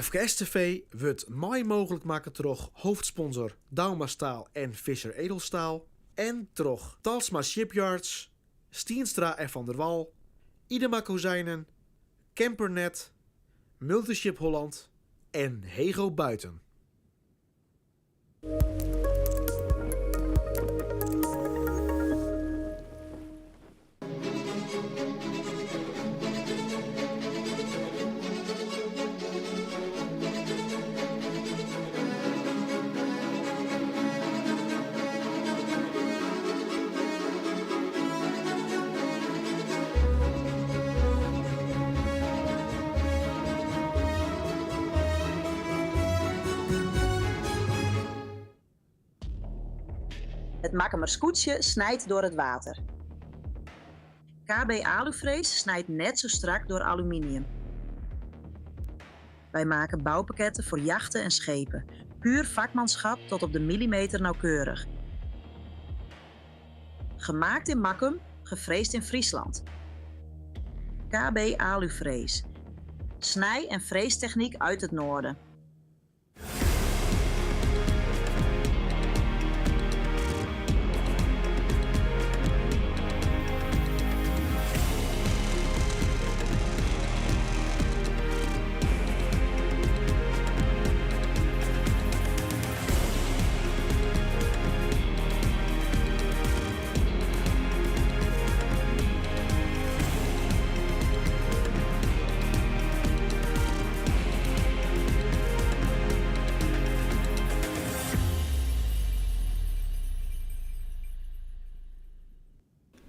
IFKS TV wurdt mei mooglik makke troch hoofdsponsor Douma Staal en Visser Edelstaal en troch Talsma Shipyards, Stienstra en Van der Wal, Idema Kozijnen, Campernet, Multiship Holland en Hego Buiten. Het Makkumer skûtsje snijt door het water. KB Alufrees snijdt net zo strak door aluminium. Wij maken bouwpakketten voor jachten en schepen. Puur vakmanschap tot op de millimeter nauwkeurig. Gemaakt in Makkum, gefreesd in Friesland. KB Alufrees. Snij- en freestechniek uit het noorden.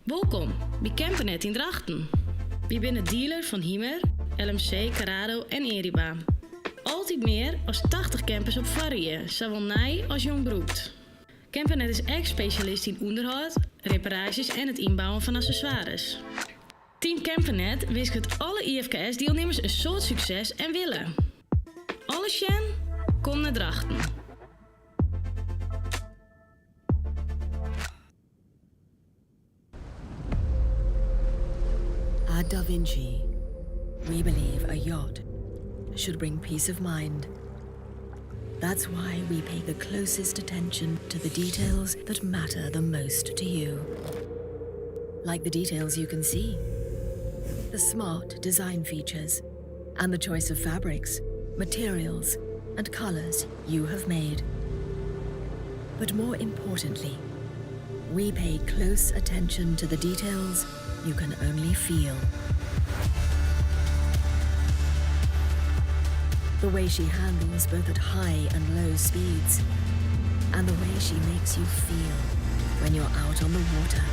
Wolkom by Campernet yn Drachten. Wy binne dealer fan Hymer, LMC, Carado en Eriba. Altyd mear as 80 campers op foarrie, sawol nij as jong brûkt. Campernet is ek spesjalist yn ûnderhâld, reparaasjes en it ynbouwen fan accessoires. Team Campernet winsket alle IFKS-dielnimmers in soad sukses en wille. Alle sjen? Kom nei Drachten! At Da Vinci, we believe a yacht should bring peace of mind. That's why we pay the closest attention to the details that matter the most to you. Like the details you can see, the smart design features, and the choice of fabrics, materials, and colors you have made. But more importantly, we pay close attention to the details you can only feel. The way she handles both at high and low speeds, and the way she makes you feel when you're out on the water.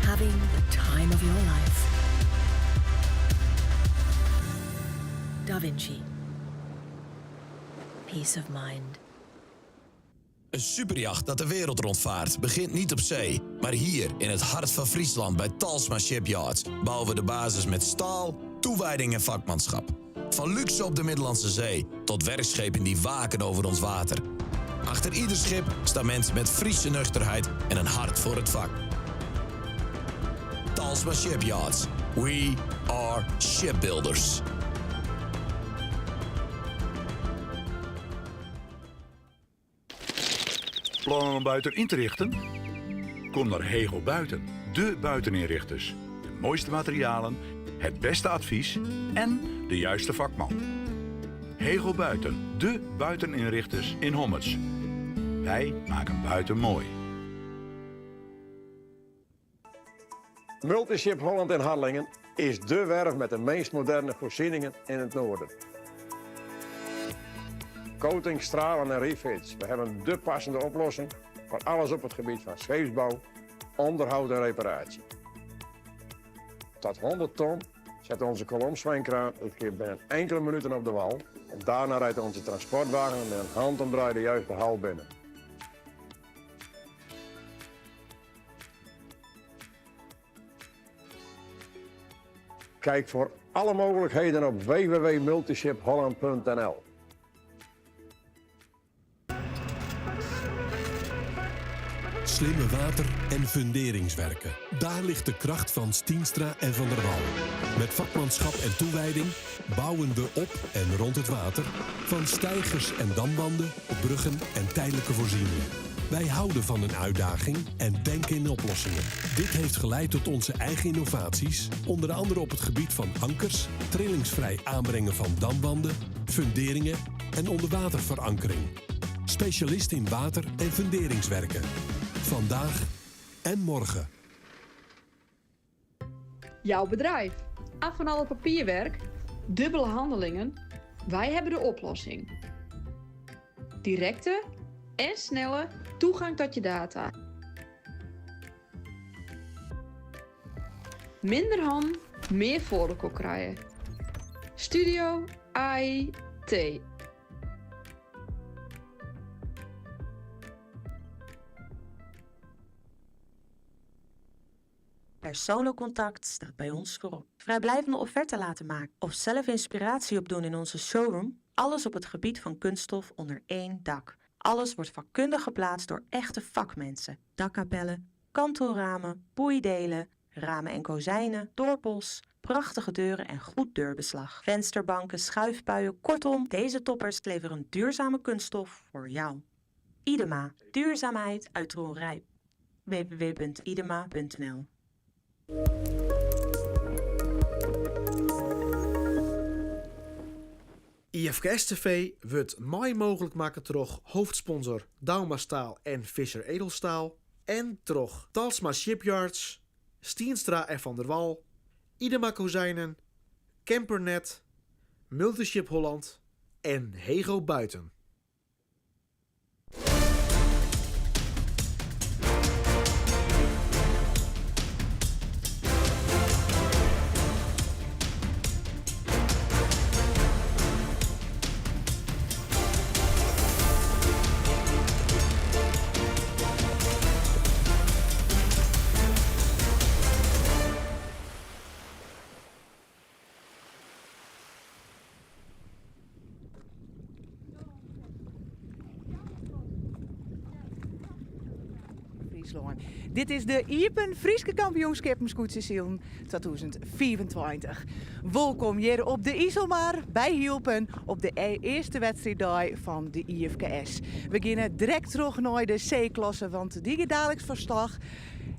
Having the time of your life. Da Vinci. Peace of mind. Een superjacht dat de wereld rondvaart begint niet op zee, maar hier in het hart van Friesland bij Talsma Shipyards bouwen we de basis met staal, toewijding en vakmanschap. Van luxe op de Middellandse Zee tot werkschepen die waken over ons water. Achter ieder schip staan mensen met Friese nuchterheid en een hart voor het vak. Talsma Shipyards. We are shipbuilders. Plannen om buiten in te richten? Kom naar Hegel Buiten, de buiteninrichters. De mooiste materialen, het beste advies en de juiste vakman. Hegel Buiten, de buiteninrichters in Hommerts. Wij maken buiten mooi. Multiship Holland in Harlingen is dé werf met de meest moderne voorzieningen in het noorden. Coating, stralen en refits. We hebben dé passende oplossing voor alles op het gebied van scheepsbouw, onderhoud en reparatie. Tot 100 ton zet onze kolomzwijnkraan het schip binnen enkele minuten op de wal en daarna rijdt onze transportwagen met een handomdraai de juiste hal binnen. Kijk voor alle mogelijkheden op www.multishipholland.nl. Slimme water- en funderingswerken. Daar ligt de kracht van Stienstra en Van der Wal. Met vakmanschap en toewijding bouwen we op en rond het water. Van steigers en damwanden, bruggen en tijdelijke voorzieningen. Wij houden van een uitdaging en denken in oplossingen. Dit heeft geleid tot onze eigen innovaties, onder andere op het gebied van ankers, trillingsvrij aanbrengen van damwanden, funderingen en onderwaterverankering. Specialist in water- en funderingswerken. Vandaag en morgen. Jouw bedrijf. Af van alle papierwerk, dubbele handelingen. Wij hebben de oplossing. Directe en snelle toegang tot je data. Minder han, meer voor krijgen. Studio IT. Persoonlijk contact staat bij ons voorop. Vrijblijvende offerte laten maken of zelf inspiratie opdoen in onze showroom. Alles op het gebied van kunststof onder één dak. Alles wordt vakkundig geplaatst door echte vakmensen. Dakkapellen, kantelramen, boeidelen, ramen en kozijnen, dorpels, prachtige deuren en goed deurbeslag. Vensterbanken, schuifpuien, kortom, deze toppers leveren duurzame kunststof voor jou. Idema, duurzaamheid uit Dronrijp. www.idema.nl IFKS TV wurdt mei mooglik makke troch hoofdsponsor Douma Staal en Visser Edelstaal en troch Talsma Shipyards, Stienstra en Van der Wal, Idema Kozijnen, Campernet, Multiship Holland en Hego Buiten. Fryslân. Dit is de Iepen Fryske Kampioenskippen Skûtsjesilen 2025. Wolkom hjir op de Iselmar by Hylpen op de e- earste wedstriiddei fan de IFKS. We geane direkt troch nei de C-klasse, want dy giet daliks fan slach.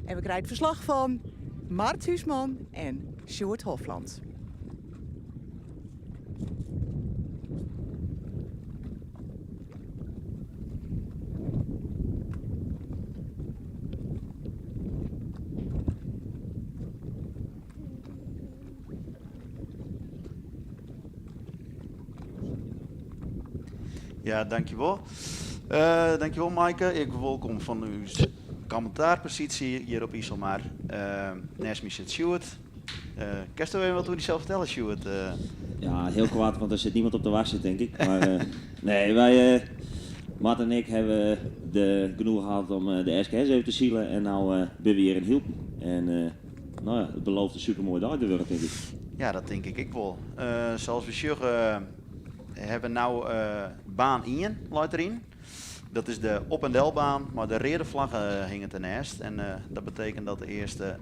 En we krije it ferslach fan Mart Huisman en Sjoerd Hofland. Ja, dankjewel. Dankjewel Maaike. Ik wolkom fan ús kommentaarposysje hjir op Iselmar. Neist my sit Sjoerd. Kinsto even wat oer dysels fertelle, Sjoerd? Ja, heel koart, want der sit niemand op te wachtsjen, tink ik. Mar nee, wy, Mart en ik, hawwe de genoegen hân om de SKS even te silen en no binne we hjir yn Hylpen. En no ja, it belooft in supermoaie dei te wurden, tink ik. Ja, dat tink ik ek wol. Sa as we sjogge, hawwe we no baan ien leit deryn. Dat is de op- en delbaan, mar de reade flagge hinget derneist. En dat betekent dat de earste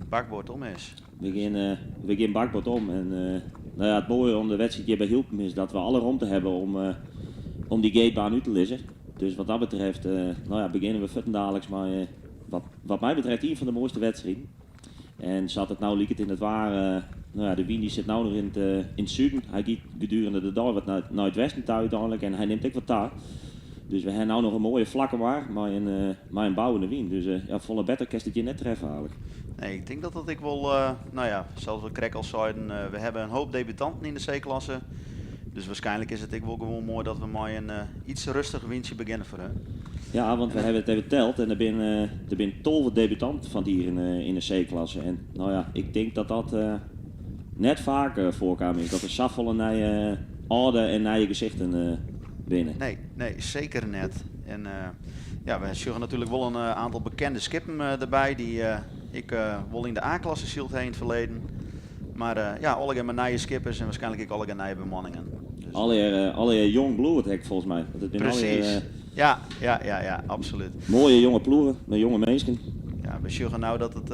bakboard om is. We gean bakboard om. En no ja, it moaie oan de wedstriid hjir by Hylpen is dat we alle romte hawwe om dy gatebaan út te lizzen. Dus wat dat betreft, no ja, begjinne we fuortendaliks mei wat my betreft ien fan de moaiste wedstriden. En sa't it no liket yn it waar, no ja, de wyn dy sit no noch yn it suden. Hy giet gedurende de dei wat nei it westen ta úteinlik en hy nimt ek wat ta. Dus we hawwe no noch in moaie flakke mar mei in bouwende wyn. Dus ja, folle better kinst it hjir net treffe eigentlik. Nee, ik tink dat dat ek wol, no ja, sa as we krekt al seiden, we hawwe in hoop debutanten yn de C-klasse. Dus waarskynlik is it ek wol gewoan moai dat we mei in iets rêstiger wyntsje begjinne foar hun. Ja, want we hawwe it even teld en der binne 12 debutanten fan it jier yn de C-klasse. En no ja, ik tink dat dat net faak foarkaam is, dat der safolle nije âlde en nije gesichten binne. Nee, nee, seker net. En ja, we sjogge natuerlik wol in oantal bekende skippen derby dy't ek wol yn de A-klasse syld ha yn it ferleden. Mar ja, allegear mei nije skippers en waarskynlik ek allegear nije bemanningen. Dus Allegear jong bloed ek folgens my. Want it binne allegear, Presys. Ja, ja, ja, ja, absolút. Moaie jonge ploegen mei jonge minsken. Ja, we sjogge no dat it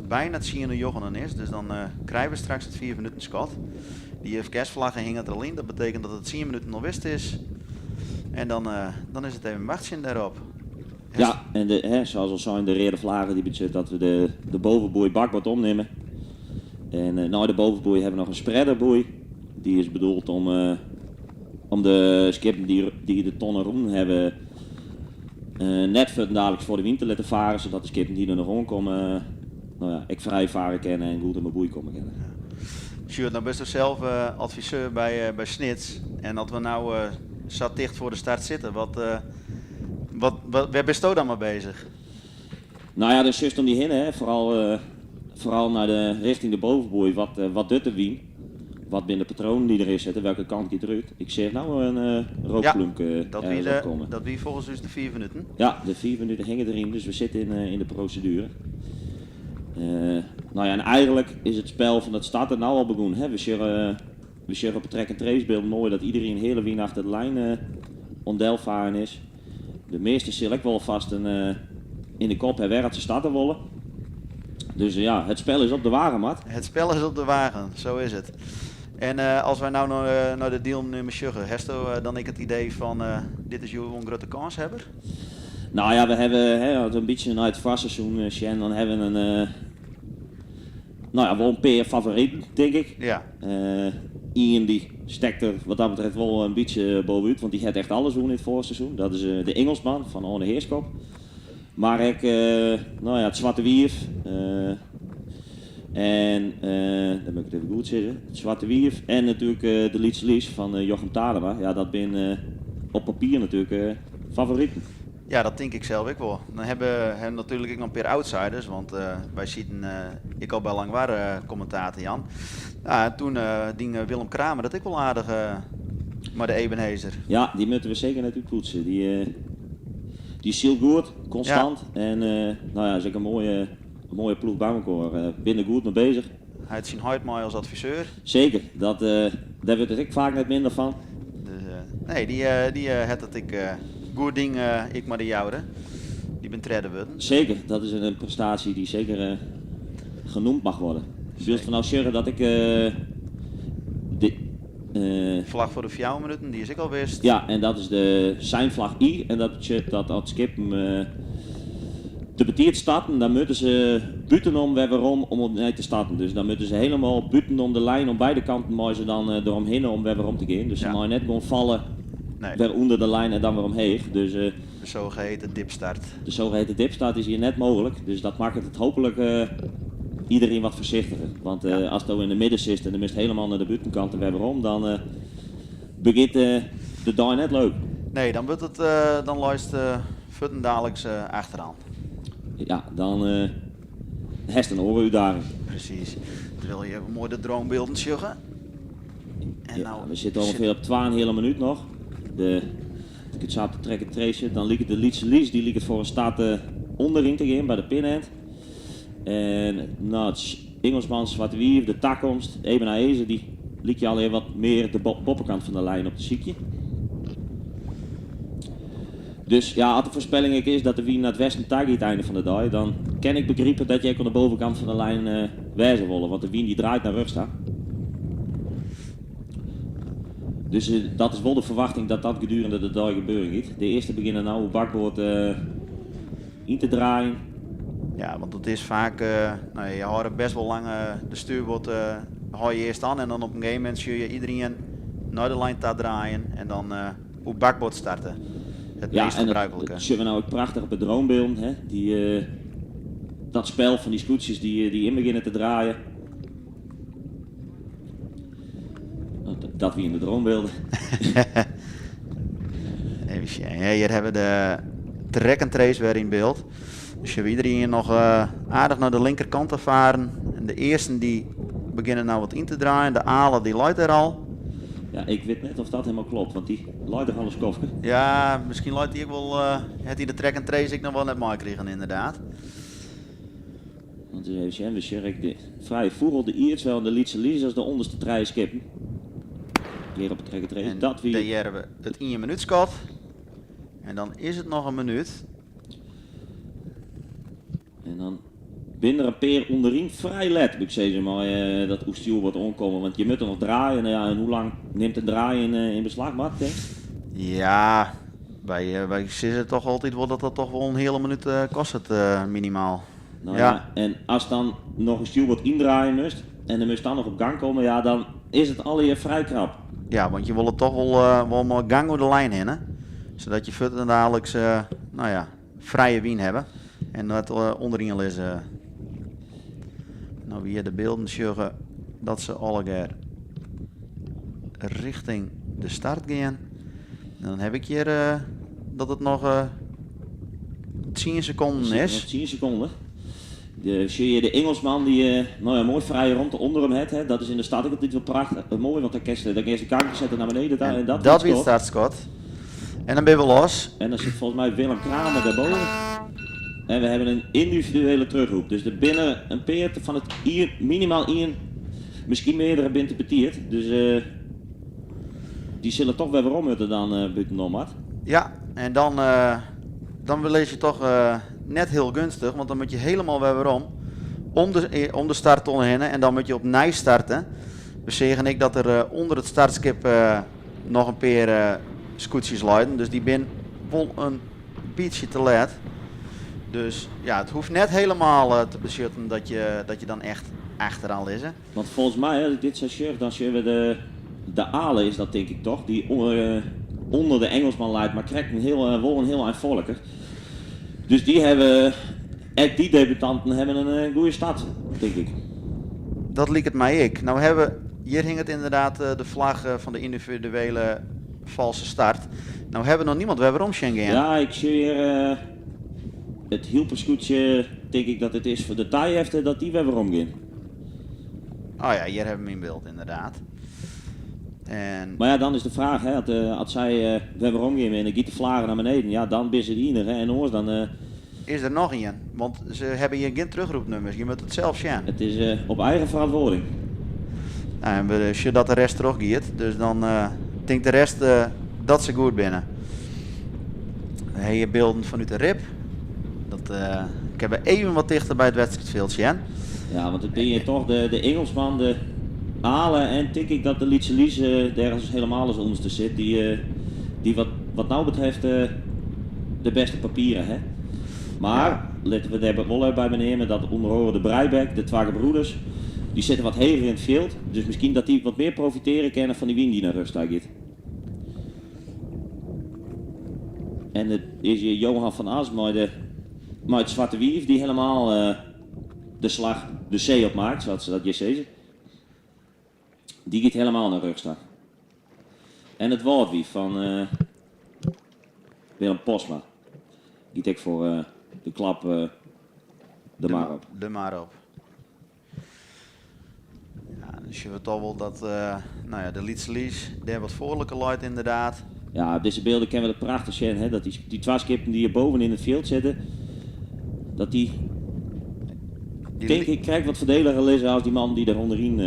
byna tsien oer njoggenen is, dus dan krije we straks it fiif minuten skot. Dy IFKS-flagge hinget der al yn, dat betekent dat it tsien minuten al wist is. En dan, dan is it even wachtsjen dêrop. Ja, en de, hè, zoals al sein, de reade flagge dy betsjut dat we de, de bovenboei bakboard omnimme. En nei de bovenboei hawwe we noch in spreaderboei. Dy is bedoeld om, om de skippen dy't de tonne rûn hawwe net fuortendaliks foar de wyn te litten faren, sadat de skippen dy't der noch oankomme, no ja, ek frij fare kinne en goed om 'e boei komme kinne. Sjoerd, no bisto sels adviseur by, by Snits. En as we no sa ticht foar de start sitte, wat, wat, wat, wêr bisto dan mei beuzich? No ja, dan sjochst om dy hinne, hè. Foaral, foaral nei de, rjochting de bovenboei. Wat, wat docht de wyn? Wat binne de patroanen dy't deryn sitte? Welke kant giet derút? Ik seach no in rookplúmke Ja, dat wie ergens de, opkommen. dat wie folgens ús de fiif minuten. Ja, de fiif minuten hinge deryn, dus we sitte yn, yn de proseduere. No ja, en eigenlik is it spel fan it starten no al begûn. Hè? We sjogge, we sjogge op it track and trace byld moai dat iderien heale wyn achter de lijn oan delfaren is. De measte sil ek wol fast in, yn de kop ha wêr at se starte wolle. Dus ja, het spel is op de wagen, Mart. Het spel is op de wagen, zo is het. En as wy no nei de dielnimmers sjogge, hasto dan ek it idee fan dit is hjoed wol in grutte kânshawwer? No ja, we hawwe, hè, as we in bytsje nei it foarseizoen sjen, dan hawwe we in, no ja, wol in pear favoriten, tink ik. Ja. Ien dy stekt der wat dat betreft wol in bytsje bovenút, want dy hat echt alles wûn yn it foarseizoen. Dat is de Engelsman fan Oane Heerschop. Mar ek, no ja, it Swarte Wief. En, dan moat ik it even goed sizze, it Swarte Wief en natuerlik de Lytse Lies fan Jochem Tadema. Ja, dat binne op papier natuerlik favoriten. Ja, dat tink ik sels ek wol. Dan hawwe we natuerlik ek noch in pear outsiders, want wy sieten ek al by Langwar kommentaar te jaan. Ja, en toen die Willem Kramer dat ek wol aardich mei de Ebenhaezer. Ja, dy moatte we seker net útpoetse. Dy, dy sylt goed, konstant. En no ja, is ek in moaie, moaie ploech by mekoar. Binne der goed mei beuzich. Hy hat syn heit mei as adviseur. Seker, dat, dêr wurdt it ek faak net minder fan. Dus, nee, dy, dy hat it ek goed ding ek mei de Joure. Dy bin tredde wurden. Zeker, dat is in prestaasje dy't seker genoemd mag worden. Wylst we no sjogge dat ik de. Flach foar de fjouwer minuten, dy is ek al wist. Ja, en dat is de seinflach I. En dat betsjut dat as skippen te betiid starten, dan moatte se bûtenom wer werom om opnij te starten. Dus dan moatte se hielendal bûtenom de lijn, oan beide kanten meie se dan deromhinne om wer werom te gean. Dus se meie net gewoan falle wer ûnder de lijn en dan wer omheech. Dus, De zogeheten dipstart. De zogeheten dipstart is hjir net mooglik, dus dat makket it hooplik iderien wat foarsichtiger. Want asto yn de midden sitst en do moatst hielendal nei de bûtenkant en wer werom, dan begjint de dei net leuk. Nee, dan wurdt it, dan leist fuortendaliks achteroan. Ja, dan hast in oare útdaging. Presys. Terwyl je even moai de dronebylden sjogge. En Ja, nou we sitte ûngefear op twa-en-in heale minút noch. De, as ik it sa op de track and trace sit, dan liket de Lytse Lies, dy liket foar in start ûnderyn te gean by de pinend. En no, it Engelsman, Swarte Wief, de Takomst, Ebenhaezer, dy lykje allegear wat mear de boppekant fan de lijn op te sykjen. Dus ja, as de foarspelling ek is dat de wyn nei it westen ta giet einde fan de dei, dan kin ik begripe dat je ek oan de bovenkant fan de lijn wêze wolle, want de wyn dy draait nei rjochts ta. Dus dat is wol de ferwachting dat dat gedurende de dei gebeuren giet. De earste begjinne no oer bakboard yn te draaien. Ja, want it is faak, no ja, je hâlde best wol lang de stuurboard hâld je earst oan en dan op in gegeven momint sjogge je iderien nei de lijn ta draaien en dan oer bakboard starte. Het Ja, meest en dat, gebruikelijke. dat sjogge we no ek prachtich op de dronebylden. Hè? Dy, dat spel fan dy skûtsjes dy't yn begjinne te draaien. Dat wiene de dronebylden. Even sjen. Ja, hjir hawwe we de track and trace wer yn byld. Dus sjogge we iderien noch aardich nei de linkerkant te faren. En de earsten dy begjinne no wat yn te draaien. De Ale dy leit der al. Ja, ik wit net oft dat hielendal kloppet, want dy leit der al in skoftke. Ja, miskien leit dy ek wol, hat hy de track and trace ek noch wol net meikrigen, inderdaad. Want even sjen, we sjogge ek de Frije Fûgel, de Ierdswel en de Lytse Lies as de ûnderste trije skippen. Hjir op de track and trace. En Dat wie dêr hearre we it ien minút skot. En dan is it noch in minuut. En dan binne der in pear ûnderyn frij let, moet ik sizze, mei dat oerstjoerboard oankommen. Want je moatte noch draaie. Nou ja, en hoe lang nimt it draaien yn beslach, Bart, tink? Ja, wy sizze toch altyd wol dat dat toch wol in heale minuut kostet, minimaal. Nou ja, en ast dan noch in stjoerboard yndraaie moatst en dan moatst dan noch op gang komme, ja, dan is it allegear frij krap. Ja, want je wolle toch wol mei gang oer de lijn hinne, sadat je fuortendaliks, nou ja, frije wyn hawwe en net ûnderyn lizze. Nou, wie de bylden sjogge dat se allegear rjochting de start gean. En dan haw ik hjir dat it noch 10 sekonden is. Noch 10 sekonden. Sjoch je de Ingelsman dy't nou ja, moai frije romte ûnder him hat. Hè. Dat is yn de start ek altyd wol prachtich, moai, want dan kinst dan kinst de kanker sette nei beneden ta en dat Dat wie it startskot. En dan binne we los. En dan sit folgens my Willem Kramer dêrboven. En we hawwe in yndividuele terugroep. Dus der binne in pear fan it ien, minimaal ien, miskien meardere binne te betiid. Dus dy sille toch wer werom moatte dan bûtenom moat. Ja, en dan lis je toch net hiel geunstich, want dan moat je hielendal wer werom om de starttonne hinne en dan moat je opnij starte. We seagen ek dat der ûnder it startskip noch in pear skûtsjes leinen, dus dy binne wol in bytsje te let. Dus ja, it hoecht net hielendal te betsjutten dat je dan echt achteroan lizze. Want folgens my, as ik dit sa sjoch, dan sjogge we de Ale is dat tink ik toch, dy't ûnder de Engelsman leit, mar krekt wol in hiel ein foarliker. Dus dy hawwe, ek dy debutanten hawwe in goede start, tink ik. Dat liket my ek. Nou hawwe, hjir hinget ynderdaad de flagge fan de yndividuele falske start. Nou hawwe we noch niemand wer werom sjen gean. Ja, ik sjoch hjir it Hylperskûtsje, tink ik dat it is foar de tajefte, dat dy wer werom gean. Oh ja, hjir hawwe we 'm yn byld ynderdaad. En Mar ja, dan is de fraach, hè, as sy wer werom gean en dan giet de flage nei beneden, ja, dan binne se de iennige en oars dan. Is der noch ien? Want se hawwe hjir gjin terugroepnummers, je moatte it sels sjen. It is op eigen ferantwurding. Nou, en we sjogge dat de rest trochgiet, dus dan tinkt de rest dat se goed binne. We hawwe hjir bylden fanút de rib. Dat kinne we even wat tichter by it wedstriidfjild sjen. Ja, want it binne hjir toch de Ingelsman, de Ale en tink ik dat de Lytse Lies dêr as hielendal as ûnderste sit, dy't wat no betreft de bêste papieren ha. Mar litte we dêr wol even by beneame dat ûnder oare de Breibek, de twa gebroeders, dy sitte wat heger yn it fjild. Dus miskien dat dy wat mear profitearje kinne fan dy wyn dy't nei rjochts ta giet. En it is hjir Johan van As mei it Swarte Wief dy't hielendal de slach de see op makket, sa't se dat hjir sizze. Dy giet hielendal nei rjochts ta. En it Wâldwief fan Willem Postma giet ek foar de klap de mar op. De mar op. Ja, dan sjogge we toch wol dat nou ja, de Lytse Lies dêr wat foarliker leit ynderdaad. Ja, op dizze bylden kinne we it prachtich sjen, hè, dat dy twa skippen dy't hjir boven yn it fjild sitte, dat dy, tink ik, krekt wat foardeliger lizze as dy mannen dy't der ûnderyn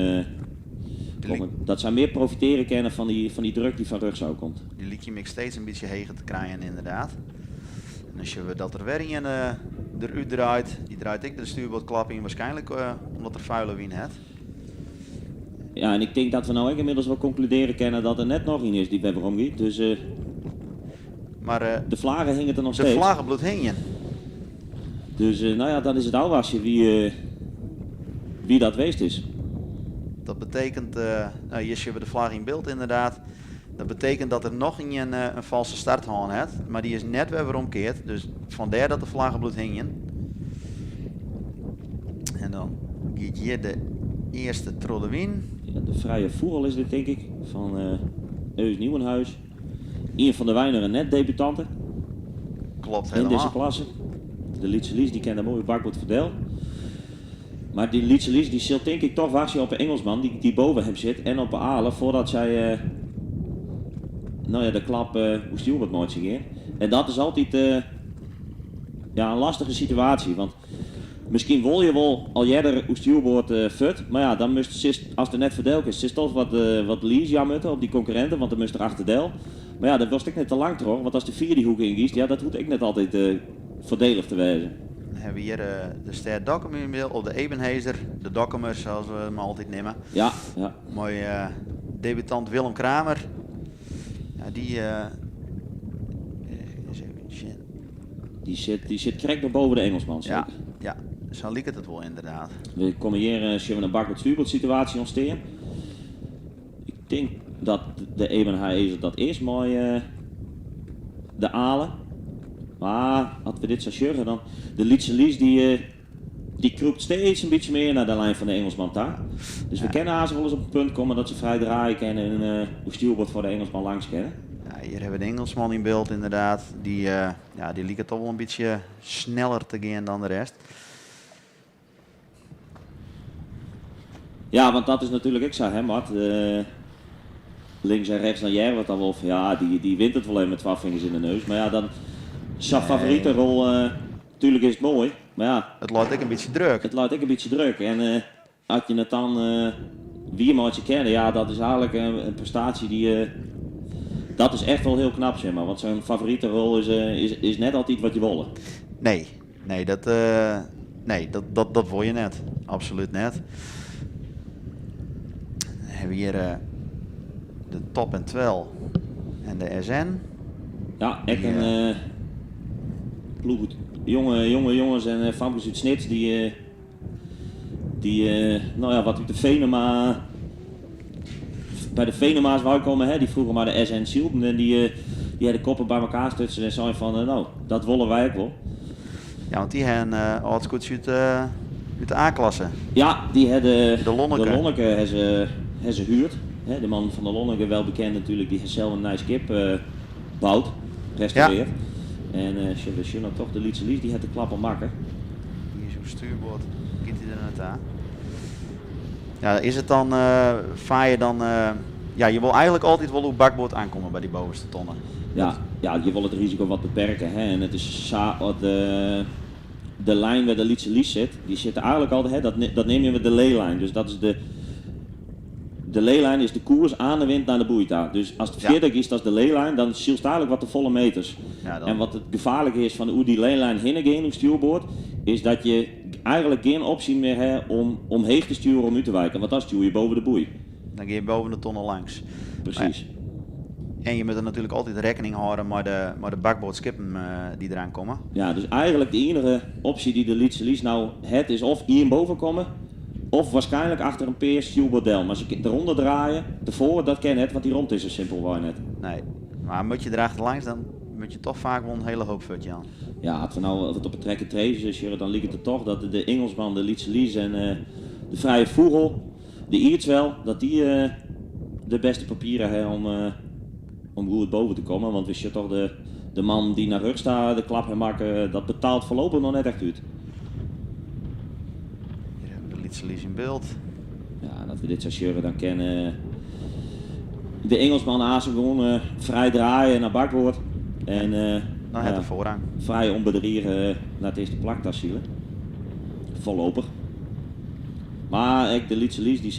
komme. Dat sy mear profitearje kinne fan dy druk dy't fan rjochts ôf komt. Dy lykje my ek steeds in bytsje heger te krijen, ynderdaad. En dan sjogge we dat der wer ien derút draait. Dy draait ek de stuurboardklap yn, waarskynlik omdat er fuile wyn hat. Ja, en ik tink dat we no ek ynmiddels wol konkludearje kinne dat der net noch ien is dy't wer werom giet. Dus Mar de flagge hinget der noch de steeds. Flagge bliuwt hingjen. Dus nou ja, dan is it ôfwachtsjen wie dat west is. Dat betekent, nou, hjir sjogge we de flagge yn byld ynderdaad. Dat betekent dat der noch ien in falske start hân hat, mar dy is net wer weromkeard. Dus fandêr dat de flagge bliuwt hingjen. En dan giet hjir de earste troch de wyn. Ja, de Vrije Voerel is dit, tink ik, fan Eus Nieuwenhuis. Ien fan de weinige net-debutanten. Klopt In dizze hielendal. klasse. De Lytse Lies, dy kin der moai bakboard ferdel. Mar dy Lytse Lies dy sil tink ik toch wachtsje op de Engelsman dy't boven him sit en op de Ale foardat sy nou ja, de klap oer stjoerboard meitsje gean. En dat is altyd ja, in lastige situaasje, want miskien wol je wol al earder oer stjoerboard fuort, mar ja, dan moatst, as der net ferdelk is, sitst toch wat lease jaan moatte op dy konkurrinten, want dan moatst der achterdel. Maar ja, dat was ik net te lang troch, want as de vier die hoek ingiest, ja, dat hoecht ek net altyd foardelich te wêzen. Dan hawwe we hjir de stêd Dokkum yn byld, of de Ebenhaezer, de Dokkumers sa't we him altyd neame. Ja, ja. Mei debutant Willem Kramer. Ja, dy is even sjen. Dy sit krekt noch boppe de Engelsman, Ja, seker. ja, sa liket it wol ynderdaad. We komme hjir, sjogge we in bakboard-stuurboard-situaasje ûntstean. Ik tink dat de Ebenhaezer dat is mei de Ale. Mar as we dit sa sjogge, dan de Lytse Lies dy krûpt steeds in bytsje mear nei de lijn fan de Engelsman ta. Dus we kinne aanst wolris op it punt komme dat se frij draaie kinne en oer stjoerboard foar de Engelsman langs kinne. Ja, hjir hawwe we de Engelsman yn byld ynderdaad. Dy, ja, dy liket toch wol in bytsje sneller te gean dan de rest. Ja, want dat is natuerlik ek sa, hè, Mart. Links en rechts dan hearre we it dan wol fan ja, dy wint it wol even mei twa fingers yn de neus. Mar ja, dan sa'n favoriterol, tuerlik is it moai, mar ja. It leit ek in bytsje druk. It leit ek in bytsje druk. En as je it dan wiermeitsje kinne, ja, dat is eigenlik in prestaasje dy, dat is echt wol hiel knap, zeg maar. Want sa'n favoriterol is net altyd wat je wolle. Nee, nee, dat, nee, dat, dat, dat wol je net. Absolút net. Dan hawwe we hjir de Top en Twel en de SN. Ja, ek in ploech jonge, jonge jonges en famkes út Snits dy't no ja, wat út de Venema, by de Venema's weikomme, hè, dy't froeger mei de SN sylden en dy ha de koppen by elkoar stutsen en seinen fan, no, dat wolle wy ek wol. Ja, want dy ha in âld skûtsje út de A-klasse. Ja, dy ha de, De Lonneke. De Lonneke ha se huurd. Hè, de man fan de Lonneke, wel bekend natuerlik, dy hat sels in nij skip boud, restaurearre. En we sjogge toch de Lytse Lies, dy hat de klap al makke. Hjir is oer stuurboard, giet hy der nei ta. Ja, is it dan, faar je dan, ja, je wol eigenlik altyd wol oer bakboard oankomme by dy bovenste tonne. Ja, ja, je wolle it risiko wat beperke. Hè? En it is sa, as de lijn wêr't de Lytse Lies sit, dy sit eigenlik al, hè, dat neame we de leelijn. Dus dat is de leelijn is de koers oan de wyn nei de boei ta. Dus ast fierder giest as de leelijn, dan sylst eigenlik wat te folle meters. Ja, dan En wat it gefaarlike is fan oer dy leelijn hinne gean op stjoerboard, is dat je eigenlik gjin opsje mear ha om omheech te stjoeren om út te wiken, want dan stjoer je boppe de boei. Dan gean je boppe de tonne langs. Presys. Maar, en je moat der natuerlik altyd rekkening hâlde mei de bakboardskippen dy't deroan komme. Ja, dus eigenlik de iennige opsje dy't de Lytse Lies no hat is of ien boven komme, of waarskynlik achter in pear stjoerboard del. Mar se derûnder draaie, tefoaren, dat kin net, want dy romte is der simpelwei net. Nee, mar moat je derachter langs, dan moat je toch faak wol in hiele hoop fuort jaan. Ja, as we no wat op 'e track and trace sjogge, dan liket it toch dat de Engelsman, de Lytse Lies en de Frije Fûgel, de Ierdswel, dat dy de bêste papieren ha om goed boppe te kommen. Want we sjogge toch de man dy't nei rjochts ta de klap hat makke, dat betaalt foarlopich noch net echt út. Hjir hawwe we de Lytse Lies yn byld. Ja, as we dit sa sjogge, dan kin de Engelsman aanst gewoan frij draaie nei bakboard. En Dan hat er foarrang. frij ûnbedrige nei it earste plak ta sile. Foarlopich. Mar ek de Lytse Lies, dy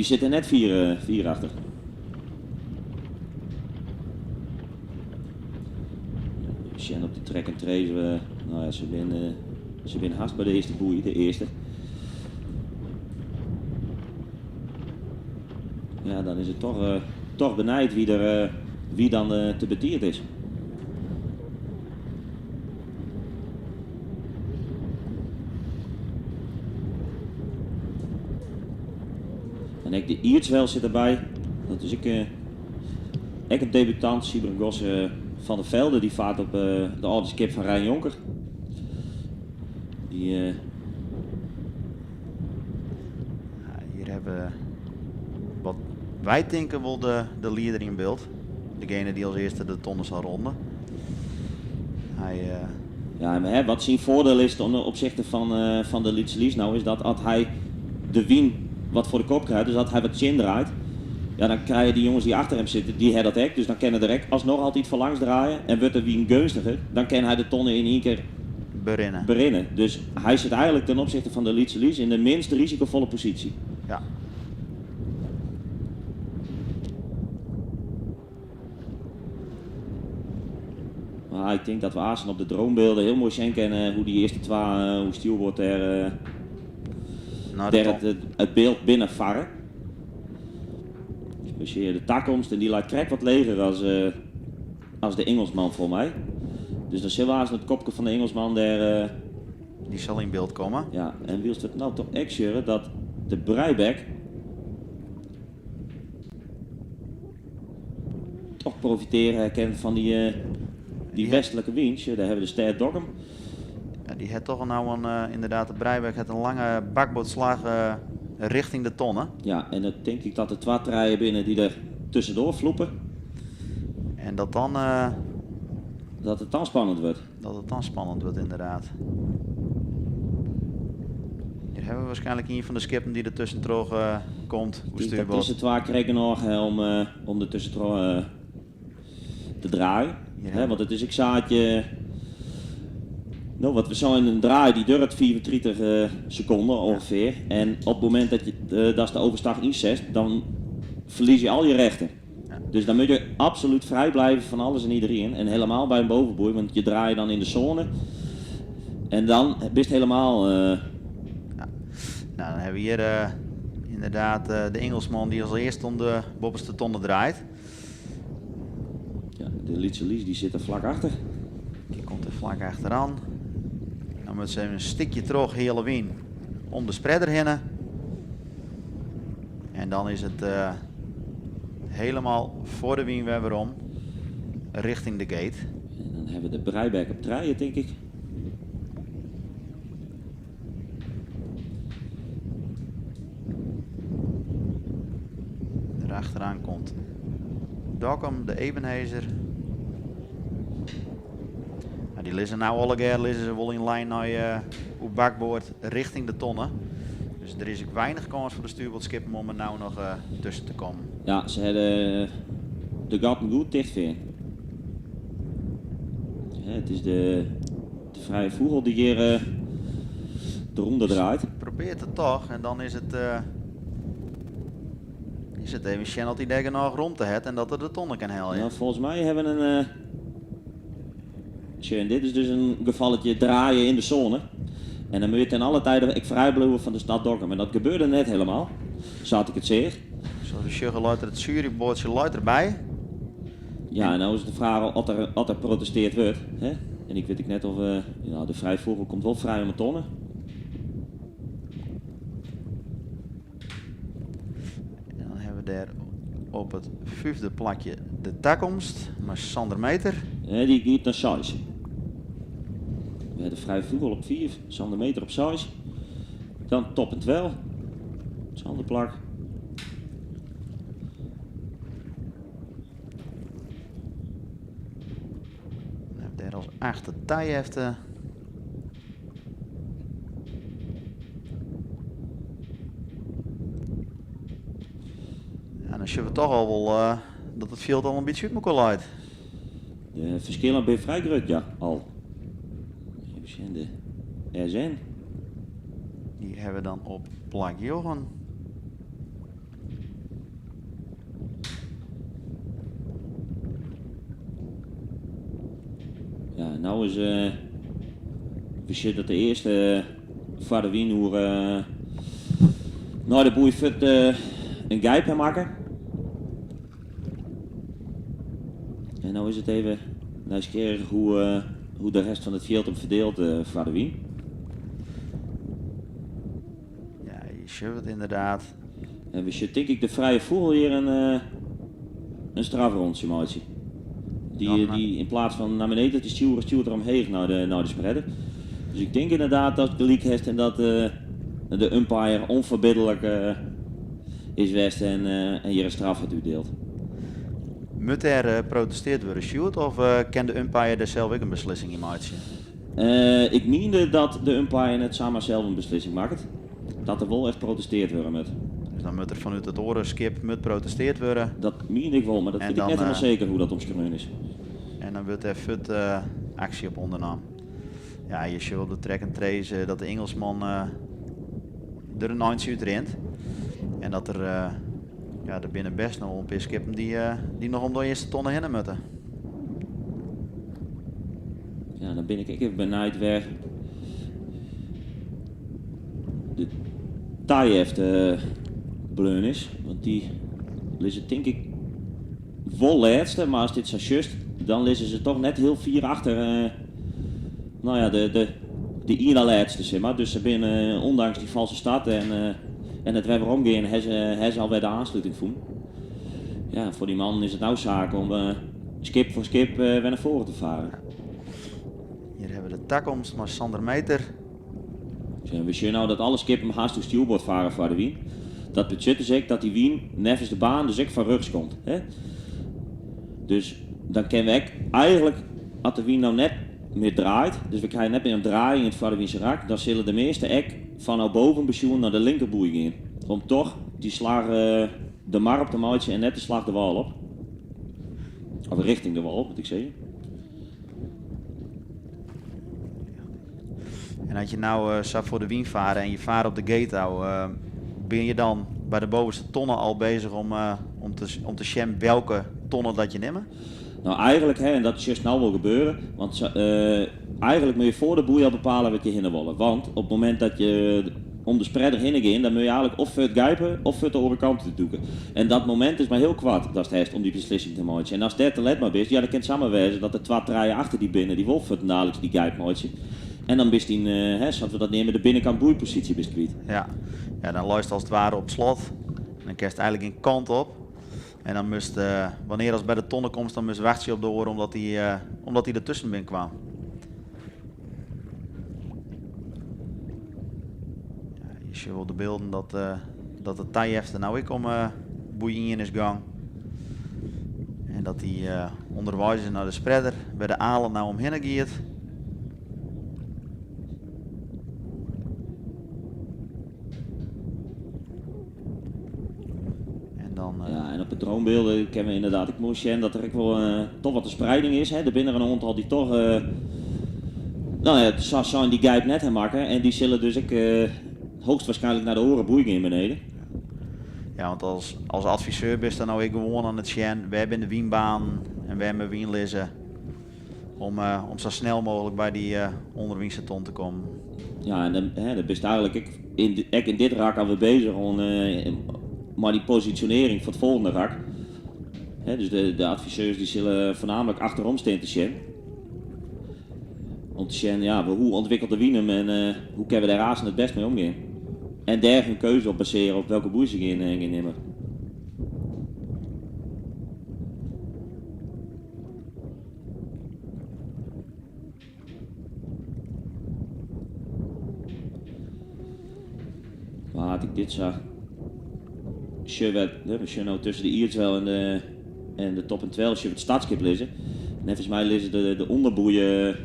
sit der net fier achter. We sjen op de track and trace, no ja, se binne hast by de earste boei, de earste. Ja, dan is it toch benijd wie dan te betiid is. En ek de Ierdswel sit derby. Dat is ek in debutant, Sybren Gosse van der Velde, dy faart op de âlde skip fan Rein Jonker. Dy Ja, hjir hawwe we wat wy tinke wol de lieder yn byld. Degene dy't as earste de tonne sil ronde. Hy Ja, mar hè, wat syn foardiel is ten opsichte fan de Lytse Lies no, is dat as hy de wyn wat foar de kop krijt, dus as hy wat tsjin draait, ja, dan krije dy jonges dy't achter him sitte, dy ha dat ek, dus dan kinne der ek asnoch altyd foar langs draaie en wurdt de wyn geunstiger, dan kin hy de tonne yn ien kear berinne. berinne. Dus hy sit eigenlik ten opsichte fan de Lytse Lies yn de minst risikofolle posysje. Maar ik tink dat we aansten op de droombeelden hiel moai sjen kinne hoe dy earste twa, hoe stjoerboard dêr, dêr it, it byld binnen farre. We sjogge de takomst en dy leit krekt wat leger as, as de Ingelsman foar my. Dus dan sille we aansten it kopke fan de Ingelsman dêr. Dy sil yn byld komme. Ja, en wylst we it no toch ek sjogge dat de Brijbek toch profitearje kin fan dy, dy westlike wyn. Sjoch, dêr hawwe we de stêd Dokkum. Ja, dy hat toch no in, ynderdaad, de Brijbek hat in lange bakboardslach rjochting de tonne. Ja, en dan tink ik dat der twa, trije binne dy't der tuskendoar floepe. En dat dan... Dat it dan spannend wurdt. Dat it dan spannend wurdt, ynderdaad. Hjir hawwe we wierskynlik ien fan de skippen dy't der tuskentroch uh, komt. Ik tink dat dizze twa krekt genôch ha om, uh, om der tuskentroch uh, te draaien. Hè, want it is ek saatje. No, wat we seinen, in draai dy duorret 35 sekonden ûngefear. En op it momint dat je datst de overstag ynsetst, dan ferlies je al je rechten. Dus dan moatte je absolút frij bliuwe fan alles en iderien. En hielendal by in bovenboei, want je draaie dan yn de sône. En dan bist hielendal. Ja. No, dan hawwe we hjir uh, ynderdaad uh, de Ingelsman dy't as earste om de boppeste tonne draait. Ja, de Lytse Lies dy sit der flak achter. Dy komt der flak achteroan. Dan moat se even in stikje troch heale wyn om de spreader hinne. En dan is it uh, hielendal foar de wyn wer werom rjochting de gate. En dan hawwe we de Brijbek op trije, tink ik. Derachteroan komt Dokkum, de Ebenhaezer. No, dy lizze no allegear lizze se wol yn lyn nei uh, oer bakboard rjochting de tonne. Dus der is ek weinich kâns foar de stjoerboardskippen om der no noch uh, tusken te kommen. Ja, se hawwe de gatten goed tichtfearn. It is de, de Frije Fûgel dy't hjir uh, de ronde draait. Probearret it toch en dan is it even sjen oft hy dêr genôch romte hat en dat er de tonne kin helje. No, folgens my hawwe we in. Sjoch, en dit is dus in gefalletje draaie yn de sône. En dan moatte je ten alle tijden ek frij bliuwe fan de stad Dokkum. En dat gebeurde net hielendal, sa't ik it seach. Sa't we sjogge leit der it sjueryboardsje leit derby. Ja, en no is it de fraach oft der protestearre wurdt. Hè? En ik wit ek net oft... Ja, de Frije Fûgel komt wol frij om 'e tonne. En dan hawwe we dêr op it fyfde plakje de takomst, mei Sander Meter. Nee, dy giet nei seis. We hawwe de Frije Fûgel op fiif, Sander Meter op seis. Dan Top en Twel, it sânde plak. Dan hawwe we dêr as achtste Tijefte. Ja, dan sjogge we toch al wol uh, dat it fjild al in bytsje út mekoar leit. De ferskillen binne frij grut, ja, al. Even sjen, de SN. Dy hawwe we dan op plak njoggen. Ja, no is we sjogge dat de earste foar de wyn oer nei de boei fuort in gijp ha makke. En no is it even nijsgjirrich hoe, hoe de rest fan it fjild him ferdielt foar de wyn. Ja, je sjocht it ynderdaad. En we sjogge tink ik de Frije Fûgel hjir in strafrûntsje meitsje. Dy, dy yn pleats fan nei beneden te stjoeren, stjoert er omheech nei de spreader. Dus ik tink ynderdaad dat gelyk hast en dat de umpire ûnferbidlik is west en hjir in straf hat útdield. Moat dêr protestearre wurde, Sjoerd, of kin de umpire dêr sels ek in beslissing yn meitsje? Ik miende dat de umpire net samar sels in beslissing makket. Dat der wol echt protestearre wurde moat. Dus dan moat der fanút it oare skip moat protestearre wurde. Dat miende ik wol, mar dat En wit ik dan, net hielendal seker hoe dat omskreaun is. En dan wurdt dêr fuort aksje op ûndernommen. Ja, je sjogge op de track and trace dat de Ingelsman der in eintsje útrint. En dat der, ja, der binne bêst noch wol in pear skippen dy't noch om de earste tonne hinne moatte. Ja, dan bin ik ek even benijd wêr de tajeft bleaun is. Want dy lizze tink ik wol lêste, mar ast dit sa sjochst, dan lizze se toch net hiel fier achter no ja, de ien nei lêste, sis mar. Dus se binne, ûndanks dy falske start en it wer weromgean, ha se alwer de oansluting fûn. Ja, foar dy mannen is it no saak om skip foar skip wer nei foaren te faren. Hjir hawwe we de takomst mei Sander Meeter. We sjogge no dat alle skippen hast oer stjoerboard fare foar de wyn. Dat betsjut dus ek dat dy wyn neffens de baan dus ek fan rjochts komt. Dus dan kinne we ek eigentlik, as de wyn no net mear draait, dus we krije net mear in draaiing yn it foarderwynse rak, dan sille de measte ek fanôf boven besjoen nei de linkerboei gean. Om toch dy slach de mar op te meitsjen en net de slach de wâl op. Of richting de wâl, moat ik sizze. En as je no sa foar de wyn fare en je fare op de gate ôf, binne je dan by de bovenste tonne al bezich om te sjen welke tonne dat je nimme? No eigentlik, hè, en dat sjochst no wol gebeuren, want eigentlik moatte je foar de boei al bepale wêr't je hinne wolle. Want op it momint dat je om de spreader hinne gean, dan moatte je eigentlik of fuort gijpe of fuort de oare kant út dûke. En dat momint is mar hiel koart datst hast om dy beslissing te meitsjen. En ast dêr te let mei bist, ja, dan kin it samar wêze dat der twa, trije achter dy binne dy't wol fuortendaliks dy gijp meitsje. En dan bist dyn, hè, sa't we dat neame, de binnenkant boeiposysje bist kwyt. Ja. Ja, dan leist as it ware op slot. En dan kinst eigentlik gjin kant op. En dan moatst, wannear ast by de tonne komst, dan moatst wachtsje op de oar omdat dy dertusken bin kwam. Ja, je sjogge wol de bylden dat de tajefte no ek om boei ien is gong. En dat dy ûnderweis is nei de spreader, wêr de alen no omhinne giet. En dan, Ja, en op de dronebeelden kinne we ynderdaad ek moai sjen dat der ek wol toch wat de spreiding is. Hè. Der binne der in oantal dy't toch, no ja, sa sein dy gijp net ha makke. En dy sille dus ek hoogstwaarschijnlijk nei de oare boei gean beneden. Ja, want as adviseur bist dan no ek gewoan oan it sjen wêr binne de wynbanen en wêr moat wyn lizze om sa snel mooglik by dy ûnderwynse ton te kommen. Ja, en dan, hè, dan bist eigentlik ek yn dit rak alwer bezich oan mei dy posisjonearring foar it folgjende rak. Hè, dus de adviseurs dy sille foarnaamlik achterom stean te sjen. Om te sjen, ja, hoe ûntwikkelt de wyn him en hoe kinne we dêr aansten it bêst mei omgean. En dêr hun keuze op basearje op welke boei se gean nimme. Mar as ik dit sa sjoch, we sjogge no tusken de Ierdswel en de Top en Twel sjogge we it startskip lizzen. Neffens my lizze de ûnderboeien,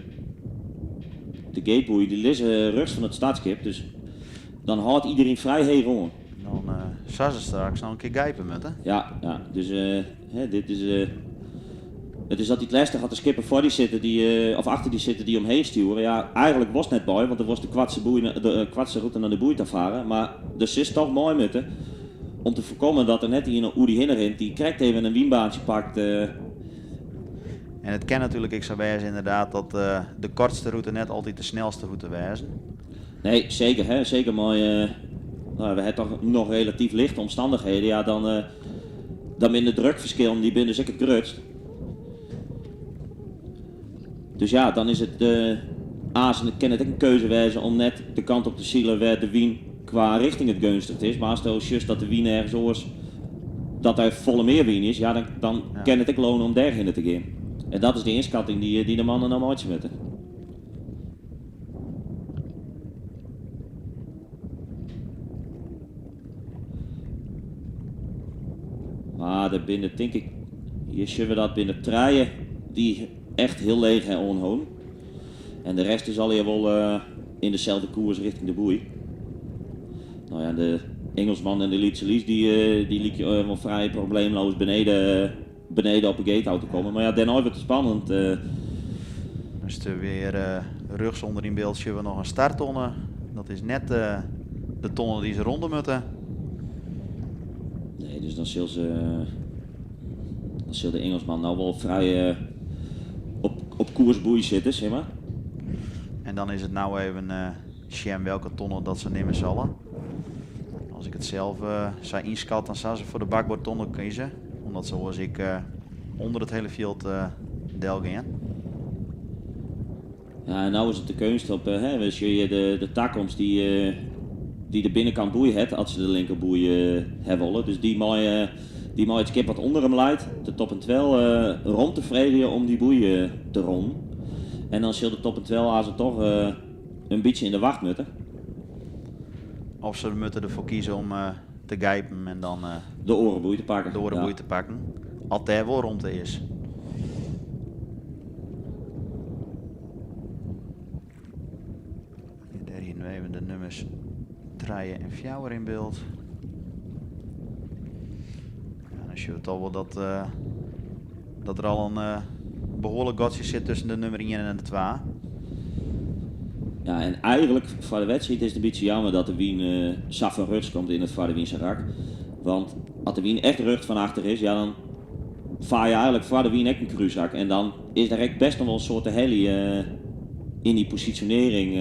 de gateboeien, dy lizze rjochts fan it startskip. Dus dan hâldt iderien frij heech oan. Dan sa se straks noch in kear gijpe moatte. Ja, ja, dus hè, dit is, it is altyd lêstich as der skippen foar dy sitte dy, of achter dy sitte dy omheech stjoere. Ja, eigentlik wolst net by, want dan wolst de koartste boei, de koartste rûte nei de boei ta fare. Mar der silst toch mei moatte om te foarkommen dat der net ien oer dy hinne rint dy't krekt even in wynbaantsje pakt. En it kin natuerlik ek sa wêze ynderdaad dat de koartste rûte net altyd de snelste hoecht te wêzen. Nee, seker. Hè? Seker mei, no, we ha toch noch relatyf lichte omstannichheden. Ja, dan binne de drukferskillen dy binne dus ek it grutst. Dus ja, dan is it aanst kin it ek in keuze wêze om net de kant op te silen wêr't de wyn kwa richting it geunstichst is. Mar asto sjochst dat de wyn ergens oars, dat der folle mear wyn is, ja, dan kin it ek loane om dêrhinne te gean. En dat is de ynskatting dy't de mannen no meitsje moatte. Mar der binne tink ik, hjir sjogge we dat, binne trije dy't echt hiel leech ha oanholden. En de rest is allegear wol yn deselde koers richting de boei. No ja, de Engelsman en de Lytse Lies dy lykje wol frij probleemloos beneden op de gate ôf te kommen. Mar ja, dêrnei wurdt it spannend. Dus der wer rjochts ûnder yn byld sjogge we noch in starttonne. Dat is net de tonne dy't se ronde moatte. Nee, dus dan sil se, dan sil de Engelsman no wol frij op koers boei sitte, sis mar. En dan is it no even sjen welke tonne dat se nimme sille. As ik it sels sa ynskat, dan sille se foar de bakboardtonne kieze. Omdat se oars ek ûnder it hiele fjild del gean. Ja, en no is it de keunst op, hè, we sjogge de takomst dy't dy de binnenkant boei hat, as se de linkerboei ha wolle. Dus dy mei, dy mei it skip wat ûnder him leit, de Top en Twel, romte freegje om dy boei te ronnen. En dan sil de Top en Twel aanst toch in bytsje yn de wacht moatte. Of se moatte derfoar kieze om te gijpen en dan de oare boei te pakken. De oare boei te pakken. As dêr wol romte is. Dêr hiene we even de nûmers 3 en 4 yn byld. Ja, dan sjogge we toch wol dat der al in behoarlik gatsje sit tusken de nûmer 1 en de 2. Ja, en eigentlik foar de wedstriid is it in bytsje jammer dat de wyn sa fan rjochts komt yn it foarwynse rak. Want as de wyn echt rjocht fan achter is, ja, dan faar je eigentlik foar de wyn ek in krúsrak. En dan is der ek best noch wol in soarte helje yn dy posisjonearring.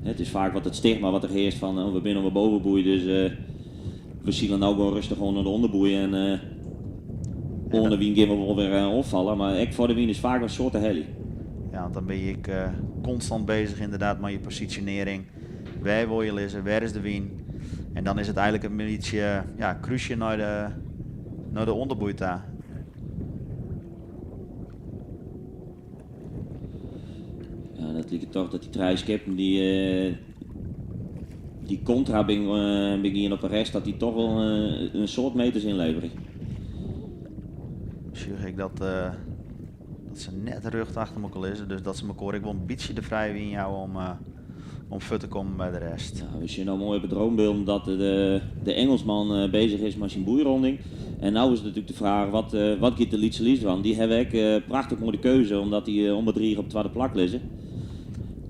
It is faak wat it stigma wat der hearst fan oh, we binne op de bovenboei, dus we sile no gewoan rêstich oan de ûnderboei en oan de wyn gean we wol wer oanfalle. Mar ek foar de wyn is faak in soarte helje. Ja, want dan bin je ek konstant beuzich ynderdaad mei je posisjonearring. Wêr wolle je lizze, wêr is de wyn? En dan is it eigentlik in bytsje, ja, krúsje nei de ûnderboei ta. Ja, dat liket toch dat dy trije skippen dy, dy kontra begjinne op de rest, dat dy toch wol in soad meters ynleverje. Sjoch ik dat se net rjocht achter elkoar lizze, dus dat se elkoar ek wol in bytsje de frije wyn jouwe om fuort te kommen by de rest. Ja, we sjogge no moai op it dronebyld dat de Engelsman beuzich is mei syn boeironding. En no is it natuerlik de fraach, wat giet de Lytse Lys dwaan? Dy hawwe ek prachtich moaie keuze, omdat dy ûnbedrige op it twadde plak lizze.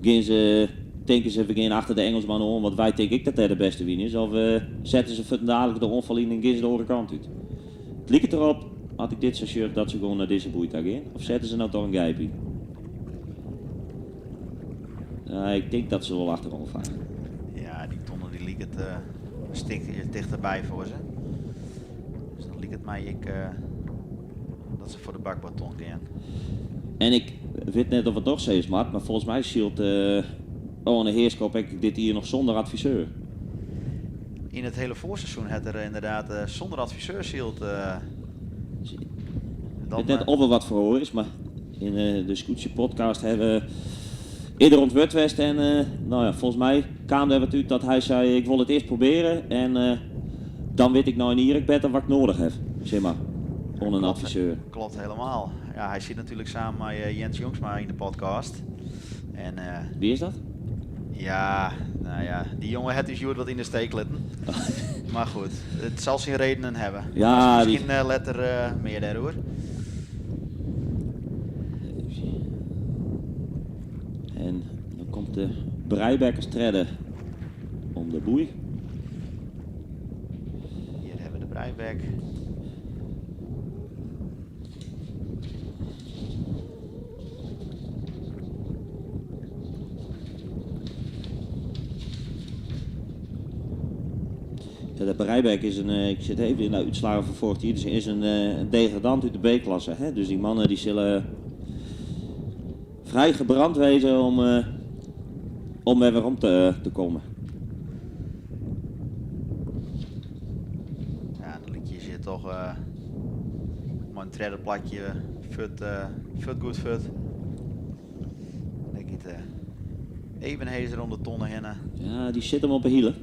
Gean se, tinke se, we gean achter de Engelsman oan, want wy tinke ek dat dêr de bêste wyn is. Of sette se fuortendaliks de oanfal yn en gean se de oare kant út? It liket derop, as ik dit sa sjoch, dat se gewoan nei dizze boei ta gean. Of sette se no toch in gijp yn? Nou, ik tink dat se wol achteroan farre. Ja, dy tonne dy liket in stik tichterby foar se. Dus dan liket my ek dat se foar de bakboardton gean. En ik wit net oft it noch sa is, Mart, mar folgens my sylt Oane Heerschop ek dit jier noch sûnder adviseur. Yn it hiele foarseizoen hat er ynderdaad sûnder adviseur syld. Ik wit net oft der wat feroare is, mar yn de Skûtsje podcast hawwe we earder oan it wurd west en no ja, folgens my kaam dêr wat út dat hy sei ik wol it earst probearje en dan wit ik nei in jier ek better wat ik nedich haw, sis mar, oan in adviseur. Kloppet helemaal. Ja, hy sit natuerlik samen mei Jens Jongsma yn de podcast. En, Wie is dat? Ja, no ja, dy jonge hat ús hjoed wat yn de steek litten. Mar goed, it sil syn redenen hawwe. Ja, Miskien letter mear dêroer. En dan komt de Breibek as tredde om de boei. Hjir hawwe we de Breibek. Ja, de Breibek is in, ik sit even yn de útslaggen fan foarich jier, dus is in degradant út de B-klasse. Hè? Dus dy mannen dy sille frij gebrand wêze om wer werom te kommen. Ja, dan liket je sit toch mei in tredde plakje fuort goed fuort. Dêr giet Ebenhaezer om de tonne hinne. Ja, dy sit him op 'e hielen.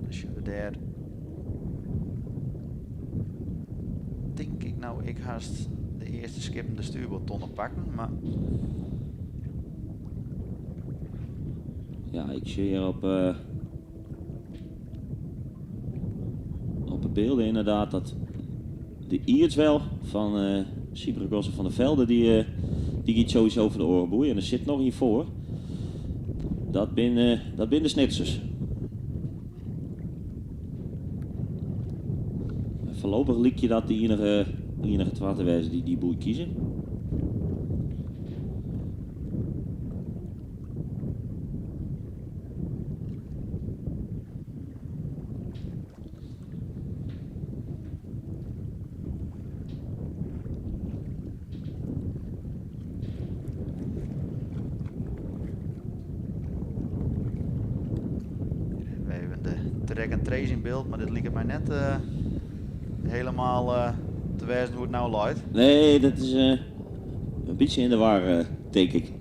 Dan sjogge we dêr. Tink ik no, ik hast de earste skippen de stuurboardtonne pakken, mar Ja, ik sjoch hjir op de bylden ynderdaad dat de Ierdswel fan Sybren Gosse van der Velde, dy giet sowieso foar de oare boei. En der sit noch ien foar. Dat binne de Snitsers. Foarlopich lykje dat de iennige ienige twa te wêzen dy't dy boei kieze. Even de track and trace yn byld, mar dit liket my net helemaal te wêzen hoe't it no leit. Nee, dat is in bytsje yn de war, tink ik.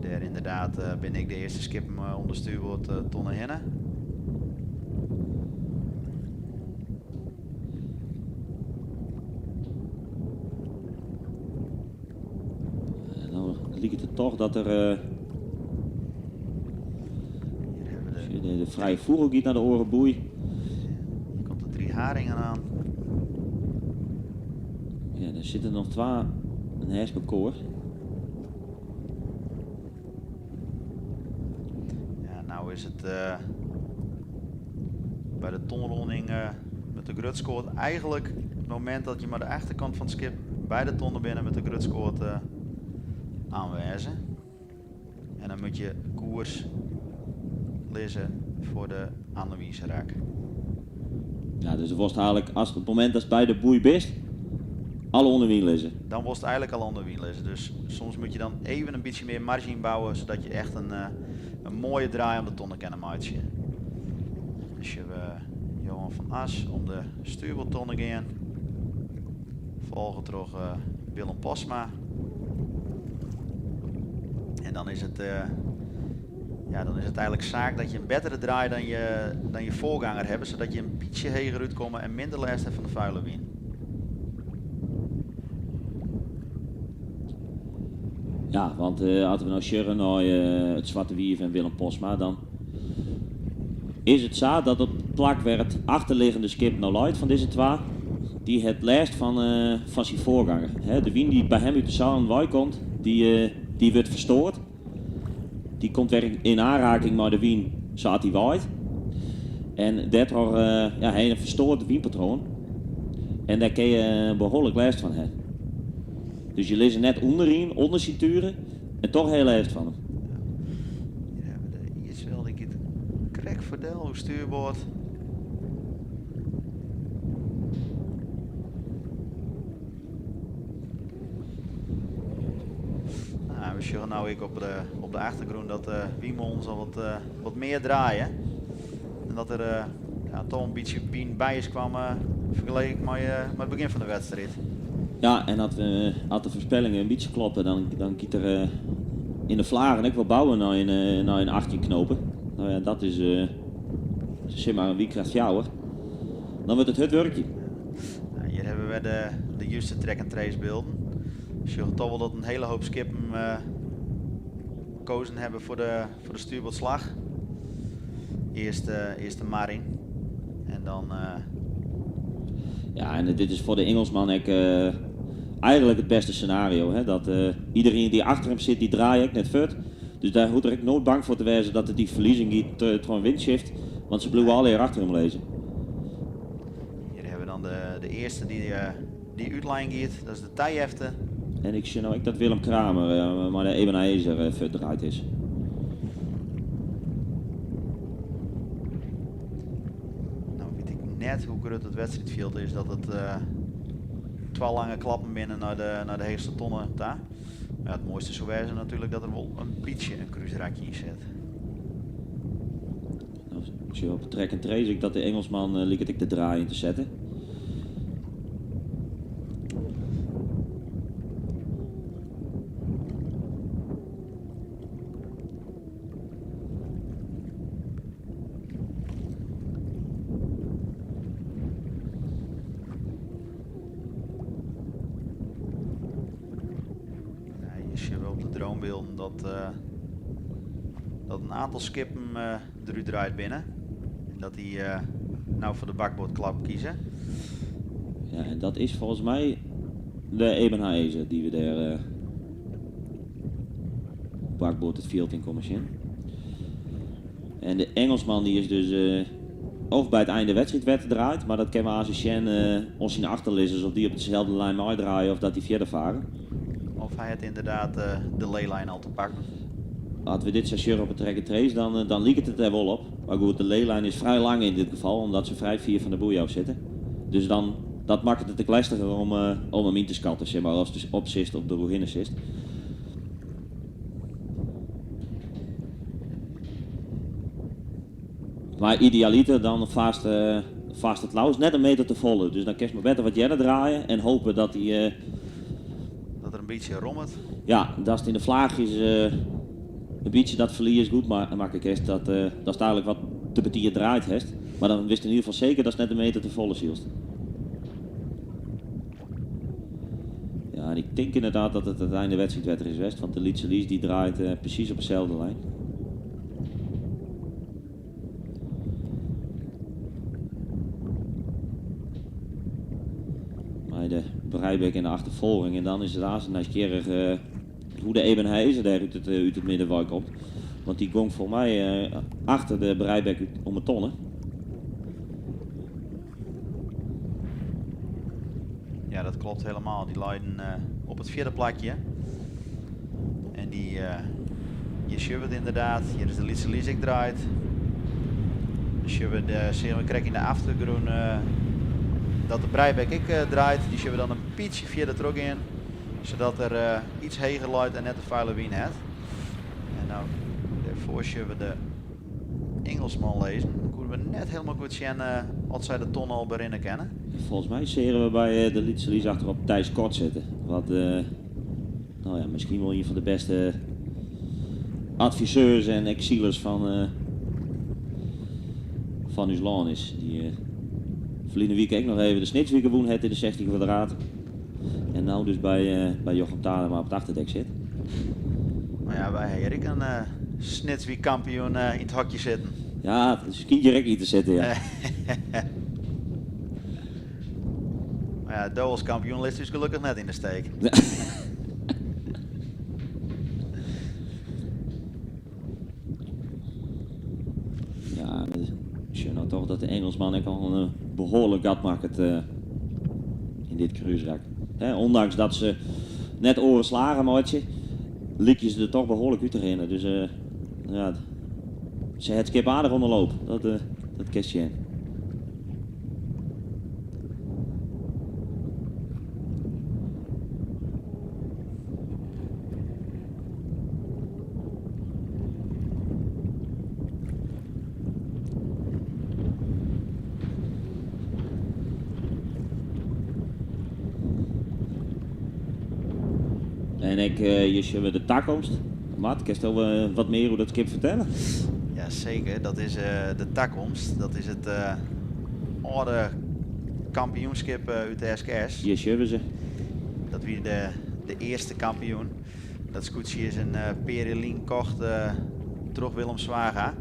Dêr ynderdaad binne ek de earste skippen om de stuurboardtonne hinne. No liket it toch dat der de frije fûgel giet nei de oare boei. Hjir komt de Drie Haringen oan. Ja, der sitte noch twa neist mekoar. Ja, no is it by de tonrûning mei de grutskoat eigenlik it momint dat je mei de achterkant fan it skip by de tonne binne mei de grutskoat oanwêze. En dan moatte je koers lizze foar de annewiisrak. Ja, dus do wolst eigenlik as it momint datst by de boei bist, al ûnder wyn lizze. Dan wolst eigenlik al ûnder wyn lizze. Dus soms moatte je dan even in bytsje mear marge ynbouwe, sadat je echt in moaie draai om de tonne kinne meitsje. Dan sjogge we Johan van As om de stuurboardtonne gean, folge troch Willem Postma. En dan is it, ja, dan is it eigenlik saak dat je in bettere draai dan je foarganger hawwe, sadat je in bytsje heger útkomme en minder lêst hawwe fan de fuile wyn. Ja, want as we no sjogge nei it Swarte Wief en Willem Postma, dan is it sa dat op it plak wêr it achterliggende skip no leit fan dizze twa, dy hat lêst fan syn foarganger. De wyn dy't by him út de seilen wei komt, dy wurdt ferstoard. Dy komt wer yn oanraking mei de wyn sa't dy waait. En dêrtroch ja, ha je in ferstoard wynpatroan. En dêr kinne je behoarlik lêst fan ha. Dus je lizze net ûnderyn, ûnder syn tugen, en toch ha je lêst fan him. Hjir hawwe we de Ieswel, dy giet krekt foardel oer stuurboard. Nou, we sjogge no ek op de achtergrûn dat de wynmolens al wat mear draaie. En dat der ja, toch in bytsje wyn by is kwam fergeleken mei it begjin fan de wedstriid. Ja, en as de foarspellingen in bytsje kloppe, dan giet der yn de flagen ek wol bouwen nei in 18 knopen. No ja, dat is sis mar in wynkracht 4. Dan wurdt it hurd wurkjen. Nou, hjir hawwe we de juste track and trace bylden. We sjogge toch wol dat in hiele hoop skippen kozen hawwe foar de stuurboardslach. Earst de mar yn en dan Ja, en dit is foar de Ingelsman ek eigenlik it bêste scenario. Hè? Dat iderien dy't achter him sit, dy draait ek net fuort. Dus dêr hoecht er ek noait bang foar te wêzen dat it dy ferliezen giet troch in windshift. Want se bliuwe allegear achter him lizzen. Hjir hawwe we dan de earste dy't útlein giet. Dat is de Tijefte. En ik sjoch no ek dat Willem Kramer mei de Ebenezer fuortdraaid is. No wit ik net hoe grut it wedstriidfjild is dat it twa lange klappen binne nei de heechste tonne ta. Mar ja, it moaiste soe wêze natuerlik dat der wol in bytsje in krúsrakje yn sit. No, ik sjoch op track and trace ek dat de Engelsman liket ek de draai yn te setten. Ja, hjir sjogge we op de dronebylden dat in oantal skippen derút draaid binne. En dat dy no foar de bakboardklap kieze. Ja, en dat is folgens my de Ebenhaëzer dy't we dêr bakboard it fjild yn komme sjen. En de Engelsman die is dus of by it ein de wedstriid draaid, mar dat kinne we aanst sjen oan syn achterlizzers of dy op deselde lijn meidraaie of dat dy fierder farre. Of hy hat ynderdaad de leelijn al te pakken. As we dit sa sjogge op it track and trace, dan liket it der wol op. Mar goed, de leelijn is frij lang yn dit gefal, omdat se frij fier fan de boei ôf sitte. Dus dan, dat makket it ek lestiger om him yn te skatten, sis mar, ast dus op sitst of deroerhinne sitst. Mar idealiter dan farst it leafst net in meter te folle. Dus dan kinst mar better wat earder draaie en hoopje dat dy Dat der in bytsje rommet. Ja, datst yn de flaachjes in bytsje dat ferlies goed makke kinst. Datst eigentlik wat te betiid draaid hast. Mar dan witst yn ieder gefal seker datst net in meter te folle sylst. Ja, en ik tink ynderdaad dat it it ein de wedstriidwetter is west, want de Lytse Lies dy draait presys op deselde lijn. Mei de Breibek yn de achterfolging en dan is it aanst nijsgjirrich hoe't de Ebenhaëzer dêr út it midden wei komt. Want dy gong folgens my achter de Breibek út om 'e tonne. Ja, dat klopt helemaal. Dy leinen op it fjirde plakje. En dy, hjir sjogge we it ynderdaad. Hjir is de Lytse Lies ek draaid. Dan sjogge we de, sjogge we krekt yn de achtergrûn dat de Breibek ek draait. Dy sjogge we dan in bytsje fierder trochgean, sadat er iets heger leit en net de feile wyn hat. En no, dêrfoar sjogge we de Ingelsman lizzen. Dan koene we net hielendal goed sjen oft sy de tonne al berinne kinne. Folgens my seagen we by de Lytse Lies achterop Thijs Kort sitten. Wat no ja, miskien wol ien fan de bêste adviseurs en eksilers fan ús lân is. Dy't ferline wike ek noch even de Snitswike wûn hat yn de 16 kwadraat. En no dus by Jochem Tadema op it achterdek sit. No ja, wy ha hjir ek in Snitswike kampioen yn it hokje sitten. Ja, it skynt hjir ek yn te sitten, ja. Mar ja, do as kampioen litst ús gelokkich net yn de steek. Ja, ik sjoch no toch dat de Engelsman ek al in behoarlik gat makket yn dit krúsrak. Hè, ûndanks dat se net oare slagen meitsje, lykje se der toch behoarlik út te rinnen. Dus ja, se hat it skip aardich oan de loop. Dat kinst sjen. En ek hjir sjogge we de takomst. Mart, kinst wat mear oer dat skip fertelle? Ja, seker. Dat is de takomst. Dat is it âlde kampioenskip út de SKS. Hjir sjogge we se. Dat wie de earste kampioen. Dat skûtsje is in pear jier lyn kocht troch Willem Zwaga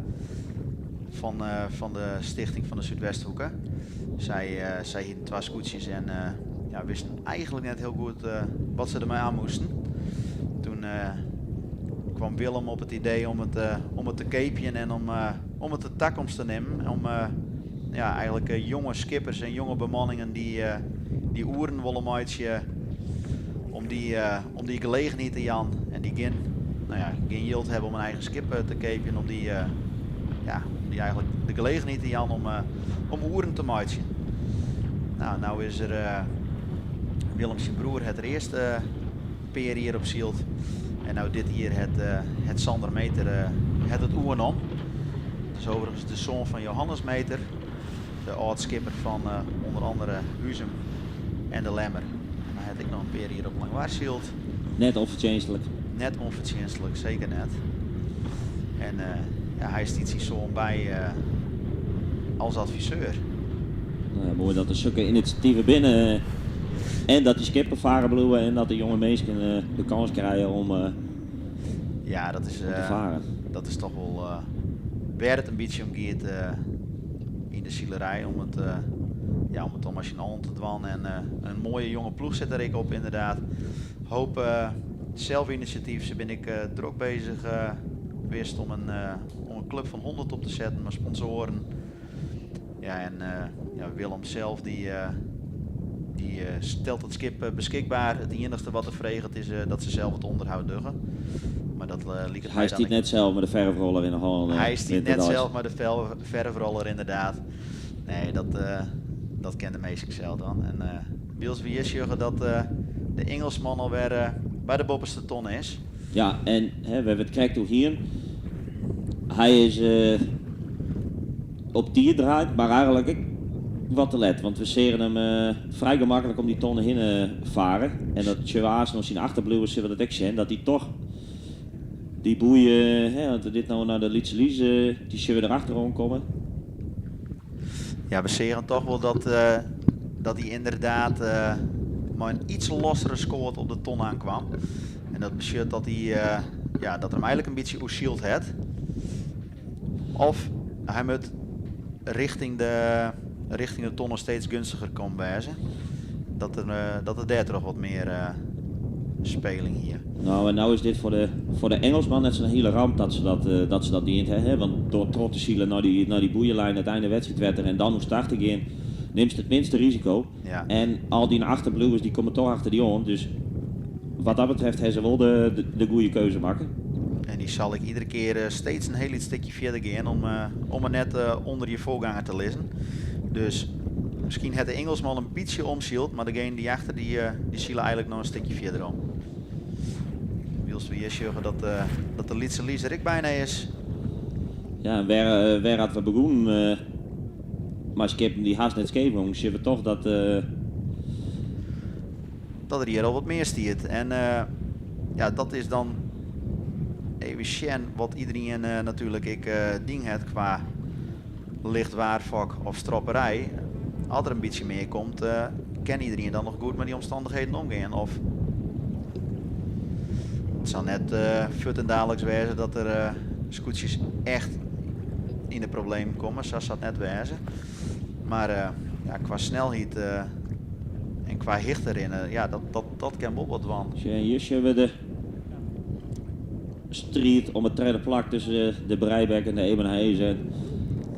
fan de Stichting fan de Súdwesthoeke. Sy hiene twa skûtsjes en ja, wisten eigentlik net hiel goed wat se dermei oan moasten. Doe kaam Willem op it idee om it te keapjen en om it de takomst te nimmen. Om ja, eigentlik jonge skippers en jonge bemanningen dy't oeren wolle meitsje, om dy gelegenheid te jaan en dy't gjin, no ja, gjin jild hawwe om in eigen skip te keapjen, ja, om dy eigentlik de gelegenheid te jaan om oeren te meitsjen. No, no is der Willem syn broer hat der earst in pear jier op syld. En no dit jier hat Sander Meter hat it oernommen. Dat is overigens de soan fan Johannes Meter, de âld-skipper fan ûnder oare Huzum en de Lemmer. En hy hat ek noch in pear jier op Langwar syld. Net ûnfertsjinstlik. Net ûnfertsjinstlik, seker net. En ja, hy stiet syn soan by as adviseur. No ja, moai dat der sokke inisjativen binne. En dat dy skippen farren bliuwe en dat de jonge minsken de kâns krije Ja, dat is, om te farren. Dat is toch wol wêr't it in bytsje om giet yn de silerij. Om it, ja, om it om masinaal te dwaan. En in moaie jonge ploech sit der ek op, ynderdaad. Hoop selfinisjatyf. Se binne ek drok beuzich west om in club van 100 op te zetten met sponsoren. Ja, en ja, Willem zelf die, die stelt het schip beschikbaar. Het enige wat er vreegt is dat ze zelf het onderhoud duggen. Maar dat liep het Hij dan stiet net zelf met de verfroller in de hand. Hij stiet net zelf met de verfroller inderdaad. Nee, dat kent de meeste zelf dan. En Wils wie is Jurgen dat de Engelsman alweer bij de boppenste ton is. Ja, en hè, we hebben het krijgt toe hier. Hij is op 10 draait, maar eigenlijk ik wat te let. Want we zeren hem vrij gemakkelijk om die tonnen heen varen. En dat Chewaa's nog zien achterblijven, zullen we dat ook zien. Dat hij toch die boeien, hè, want we dit nou naar de Lietse Lies, die zullen erachterom komen. Ja, we zeren toch wel dat hij inderdaad maar een iets lossere scoort op de ton aankwam. En dat betekent dat hij ja, dat er hem eigenlijk een beetje oesield het. Of hij moet richting de tonnen steeds gunstiger komen wijzen. Dat er daar toch wat meer speling hier. Nou, en nou is dit voor de Engelsman net zo'n hele ramp dat ze dat niet hebben. Hè? Want door trot te zielen naar die boeienlijn het einde wedstrijd werd er en dan hoe start ik in, neemt het minste risico. Ja. En al die achterbluwers die komen toch achter die on. Dus wat dat betreft hebben ze wel de goede keuze maken. En die zal ik iedere keer steeds een heel iets stukje verder gaan om er net onder je voorganger te lezen. Dus misschien het de Engelsman een beetje omzielt, maar degene die achter die zielen eigenlijk nog een stukje verder om. Wiels we hier zeggen dat de Lietse Lies er ik bijna is. Ja, en waar hadden we begonnen, maar skip die haast net scheef, jongens, zien we toch dat dat er hier al wat meer stiert. En ja, dat is dan even sjen wat iedereen natuurlijk ik ding het qua lichtwaarvak of stropperij. Als er een beetje meer komt, kan iedereen dan nog goed met die omstandigheden omgaan. Of het zal net fut en dadelijks wezen dat er scootjes echt in de problemen komen, zoals dat net wezen. Maar ja, qua snelheid en qua hicht erin, ja, dat kan wel wat van. Hier hebben we de strijd om het tweede plak tussen de Breibek en de Ebenhaezer.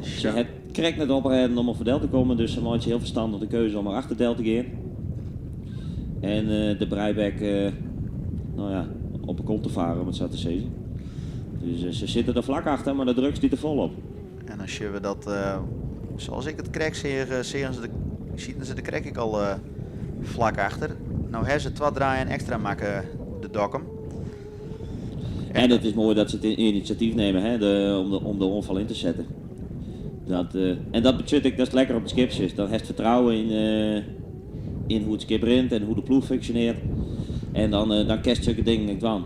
Ze het krijgt net oprijden om op verdel te komen, dus ze maakt heel verstandig de keuze om erachter del te gaan. En de Breibek op de kont te varen, om het zo te zeggen. Dus ze zitten er vlak achter, maar de druk zit er volop. En als je dat, zoals ik het krijg, zien ze de, zien ze de krek ik al vlak achter. Nou hebben ze 2 draaien extra maken, de Dokkum. En het is mooi dat ze het initiatief nemen, hè, om de onval in te zetten. Dat en dat betekent ik dat het lekker op het schip zit. Dat heeft vertrouwen in hoe het schip rent en hoe de ploeg functioneert. En dan kerst zulke dingen niet aan.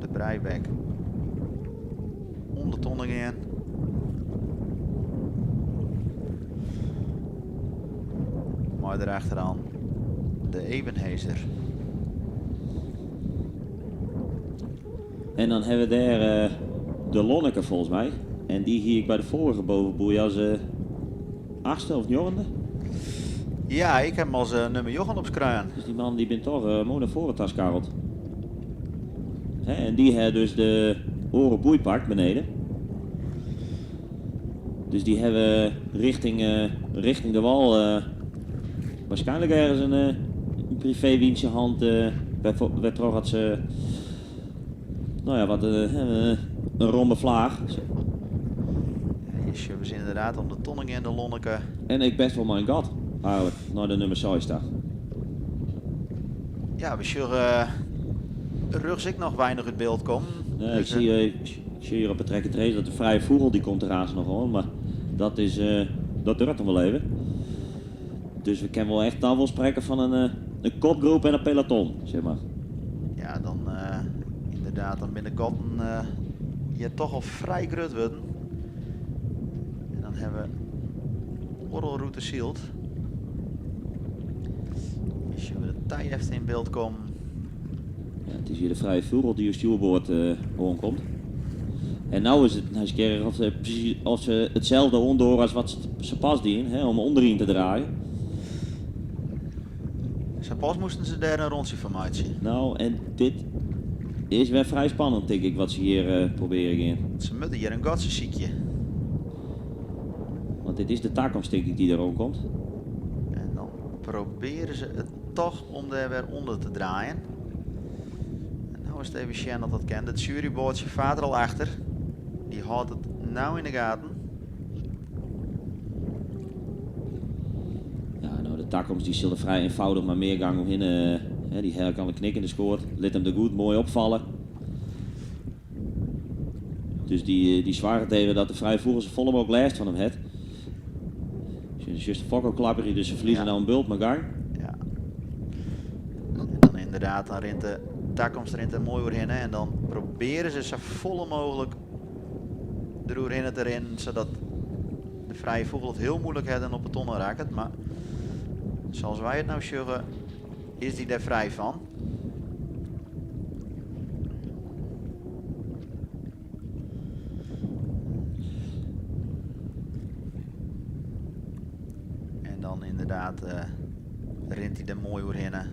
De Breibek. Om de tonnen gaan. Maar erachteraan de Ebenhaezer. En dan hebben we daar de Lonneke volgens mij. En die hier ik bij de vorige bovenboei als 8e of 9e. Ja, ik heb hem als nummer Johan op kruin. Dus die man die bent toch mooi naar voren taskarreld. Hè, en die heeft dus de orenboei pakt beneden. Dus die hebben richting de wal waarschijnlijk ergens een privé hand bij toch had ze, nou ja, wat een ronde vlaag. Ja, hier we zijn inderdaad om de tonning en de Lonneke. En ik best wel mijn gat eigenlijk naar de nummer 6 staat. Ja, we zullen rugs ik nog weinig uit beeld komen. Nee, Dus, ik zie hier op het trekken trace dat de vrije vogel die komt eraan nog hoor, maar dat duurt nog wel even. Dus we kunnen wel echt dan wel spreken van een kopgroep en een peloton. Ja, dan inderdaad, dan binnen Gotten je toch al vrij groot worden. En dan hebben we Orrelroute Zielt. Als je de tij even in beeld komt. Ja, het is hier de vrije vogel die op stuurboord rondkomt. En nou is het nou eens een keer of ze, precies, of ze hetzelfde onderhoren als wat ze pas dienen, hè, om onderin te draaien. Ze pas moesten ze daar een rondje van maken. Nou, en dit Is wer frij spannend, tink ik, wat se hjir probearje gean. Se moatte hjir in gatsje sykje. Want dit is de takomst, tink ik, dy't der oankomt. En dan probearje se it toch om dêr wer ûnder te draaien. En no is it even sjen oft dat kin. It juryboatsje fart der al achter. Dy hâldt it no yn de gaten. Ja, no, de takomst dy sil der frij eenvoudig mar mear gang omhinne. Hè, dy helk al in knik yn de skoat. Lit him der goed moai opfalle. Dus dy soarget even dat de frije fûgel sa folle mooglik lêst fan him hat. Just de fok klapperje, dus se ferlieze no in bult mei gang. Ja. En dan ynderdaad, dan rint de takomst rint der moai oerhinne en dan probearje se sa folle mooglik deroerhinne te rinnen, sadat de frije fûgel it hiel muoilik hat en op 'e tonne rakket. Mar sa as wy it no sjogge, is dy dêr frij fan. En dan ynderdaad rint hy der moai oerhinne.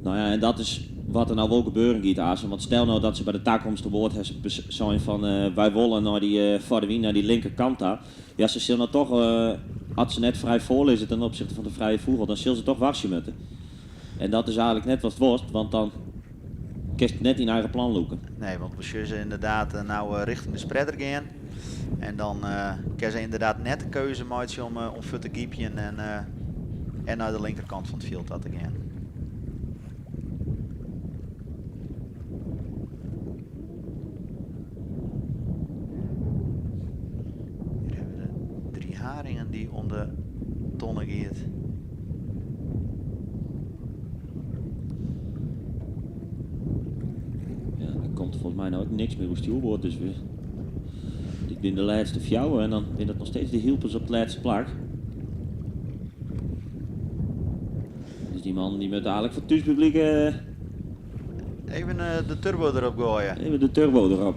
No ja, en dat is wat der no wol gebeuren giet, Asen. Want stel no dat se by de takomst op board sein fan wy wolle nei dy foar de wyn nei dy linkerkant ta. Ja, se sil no toch, as se net frij foar lizze ten opzichte fan de frije fûgel, dan sil se toch wachtsje moatte. En dat is eigenlik net watst wolst, want dan kinst net dyn eigen plan lûke. Nee, want we sjogge se ynderdaad no rjochting de spreader gean. En dan kinne se ynderdaad net de keuze meitsje om fuort te gypjen en nei de linkerkant fan it fjild ta te gean. Hjir hawwe we de Drie Haringen dy't om de tonne giet. Ja, der komt folgens my no ek niks mear oer stjoerboard, dus we, dit binne de lêste fjouwer en dan binne it noch steeds de Hylpers op it lêste plak. Dus dy mannen dy moatte eigenlik foar it thúspublyk Even de turbo derop goaie. Even de turbo derop.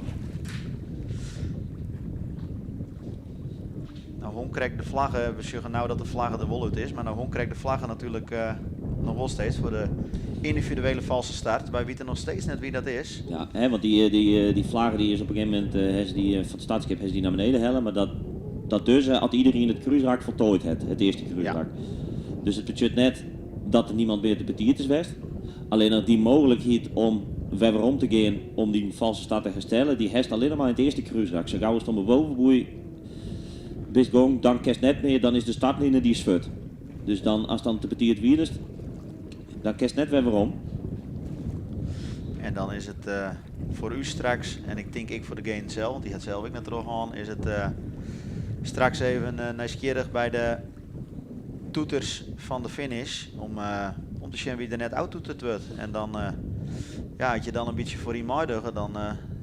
No hong krekt de flagge, we sjogge no dat de flagge der wol út is, mar no hong krekt de flagge natuerlik noch wol steeds foar de yndividuele falske start. Wy witte noch steeds net wie dat is. Ja, hè, want dy flagge dy is op in gegeven momint, ha se dy fan it startskip ha se dy nei beneden helle, mar dat dus as iderien it krúsrak foltoaid hat, it earste krúsrak. Dus it betsjut net dat der niemand mear te betiid is west. Allinnich dy mooglikheid om wer werom te gean om dyn falske start te herstellen, dy hast allinnich mar yn it earste krúsrak. Sa gau ast om 'e bovenboei bist gong, dan kinst net mear, dan is de startline dy is fuort. Dus dan, ast dan te betiid wiest, dan kinst net wer werom. En dan is it foar ús straks, en ik tink ek foar degene sels, want dy hat sels ek net trochhân, is it straks even nijsgjirrich by de toeters fan de finish om te sjen wie der net ôftoeterd wurdt. En dan, ja, as je dan in bytsje foaryn meidogge, dan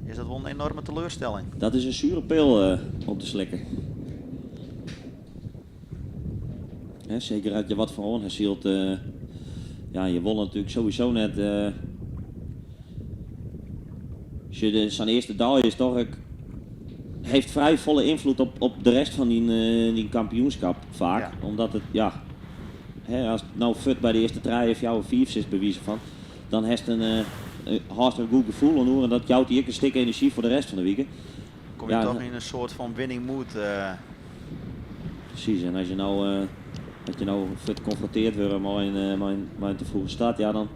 is dat wol in enorme teleurstelling. Dat is in sure pil om te slikken. Hè, seker as je wat foar oan ha syld. Ja, je wolle natuerlik sowieso net. Sjoch, sa'n earste dei is toch ek, heeft frij folle ynfloed op de rest fan dyn kampioenskip faak. Omdat it, ja, hè, ast no fuort by de earste trije, fjouwer, fiif sitst by wize fan, dan hast in, hâldst der in goed gefoel oan oer en dat jout dy ek in stik enerzjy foar de rest fan de wike. Kom je toch yn in soart fan winning mood. Presys, en as je no, as je no fuort konfronteard wurde mei in te froege start, ja, dan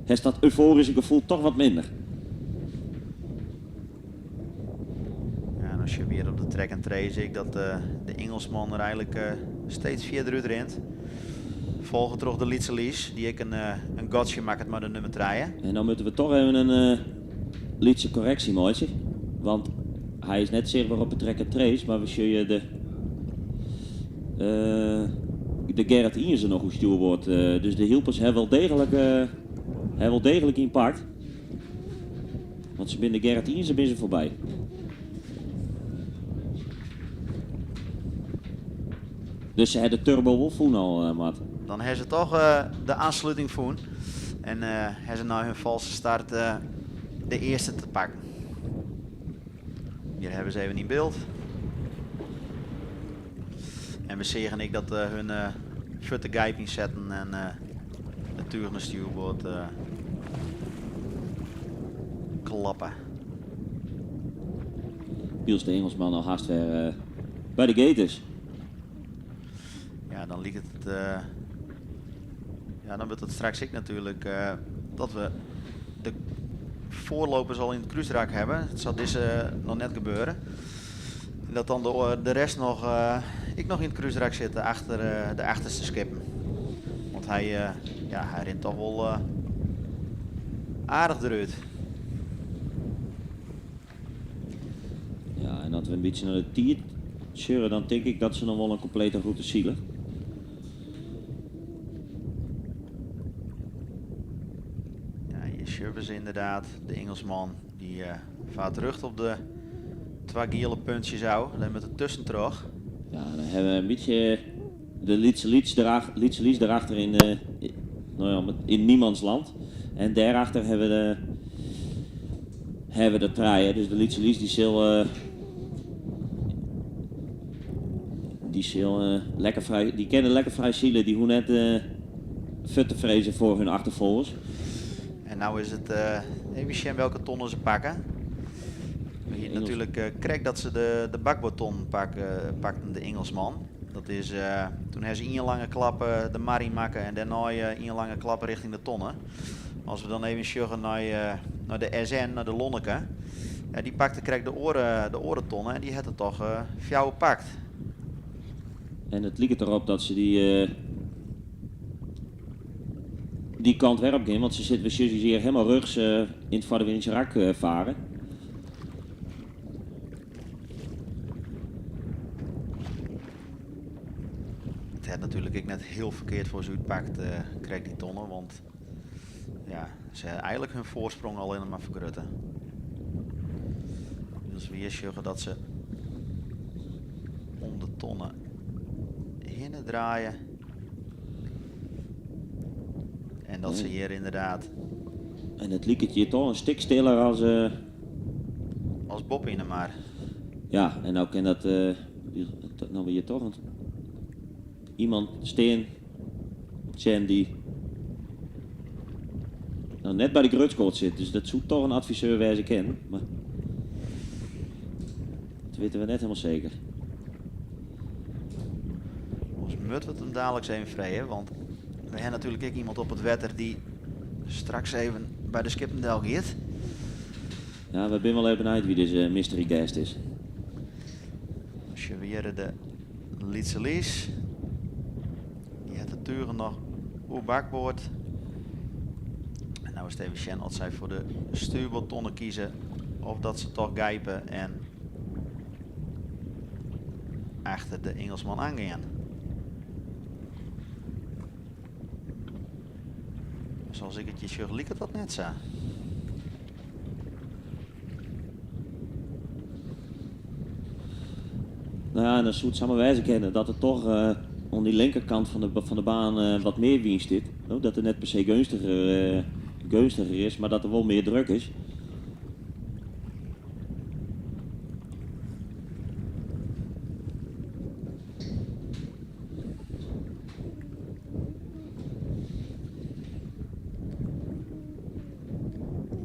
hast dat eufoaryske gefoel toch wat minder. Ja, en as je wer op de track and trace ek dat de Ingelsman der eigenlik steeds fierder út rint. Folge troch de Lytse Lies, dy't ek in gatsje makket mei de nûmer 3. En dan moatte we toch even in lytse korreksje meitsje. Want hy is net sichtber op de track and trace, mar we sjogge de Gerrit Iense noch oer stjoerboard. Dus de Hylpers hawwe wol deeglik ympakt. Want se binne de Gerrit Iense binne se foarby. Dus se hawwe de turbo wol fûn al, Mart. Dan hawwe se toch de oansluting fûn. En hawwe se nei hun falske start de earste te pakken. Hjir hawwe se even yn byld. En we seagen ek dat hun fuort de gyp ynsetten en it túch nei stjoerboard. klappe. Wylst de Ingelsman al hast wer eh, by de gate is. Ja, dan liket it. eh, ja, dan wurdt it straks ek natuerlik eh, dat we de foarlopers al yn it krúsrak hawwe. Dat sil dizze noch net gebeure. En dat dan de, de rest noch, eh, ek noch yn it krúsrak sit achter eh, de achterste skippen. Want hy, eh, ja, hy rint toch wol eh, aardich derút. Ja, en as we in bytsje nei de tiid sjogge, dan tink ik dat se noch wol in komplete rûte sile. Ja, hjir sjogge se ynderdaad, de Ingelsman dy eh, fart rjocht op de twa giele puntsjes ôf. Dan moat er tuskentroch. Ja, dan hawwe we in bytsje de lytse lyts derach, lytse lyts derachter yn, eh, no ja, yn niemandsland. En dêrachter hawwe we de, hawwe we de trije. Dus de lytse lyts dy sil, eh, dy sil eh, lekker frij, dy kinne lekker frij sile. Dy hoege net eh, fuort te freezjen foar hun achterfolgers. En no is it eh, even sjen welke tonnen se pakke. We hiene Engels. natuerlik eh, krekt dat se de, de bakboardtonnen pak, eh, pakten, de Ingelsman. Dat is, eh, doe hawwe se ien lange klap eh, de mar yn makke en dêrnei eh, ien lange klap rjochting de tonnen. As we dan even sjogge nei, eh, nei de SN, nei de Lonneke. Ja, dy pakte krekt de oare, de oare tonnen en dy hat der toch eh fjouwer pakt. En it liket derop dat se dy, eh, dy kant wer op gean, want se sitte we sjogge hjir hielendal rjochts eh, yn it foarderwynse rak eh, faren. It hat natuerlik ek net hiel ferkeard foar se útpakt, eh krekt dy tonnen, want ja, se hawwe eigentlik hun foarsprong allinnich mar fergrutte. Dus we hjir sjogge dat se om de tonnen hinne draaie. En dat se hjir ynderdaad En it liket hjir toch in stik stiller as, eh, as boppe yn 'e mar. Ja, en no kin dat, eh, no wie hjir toch in, iemand stean, sjen dy no net by de grutskoat sit. Dus dat soe toch in adviseur wêze kinne. Mar dat witte we net hielendal seker. Oars moatte we it him daliks even freegje, want we hawwe natuerlik ek iemand op it wetter dy't straks even by de skippen del giet. Ja, we binne wol even benijd wa't dizze mystery guest is. Sjogge we hjir de Lytse Lies. Dy hat de tugen noch oer bakboard. En no is it even sjen oft sy foar de stuurboardtonnen kieze of dat se toch gijpe en achter de Ingelsman oangean. Sa as ik it hjir sjoch, liket dat net sa. No ja, en dan soe it samar wêze kinne dat der toch eh, oan dy linkerkant fan de baan eh, wat mear wyn stiet. No, dat it net per se geunstiger, eh, geunstiger is, mar dat der wol mear druk is.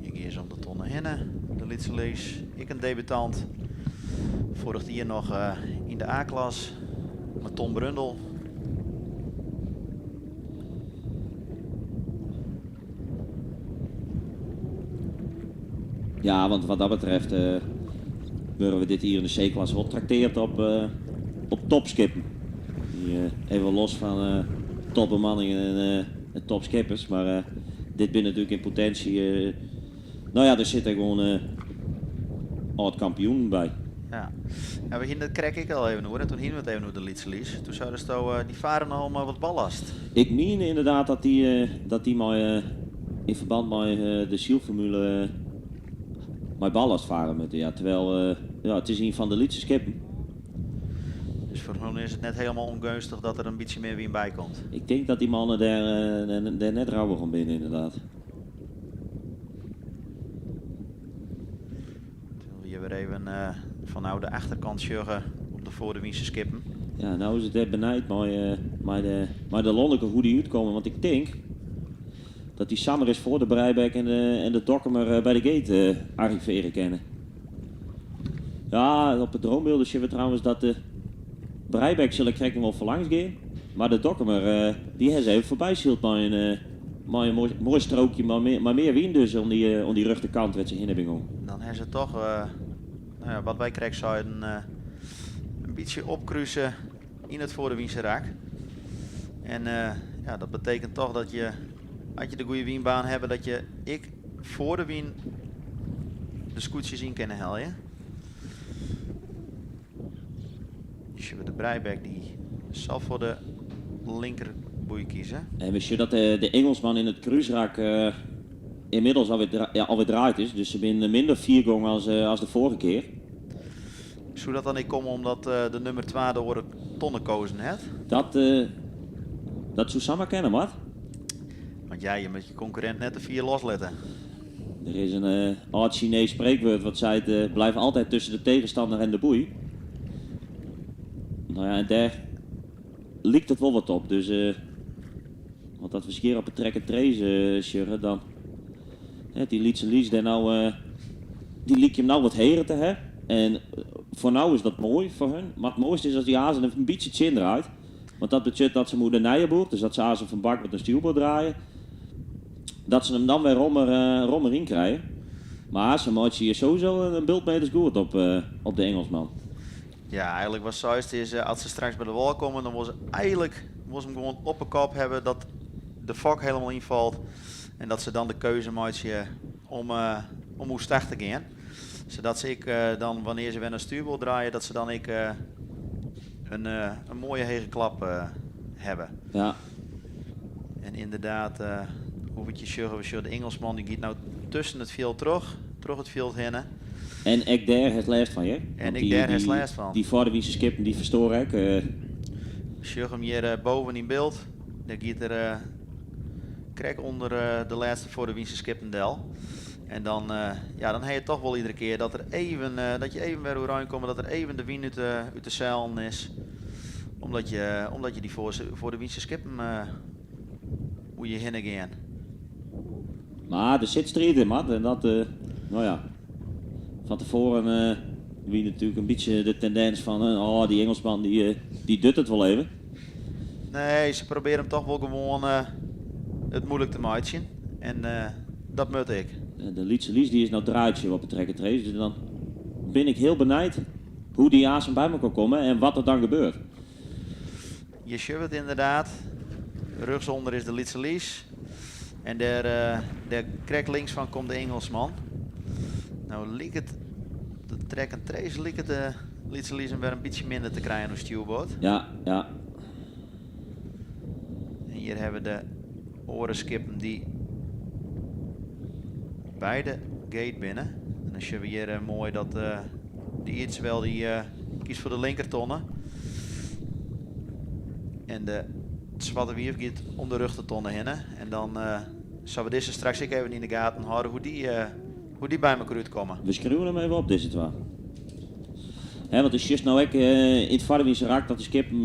Hjir geane se om de tonnen hinne. De Lytse Lies, ek in debutant. Foarich jier noch eh, yn de A-klas mei Tom Brundel. Ja, want wat dat betreft eh wurde we dit jier yn de C-klasse wol traktearre op, eh, op topskippen. Dy, eh, even los fan eh, topbemanning en, eh, en topskippers, mar eh, dit binne natuerlik yn potinsje. eh, no ja, der sitte gewoan eh âld-kampioenen by. Ja. Ja, we hiene it krekt ek al even oer en doe hiene we it even oer de Lytse Lies. Doe seisto, eh, dy farre noch mei wat ballast. Ik mien ynderdaad dat dy mei, eh, yn ferbân mei eh, de sylformule mei ballast farre moatte. Ja, terwyl eh, ja, it is ien fan de lytse skippen. Dus foar harren is it net hielendal ûngeunstich dat der in bytsje mear wyn by komt. Ik tink dat dy mannen dêr, eh, dêr net rouwich om binne, ynderdaad. Terwyl we hjir wer even eh, fanôf de achterkant sjogge op de foarderwynse skippen. Ja, no is it wer benijd mei, eh, mei de Lonneke hoe't dy útkomme. Want ik tink Dat dy samar ris foar de Breibek en de, en de Dokkumer by de gate arrivearje kinne. Ja, op de dronebeelden sjogge we trouwens dat de Breibek sil ik krekt noch wol foarlangs gean. Mar de Dokkumer, dy ha se even foarby syld mei in, mei in moai, moai strookje mei mear, mei mear wyn dus oan dy, oan dy rjochterkant wêr't se hinne binne gong. Dan ha se toch, nou ja, wat wy krekt seiden, in bytsje opkruse yn it foarewynse rak. En ja, dat betekent toch dat je, as je de goede wynbaan hawwe, dat je ek foar de wyn de skûtsjes yn kinne helje. Sjogge we de Breibek dy sil foar de linkerboei kieze. En we sjogge dat de, de Ingelsman yn it krúsrak ynmiddels alwer, ja, alwer draaid is. Dus se binne minder fier gong as, as de foarige kear. Soe dat dan ek komme omdat de nummer 2 de oare tonne kozen hat? Dat, dat soe samar kinne, Mart. Want ja, je moat je konkurrint net te fier loslitte. Der is in âld Sinees sprekwurd wat seit, blijf altijd tussen de tegenstander en de boei. No ja, en dêr liket it wol wat op. Dus, want as we skear op 'e track and trace sjogge, dan hè, dy Lytse Lies dêr no, dy lykje him no wat heger te ha. En foar no is dat moai foar hun. Mar it moaiste is as dy azen in bytsje tsjin draait. Want dat betsjut dat se him oer de nije boech, dus dat se azen fan bakboard nei stjoerboard draaie, dat se him dan wer rommer, rommer yn krije. Mar se meitsje hjir sowieso in bult meters goed op, op de Engelsman. Ja, eigenlik wat seist is, as se straks by de wâl komme, dan wol se eigenlik wol se him gewoan op 'e kop hawwe dat de fok hielendal ynfalt en dat se dan de keuze meitsje om, om oerstach te gean. Sadat se ek dan, wannear se wer nei stuurboard draaie, dat se dan ek in, in moaie hege klap hawwe. Ja. En ynderdaad, hoe we it sjogge, we sjogge de Ingelsman dy giet no tusken it fjild troch, troch it fjild hinne. En ek dêr hast lêst fan, hear. En ek dêr hast lêst fan. Dy foarwynse skippen dy ferstoare ek. We sjogge him hjir boven yn byld. Dêr giet er krekt ûnder de lêste foarwynse skippen del. En dan, ja, dan ha je toch wol iedere kear dat der even, dat je even wer oerein komme, dat der even de wyn út de, út de seilen is. Omdat je, omdat je dy foar, foar de wynse skippen oer je hinne gean. Mar der sit striid yn, Mart. En dat, no ja, fan tefoaren wie natuerlik in bytsje de tendins fan, oh, dy Ingelsman dy, dy docht it wol even. Nee, se probearje him toch wol gewoan it muoilik te meitsjen. En dat moat ek. De Lytse Lies dy is no draaid op 'e track and trace. Dus dan bin ik hiel benijd hoe't dy azen by mekoar komme en wat der dan gebeurt. Hjir sjogge we it ynderdaad. Rjochtsûnder is de Lytse Lies. En dêr, dêr krekt links fan komt de Ingelsman. No liket de track and trace liket de Lytse Lies him wer in bytsje minder te krijen oer stjoerboard. Ja. En hjir hawwe we de oare skippen dy't by de gate binne. En dan sjogge we hjir moai dat de Ierdswel dy kiest foar de linkertonne. En de Swarte Wief giet om de rjochtertonne hinne. En dan sille we dizze straks ek even yn de gaten hâlde hoe dy, hoe dy by mekoar útkomme. We skriuwe him even op, dizze twa. Hè, want it sjochst no ek yn it foarwynse rak dat de skippen,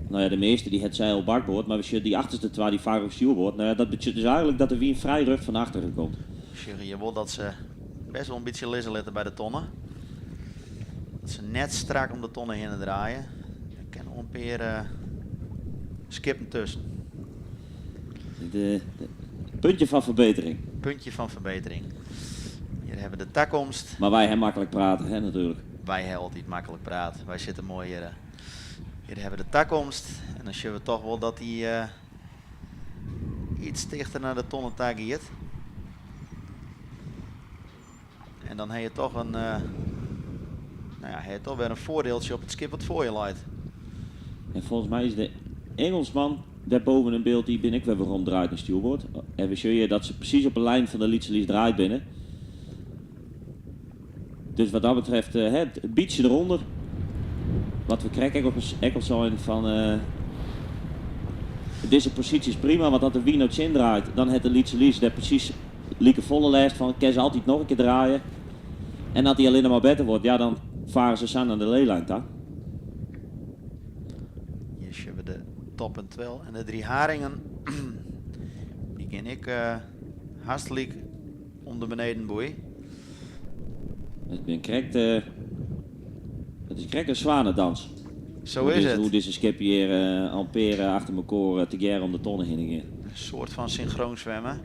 no ja, de measte dy het seil op bakboard, mar we sjogge dy achterste twa dy farre op stjoerboard. No ja, dat betsjut dus eigenlik dat de wyn frij rjocht fan achteren komt. We sjogge hjir wol dat se best wol in bytsje lizze litte by de tonne. Dat se net strak om de tonne hinne draaie. Der kinne wol in pear skippen tusken. De, puntje fan ferbetering. Puntje fan ferbetering. Hjir hawwe we de takomst. Mar wy hawwe maklik prate, hè, natuerlik. Wy hawwe altyd maklik praat. Wy sitte moai hjir. Hjir hawwe we de takomst. En dan sjogge we toch wol dat dy iets tichter nei de tonne ta giet. En dan ha je toch in, no ja, ha je toch wer in foardieltsje op it skip wat foar je leit. En folgens my is de Engelsman dêrboven yn byld, dy binne ek wer werom draaid nei stjoerboard. En we sjogge dat se presys op 'e lijn fan de Lytse Lies draaid binne. Dus wat dat betreft, hè, in bytsje derûnder. Wat we krekt ek op ek al seinen fan dizze posysje is prima, want as de wyn no tsjin draait, dan hat de Lytse Lies dêr presys like folle lêst fan. Kin se altyd noch in kear draaie. En as dy allinne mar better wurdt, ja, dan fare se sa nei de leelijn ta. Hjir sjogge we de Top en Twel en de Drie Haringen. Dy gean ek hast lyk om de benedenboei. It bin krekt, it is krekt in swanedans. Zo is het. Hoe dizze skippen hjir al in pear achter mekoar tegearre om de tonne hinne gean. In soart fan synchroon swimmen.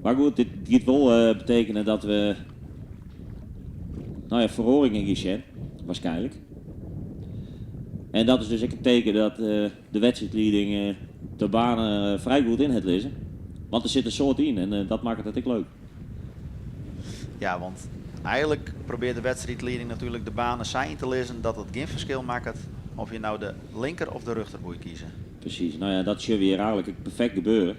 Mar goed, dit giet wol betekenen dat we nou ja, feroaringen gean sjen, waarskynlik. En dat is dus ek in teken dat de wedstriidlieding de banen frij goed yn hat lizzen. Want der sit in soad yn en dat makket it ek leuk. Ja, want eigenlik probearret de wedstriidlieding natuerlik de banen sa yn te lizzen dat it gjin ferskil makket of je no de linker of de rjochterboei kieze. Presys. No ja, dat sjogge we hjir eigenlik ek perfekt gebeuren.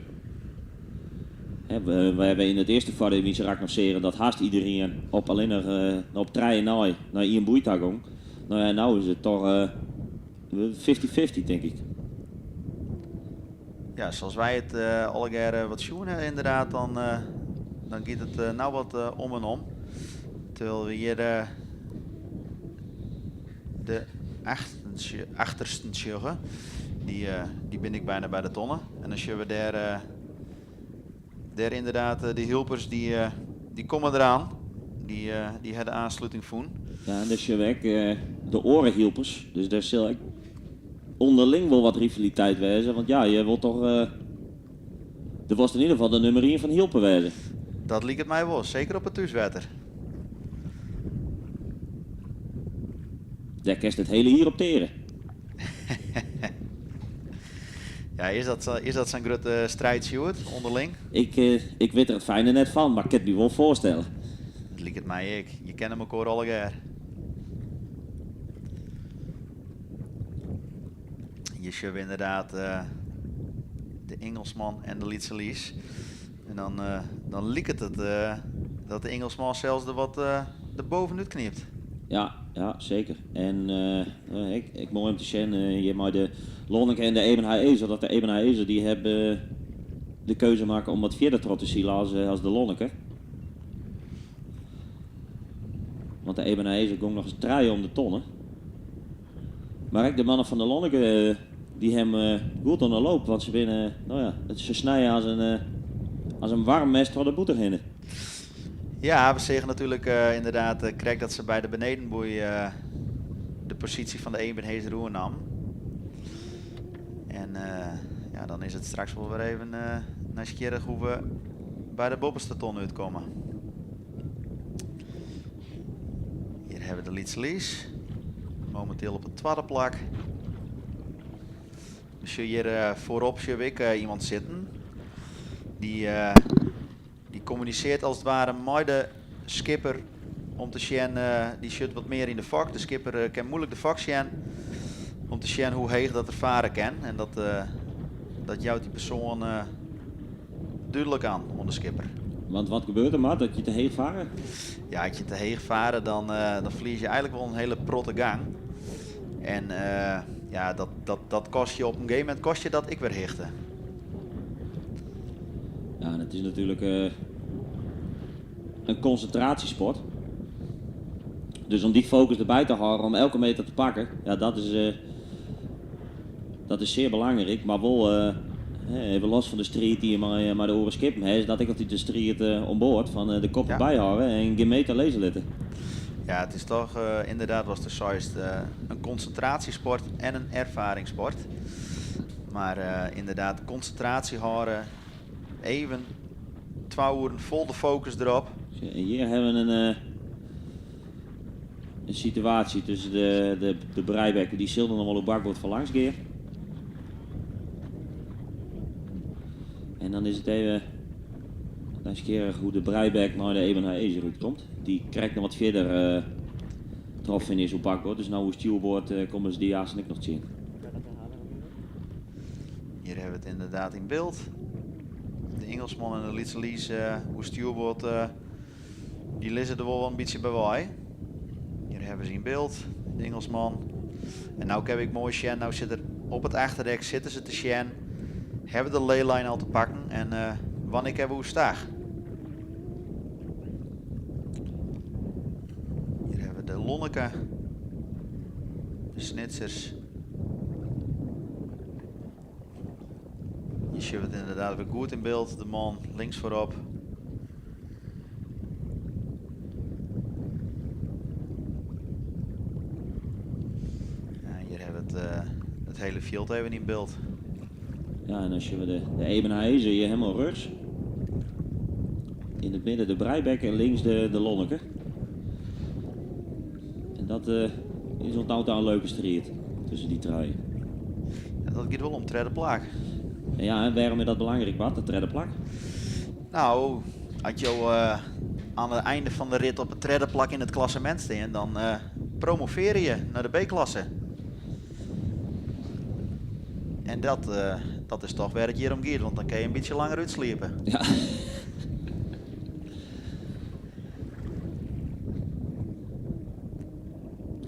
Hè, we hawwe yn it earste foardiel noch seagen dat hast iderien op allinnich op trije nei nei ien boei ta gong. No ja, no is it toch 50-50, tink ik. Ja, sa as wy it allegearre wat sjoen hawwe ynderdaad, dan giet it no wat om en om. Terwyl we hjir de achtersten sjogge, dy binne ek byna by de tonne. En dan sjogge we dêr ynderdaad de Hylpers, dy komme deroan. Dy hawwe de oansluting fûn. Ja, en dêr sjogge we ek de oare Hylpers. Dus dêr sil ek ûnderling wol wat rivaliteit wêze. Want ja, je wilt toch... Der was yn ieder gefal de nûmer 1 fan Hylpen wêze. Dat liket my wol, seker op it thúswetter. Dêr kinst it hiele jier op teare. Ja, is dat sa'n grutte striid, Sjoerd, ûnderling? Ik wit der it fine net fan, mar ik kin it my wol foarstelle. It liket my ek. Je kenne mekoar allegear. Hjir sjogge we ynderdaad de Ingelsman en de Lytse Lies. En dan liket it dat de Ingelsman sels der wat der bovenút knypt. Ja, ja, seker. En ik moai om te sjen hjir mei de Lonneke en de Ebenhaëzer, dat de Ebenhaëzer dy hawwe de keuze makke om wat fierder troch te silen as de Lonneke. Want de Ebenhaëzer gong noch ris trije om de tonne. Mar ek de mannen fan de Lonneke dy hawwe goed oan de loop, want se binne, no ja, se snije as in waarm mes troch de bûter hinne. Ja, we seagen natuerlik ynderdaad krekt dat se by de benedenboei de posysje fan de Ebenhaëzer oernaam. En ja, dan is it straks wol wer even nijsgjirrich hoe't we by de boppeste ton útkomme. Hjir hawwe we de Lytse Lies, mominteel op it twadde plak. We sjogge hjir foarop sjogge we ek iemand sitten. Dy kommunisearret as it ware mei de skipper om te sjen, dy sjocht wat mear yn de fok. De skipper kin muoilik de fok sjen om te sjen hoe heech dat er farre kin. En dat jout dy persoan dúdlik oan, oan de skipper. Want wat gebeurt der mar dat je te heech farre? Ja, as je te heech farre, dan ferlies je eigenlik wol in hiele protte gang. En ja, dat kostet je op in gegeven momint kost je dat ek wer hichte. Ja, en it is natuerlik in konsintraasjesport. Dus om dy fokus derby te hâlden, om elke meter te pakken, ja, dat is sear belangryk. Mar wol, even los fan de striid dy't je mei de oare skippen hawwe, is dat ek altyd de striid oan board fan de kop derby hâlde en gjin meter lizze litte. Ja, it is toch ynderdaad, watst do seist, in konsintraasjesport en in erfaringssport. Mar ynderdaad, konsintraasje hâlde, even 2 oeren fol de fokus derop. En hjir hawwe we in situaasje tusken de Breibekken, dy sille noch wol op bakboard fan langs gean. En dan is it even nijsgjirrich hoe't de Breibek nei de Ebenhaëzer útkomt. Dy krekt noch wat fierder troffen is op bakboard, dus no oer stjoerboard komme se dy aanst ek noch tsjin. Hjir hawwe we it ynderdaad yn byld. De Ingelsman en de Lytse Lies oer stjoerboard, dy lizze der wol in bytsje by wei. Hjir hawwe se yn byld, de Ingelsman. En no kin ik moai sjen, no sit er op it achterdek, sitte se te sjen. Hawwe de layline al te pakken en wannear kinne we oerstach? Hjir hawwe we de Lonneke, de Snitsers. Je ziet het inderdaad weer goed in beeld. De man links voorop. Ja, hier hebben we het hele veld even in beeld. Ja, en als je de Ebenhaëzer hier helemaal rechts. In het midden de Breibek en links de Lonneke. En dat is onthoud een leuke strijd tussen die truien. Ja, dat gaat wel om tweede plak. En ja, en waarom is dat belangrijk, Bart, de tweede plak? Nou, als je aan het einde van de rit op het tweede plak in het klassement staat, dan promoveer je naar de B-klasse. En dat is toch waar het hier om gaat, want dan kun je een beetje langer uitsliepen. Ja.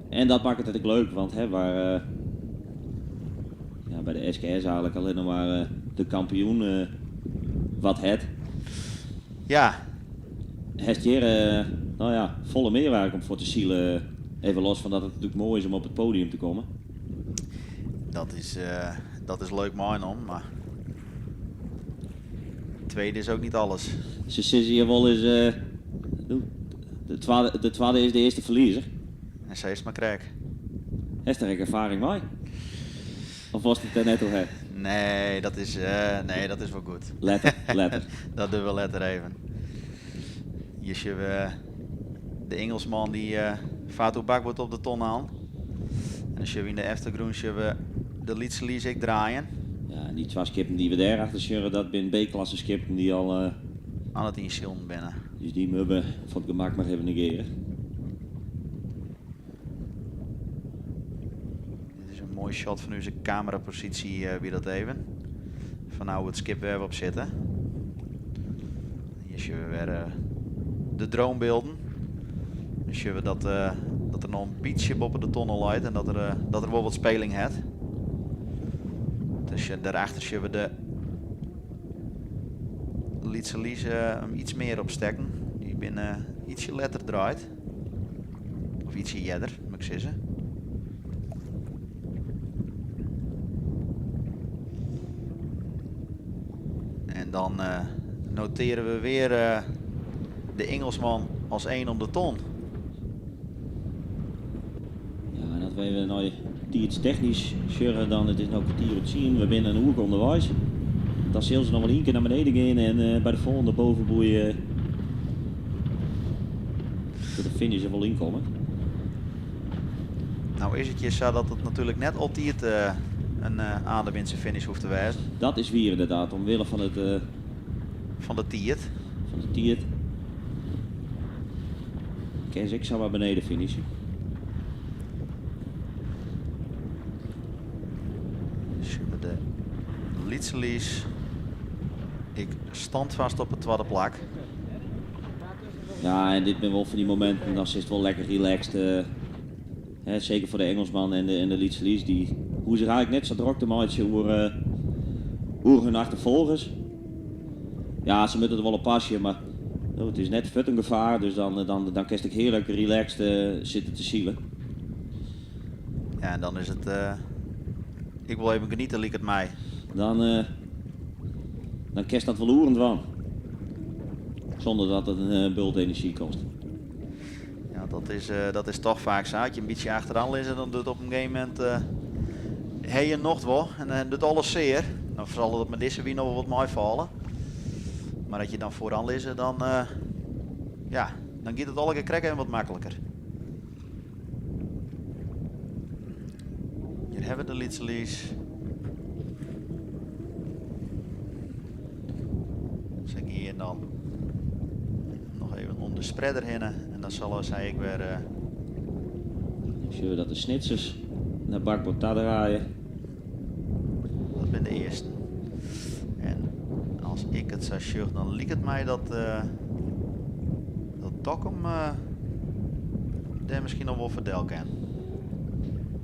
En dat maakt het natuurlijk leuk, want hè, waar ja, bij de SKS eigenlijk alleen nog maar de kampioen wat het. Heeft hier volle meerwaarde om voor te zielen. Even los van dat het natuurlijk mooi is om op het podium te komen. Dat is leuk mooi om, maar tweede is ook niet alles. Ze zitten hier wel eens de tweede is de eerste verliezer. En ze is maar krek. Heeft er ervaring mee? Of was het er net al hè? Nee, dat is wel goed. Letter, letter. Dat doen we letter even. Hier zien we de Engelsman die vaart op bakboord op de ton aan. En dan zien we in de achtergrond zien we de Lietse Lies ik draaien. Ja, en die twee skippen die we daar achter zien, dat zijn B-klasse skippen die al aan het inzien binnen. Dus die mubben voor het gemak maar even negeren. Dit is een mooi shot van onze camerapositie wie dat even. Van nou het skip waar we op zitten. Hier zien we weer de droombeelden. Dan zien we dat er nog een beetje boven de tonnel ligt en dat er wel wat speling heeft. Dus daarachter zien we de Lietse Lies hem iets meer opstekken. Die binnen ietsje letter draait. Of ietsje jedder, moet ik zeggen. En dan noteren we weer de Engelsman als 1 om de ton. Ja, en dat we nou die iets technisch sjurren dan, het is nou kwartier op 10, we binnen een uur onderwijs. Dan zullen ze nog wel één keer naar beneden gaan en bij de volgende bovenboei tot de finish er wel in komen. Nou is het je zo dat het natuurlijk net altijd een ademwinse finish hoeft te wijzen. Dat is weer inderdaad, omwille van het Van de tiert. Van de tiert. Kees, ik zou maar beneden finishen. Super de Lietse Lies. Ik stand vast op het tweede plak. Ja, en dit ben wel van die momenten, dan zit het wel lekker relaxed. Hè, zeker voor de Engelsman en de Lietse Lies, die hoe ze eigenlijk net zo druk te maken over hun achtervolgers. Ja, ze moeten er wel op pasje, maar oh, het is net vet een gevaar, dus dan kan ik heerlijk relaxed zitten te zielen. Ja, en dan is het ik wil even genieten, liek het mij. Dan kerst dat wel oerend van. Zonder dat het een bult energie kost. Ja, dat is toch vaak zo. Als je een beetje achteraan ligt en dan doet op een gegeven moment hey je nog wel en dan doet alles zeer. Dan zal het met deze wie nog wel wat mooi vallen. Maar dat je dan vooraan ligt, dan gaat het alle keer krekken en wat makkelijker. Hier hebben we de Lietse Lies. Zeg hier dan nog even om de spreader heen en dan zal zij ik weer Zullen we dat de snitsers naar bakboord draaien? Dat ben de eerste. En als ik het zou sjug, dan liep het mij dat Dokkum daar misschien nog wel verdel kan.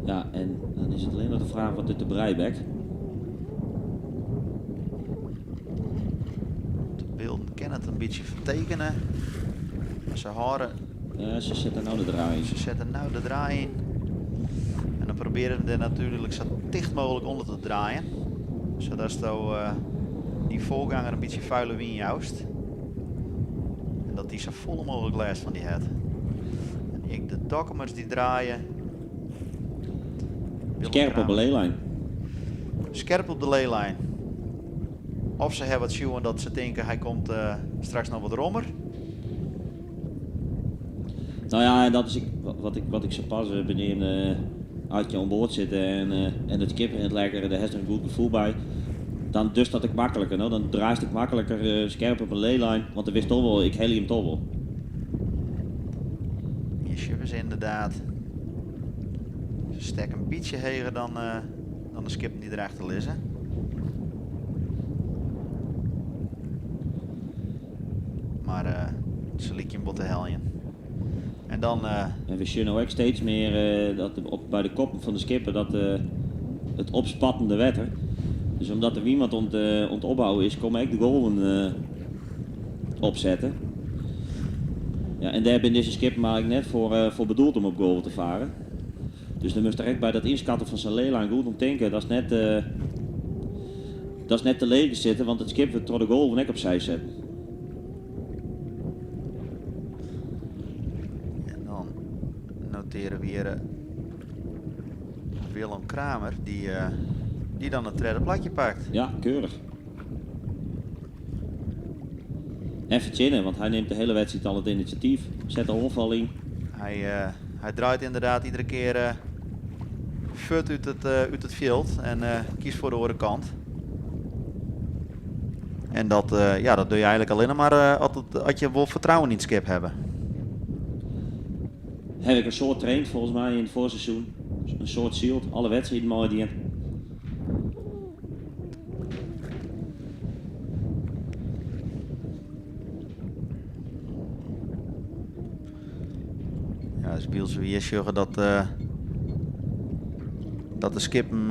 Ja, en dan is het alleen nog de vraag wat dit de Breibek. De beelden kennen het een beetje vertekenen. Maar ze horen. Ja, ze zetten nou de draai in. Ze zetten nou de draai in. En dan proberen ze er natuurlijk zo dicht mogelijk onder te draaien. Zodat ze dy foarganger in bytsje fuile wyn joust. En dat dy sa folle mooglik lêst fan dy hat. En ek de Dokkumers dy draaie. Skerp op de leelijn. Skerp op de leelijn. Of se hawwe wat sjoen dat se tinke hy komt straks noch wat rommer. Nou ja, en dat is wat ik sa pas beneamde. As je oan board sitte en it skip rint lekker, dêr hast in goed gefoel by. Dan dochst dat ek makliker, no? Dan draaist ek makliker skerp op in leelijn, want dan witst toch wol, ik helje him toch wol. Hier sjogge se ynderdaad. Se stekke in bytsje heger dan de skippen dy't derachter lizze. Mar se lykje him wol te heljen. En dan. En we sjogge no ek steeds mear dat by de koppen fan de skippen dat it opspattende wetter. Dus omdat de wyn wat oan it opbouwen is, komme ek de golven opsetten. Ja, en dêr binne dizze skippen eigentlik net foar bedoeld om op golven te faren. Dus dan moatst der ek by dat ynskatten fan sa'n leelijn goed om tinke datst net, datst net te leech sitte, want it skip wurdt troch de golven ek opsij setten. En dan notearje we hjir Willem Kramer, dy't dan it tredde plakje pakt. Ja, keurich. En fertsjinne, want hy nimt de hiele wedstriid al it inisjatyf, set de oanfal yn. Hy draait ynderdaad iedere kear fuort út it fjild en kiest foar de oare kant. En dat, ja, dat doch je eigentlik allinnich mar as je wol fertrouwen yn it skip hawwe. Haw ik in soad traind folgens my yn it foarseizoen. In soad syld, alle wedstriden meidien. Ja, dus wylst we hjir sjogge dat de skippen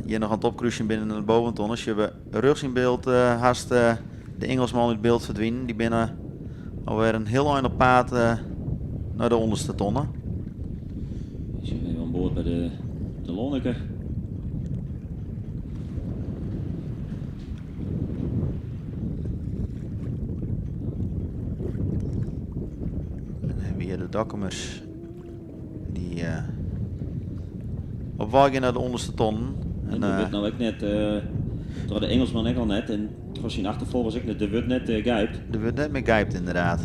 hjir noch oan it opkrúsjen binne nei de boventonne, sjogge we rjochts yn byld hast de Ingelsman út byld ferdwinen. Dy binne alwer in hiel ein op paad nei de ûnderste tonne. Sjogge we even oan board by de Lonneker. En dan hawwe we hjir de Dokkumers dy't op wei gean nei de ûnderste tonnen. En der wurdt no ek net, troch de Ingelsman ek al net en troch syn achterfolgers ek net, der wurdt net geipt. Der wurdt net mear geipt ynderdaad.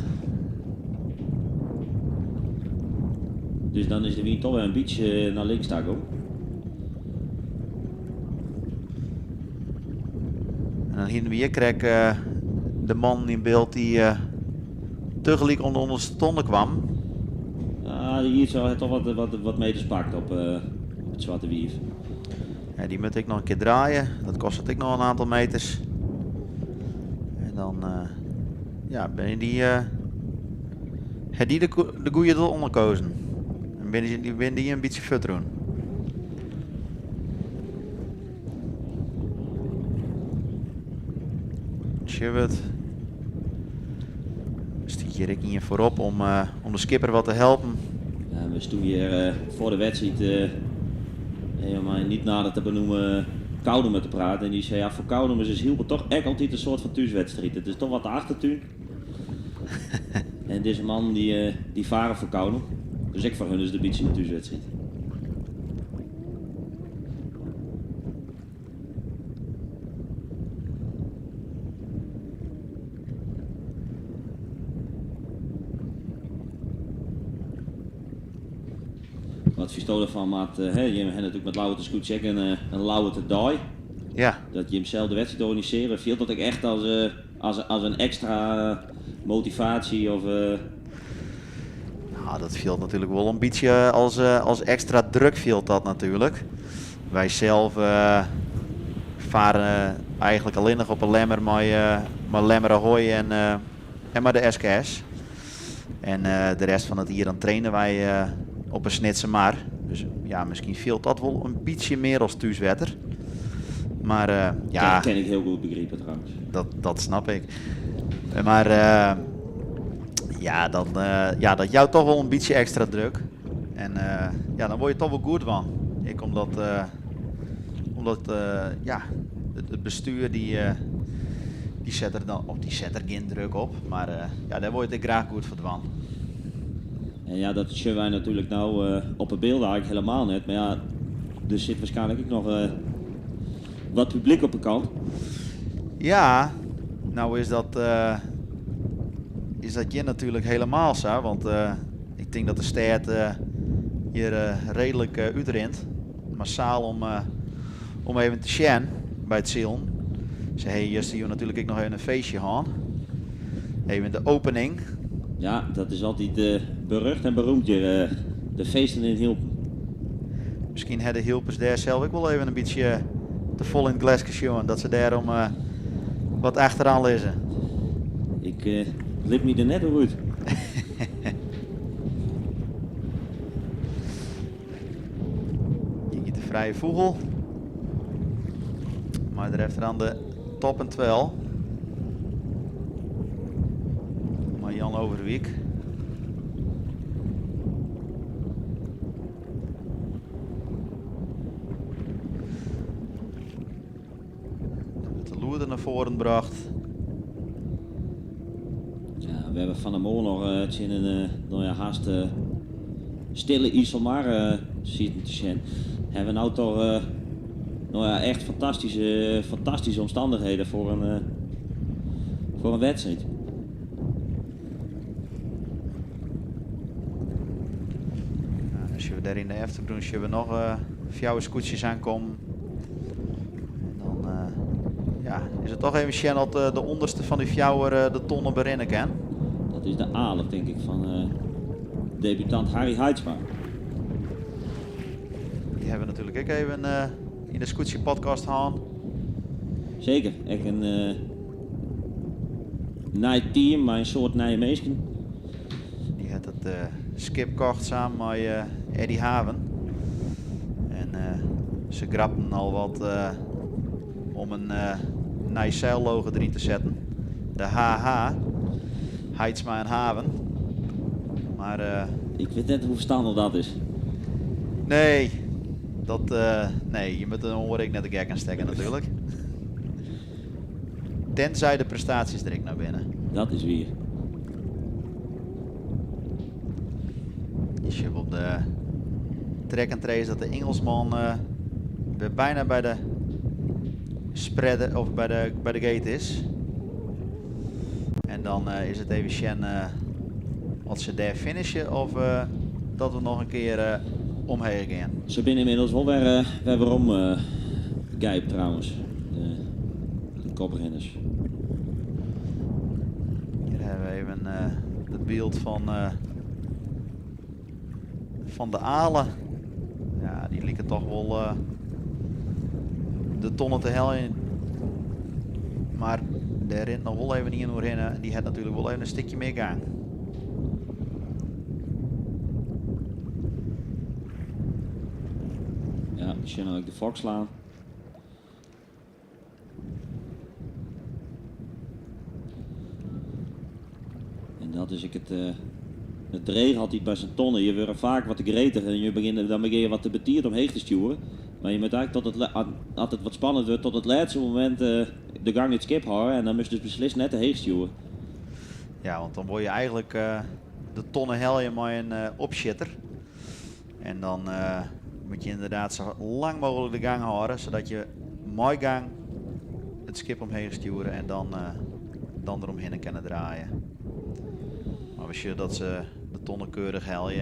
Dus dan is de wyn toch wer in bytsje nei links ta gong. En dan hiene we hjir krekt de man yn byld dy't tegelyk oan de ûnderste tonne kwam. Ah, dy hie hat toch wat meters pakt op it Swarte Wief. Ja, dy moat ek noch in kear draaie. Dat kostet ek noch in oantal meters. En dan ja, binne dy, ha dy de goede derûnder kozen. En binne dy in bytsje fuortrûn. Sjocht. Stiet hjir ek ien foarop om de skipper wat te helpen. Ja, we stonden hier foar de wedstriid, om niet nader te benoemen, Koudumer te praten. En dy sei, ja, foar Koudumers is Hylpen toch ek altyd in soart fan thúswedstriid. It is toch wat de achtertún. En dizze man dy fare foar Koudum. Dus ek foar hun is it in bytsje in thúswedstriid. Wat fynsto derfan, Mart? Hè, jim hawwe natuerlik mei Ljouwerter Skûtsje ek in Ljouwerter dei. Dat jim sels de wedstriid organisearje. Fielt dat ek echt as in ekstra motivaasje? Of? Nou, dat fielt natuerlik wol in bytsje as ekstra druk fielt dat natuerlik. Wy sels farre eigentlik allinnich op 'e Lemmer mei Lemmer Ahoy en mei de SKS. En de rest fan it jier dan traine wy op 'e Snitsermar. Dus ja, miskien fielt dat wol in bytsje mear as thúswetter. Mar ja. Dat kin ik hiel goed begripe trouwens. Dat snap ik. Mar ja, dan, ja, dat jout toch wol in bytsje ekstra druk. En ja, dan wurde je toch wol goed fan. Ek omdat ja, it bestjoer dy, Dy set der dan, of dy set der gjin druk op, mar ja, dêr wol je it ek graach goed foar dwaan. En ja, dat sjogge wy natuerlik no op 'e bylden eigentlik helemaal net. Mar ja, der sit waarskynlik ek noch wat publyk op 'e kant. Ja, no is dat, is dat hjir natuerlik helemaal sa. Want ik tink dat de stêd hjir reedlik útrint. Massaal om even te sjen by it silen. Se hawwe justerjûn natuerlik ek noch even in feestje hân. Even de opening. Ja, dat is altyd berucht en beroemd hjir, de feesten yn Hylpen. Miskien ha de Hylpers dêr sels ek wol even in bytsje te fol yn it gleske sjoen, dat se dêrom wat achteroan lizze. Ik lit my der net oer út. Hjir giet de Frije Fûgel. Mei derefteroan de Top en Twel. Mei Jan Overwyk. Wurdt de loeder nei foaren brocht. Ja, we hawwe fan 'e moarn noch tsjin in no ja, hast stille Iselmar sitten te sjen. Hawwe we no toch no ja, echt fantastyske, fantastyske omstannichheden foar in wedstriid. Nou, dan sjogge we dêr yn de eftergrûn sjogge we noch fjouwer skûtsjes oankommen. En dan ja, is it toch even sjen oft de ûnderste fan dy fjouwer de tonne berinne kin. Dat is de Ale, tink ik, fan debutant Harry Haitsma. Dy hawwe we natuerlik ek even yn de skûtsjepodcast hân. Seker, ek in nij team mei in soad nije minsken. Dy hat it skip kocht samen mei Eddie Haven. En se grapten al wat om in nij seillogo deryn te setten. De HH, Haitsma en Haven. Mar Ik wit net hoe ferstannich dat is. Nee, dat, nee, je moat in oar ek net de gek oanstekke natuerlik. Tenzij de prestaasjes der ek nei binne. Dat is wier. Je ziet op de track and trace dat de Engelsman weer bijna bij de spreader of bij de gate is. En dan is it even sjen oft se dêr finishe of dat we noch in kear omheech gean. Se binne ynmiddels wol wer werom gijpt trouwens. De koprinners. Hjir hawwe we even it byld fan de Ale. Ja, dy liket toch wol de tonne te heljen. Mar dêr rint noch wol even ien oerhinne. En dy hat natuerlik wol even in stikje mear gang. Ja, we zien ook de fok slaan. En dat is ik het dreig altyd by sa'n tonne. Je wurde faak wat te gretich en dan begjinne je wat te betiid omheech te stjoeren. Mar je moatte eigentlik tot it as it wat spannend wurdt, tot it lêste momint de gang yn it skip hâlde en dan moatst dus beslist net te heech stjoere. Ja, want dan wol je eigentlik de tonne helje mei in opsjitter. En dan moatte je ynderdaad sa lang mooglik de gang hâlde, sadat je mei gang it skip omheech stjoere en dan deromhinne kinne draaie. Mar we sjogge dat se de tonne keurich helje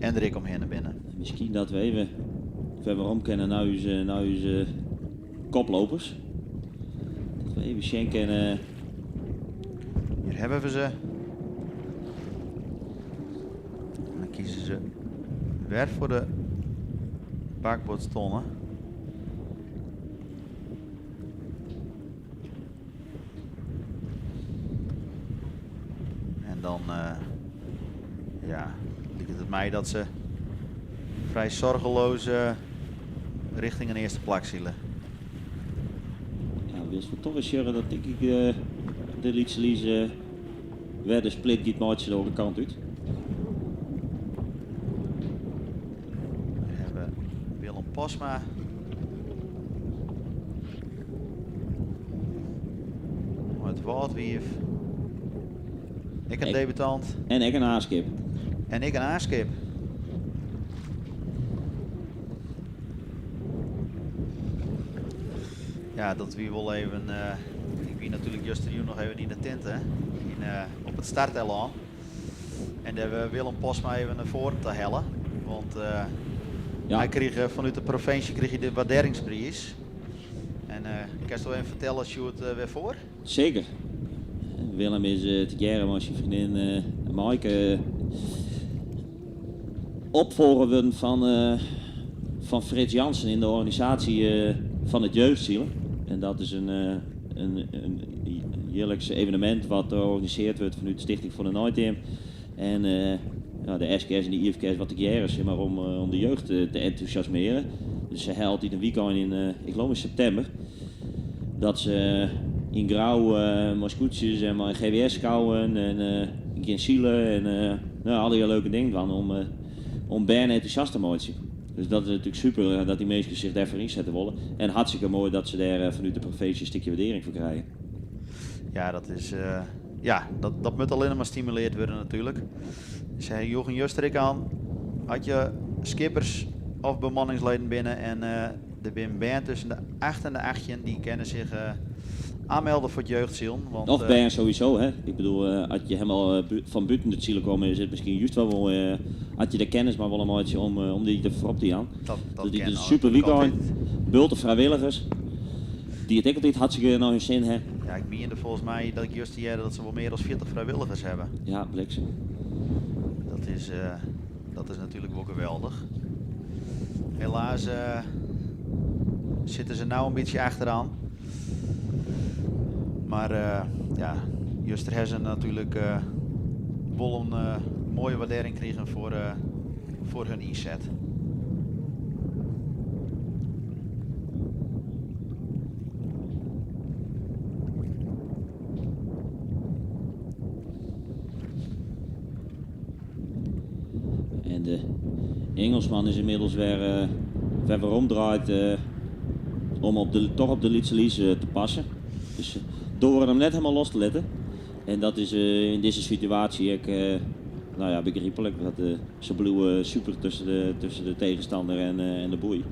en der ek omhinne binne. Miskien dat we even wer werom kinne nei ús koplopers. Dat we even sjen kinne. Hjir hawwe we se. En dan kieze se wer foar de bakboardstonne. En dan ja, liket it my dat se frij soargeloas rjochting in earste plak sile. Ja, wylst we toch ris sjogge dat tink ik de Lytse Lies wer de split giet meitsje de oare kant út. Hjir hawwe we Willem Posma. het Wâldwiif. Ek in debutant. En ek in A-skip. En ek in A-skip. Ja, dat wie wol even. Ik wie natuerlik justerjûn noch even yn de tinte yn, op it startelan. En dêr we Willem Postma even nei foaren ta helle. Want hy krige fanút de provinsje krige de waarderingspriis. En kinst wol even fertelle, Sjoerd, wêrfoar? Seker. Willem is tegearre mei syn freondin Maaike opfolger wurden fan Frits Jansen yn de organisaasje fan it jeugdsilen. En dat is in jierliks evenemint wat organisearre wurdt fanút de Stichting foar de Neiteam. En de SKS en de IFKS wat tegearre sis mar, om de jeugd te entûsjasmearjen. Dus se ha altyd in wykein yn, ik leau yn septimber, dat se yn Grou mei skûtsjes en mei GWS-skouwen en gean sile en no, allegear leuke dingen dwaan om bern entûsjast te meitsjen. Dus dat is natuerlik super dat dy minsken sich dêrfoar ynsette wolle. En hartstikke moai dat se dêr fanút de provinsje in stikje waardering foar krije. Ja, dat is, ja, dat moat allinnich mar stimulearre wurde natuerlik. Sei Jochen juster ek al, as je skippers of bemanningsleden binne en der binne bern tusken de 8 en de 18, dy kinne sich oanmelde foar it jeugdsilen. Want, Of bern sowieso, hè? Ik bedoel, as je helemaal fan bûten it silen komme, is it miskien just wol moai as je de kennis mar wolle meitsje om dy der foarop te jaan. Dat Dus dit kin is een super natuurlijk weekend. altyd. Bulte frijwilligers, dy't it ek altyd hartstikke nei hun sin ha. Ja, ik miende folgens my dat ik juster hearde dat se wol mear as 40 frijwilligers hawwe. Ja, bliksem. Dat is natuerlik wol geweldich. Helaas sitte se no in bytsje achteroan. Mar ja, juster ha se natuerlik wol in moaie waardering krigen foar hun ynset. En de Engelsman is ynmiddels wer weromdraaid om toch op de Lytse Lies te passen. Dus doare him net hielendal los te litten. En dat is yn dizze situaasje ek no ja, begryplik. Want se bliuwe super tusken de tegenstander en de boei.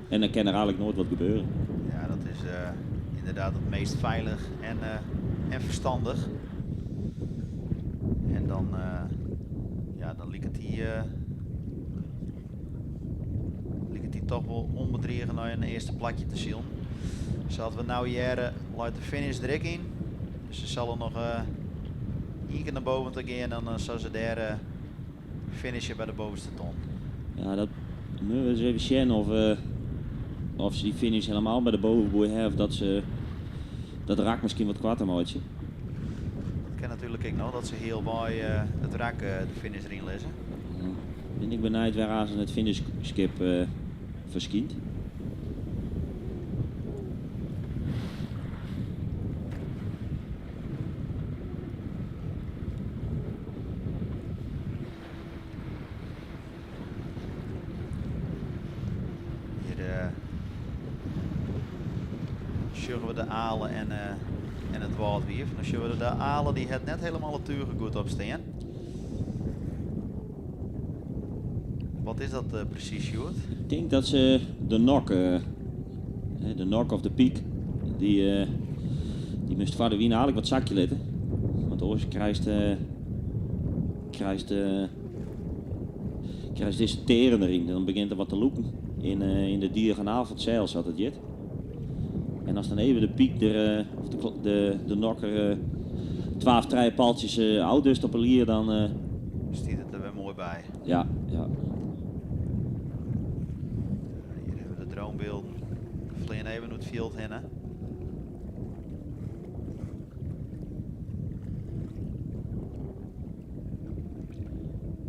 En dan kin der eigentlik noait wat gebeure. Ja, dat is ynderdaad it meast feilich en ferstannich. En dan, ja, dan liket dy dochs wol ûnbedrige nei in earste plakje te silen. Sa't we no hearre, leit de finish der ek yn. Dus se sille noch ien kear nei boven te gean en dan sille se dêr finishe by de bovenste ton. Ja, dat moatte we ris even sjen oft se dy finish hielendal by de bovenboei ha of dat se dat rak miskien wat koarter meitsje. Dat kin natuerlik ek noch, dat se healwei it rak de finish deryn lizze. Ja. Bin ik benijd wêr aanst it finishskip ferskynt. Hjir sjogge we de Ale en it Wâldwiif. Dan sjogge we de Ale, dy hat net hielendal it túch goed op stean. Wat is dat presys, Sjoerd? Ik tink dat se de nok, de nok of de pyk, dy moast foar de wyn eigentlik wat sakje litte. Want oars krijst dizze tearen deryn. Dan begjint er wat te lûken yn de diagonaal fan it seil, sa't it hjit. En as dan even de pyk der, of de nok der 12, trije paltsjes ôf op 'e lier, dan Stiet it der wer moai by. Ja. Hjir hawwe we de dronebylden. Fleane even oer it fjild hinne.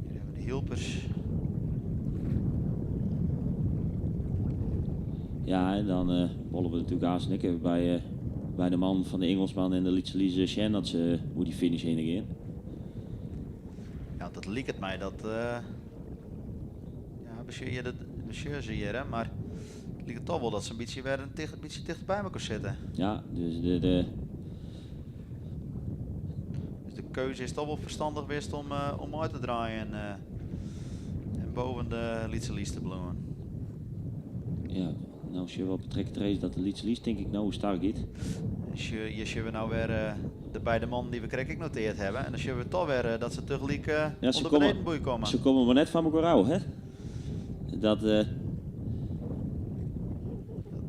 Hjir hawwe we de Hylpers. Ja, en dan wolle we natuerlik aanst ek even by de man fan de Engelsman en de Lytse Lies sjen dat se oer dy finish hinne gean. Ja, dat liket my dat, ja, besjoch dat, besjoch se hjir, hè, mar it liket dochs wol dat se in bytsje wer in bytsje tichter by elkoar sitte. Ja, dus de. keuze is toch wel verstandig geweest om uit te draaien en boven de Lytse Lies te bliuwen. Ja, nou zullen we op het trekken trace dat de Lytse Lies denk ik nou sterk gaat. Je zullen we nou weer de beide mannen die we krek ik noteerd hebben. En dan zullen we toch weer dat ze tegelijk Ja, ze onder komen benedenboei komen. Ze komen maar net van elkaar af, hè? Dat, Dat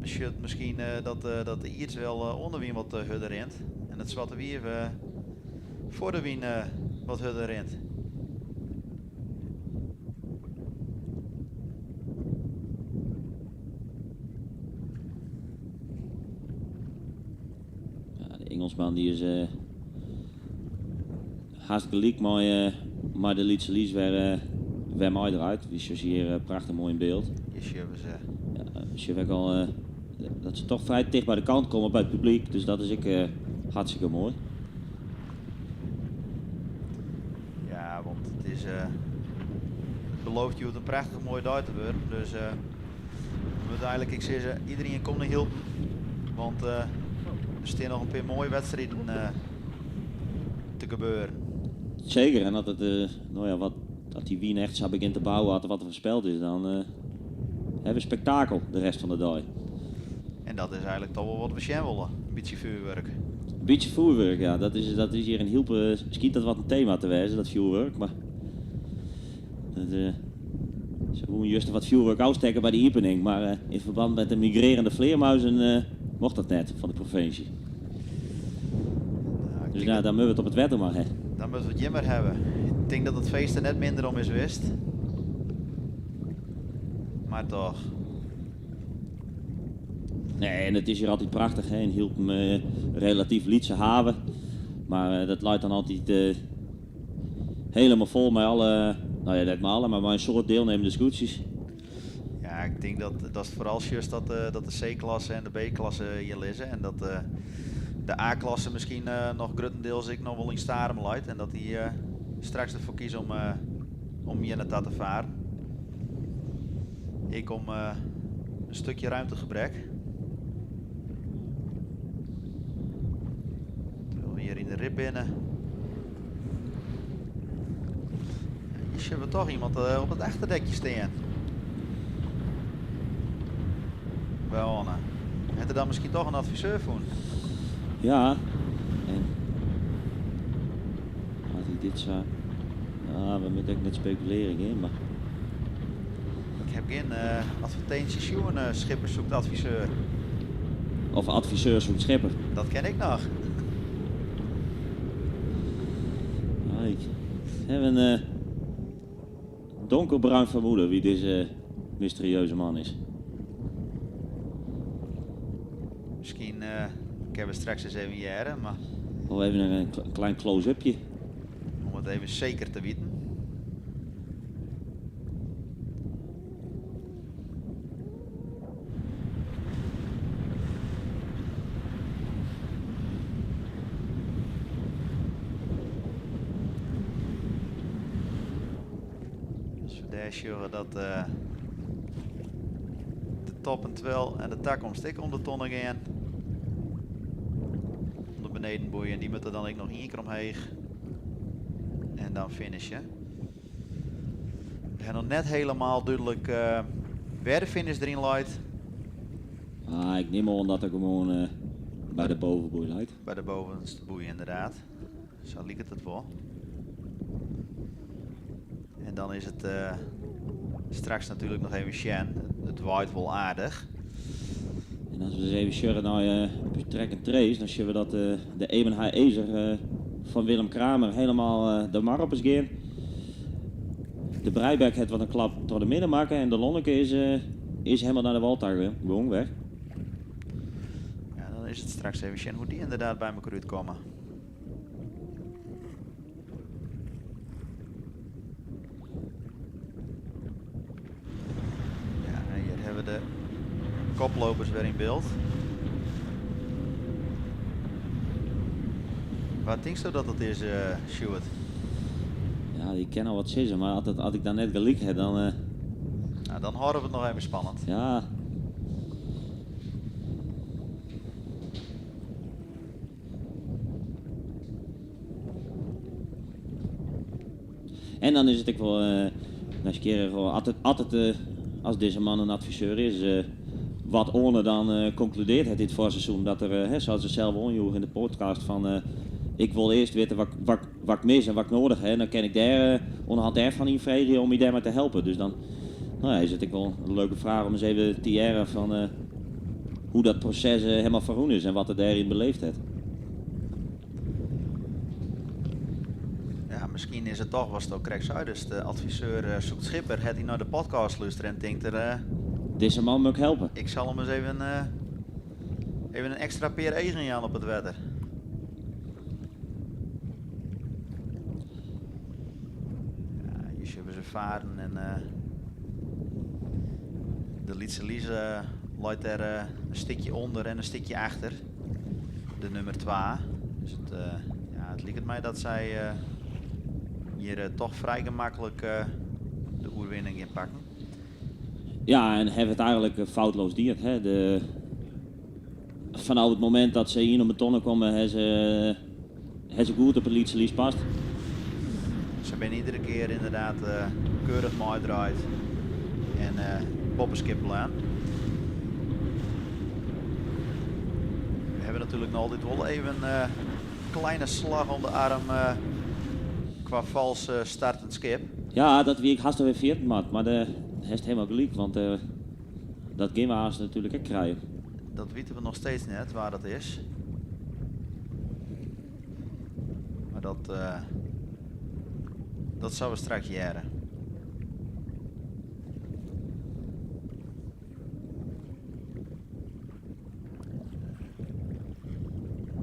beschut misschien dat de Ierts wel onder wien wat hudder rent. En het Zwarte Wief voor de wien wat hudder rent. Ja, de Engelsman die is hartstikke liek, maar de Lytse Lies weer mooi eruit. Die is hier prachtig mooi in beeld. Je ziet ze. Ja, je weet al dat ze toch vrij dicht bij de kant komen bij het publiek. Dus dat is ik hartstikke mooi. Ja, want het is het belooft je het een prachtig mooie dag te worden. Dus uiteindelijk, ik zeg ze, iedereen komt naar Hylpen. Want er staan nog een paar mooie wedstrijden te gebeuren. Zeker, en dat het nou ja, wat, dat die Wien echt zou beginnen te bouwen, had er wat er voorspeld is, dan hebben we spektakel de rest van de dag. En dat is eigenlijk toch wel wat we zien willen, een beetje vuurwerk. Een beetje vuurwerk, ja. Dat is hier in Hylpen, schiet dat wat een thema te wezen, dat vuurwerk. Maar dat ze willen juist wat vuurwerk uitsteken bij de opening, maar in verband met de migrerende vleermuizen mocht dat net van de provincie. Ik Dus denk dan moeten we het op het wetter maar, hè. Dan moeten we het jimmer hebben. Ik denk dat het feest er net minder om is geweest. Maar toch. Nee, en het is hier altijd prachtig, hè. In Hylpen relatief Lietse haven. Maar dat luidt dan altijd helemaal vol met alle, nou ja, net maar alle, maar een soort deelnemende scootjes. Ja, ik denk dat is vooral juist dat de C-klasse en de B-klasse hier liggen. En dat de A-klasse misschien nog grotendeels ik nog wel in Starum leidt. En dat die straks ervoor kiezen om hier naar te varen. Ik om een stukje ruimtegebrek. Terwijl we hier in de rib binnen. Hier zien we toch iemand op het achterdekje staan. Bij Anne. Heeft er dan misschien toch een adviseur voor? Ja. En als ik dit zou... Ja, we moeten ook net speculeren, hè, maar... Ik heb geen advertentie zien schipper zoekt adviseur. Of adviseur zoekt schipper. Dat ken ik nog. Ja, ik heb een donkerbruin vermoeden wie deze mysterieuze man is. Misschien kunnen we straks eens even jaren, maar... Of even een klein close-upje. Om het even zeker te weten. Dus we daar zien dat de top en twel en de tak omstik om de tonnen gaan. Om de benedenboeien en die moeten dan ook nog één keer omheen. En dan finishen. We hebben nog net helemaal duidelijk waar de finish erin ligt. Ik neem al dat er gewoon bij de bovenboei lijkt. Bij de bovenste boei inderdaad. Zo liep het het wel. En dan is het straks natuurlijk nog even Shen. Het waait wel aardig. En als we eens even sjurren naar op je track en trace, dan zien we dat de Ebenhaar Ezer van Willem Kramer helemaal de mar op is gaan. De Breibek heeft wat een klap door de midden maken en de Lonneke is helemaal naar de Waltar gewoon weg. Ja, dan is het straks even zien hoe die inderdaad bij elkaar uitkomen. Ja, en hier hebben we de koplopers weer in beeld. Wat denk je dat dat is, Stuart? Ja, ik ken al wat sissen, maar als ik daar net gelijk heb, dan Nou, dan houden we het nog even spannend. Ja. En dan is it ek wol nijsgjirrich, at it, as dizze man in adviseur is, wat Oane dan konkludearret hat dit foarseizoen. Dat er, hè, sa't se sels oanjoech yn de podcast, fan ik wol earst witte wat ik mis en wat ik nedich ha. En dan kin ik dêr oan de hand dêrfan yn freegje om my dêrmei te helpen. Dus dan no ja, is it ek wol in leuke fraach om ris even te hearren fan hoe't dat proses helemaal ferrûn is en wat er dêryn beleefd hat. Ja, miskien is it toch watsto krekt seidest. De adviseur eh, zoekt schipper. Hat hy nei de podcast lústere en tinkt er... eh, Dizze man moat ik helpe. ik sil him ris even, eh, even in ekstra pear eagen jaan op it wetter. Ja, hjir sjogge se faren en eh, de Lytse Lize leit dêr eh, in stikje ûnder en in stikje achter. De nûmer 2. Dus it, eh, ja, it liket my dat sy eh, hjir eh, toch frij gemaklik eh, de oerwinning gean pakken. Ja, en hawwe it eigenlik foutloos dien. Hè. Fanôf it momint dat se yn op de tonne komme, ha se goed op it Lytse Lies past. Se binne iedere kear ynderdaad eh, keurich meidraaid en uh, boppe skip bleaun. We hawwe natuerlik noch altyd wol even een uh, kleine slach om de earm uh, kwa fals startend skip. Ja, dat wie ik hast wer ferjitten moat, mar dêr hast hielendal gelyk, want dat gean we hast natuerlik ek krije. Dat witte we noch steeds net wêr't dat is. Mar dat, uh, dat sille we straks hearre.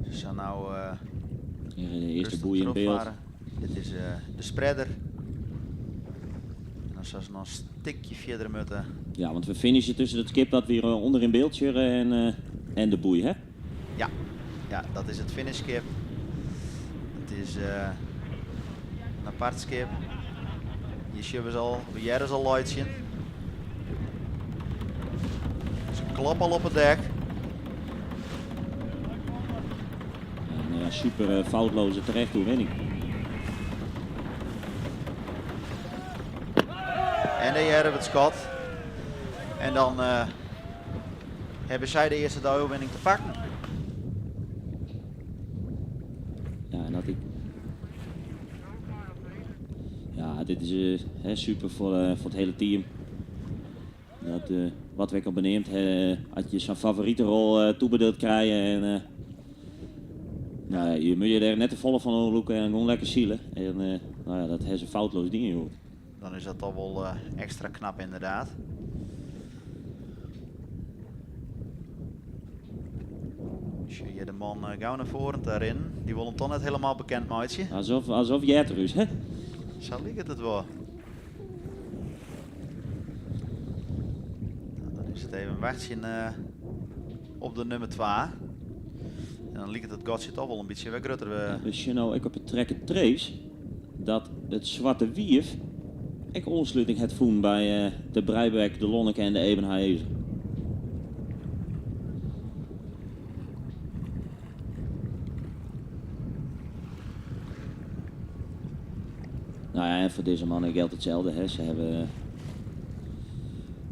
Se sille no uh, Hier de earste boei yn byld. Dit is uh, de spreader. En dan sille se noch in stikje fierder moatte. Ja, want we finishen tusken it skip dat we hjir ûnder yn byld sjogge en, en de boei, hè? Ja, ja dat is it finishskip. It is uh, in apart skip. Hjir sjogge we se al, we hearre se al laitsjen. Se klappe al op it dek. Ja, nou ja, super foutloze terechte oerwinning. En dan hearre we it skot. En dan uh, hawwe sy de earste oerwinning te pakken. Ja, en dat ik. Ja, dit is hè, super foar it hiele team. Dat, wat we ek al beneamd, as je sa'n favorite rol tobedield krije en nou ja, je moatte je dêr net te folle fan oanlûke en gewoan lekker sile. En nou ja, dat hawwe se foutloos dien, joh. Dan is dat toch wol ekstra knap ynderdaad. Sjoch hjir de man gau nei foaren ta rinnen. Dy wol him toch net hielendal bekend meitsje. Alsof jij er is, hè? Sa liket it wol. Nou, dan is it even wachtsjen op de nûmer 2. En dan liket it gatsje toch wol in bytsje wer grutter. We sjogge no ek op it track and trace dat it Swarte Wief ek oansluting hat fûn by de Breibek, de Lonneke en de Ebenhaëzer. Nou ja, en foar dizze mannen jildt itselde. Hè. Se hawwe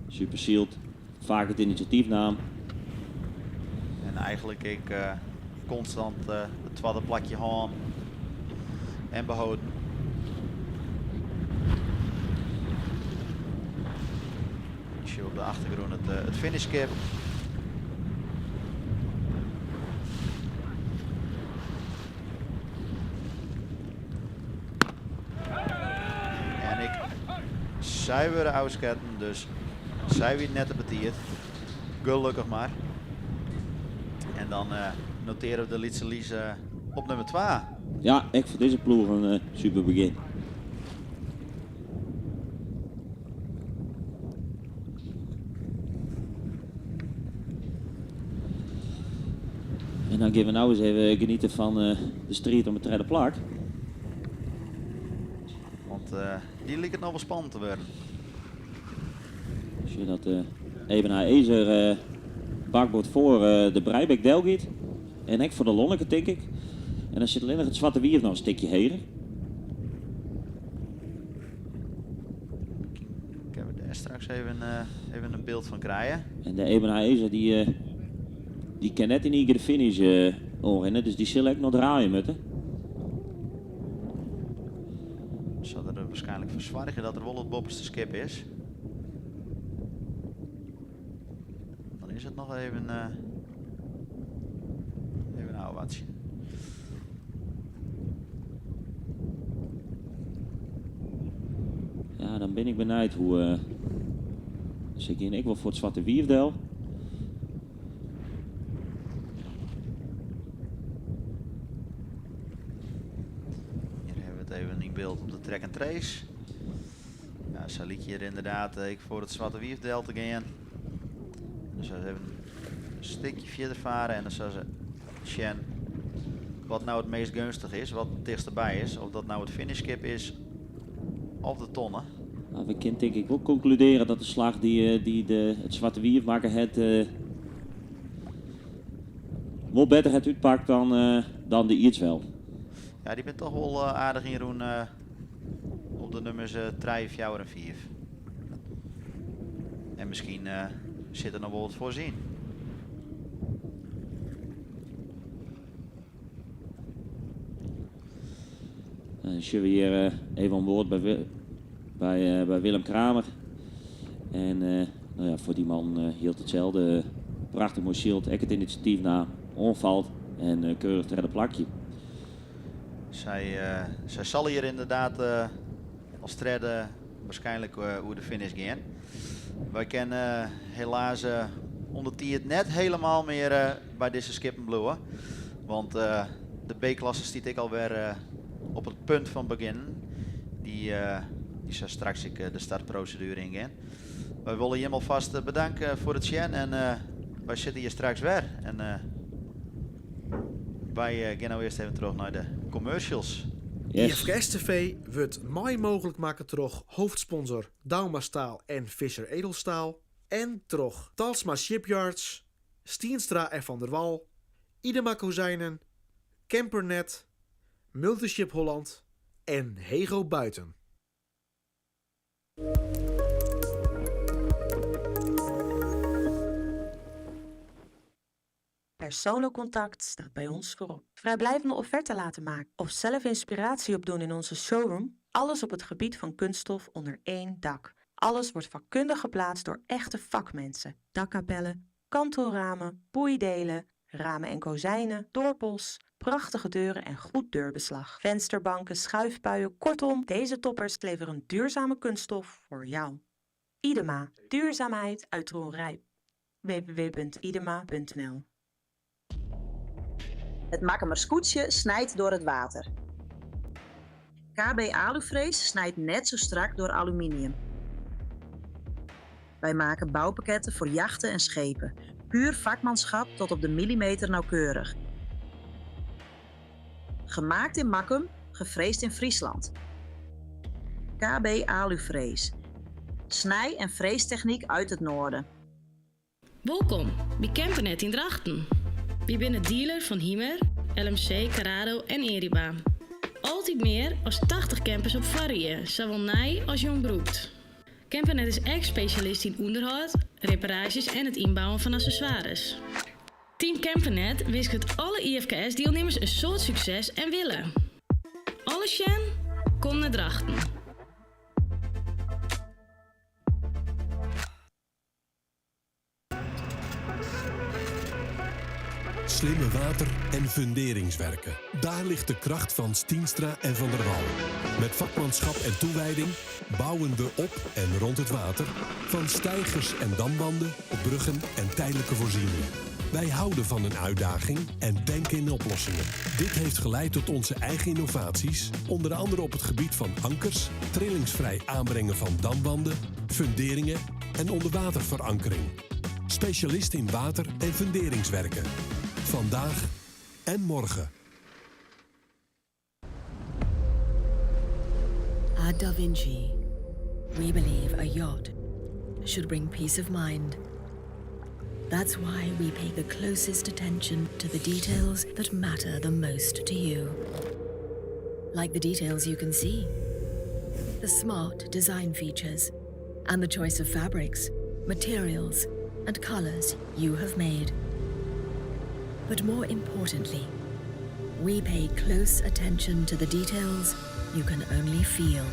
super syld, faak it inisjatyf naam. En eigenlik ek konstant it twadde plakje hân en beholden. Ik sjoch op de achtergrûn it finishskip. En ik, sy wurde ôfsketten, dus sy wie net te betiid. Gelokkich mar. En dan notearje we de Lytse Lies op nûmer 2. Ja, ek foar dizze ploech in super begjin. En dan gean we no ris even genietsje fan de striid om it tredde plak. Want dy liket noch wol spannend te wurden. Sjoch dat Ebenhaëzer bakboard foar de Breibek delgiet. En ek foar de Lonneke, tink ik. En dan sit allinnich it Swarte Wief noch in stikje heger. Kinne we dêr straks even, even in byld fan krije. En de Ebenezer dy, dy kin net yn ien kear de finish oanrinne, dus dy sil ek noch draaie moatte. Sil der waarskynlik foar soargje dat er wol it boppeste skip is. Dan is it noch even, even ôfwachtsjen. Ja, dan bin ik benijd hoe. Se gean ek wol foar it Swarte Wief del. Hjir hawwe we it even yn byld op de track and trace. Ja, sa lykje hjir ynderdaad ek foar it Swarte Wief del te gean. Dus even in stikje fierder farre en dan sille se sjen wat no it meast geunstich is, wat it tichtste by is. Of dat no it finishskip is of de tonne. No, we kinne tink ik wol konkludearje dat de slach dy't de, it Swarte Wief makke hat, wol better hat útpakt dan de Ierdswel. Ja, dy binne toch wol aardich ynrûn op de nûmers 3, 4 en 5. En miskien sit der noch wol wat foars yn. Dan sjogge we hjir even oan board by Willem Kramer. En no ja, foar dy man jildt itselde. Prachtich moai syld, ek it inisjatyf naam, oanfalt en keurich tredde plakje. Sy sil hjir ynderdaad as tredde waarskynlik oer de finish gean. Wy kinne helaas om de tiid net hielendal mear by dizze skippen bliuwe. Want de B-klasse stiet ek alwer op it punt fan begjinnen. Dy sil straks ek de startproseduere yngean. Wy wolle jim alfêst betanke foar it sjen en wy sitte hjir straks wer. En wy gean no earst even troch nei de commercials. Yes. IFKS TV wurdt mei mooglik makke troch hoofdsponsor Douma Staal en Visser Edelstaal en troch Talsma Shipyards, Stienstra en Van der Wal, Idema Kozijnen, Campernet, Multiship Holland en Hego Buiten. Persoonlijk contact staat bij ons voorop. Vrijblijvende offerte laten maken of zelf inspiratie opdoen in onze showroom. Alles op het gebied van kunststof onder één dak. Alles wordt vakkundig geplaatst door echte vakmensen. Dakkapellen, kantelramen, boeidelen, ramen en kozijnen, dorpels, prachtige deuren en goed deurbeslag. Vensterbanken, schuifpuien, kortom, deze toppers leveren duurzame kunststof voor jou. Idema, duurzaamheid uit Dronrijp. www.idema.nl. It Makkumer skûtsje snijt troch it wetter. KB Alufrees snijt net sa strak troch aluminium. Wij maken bouwpakketten voor jachten en schepen. Puur vakmanschap tot op de millimeter nauwkeurig. Gemaakt in Makkum, gefreesd in Friesland. KB Alufrees. Snij- en freestechniek uit het noorden. Wolkom by Campernet yn Drachten. Wy binne dealer fan Hymer, LMC, Carado en Eriba. Altyd mear as 80 campers op foarrie, sawol nij as jong brûkt. Campernet is ek spesjalist yn ûnderhâld, reparaasjes en it ynbouwen fan aksessoires. Team Campernet winsket alle IFKS-dielnimmers in soad sukses en wille. Alle sjen, kom nei Drachten. Slimme water- en funderingswerken. Daar ligt de kracht van Stienstra en Van der Wal. Met vakmanschap en toewijding bouwen we op en rond het water. Van steigers en damwanden, bruggen en tijdelijke voorzieningen. Wij houden van een uitdaging en denken in oplossingen. Dit heeft geleid tot onze eigen innovaties, onder andere op het gebied van ankers, trillingsvrij aanbrengen van damwanden, funderingen en onderwaterverankering. Specialist in water- en funderingswerken. Vandaag en morgen. At Da Vinci, we believe a yacht should bring peace of mind. That's why we pay the closest attention to the details that matter the most to you. Like the details you can see, the smart design features, And the choice of fabrics, materials, and colors you have made. But more importantly, we pay close attention to the details you can only feel.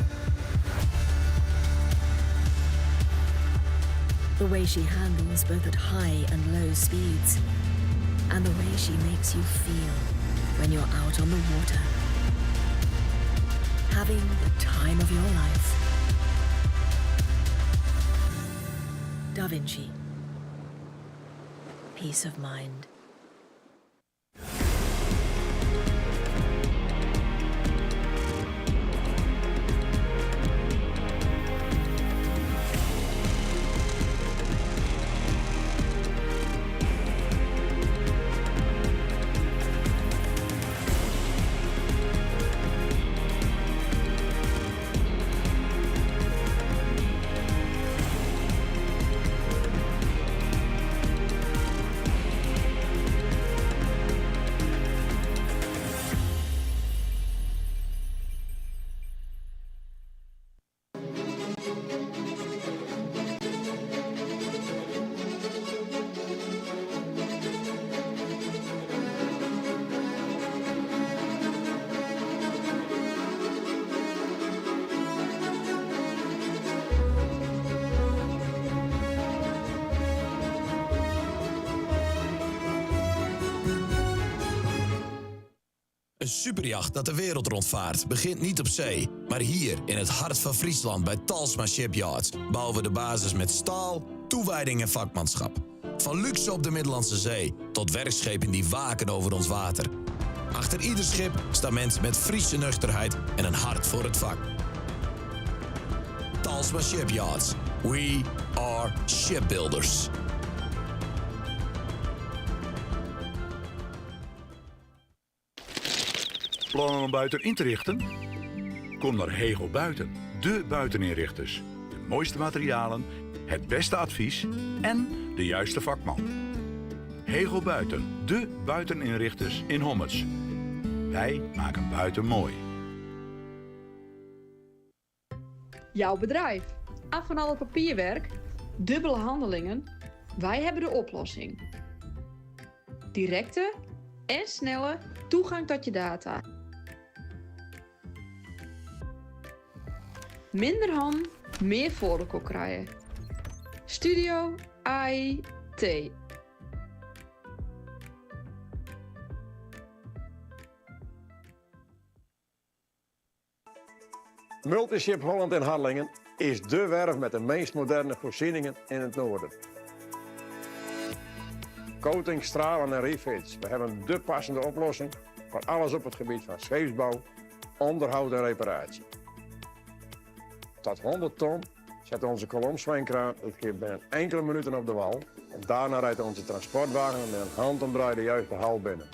The way she handles both at high and low speeds, and the way she makes you feel when you're out on the water. Having the time of your life. Da Vinci. Peace of mind. Een superjacht dat de wereld rondvaart begint niet op zee, maar hier in het hart van Friesland bij Talsma Shipyards bouwen we de basis met staal, toewijding en vakmanschap. Van luxe op de Middellandse Zee tot werkschepen die waken over ons water. Achter ieder schip staan mensen met Friese nuchterheid en een hart voor het vak. Talsma Shipyards. We are shipbuilders. Plannen om buiten in te richten? Kom naar Hegel Buiten, de buiteninrichters. De mooiste materialen, het beste advies en de juiste vakman. Hegel Buiten, de buiteninrichters in Hommerts. Wij maken buiten mooi. Jouw bedrijf. Af van alle papierwerk, dubbele handelingen. Wij hebben de oplossing. Directe en snelle toegang tot je data. Minder hand, meer voor krijgen. Studio IT. Multiship Holland in Harlingen is dé werf met de meest moderne voorzieningen in het noorden. Coating, stralen en refits. We hebben de passende oplossing voor alles op het gebied van scheepsbouw, onderhoud en reparatie. Tot 100 ton zet onze kolomzwijnkraan het schip binnen enkele minuten op de wal. En daarna rijdt onze transportwagen met een handomdraai de juiste hal binnen.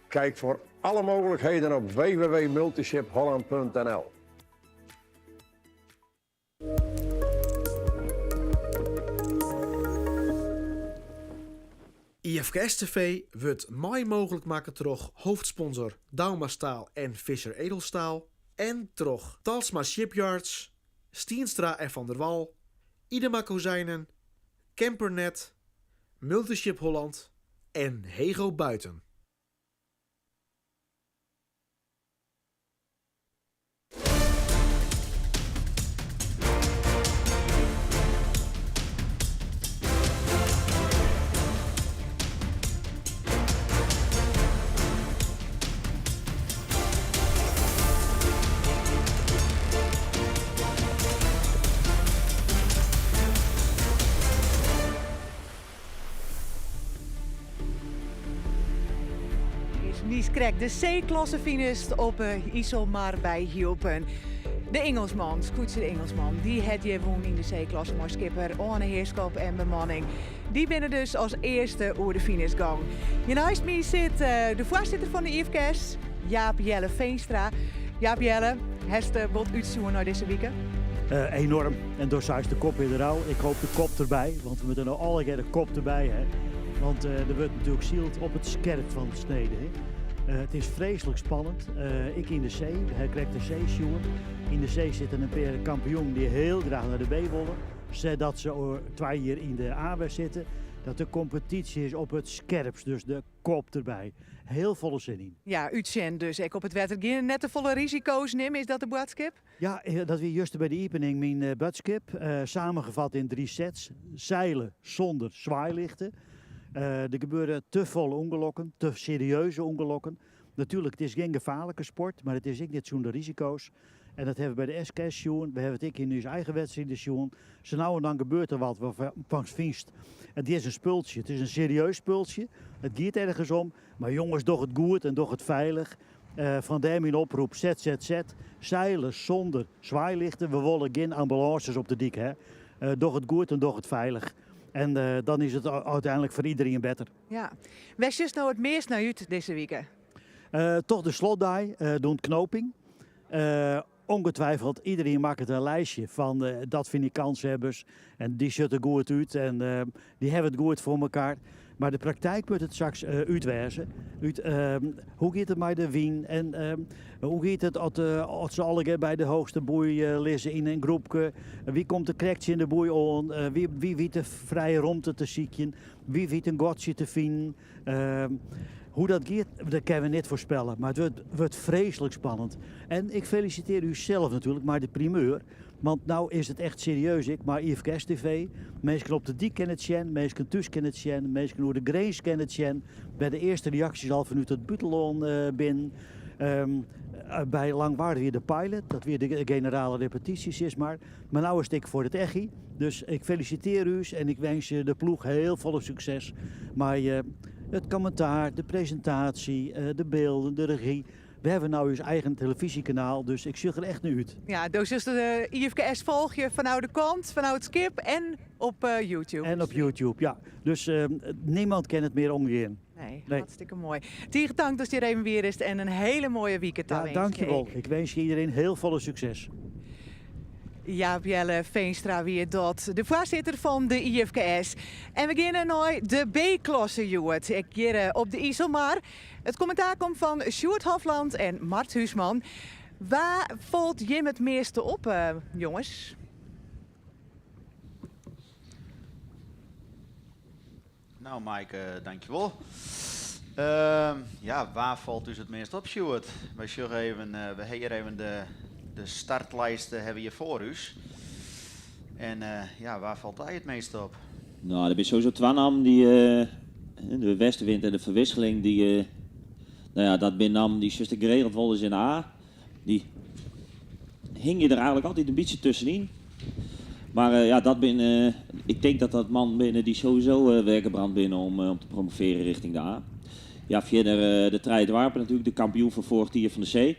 Kijk voor alle mogelijkheden op www.multishipholland.nl. IFKS TV wurdt mei mooglik makke troch hoofdsponsor Douma Staal en Visser Edelstaal en troch Talsma Shipyards, Stienstra en Van der Wal, Idema Kozijnen, Campernet, Multiship Holland en Hego Buiten. Is Nies Krek, de C-klasse finist op Iselmar by Hylpen. De Engelsman, skûtsje de Engelsman, dy hat hjir wûn yn de C-klasse mei skipper Oane Heerschop en bemanning. Dy binne dus as earste oer de finish gong. Hjir neist my sit eh, de foarsitter fan de IFKS, Jaap Jelle Veenstra. Jaap Jelle, hast wat útsjoen nei dizze wike? Enorm. En do seist de kop yn de rou. Ik hoop de kop derby, want we moatte no allegear de kop derby ha. Want der wurdt natuerlik syld op it skerp fan de snede. Hè. It is freeslik spannend. Ek yn de C, we ha krekt de C sjoen. Yn de C sitte in pear kampioenen dy't hiel graach nei de B wolle. Sadat se oer twa jier yn de A wer sitte. Dat de kompetysje is op it skerpst, dus de kop derby. Hiel folle sin yn. Ja, útsjen dus ek op it wetter. Gjin net te folle risiko's nimme, is dat de boadskip? Ja, dat wie juster by de iepening myn boadskip. Samengevat in drie sets. Seile sûnder swaailichten. Der gebeure te folle ûngelokken, te serieuze ûngelokken. Natuerlik, it is gjin gefaarlike sport, mar it is ek net sûnder risiko's. En dat hawwe we by de SKS sjoen, we hawwe it ek yn ús eigen wedstriden sjoen. Sa no en dan gebeurt der wat wêrfan'tst fynst, it is in spultsje, it is in serieus spultsje, it giet ergens om. Mar jonges, doch it goed en doch it feilich. Fandêr myn oprop, ZZZ, seile sûnder swaailichten. We wolle gjin ambulânses op de dyk, hè. Doch it goed en doch it feilich. En dan is it úteinlik foar iderien better. Ja. Wêr sjochst no it meast nei út dizze wike? Toch de slotdei, de ûntknoping. Ongetwijfeld, iderien makket in lijstje fan dat fyn ik kanshebbers en dy sjocht der goed út en dy hawwe it goed foar mekoar. Mar de praktijk moat it straks útwêze. Út, hoe giet it mei de wyn en hoe giet it as se allegear by de hoogste boei lizze yn in groepke? Wie komt der krekt tsjin de boei oan? Wie wit de frije romte te sykjen? Wie wit in gatsje te finen? Hoe dat giet, dat kinne we net foarspelle, mar it wurdt, wurdt freeslik spannend. En ik felisitearje ússels natuerlik mei de primeur, want no is it echt serieus ek mei IFKS TV. Minsken op de dyk kinne it sjen, minsken thús kinne it sjen, minsken oer de grins kinne it sjen. By de earste reaksjes al fanút it bûtenlân binnen. By Langwar wie de pilot, dat wie de generale repetysje sis mar. Mar no is it ek foar it echie. Dus ik felisitearje ús en ik winskje de ploech hiel folle sukses mei it kommentaar, de presintaasje, de bylden, de regy. We hawwe no ús eigen telefyzjekanaal, dus ik sjoch der echt nei út. Ja, do silst de IFKS folgje fanôf de kant, fanôf it skip en op YouTube. En op YouTube, ja. Dus niemand kin it mear omgean. Nee, hartstikke moai. Tige tank datst hjir even wie bist en in hiele moaie wike ta. Ja, dankjewol. Ik winskje iderien hiel folle sukses. Jaap Jelle Veenstra wie dat, de foarsitter fan de IFKS. En we geane nei de B-klasse hjoed. Ek hjir eh, op de Iselmar. It kommentaar komt fan Sjoerd Hofland en Mart Huisman. Wa falt jim it measte op, eh, jonges? Nou Maaike, dankjewol. Uh, ja, wa falt ús it meast op, Sjoerd? Wy sjogge even, uh, we ha hjir even de, de startlijst uh, hawwe we hjir foar ús. En uh, ja, wa falt dy it meast op? Nou, der binne sowieso twa nammen dy, de Westenwind en de Verwisseling, dy, nou ja, dat binne nammen dy sjochst geregeld wolris yn de A. Dy hingje der eigenlik altyd in bytsje tuskenyn. Mar ja, dat binne, ik tink dat dat mannen binne dy't sowieso wergebrand binne om te promovearjen rjochting de A. Ja, fierder de Trije Doarpen natuerlik, de kampioen fan foarich jier fan de C.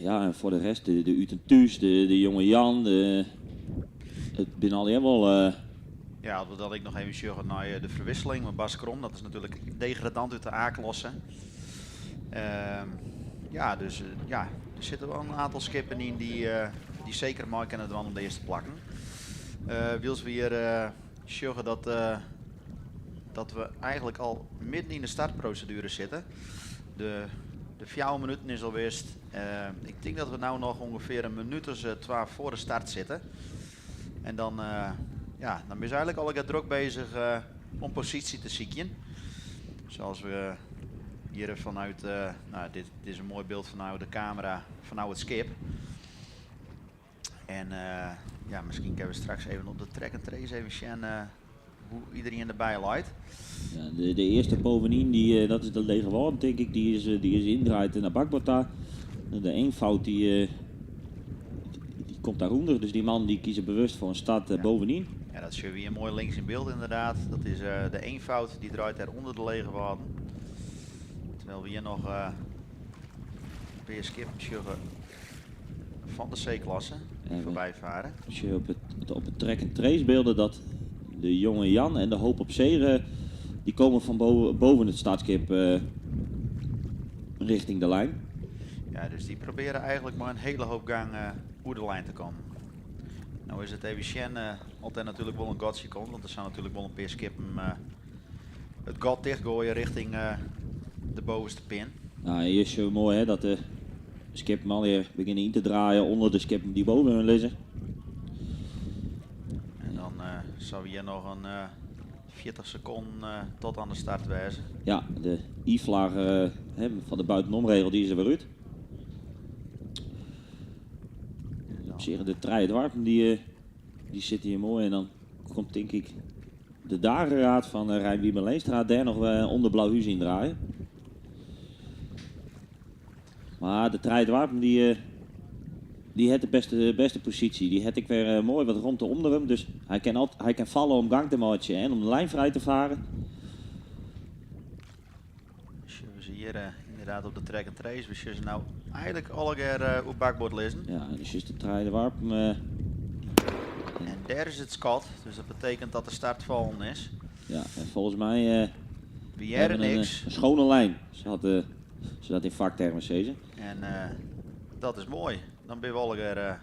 Ja, en foar de rest de, de Ut en Thús, de, de Jonge Jan, de, it binne allegear wol. Ja, as we dan ek noch even sjogge nei de Verwisseling mei Bas Krom, dat is natuerlik degradant út de A-klasse. Ehm, ja, dus eh, ja, der sitte wol in oantal skippen yn dy't eh, dy seker mei kinne dwaan om de earste plakken. Uh, wylst we hjir sjogge dat, dat we eigenlik al midden yn de startproseduere sitte. De, de fjouwer minuten is al west. ik tink dat we no noch ûngefear in minút as twa foar de start sitte. En dan, ja, dan binne se eigenlik allegear drok beuzich om posysje te sykjen. Sa as we hjir fanút, nou, dit, dit is in moai byld fanôf de kamera, fanôf it skip. En ja, miskien kinne we straks even op de track and trace even sjen hoe't iderien derby leit. Ja, de earste bovenyn, dy, dat is de Lege Wâlden, tink ik, dy is yndraaid nei bakboard ta. De Eenvoud, dy, dy komt dêrûnder, dus dy mannen dy kieze bewust foar in start bovenyn. Ja, dat sjogge we hjir moai links yn byld ynderdaad. Dat is de Eenvoud, dy draait dêr ûnder de Lege Wâlden. Terwyl we hjir noch in pear skippen sjogge fan de C-klasse dy't foarby farre. Sjoch op it track and trace bylden dat de Jonge Jan en de Hoop op Zegen dy komme fan boven it startskip rjochting de lijn. Ja, dus dy probearje eigenlik mei in hiele hoop gang oer de lijn te kommen. No is it even sjen oft der natuerlik wol in gatsje komt, want der sille natuerlik wol in pear skippen. het gat dichtgooien richting de bovenste pin. Nou, hier is zo mooi hè, dat de skippen alweer beginnen in te draaien onder de skippen die boven hun liggen. En dan zou hier nog een 40 seconden tot aan de start wijzen. Ja, de I-vlag van de buitenomregel die is er weer uit. Op zich de treidwarpen die zitten hier mooi en dan komt denk ik de dageraad van Rijn Wiebe Leenstra daar nog onder Blauwhuis in draaien. Maar de treidwarpen die heeft de beste positie. Die had ik weer mooi wat rond de onder hem. Dus hij kan vallen om gang te maken en om de lijn vrij te varen. We zien hier inderdaad op de track and trace. We zullen nou eigenlijk alle keer op bakboord lezen. Ja, dus is de treidwarpen. En daar is het schot, dus dat betekent dat de start vallen is. Ja, en volgens mij We hebben hebben we niks. een schone lijn, zodat in vaktermen zeggen. En dat is mooi. Dan ben je wel weer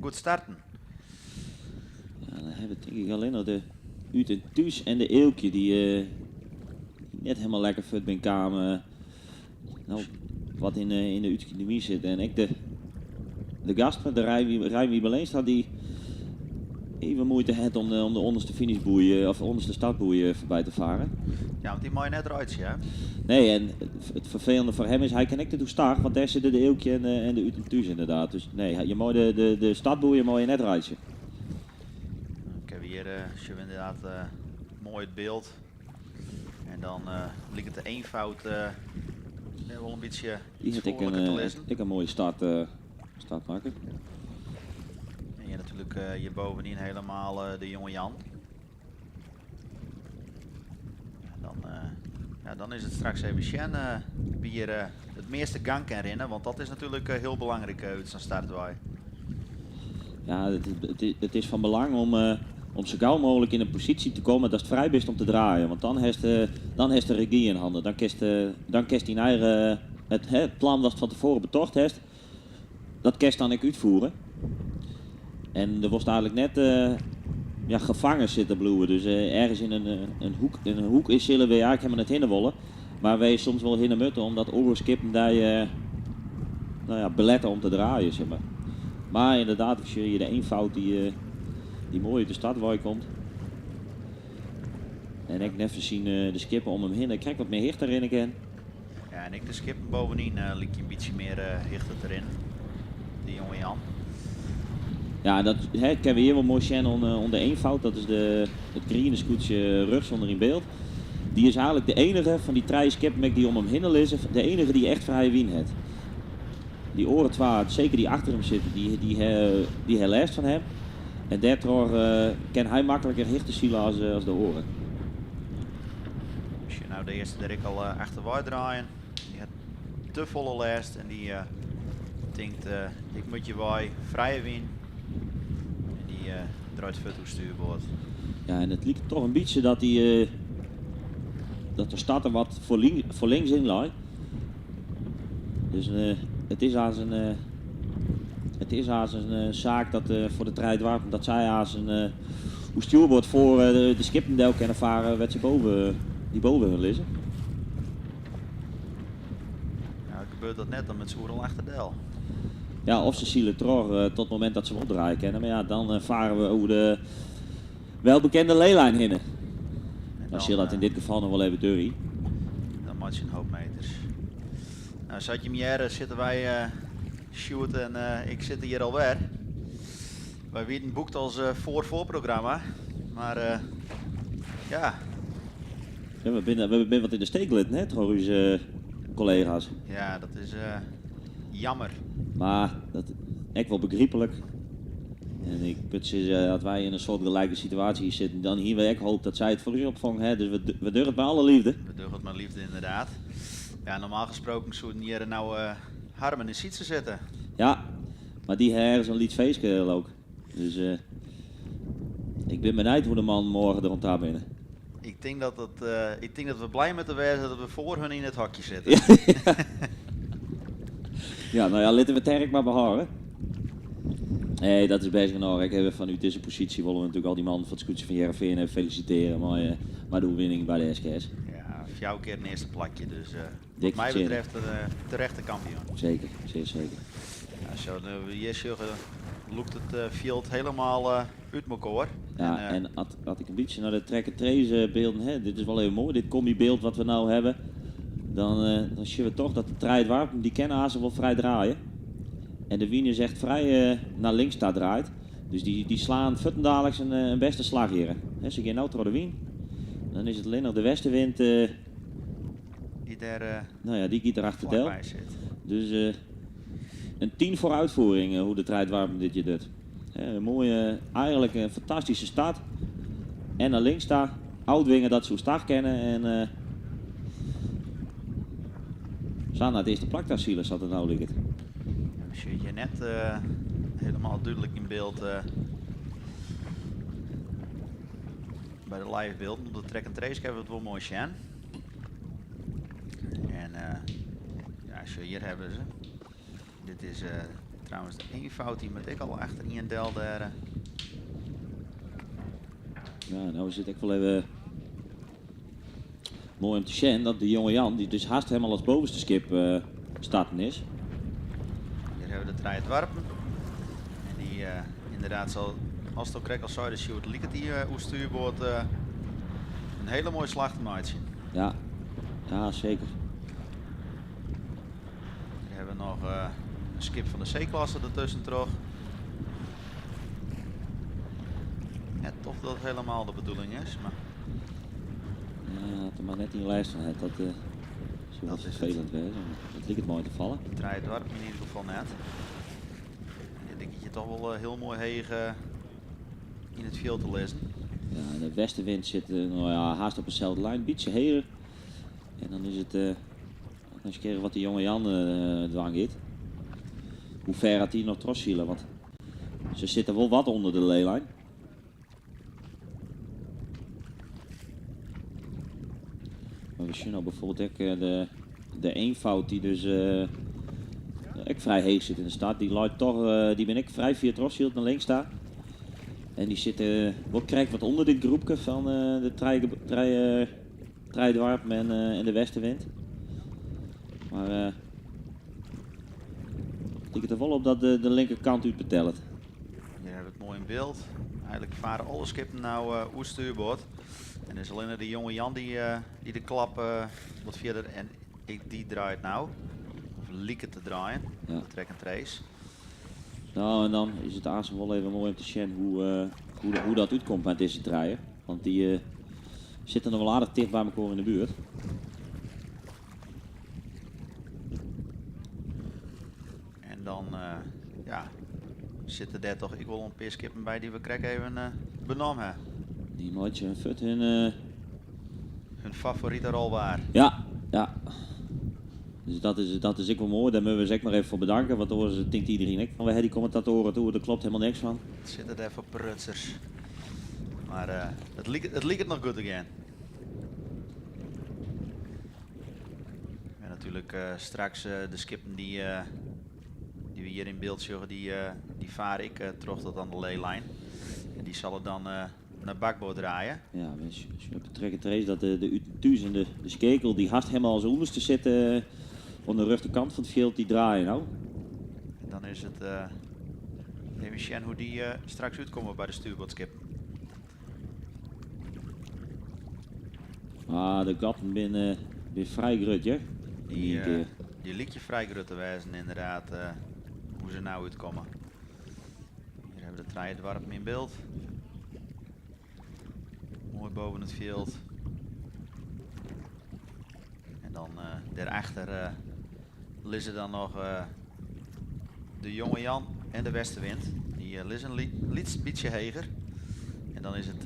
goed starten. Ja, dan hebben we denk ik alleen nog de Ut en Thuis en de Eelkje die net helemaal lekker fut ben kamer. Nou, wat in de Utrecht zit. En ik de gast met de Rijn Wiebe Leenstra die even moeite heeft om de onderste finishboei of de onderste startboei voorbij te varen. Ja, want die mag je net eruit zien, hè? Nee, en het vervelende voor hem is, hij kan niet de start, want daar zitten de Eelkje en de Ut en Thuis inderdaad. Dus nee, je mag de startboei mag je net eruit zien. Ik heb hier zien we inderdaad mooi het beeld. En dan lijkt het de eenvoud wel een beetje Die iets had ik vrolijker te lezen. een mooie start maken. En je natuurlijk hier bovenin helemaal de jonge Jan. En dan is het straks even Sjen wie hier het meeste gang kan rennen, want dat is natuurlijk heel belangrijk uit zijn startwaai. Ja, het is van belang om zo gauw mogelijk in een positie te komen dat het vrij is om te draaien. Want dan heeft de regie in handen. Dan kerst die eigen, het, hè, het plan dat van tevoren betocht heeft, dat kerst dan ik uitvoeren. En er was eigenlijk net gevangen zitten bloeien. Dus ergens in een hoek is zullen we eigenlijk helemaal net hinnen wollen. Maar wij soms wel hinnen mutten omdat oorlogskippen daar beletten om te draaien. Maar inderdaad, als je hier de eenvoud die mooi uit de stad waar je komt. En ik net zien de skippen om hem heen. Ik krijg wat meer hicht erin again. Ja, en ik de skippen bovendien liet je een beetje meer hicht erin. De jonge Jan. Ja, dat hè, kennen we hier wel mooi zien onder eenvoud. Dat is het groene scootje rechts onder in beeld. Die is eigenlijk de enige van die drie skippen die om hem heen liggen. De enige die echt vrije wien heeft. Die oren twa, zeker die achter hem zitten, die herleest van hem. En daardoor kan hij makkelijker hichten zielen als de oren. Als je nou de eerste Dirk al achterwaarts draaien, die had te volle last en die denkt ik moet je waai, vrije wien. En die draait vet hoe stuurboord. Ja, en het liep toch een beetje dat de stad er wat voor links in lag. Dus het is aan zijn het is aan zijn zaak dat voor de trein dat zij aan zijn hoe stuurboord voor de skippendel kunnen varen, werd ze die boven hun liggen. Ja, gebeurt dat net dan met z'n achterdel. Ja, of ze zielen trog tot het moment dat ze hem opdraaien kennen. Maar ja, dan varen we over de welbekende leelijn heen. En Dan dan, zal dat in dit geval nog wel even deur. Dan maak je een hoop meters. Nou, zat je meer, zitten wij Sjoerd en ik zitten hier alweer. Wij werden boekt als voor-voorprogramma. Maar ja. Ja, we zijn wat in de steek litten, hè, trouwens, onze collega's. Ja, dat is jammer. Maar dat is echt wel begrijpelijk. En ik put ze dat wij in een soort gelijke situatie zitten. Dan hier waar ik hoop dat zij het voor u opvangen. Hè? Dus we durven het met alle liefde. We durven het met liefde, inderdaad. Ja, normaal gesproken zouden hier nou Harmen in Sietse zitten. Ja, maar die ergens een lied feestje ook. Dus ik ben benieuwd hoe de man morgen er daar binnen. Ik denk dat we blij met de wijze dat we voor hun in het hokje zitten. Ja, nou ja, laten we het werk maar behouden. Nee, dat is best genoeg. Ik heb vanuit deze positie willen we natuurlijk al die man van het scootje van Heerenveen even feliciteren. Maar de overwinning bij de SKS. Ja, Fjouwer kear in earste plakje, dus wat Dik my fertsjinne. betreft in terechte kampioen. Zeker, zeer zeker. Ja, zo, nu we hjir sjogge, lûkt it fjild helemaal út mekoar. Ja, En, en as ik in bytsje nei de track and trace bylden, hè, dit is wol even moai, dit combi-byld wat we no hawwe, dan sjogge we toch dat de trije doarpen, dy kinne aanst wol frij draaie. En de wyn is echt frij nei links ta draaid. Dus dy slaan fuortendaliks in bêste slach hjir. Hè, se gean no troch de wyn. Dan is it allinnich de westenwind, Die dêr nou ja, dy giet derachter del. flakby sit. Dus in 10 voor uitvoering, hoe de trije doarpen dit jier docht. Hè, in moaie, eigentlik in fantastyske start. En nei links ta, ôftwinge dat se oerstach kinne en sa nei it earste plak ta sile, sa't it no liket. We sjogge hjir net hielendal dúdlik yn byld by de live bylden. Op de track and trace kinne we it wol moai sjen. En ja, sjoch, hjir hawwe se. Dit is trouwens de eenvoud, dy moat ek al achter ien del dêr. Ja, no is it ek wol even moai om te sjen dat de jonge Jan, dy't dus hast hielendal as bovenste skip starten is. Hjir hawwe we de trije doarpen. En dy ynderdaad sal, as it krekt al sei, de Sjoerd liket dy oer stuurboard in hiele moaie slach te meitsjen. Ja, ja seker. Hjir hawwe we noch in skip fan de C-klasse dertusken troch. Net oft dat hielendal de bedoeling is, mar... Ja, hat der mar net yn lêst fan hat, dat soe Dat wat is it. ferfelend wêze. Dat liket moai te fallen. De trije doarpen yn ieder gefal net. Dit liket je toch wol hiel moai heech yn it fjild te lizzen. Ja, en de westenwind sit nou ja, haast op deselde lijn, in bytsje heger. En dan is it ris kear wat de jonge Jan dwaan giet. Hoe ver hat hy noch trochsile, want se sitte wol wat ûnder de leelijn. Mar we sjogge no byfoarbyld ek de eenvoud dy't dus ek frij heech sit yn de start. Dy leit toch, dy bin ek frij fier trochsyld nei links ta. En dy sit wol krekt wat ûnder dit groepke fan de trije doarpen en de westenwind. Mar it liket der wol op dat de linkerkant útbetellet. Hjir hawwe we it moai yn byld. Eigentlik farre alle skippen no oer stuurboard. En is allinnich de jonge Jan dy't de klap wat fierder en dy draait no. Of liket te draaien. De track and trace. No, en dan is it aanst wol even moai om te sjen hoe dat útkomt mei dizze trije. Want dy sitte noch wol aardich ticht by mekoar yn de buert. En dan ja, sitte dêr toch ek wol in pear skippen by dy't we krekt even benommen hawwe. Dy meitsje hun fuort hun, hun favorite rol waar. Ja, ja. Dus dat is ek wol moai. Dêr moatte we se ek mar even foar betanke. Want oars tinkt iderien ek fan, we hawwe dy kommentatoaren toe, dêr kloppet hielendal niks fan. It sitte dêr foar prutsers. Mar it liket noch goed te gean. En natuerlik straks de skippen dy't we hjir yn byld sjogge, dy farre ek troch tot oan de leelijn. En dy sille dan nei bakboard draaie. Ja, we sjogge op de track and trace dat de Ut en de Skekel, dy hast hielendal as ûnderste sitte oan de rjochterkant fan it fjild, dy draaie no. En dan is it even sjen hoe't dy straks útkomme by de stuurboardskip. Ah, de gatten binne frij grut, hè? Dy, In ien kear. lykje frij grut te wêzen, ynderdaad, hoe't se no útkomme. Hjir hawwe we de trije doarpen yn byld. Moai boppe it fjild. En dan dêrachter lizze dan noch de Jonge Jan en de Westenwind. Dy lizze in lyts bytsje heger. En dan is it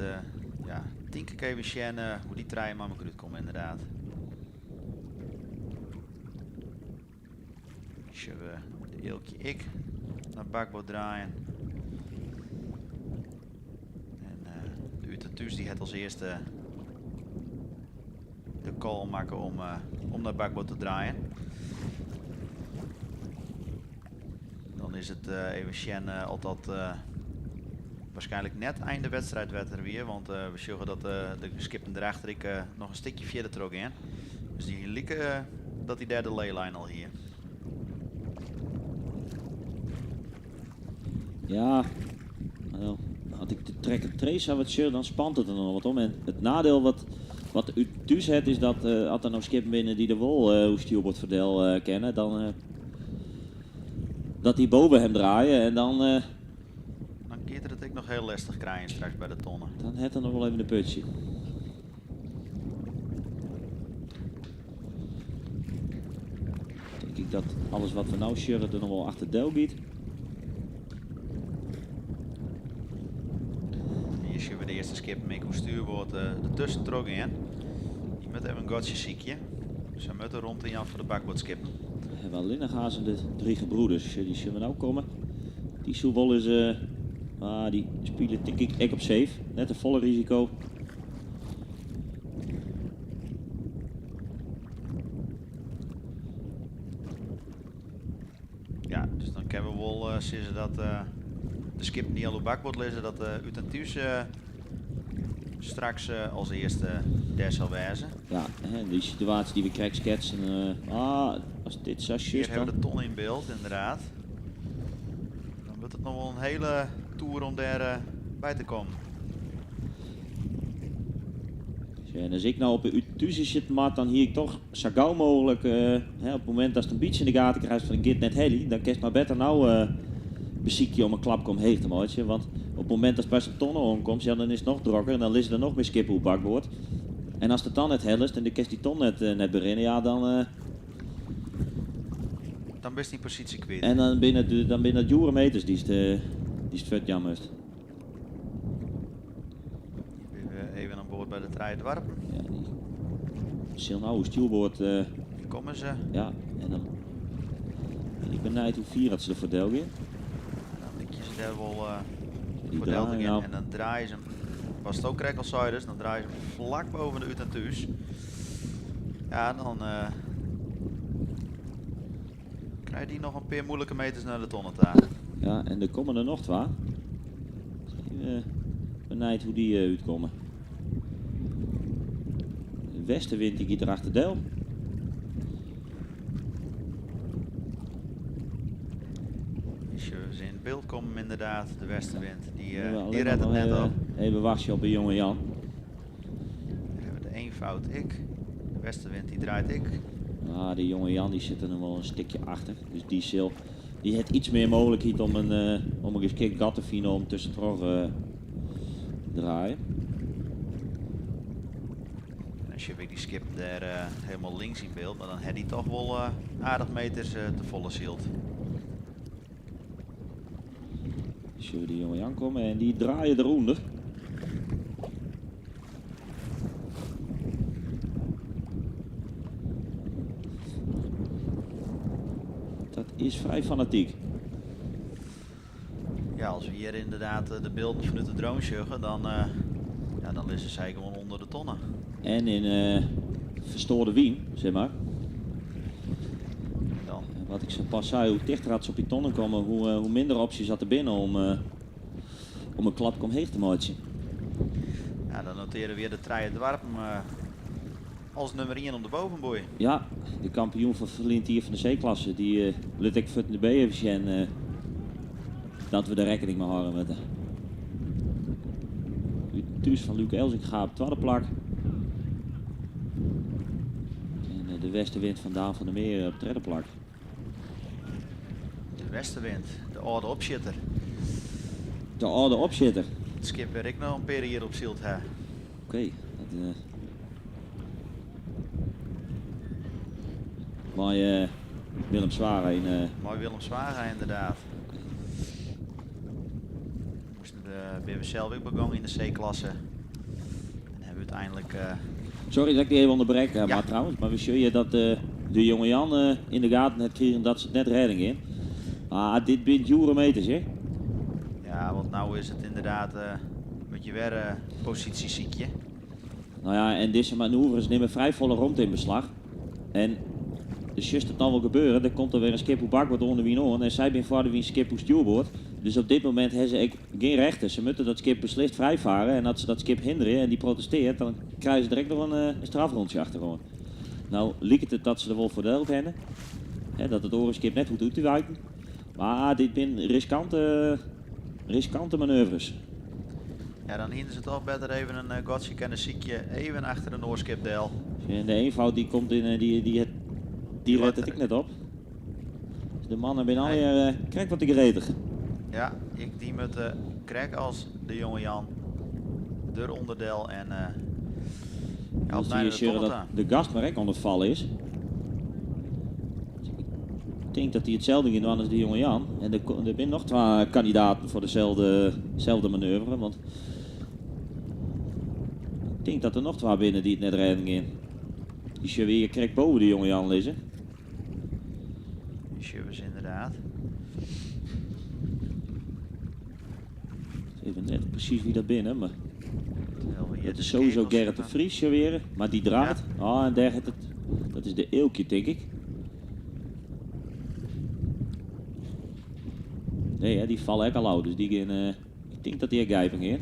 ja, tink ik even sjen hoe't dy trije mei mekoar útkomme, ynderdaad. Sjogge we de Eelkje ek nei bakboard draaien. En de Ut en Thús dy hat as earste de call makke om nei bakboard te draaien. Dan is it even sjen oft dat Waarschijnlijk net einde wedstrijdwetter weer, want we sjogge dat de skippen erachter ek noch in stikje fierder troch gean. Dus dy like dat hy dêr de layline al hie. Ja, nou, as ik de track and trace sa wat sjoch, dan spant it der noch wat om. En it neidiel wat út thús hat, is dat as der no skippen binne dy't der wol oer stjoerboard ferdel kinne, dan dat dy boppe him draaie en dan Dan giet er it ek noch hiel lestich krijen straks by de tonne. Dan hat er noch wol even in putsje. Tink ik dat alles wat we no sjogge der noch wol achter del giet. Hjir sjogge we de earste skippen ek oer stuurboard der tusken troch gean. Dy moatte even in gatsje sykje. Se moatte romte jaan foar de bakboardskippen. We hawwe allinnich aanst de Drie Gebroeders. Dy sjogge we no kommen. Dy soe wol ris, mar dy spilet tink ik ek op safe. Net te folle risiko. Ja, dus dan kinne we wol sizze dat de skippen dy't al oer bakboard lizze, dat út en thús straks as earste dêr sil wêze. Ja, hè, dy situaasje dy't we krekt sketsen, ah, as dit sa Hjir sjochst hawwe we dan de ton yn byld, ynderdaad. Dan wurdt it noch wol in hiele toer om dêr by te kommen. En as ik no op 'e út thús sitten moat, dan hie ik toch sa gau mooglik, hè, op it momint datst in bytsje yn de gaten krijst fan it giet net heljen, dan kinst mar better no besykje om in klapke omheech te meitsjen. Want op it momint datst by sa'n tonne oankomst, ja, dan is it noch drokker en dan lizze der noch mear skippen oer bakboard. En ast it dan net hellest en do kinst dy ton net berinne, ja, dan Dan bist dyn posysje kwyt. En dan binne it djoere meters dy'tst fuortjaan moatst. Hjir binne we even oan board by de Trije Doarpen. Ja, dy sil no oer stjoerboard. Hjir komme se. Ja, en dan bin ik benijd hoe fier dat se derfoar del gean. Dan lykje se dêr wol Die foar del te draaien gean. nou. En dan draaie se hem, watst ek krekt al seidest, dan draaie se hem flak boven de út en thús. Ja, dan krije dy noch in pear moeilike meters nei de tonne ta. Ja, en der komme der noch twa. Even benijd hoe't dy útkomme. De westenwind dy giet derachter del. Sjogge se yn byld kommen ynderdaad, de westenwind. Dy Ja, dy rêdt it alleen net nog op. Even wachtsje op de jonge Jan. Dêr hawwe we de eenvoud ek. De westenwind dy draait ek. Ah, dy jonge Jan dy sit der noch wol in stikje achter. Dus dy sil, dy hat yts mear mooglikheid om in geskikt gat te finen om tuskentroch te draaien. En dan sjoch ik dy skippen dêr hielendal links yn byld, mar dan hat dy toch wol aardich meters te folle syld. Sjogge we de jonge Jan kommen en dy draaie derûnder. Dat is frij fanatyk. Ja, as we hjir ynderdaad de bylden fanút de drone sjogge, dan, ja, dan lizze sy gewoan ûnder de tonne. En yn ferstoarde wyn, sis mar. Dan. En wat ik sa pas sei, hoe tichter dat se op dy tonnen komme, hoe minder opsjes dat der binne om in klapke omheech te meitsjen. Ja, dan notearje we de Trije Doarpen as nûmer 1 om de bovenboei. Ja, de kampioen fan ferline jier fan de C-klasse, dy lit ek fuort yn de B even sjen dat we der rekkening mei hâlde moatte. Út thús fan Luc Elzinga op twadde plak. En de Westenwind fan Daan van der Meer op tredde plak. De Westenwind, de âlde opsjitter. De âlde opsjitter. It skip wêr't ik noch in pear jier op syld ha. Oké, dat mei Willem Zwaga yn Mei Willem Zwaga ynderdaad. Moasten we, binne we sels ek begûn yn de C-klasse. En hawwe we úteinlik Sorry dat ik dy even ûnderbrek, maar trouwens, mar we sjogge dat de jonge Jan yn de gaten hat krigen dat se it net rêden gean. Ah, dit binne djoere meters, hè? Ja, want no is it ynderdaad moatte je wer posysje sykje. No ja, en dizze manoeuvres nimme frij folle romte yn beslach. En dus sjochst it no wol gebeuren, der komt der wer in skip oer bakboard oan de wyn oan en sy binne foar de wyn skip oer stjoerboard. Dus op dit momint hawwe se ek gjin rechten. Se moatte dat skip beslist frijfarre en as se dat skip hinderje en dy protestearret, dan krije se der ek noch in strafrûntsje achteroan. No liket it dat se der wol foar deld hawwe, dat it oare skip net hoecht út te wiken. Mar dit binne riskante, riskante manoeuvres. Ja, dan hiene se toch better even in eh, gatsje kinne sykje, even achter in oar skip del. En de eenvoud die komt in, eh, die, die, die redt it ek net op. Dus de mannen binne allegear eh, krekt wat te gretich. Ja, ik, dy moatte krekt as de jonge Jan derûnder del en uh, ja, opnij de dat de Gastmer ek oan it fallen is. Ik tink dat dy itselde gean dwaan as de jonge Jan. En der, der binne noch twa kandidaten foar deselde selde manoeuvre. Want ik tink dat der noch twa binne dy't it net rêden gean. Dy sjogge we hjir krekt boven de jonge Jan lizzen. Die sjogge we ynderdaad. Even net presys wie dat binne, mar dat is sowieso Gerrit de Vries wer, mar dy draait. Ja. Oh, en dêr hat it, dat is de Eelkje, tink ik. Nee, hè, dy falle ek al ôf, dus dy gean, uh, ik tink dat dy ek gijpen gean.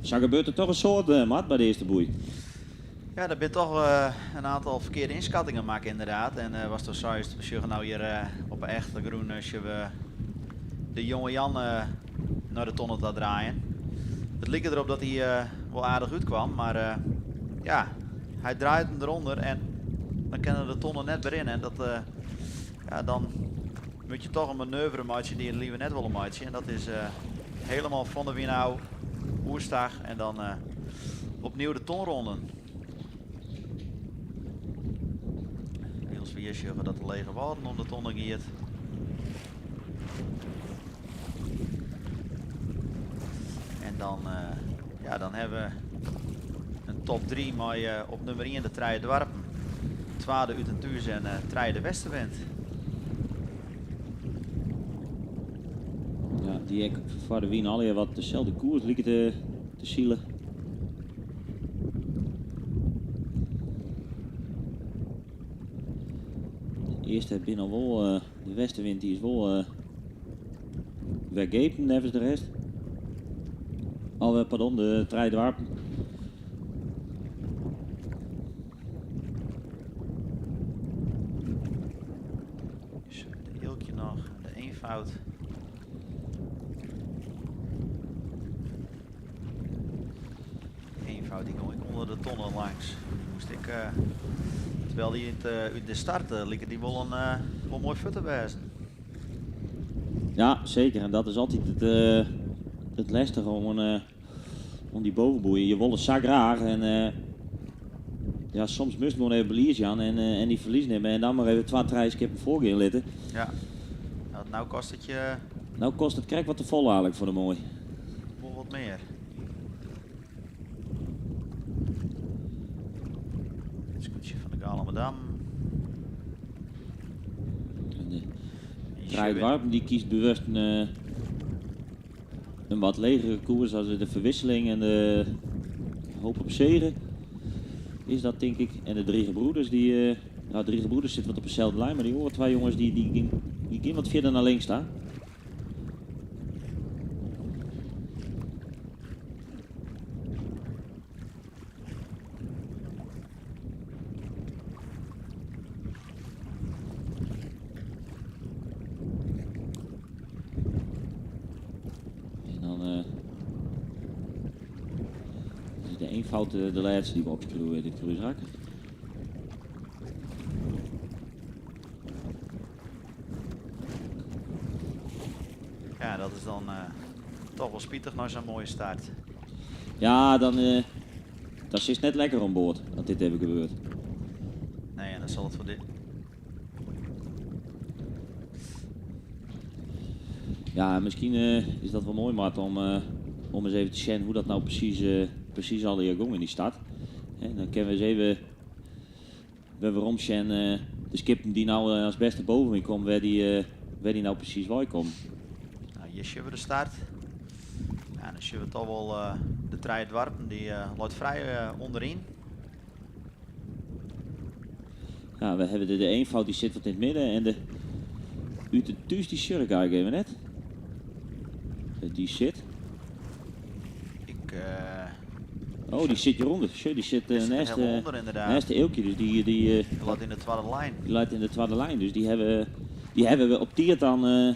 Sa gebeurt der toch in soad, eh, Mart, by de earste boei. Ja, der binne toch eh, in oantal ferkearde ynskattingen makke ynderdaad. En uh, watsto seist, we sjogge no hjir op 'e eftergrûn sjogge we de jonge Jan nei de tonne ta draaien. It like derop dat hy wol aardich útkaam, mar ja, hy draait him derûnder en dan kin er de tonne net berikke. En dat, ja, dan moatte je toch in manoeuvre meitsje dy't je leaver net wolle meitsje. En dat is hielendal fan de wyn ôf, oerstach en dan opnij de ton ronden. Wylst we hjir sjogge dat de Lege Wâlden om de tonne giet. En dan, ja, dan hawwe we in top 3 mei op nûmer 1 de Trije Doarpen. Twadde Ut en Thús en trije de Westerwind. Ja, dy ek foar de wyn allegear wat deselde koers liket te, te silen. De earste binne al wol, uh, de Westerwind dy is wol uh, wer gepen neffens de rest. Oh, pardon, de Trije Doarpen. Is de Eelkje noch, de eenvoud. De eenvoud dy gie ek ûnder de tonne langs. Dy moast ik, terwyl dy it, út de start like dy wol in wol moai fuort te wêzen. Ja, seker. En dat is altyd it, it lêstige oan, oan dy bovenboeien. Je wolle sa graach en ja, soms moatst gewoan even belies jaan en, en dy ferlies nimme en dan mar even twa, trije skippen foargean litte. Ja. Nou, no kostet it je... No kostet it krekt wat te folle eigentlik foar de moai. Wol wat mear. It skûtsje fan de Galamadam. En de Trije Doarpen dy kiest bewust in, in wat legere koers as de ferwisseling en de hoop op sege is dat tink ik. En de Drie Gebroeders, dy, no, Drie Gebroeders sit wat op deselde lijn, mar dy oare twa jonges dy, dy, dy, dy gean wat fierder nei links ta. En dan is de eenvoud de lêste dy't we opskriuwe, dit krúsrak. Ja, dat is dan toch wol spitich nei sa'n moaie start. Ja, dan, dan sitst net lekker oan board dat dit even gebeurt. Nee, en dan sil it foar dit. Ja, miskien is dat wol moai, Mart, om, om ris even te sjen hoe't dat no presys, presys allegear gong yn dy start. En dan kinne we ris even wer werom sjen, de skippen dy't no as bêste bovenyn komme, wêr't dy, wêr't dy no presys wei komme. Nou, hjir sjogge we de start. Ja, dan zien we toch wel de trije doarpen, dy leit frij ûnderyn. Ja, we hebben de eenvoud die zit wat in het midden en de Ut en Thús die sjoch ik eigenlijk even net. Die zit. Ik, Oh, die zit hieronder. Sjoch, die zit Die zit er naast, helemaal onder, inderdaad. naast de Eelkje. Dus die Die leit in de tweede lijn. Die leit in de tweede lijn. Dus die hebben we op tier dan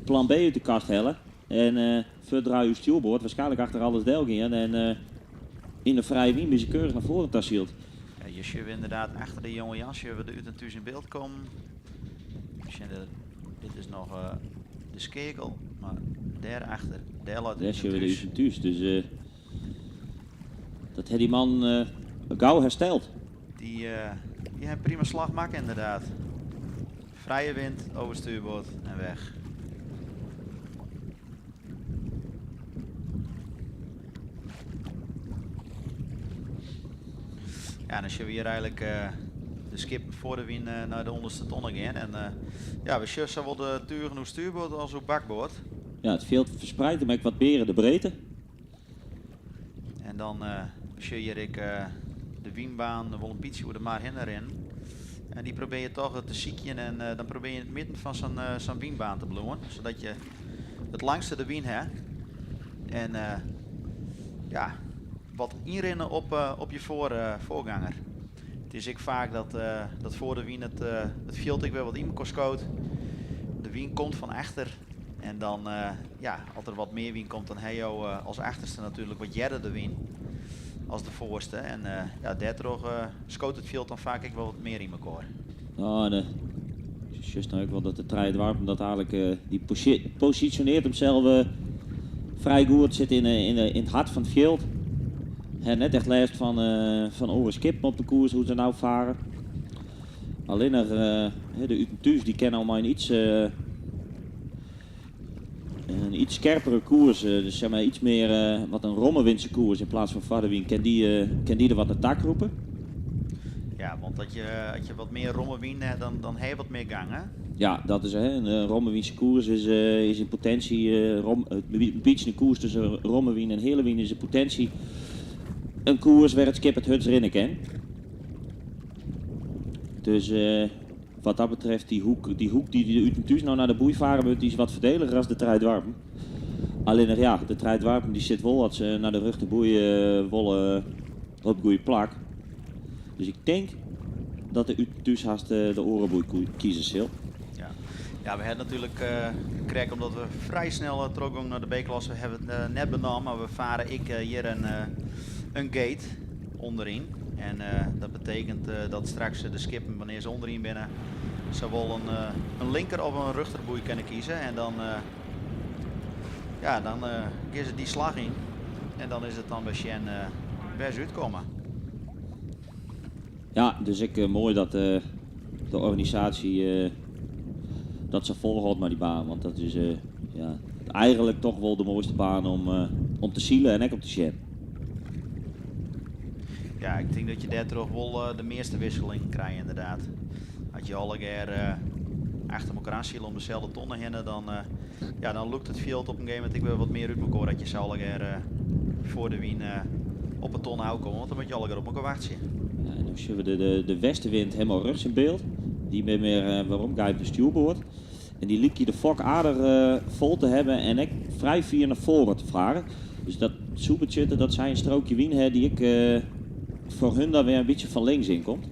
plan B uit de kast hellen. En verdraai uw stuurboord, waarschijnlijk achter alles deel gaan. En in de vrije wien is keurig naar voren tassielt. Ja, je ziet inderdaad achter de jonge Jan, zien we de Ut en Thús in beeld komen. Dit is nog de skekel, maar daarachter, daar laat Daar Ut en zien we de Thús. Ut en Thús, dus dat heeft die man gauw hersteld. Die heeft prima slag maken inderdaad. Vrije wind over stuurboord en weg. Ja, dan zien we hier eigenlijk de skip voor de wien naar de onderste tonnen gaan. En ja, we zien zowel de turen hoe stuurboord als hoe bakboord. Ja, het veld verspreidt hem ook wat meer de breedte. En dan zie je hier ik de wienbaan, de Wollempietje, hoe de maar heen erin. En die probeer je toch te ziekjen en dan probeer je in het midden van zo'n wienbaan te bloemen. Zodat je het langste de wien hebt. En ja, wat inrennen op je voorganger. Het is ik vaak dat voor de wien het veld ik weer wat in elkaar schoot. De wien komt van achter. En dan, ja, als er wat meer wien komt, dan heb je als achterste natuurlijk wat jerder de wien als de voorste. En ja, daardoor schoot het veld dan vaak ik wel wat meer in elkaar. Nou, en juist nou ook wel dat de Trije Dwarpen dat eigenlijk die positioneert hemzelf vrij goed, zit in het hart van het veld. Hij net echt last van Oris Kip op de koers, hoe ze nou varen. Alleen nog de Ut en Thús, die kennen allemaal een iets scherpere koers, dus zeg maar iets meer wat een rommewindse koers in plaats van Vaderwien, kan die er wat naar tak roepen? Ja, want dat je wat meer rommewien hebt, dan heb je wat meer gang, hè? Ja, dat is hè, een rommewindse koers is in potentie rom, het een beetje een koers tussen rommewien en helewien is in potentie een koers waar het skip het huts rinnen kan. Dus wat dat betreft, die hoek die de Ut en Thús nou naar de boei varen moet, die is wat voordeliger als de Trije Dwarpen. Alleen nog, ja, de Trije Dwarpen die zit wel wat ze naar de rug de boei wollen op goede plak. Dus ik denk dat de Ut en Thús haast de orenboei kiezen zal. Ja. Ja, we hebben natuurlijk gekregen omdat we vrij snel teruggaan naar de B-klasse. We hebben het net benomen, maar we varen ik hier een gate onderin. En dat betekent dat straks de skippen, wanneer ze onderin binnen, zowel een linker of een rechterboei kunnen kiezen. En dan kiezen ze die slag in. En dan is het dan bij Shen best uitkomen. Ja, dus ik mooi dat de organisatie dat ze volhoudt met die baan. Want dat is eigenlijk toch wel de mooiste baan om te zielen en ook om te sjen. Ja, ik denk dat je daar toch wel de meeste wisseling krijgt inderdaad. Als je alle keer achter elkaar aan zielen om dezelfde tonnen heen, dan lukt het veld op een gegeven moment ik weer wat meer uit elkaar. Dat je ze alle keer voor de wien op een ton houden komen, want dan moet je alle keer op elkaar wachten. Ja, en dan zien we de westenwind helemaal rechts in beeld. Die met meer waarom ga je op de stuurboord. En die liep je de fok aardig vol te hebben en ik vrij vier naar voren te varen. Dus dat soepeltje, dat zijn een strookje wien hè, die ik voor hun daar weer een beetje van links in komt.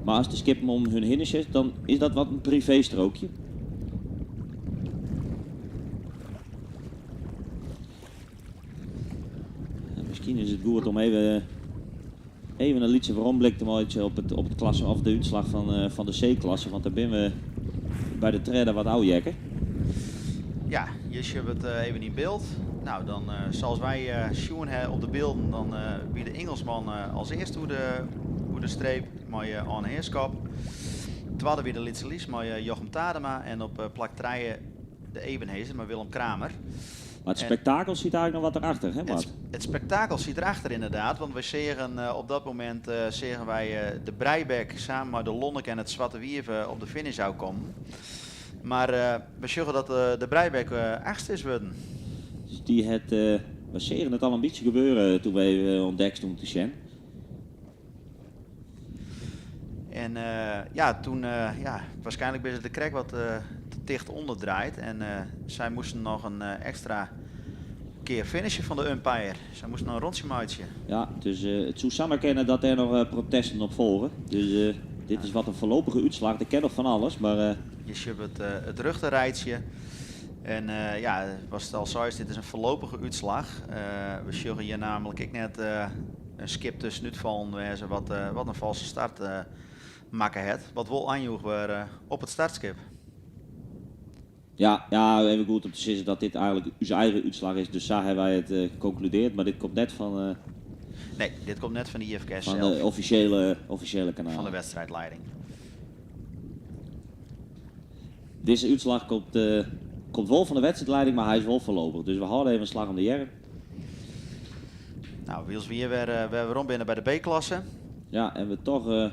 Maar als de skip om hun heen zit, dan is dat wat een privéstrookje. En misschien is het goed om even een liedje waaromblik te maken op het klasse of de uitslag van de C-klasse. Want daar ben we bij de trede wat oudjekker. Ja, je ziet het even in beeld. Nou, dan zoals wij zien hebben op de beelden, dan wie de Engelsman als eerste hoe de streep met Arne Heerschap. Tweede weer de Litse Lies met Jochem Tadema en op plak 3 de Ebenhezer met Willem Kramer. Maar het spektakel zit eigenlijk nog wat erachter, hè, Mart? Het spektakel zit erachter inderdaad, want wij zeggen op dat moment zeggen wij de Breibek samen met de Lonnek en het Zwarte Wierven op de finish zou komen. Maar we zeggen dat de Breibek achtste is worden. Dus die het, we seagen it al in bytsje gebeuren toen wy oan dek stoenen te sjen. En ja, toen, ja, waarschijnlijk ben ze de krek wat te dicht onderdraaid. En zij moesten nog een extra keer finishen van de umpire. Zij moesten nog een rondje maken. Ja, dus it soe samar kinne dat dêr noch protesten op folge. Dus dit is wat in foarlopige útslach. Der kin noch fan alles, mar... Je ziet het rechterrijtje. En ja, wat al zei, dit is een voorlopige uitslag. We zullen hier namelijk ik net in skip tussenút fallen wêze wat in falske start makke het. Wat wol oanjoech wer op it startskip. Ja, ja, even goed om te sizzen dat dit eigenlik ús eigen útslach is. Dus sa hawwe wy it konkludearre. Mar dit komt net fan... Nee, dit komt net fan de IFKS Fan zelf. de offisjele kanaal. Fan de wedstrijdleiding. Dizze útslach komt wol fan de wedstrijdleiding, mar hy is wol foarlopich. Dus we hâlde even in slach om de earm. Nou, wylst we hjir wer werom binne by de B-klasse. Ja, en we toch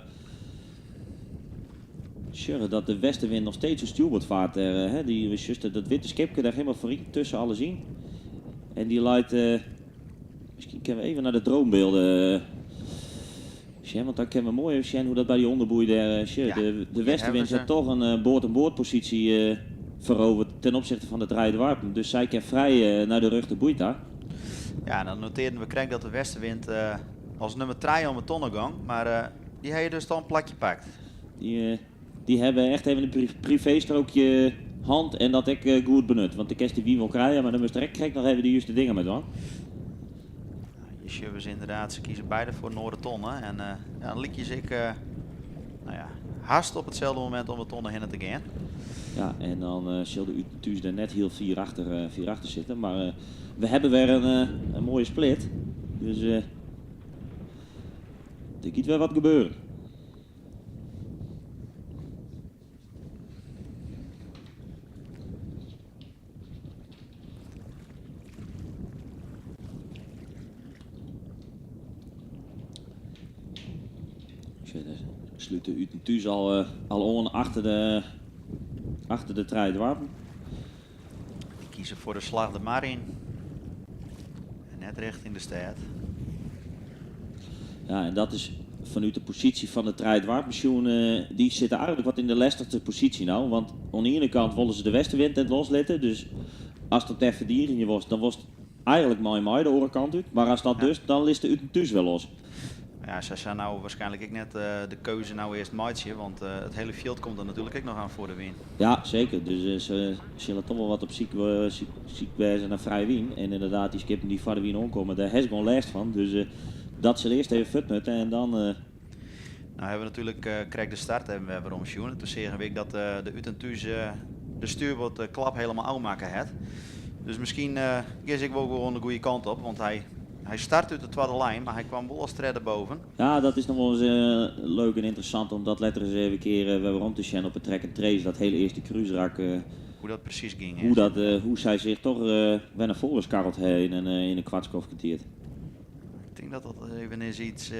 sjogge dat de westenwind noch steeds oer stjoerboard fart. Hè, dy, we sjogge dat wite skipke dêr hielendal foaryn tusken alles yn. En dy leit, miskien kinne we even nei de dronebylden sjen, want dan kinne we moai even sjen hoe't dat by dy ûnderboei dêr sjocht. Ja, De hier westenwind hawwe se hat toch in board-en-boardposysje ferovere ten opzichte fan de trije doarpen. Dus sy kin frij nei de rjochterboei ta. Ja, en dan notearden we krekt dat de westenwind as nûmer 3 om 'e tonne gong, mar dy ha dus dan in plakje pakt. Dy hawwe echt even in privéstrookje hân en dat ek goed benut. Want do kinst dy wyn wol krije, mar dan moatst der krekt noch even de juste dingen mei dwaan. Je sjogge se ynderdaad, se kieze beide foar in oare tonne. En ja, dan lykje se ek nou ja, hast op itselde momint om de tonne hinne te gean. Ja, en dan sil de Ut en Thús der net hiel fier achter sitte. Mar we hawwe wer in moaie split. Dus der giet wer wat gebeuren. Slút de Ut en Thús al oan achter de trije doarpen. Dy kieze foar de slach de mar yn. En net rjochting de stêd. Ja, en dat is fanút de posysje fan de trije doarpen sjoen, dy sitte eigenlik wat yn de lestichste posysje no. Want oan de iene kant wolle se de westenwind net loslitte. Dus as dat dêr ferdigenje wolst, dan wolst eigenlik mei de oare kant út. Mar as dat dus, dan litst de Ut en Thús wer los. Ja, sy sille no wierskynlik ek net de keuze no earst meitsje, want it hiele fjild komt der natuerlik ek noch oan foar de wyn. Ja, seker. Dus se sille dochs wol wat op syk wêze nei frije wyn. En ynderdaad, dy skippen dy't foar de wyn oankomme, dêr ha se gewoan lêst fan. Dus dat sil earst even fuort moatte en dan... Nou hawwe we natuerlik krekt de start even wer werom sjoen. Toen seagen we ek dat de Ut en Thús de stuurboard klap hielendal ôfmakke hat. Dus miskien gean se ek wol gewoan de goede kant op, want hy start út de twadde lijn, mar hy kaam wol as tredde boven. Ja, dat is noch wol ris leuk en ynteressant om dat letter ris even in kear wer werom te sjen op it track and trace, dat hiele earste krúsrak. Hoe dat presys gyng, Hoe sy sich dochs wer nei foaren skarreld ha yn in kwartskoftke tiid. Ik tink dat dat even is yts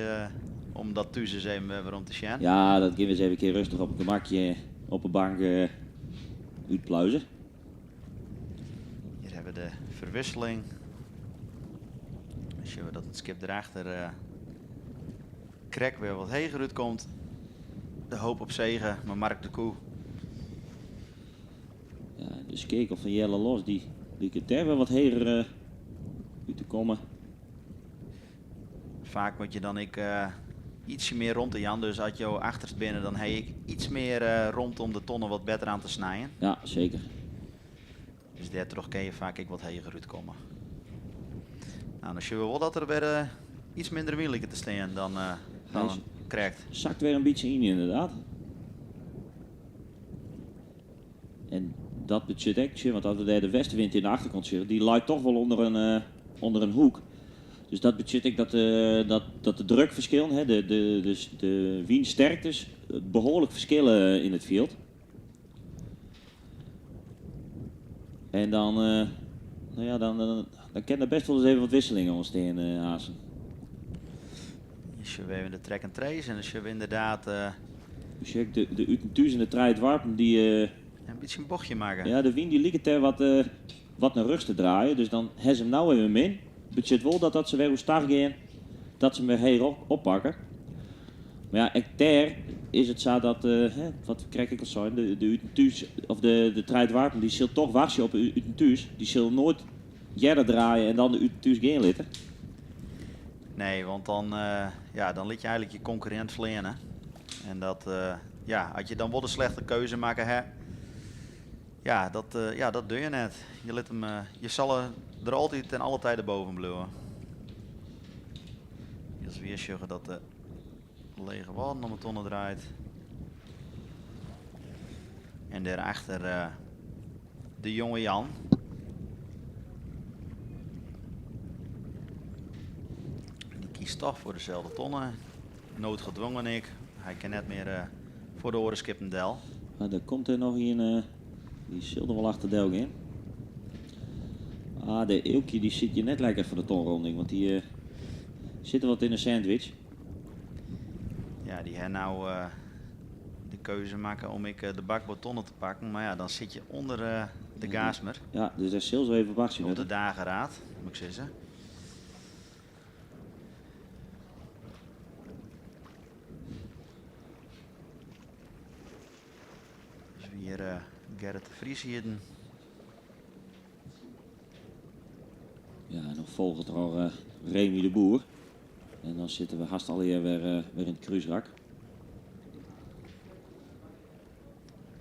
om dat thús ris even wer werom te sjen. Ja, dat gean we ris even in kear rêstich op it gemakje op 'e bank útpluizen. Hjir hawwe we de ferwikseling. Dan sjogge we dat it skip derachter krekt wer wat heger útkomt. De Hoop op Zegen, mar Mark de Koe. Ja, de skeakel fan Jelle Los, dy liket dêr wer wat heger út te kommen. Faak moatte je dan ek ytsje mear romte jaan. Dus as jo achterst binne, dan ha ik yts mear romte om de tonne wat better oan te snijen. Ja, seker. Dus dêrtroch kinne je faak ek wat heger útkomme. Nou, dan sjogge we wol dat der wer yts minder wyn liket te stean dan Hy krekt. Sakt wer in bytsje yn, ynderdaad. En dat betsjut ek, want as we dêr de westenwind yn de achterkant sjogge, dy leit dochs wol ûnder in hoek. Dus dat betsjut ek dat de drukferskillen, hè, de wynsterktes, behoarlik ferskille yn it fjild. En dan, nou ja, dan kin der bêst wol ris even wat wikselingen ûntstean, Asen. Hjir sjogge we even de track and trace en dan sjogge we ynderdaad Dus de Ut en Thús en de trije doarpen dy in bytsje in bochtje makke. Ja, de wyn dy liket dêr wat. wat nei rjochts te draaien. Dus dan ha se him no even min. Betsjut wol dat as se wer oerstach gean, dat se him wer heech oppakke. Mar ja, ek dêr is it sa dat, hè, wat we krekt ek al seinen, de Ut en Thús, of de Trije Doarpen, dy sil toch wachtsje op de Ut en Thús. Dy sil noait earder draaie en dan de Ut en Thús gean litte. Nee, want dan, ja, dan lit je eigenlijk je concurrent fleane. En dat, ja, as je dan wol de slechte keuze makke ha, ja, dat, ja, dat doe je net. Je lit him, je sil der altyd ten alle tijden boven bliuwe. As we sjogge dat de Lege Wâlden om 'e tonne draait. En dêrachter de jonge Jan. Dy kiest toch foar deselde tonne. Noodgedwongen ek. Hy kin net mear foar de oare skippen del. Mar der komt der noch ien, dy sil der wol achter del gean. Ah, de Eelkje dy sit hjir net lekker foar de tonronding, want dy sit wat yn 'e sandwich. Ja, dy ha no de keuze makke om ek de bakboardtonne te pakken, mar ja, dan sit je ûnder de Gaastmer. Ja, dus dêr sil se even wachtsje Op de moatte. dageraad, moet ik sizze. Dus weer Gerrit de Vries hier. Ja, en dan folget er al Remy de Boer. En dan sitte we hast allegear wer yn it krúsrak.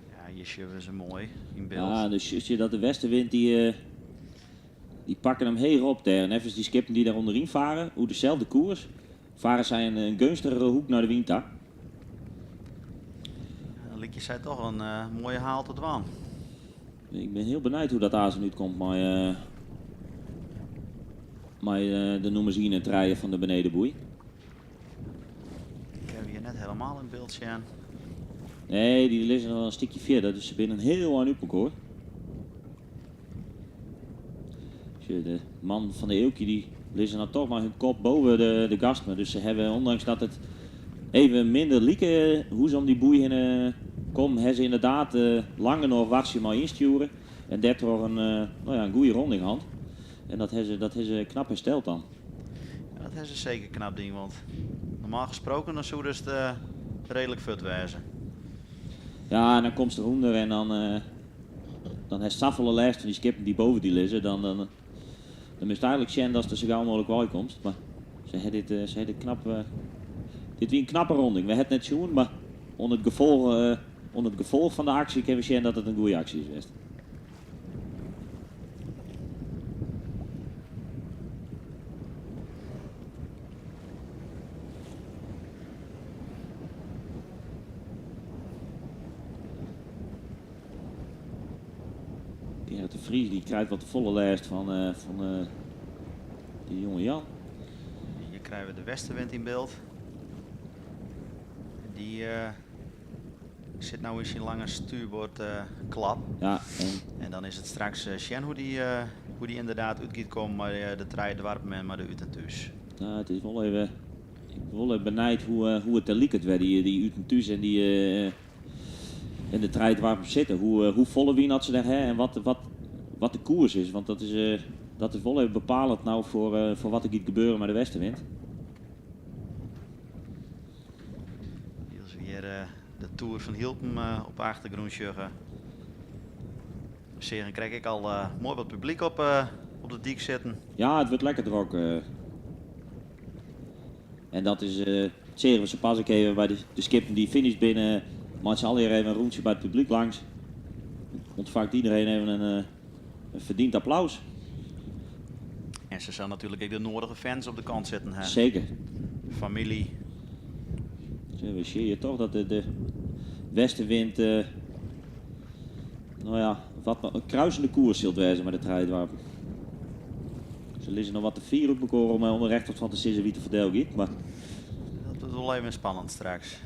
Ja, hjir sjogge we se moai yn byld. Ja, dus sjochst je dat de westenwind dy pakke him heech op dêr. En neffens dy skippen dy't dêr ûnderyn fare, oer deselde koers, fare sy in geunstigere hoek nei de wyn ta. Dan lykje sy toch in moaie haal te dwaan. Ik bin hiel benijd hoe't dat aansen útkomt mei de nûmers ien en trije fan de benedenboei. Ik ha hjir net helemaal in byld sjen. Nee, dy lizze noch in stikje fierder, dus se binne in hiel ein út mekoar. Sjoch, de man fan de Eelkje dy lizze no toch mei hun kop boven de Gastmer. Dus se hawwe, ûndanks dat it even minder like hoe se om dy boei hinne kommen, hawwe se ynderdaad lang genôch wachtsje mei ynstjoeren en dêrtroch in, no ja, in goede ronding hân. En dat hawwe se, dat hawwe se knap hersteld dan. Ja, dat hawwe se seker knap dien, want normaal gesproken dan soe it reedlik fuort wêze. Ja, en dan komst derûnder en dan hast safolle lêst fan dy skippen dy't boven dy lizze. Dan moatst eigenlik sjen datst der sa gau mooglik wei komst. Mar se ha dit, se ha dit knap, dit wie in knappe ronding. We ha it net sjoen, mar oan it gefolch fan de aksje kinne we sjen dat it in goede aksje is west. Gerrit de Vries die krijt wat tefolle lêst fan dy jonge Jan. Hjir krije we de westenwind yn byld. Dy sit no yn syn lange stuurboardklap. Ja, en En dan is it straks sjen hoe dy ynderdaad út giet kommen mei de trije doarpen en mei de Ut en Thús. Nou, it is wol even, ik bin wol even benijd hoe it der liket wêr dy Ut en Thús en dy en de trije doarpen sitte. Hoe folle wyn dat se dêr ha en wat de koers is. Want dat is wol even bepalend no foar wat der giet gebeuren mei de westenwind. As we hjir de toer fan Hylpen op de achtergrûn sjogge. Seagen krekt ek al moai wat publyk op de dyk sitten. Ja, it wurdt lekker drok. En dat is, seagen we sa pas ek even by de skippen dy't finished binne, meitsje allegear even in rûntsje by it publyk langs. Ûntfangt iedereen even in ferdiend applaus. En se sille natuerlik ek de nedige fans op de kant sitten ha. Seker. Famylje. Zo, we zien je toch dat de westenwind, nou ja, wat een kruisende koers zult wezen met de trije doarpen. Se lizze noch wat te fier op mekoar om der echt wat fan te sizzen wie te ferdel giet, mar Dat wurdt wol even spannend straks.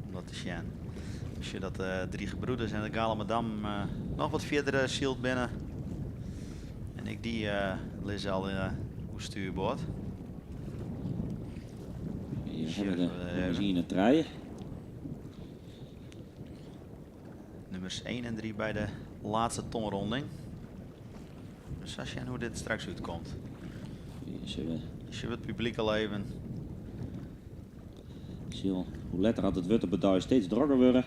Om dat te sjen. As je dat Drie Gebroeders en de Galamadammen noch wat fierder syld binne. En ek dy lizze al oer stuurboard. Hjir hawwe we de nûmers 1 en 3. Nûmers 1 en 3 by de lêste tonronding. Sa sjen hoe't dit straks útkomt. Zullen we it publyk al even. Sil hoe letter at it wurdt op 'e dei steeds drokker wurde.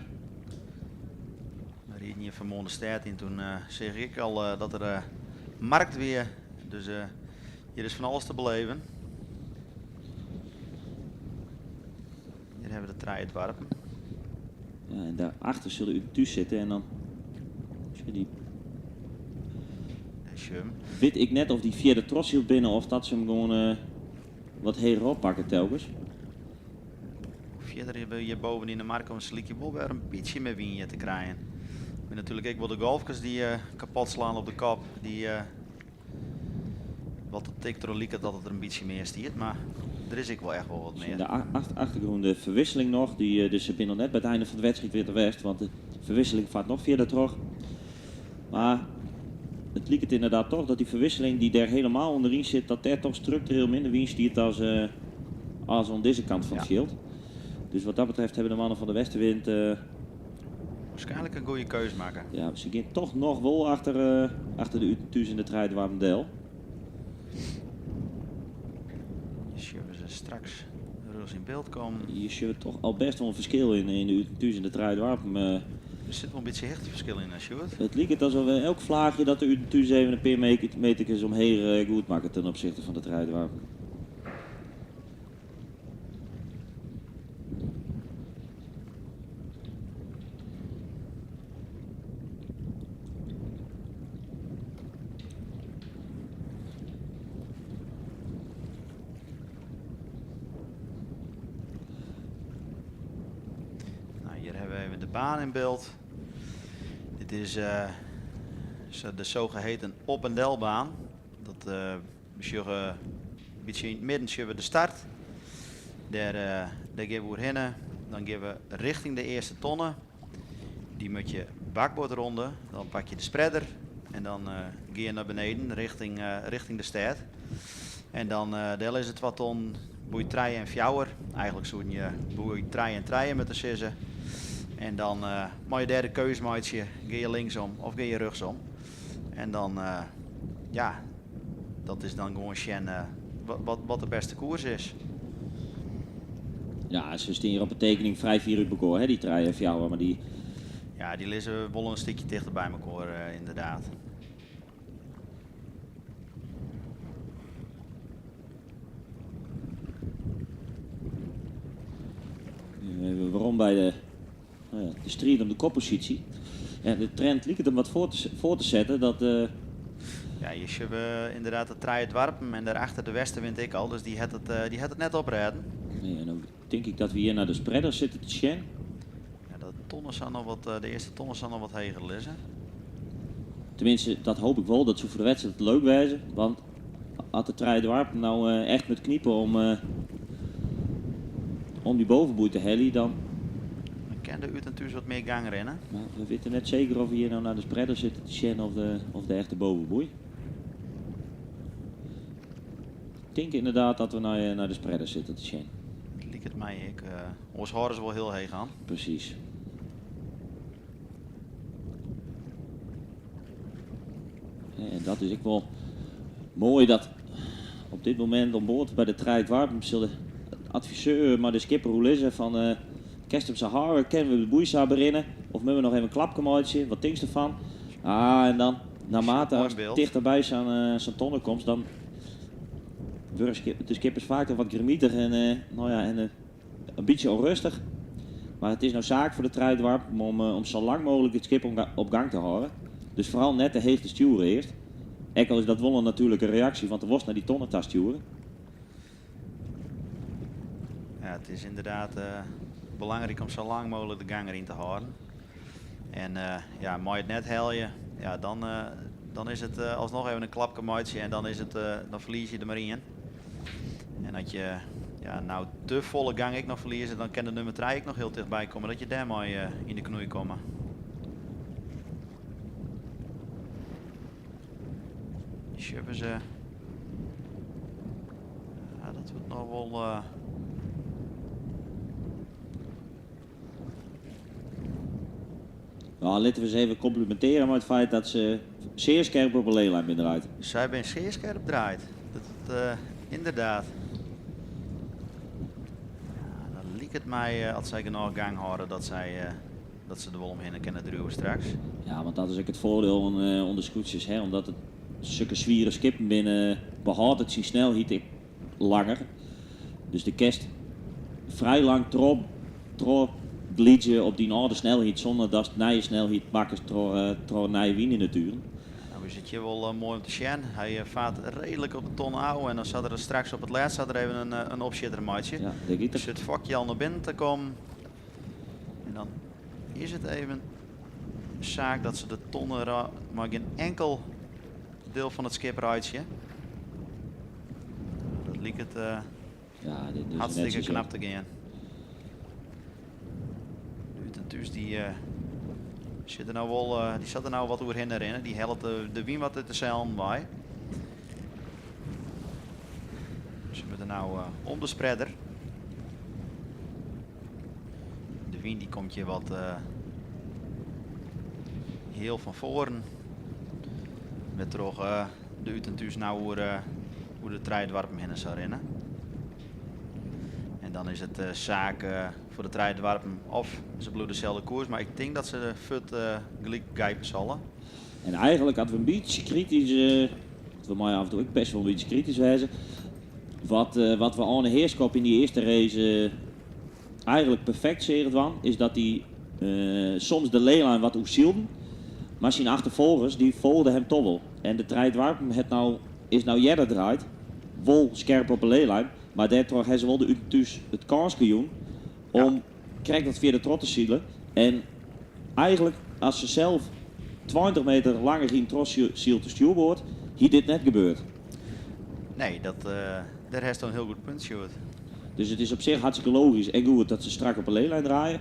We rieden hjir fan 'e moarn de stêd yn, toen seach ik al dat der markt wie. Dus hjir is fan alles te beleven. Hjir hawwe we de trije doarpen. Ja, en daarachter sille Ut en Thús sitte en dan die wit ik net of dy fierder trochsyld binne of dat se him gewoan wat heger oppakke telkens. Fierder hjir boven yn de mar komme se lykje wol wer in bytsje mear wyn hjir te krijen. Mar natuerlik ek wol de golfkes dy't kapot slaan op de kop. Dy wat it ek troch liket dat it der in bytsje mear stiet, mar der is ek wol echt wol wat mear. De achtergrûn de ferwisseling noch, dy, dus se binne noch net by it einde fan de wedstriid weer te west, want de ferwisseling fart noch fierder troch. Mar it liket ynderdaad toch dat dy ferwisseling dy't dêr helemaal ûnderyn sit, dat dêr toch struktureel minder wyn stiet as, as oan dizze kant fan it fjild. Dus wat dat betreft hawwe de mannen fan de Westenwind Waarskynlik in goede keus makke. Ja, se gean toch noch wol achter, achter de Ut en Thús en de Trije Doarpen del. Sjogge we se straks rjochts yn byld kommen. Je sjogge toch al best wol in ferskil yn, yn de Ut en Thús en de Trije Doarpen. Der sit wol in bytsje hichteferskil yn, Sjoerd. It liket asof elk flaachje dat de Ut en Thús even in pear meterkes omheech goed makket ten opsichte fan de Trije Doarpen. Nou, hjir hawwe we even de baan yn byld. Dit is de zogeheten op- en delbaan. Dat we sjogge in bytsje yn it midden sjogge we de start. Dêr, dêr gean we oerhinne. Dan gean we rjochting de earste tonne. Dy moat je bakboardronde. Dan pak je de spreader en dan gean je nei beneden rjochting, rjochting de stêd. En dan dêr lizze twa tonnen, boei trije en fjouwer. Eigenlik soene je boei trije en trije moatte sizze. En dan meie je dêr de keus meitsje, gean je linksom of gean je rjochtsom. En dan, ja, dat is dan gewoan sjen wat, wat de bêste koers is. Ja, se steane hjir op 'e tekening frij fier út elkoar, hè, dy trije en fjouwer, mar dy... Ja, dy lizze wol in stikje tichter by elkoar, ynderdaad. Even werom by de, nou ja, de striid om de kopposysje. Ja, de trend liket him wat foar te setten dat... Ja, je sjogge ynderdaad de trije doarpen en dêrachter de Westenwind ek al, dus dy hat it net oprêden. Nee, en dan tink ik dat we hjir nei de spreaders sitte te sjen. Ja, de tonnen sal noch wat, de earste tonnen sal noch wat heger lizze. Tenminste, dat hoopje ik wol. Dat soe foar de wedstriid leuk wêze. Want as de trije doarpen no echt moat knipe om dy bovenboei te heljen, dan... Dan kin de Ut en Thús wat mear gang rinne. Mar we witte net seker oft we hjir no nei de spreader sitte te sjen of de echte bovenboei. Ik tink ynderdaad dat we nei de spreader sitte te sjen. Liket my ek. Oars hâlde se wol hiel heech oan. Presys. En dat is ek wol moai dat op dit momint oan board by de Trije Doarpen sil de adviseur mei de skipper oerlizze fan kinst him sa hâlde, kinne we de boei sa berinne of moatte we noch even in klapke meitsje, wat tinkst derfan? Ah, en dan naarmate Moai ast byld. tichterby sa'n tonne komst, dan wurde de skippers faak wat grimmitich en, nou ja, en in bytsje ûnrêstich. Mar it is no saak foar de Trije Doarpen om sa lang mooglik it skip op gang te hâlden. Dus foaral net te heech te stjoeren earst. Ek al is dat wol in natuerlike reaksje, want do wolst nei dy tonne ta stjoere. Ja, it is ynderdaad belangryk om sa lang mooglik de gang deryn te hâlden. En ja, mei it net helje, ja, dan is it alsnoch even in klapke meitsje en dan ferlies je der mar ien. En as je, ja, no te folle gang ek noch ferlieze, dan kin de nûmer 3 ek noch hiel tichtby komme, dat je dêrmei yn de knoei komme. Sjogge se. Ja, dat wurdt noch wol. Nou, litte we se even komplimintearje mei it feit dat se Zeer skerp op de leelijn bin draaid. Sy binne sear skerp draaid. Dat, inderdaad. Ja, dan liket it my, as sy genôch gang hâlde, dat se der wol omhinne kinne driuwe straks. Ja, want dat is ek it foardiel oan de skûtsjes. Hè? Omdat it sokke swiere skippen binne, behâldt it syn snelheid ek langer. Dus do kinst frij lang trochglydzje op dyn âlde snelheid sûnder datst nije snelheid makkest troch nije wyn yn de turen. Nou is it hjir wol moai om te sjen. Hy fart reedlik op de tonne ôf en dan sil er straks op it lêst sil er even in opsjitter meitsje. Ja, dêr giet er. Dus it fokje al nei binnen te kommen. En dan is it even saak dat se de tonne mei gjin inkel diel fan it skip reitsje. Dat liket Ja, dit is hartstikke netsjes, knap te gean. De Ut en Thús dy sit der nou wol, dy sit der nou wat oerhinne rinnen. Dy hellet de wyn wat út de seilen wei. Se moatte nou om de spreader. De wyn dy komt hjir wat hiel fan foaren. Wêrtroch de Ut en Thús nou oer de trije doarpen hinne sil rinne. En dan is it saak foar de trije doarpen of se bliuwe deselde koers, mar ik tink dat se fuort gelyk gijpe sille. En eigentlik as we in bytsje kritysk, want we meie af en toe ek bêst wol in bytsje kritysk wêze, wat we oan de Heerskop yn dy earste race eigentlik perfekt seagen dwaan, is dat dy soms de leelijn wat oersylden, mar syn achterfolgers dy folgden him toch wol. En de trije doarpen is nou earder draaid, wol skerp op de leelijn, mar dêrtroch ha se wol de Ut en Thús it kânske jûn om krekt wat fierder troch te silen. En eigentlik, as se sels 20 meter langer hiene trochsyld de stjoerboard, hie dit net gebeurd. Nee, dêr hast in hiel goed punt, Sjoerd. Dus it is op sich hartstikke logysk en goed dat se strak op de leelijn draaie.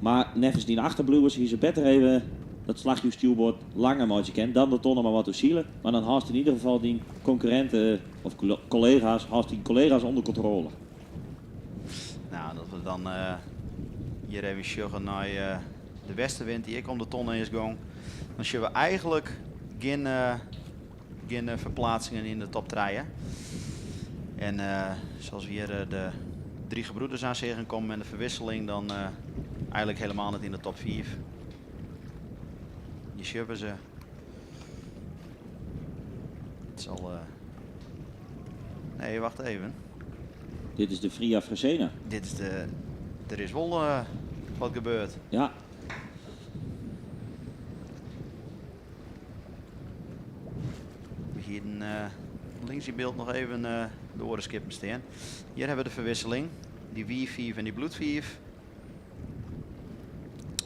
Mar neffens dyn achterbliuwers hie se better even dat slachje stjoerboard langer meitsje kinnen, dan de tonne mar wat oersile. Mar dan hâldst yn ieder gefal dyn konkurrinten of kollega's, hâldst dyn kollega's ûnder kontrôle. Nou, dat we dan hjir even sjogge nei de westenwind dy't ek om de tonne is gong. Dan sjogge we eigentlik gjin ferpleatsingen yn de top 3. En sa as we hjir de drie gebroeders oan seagen kommen en de ferwikseling, dan eigentlik hielendal net yn de top 5. Hjir sjogge se. It sil, nee, wacht even. Dit is de Fria Fresena. Dit is de. Der is wol wat gebeurd. Ja. We hienen links yn byld noch even de oare skippen stean. Hjir ha we de ferwikseling. Dy Wie 5 en dy Bloed 5.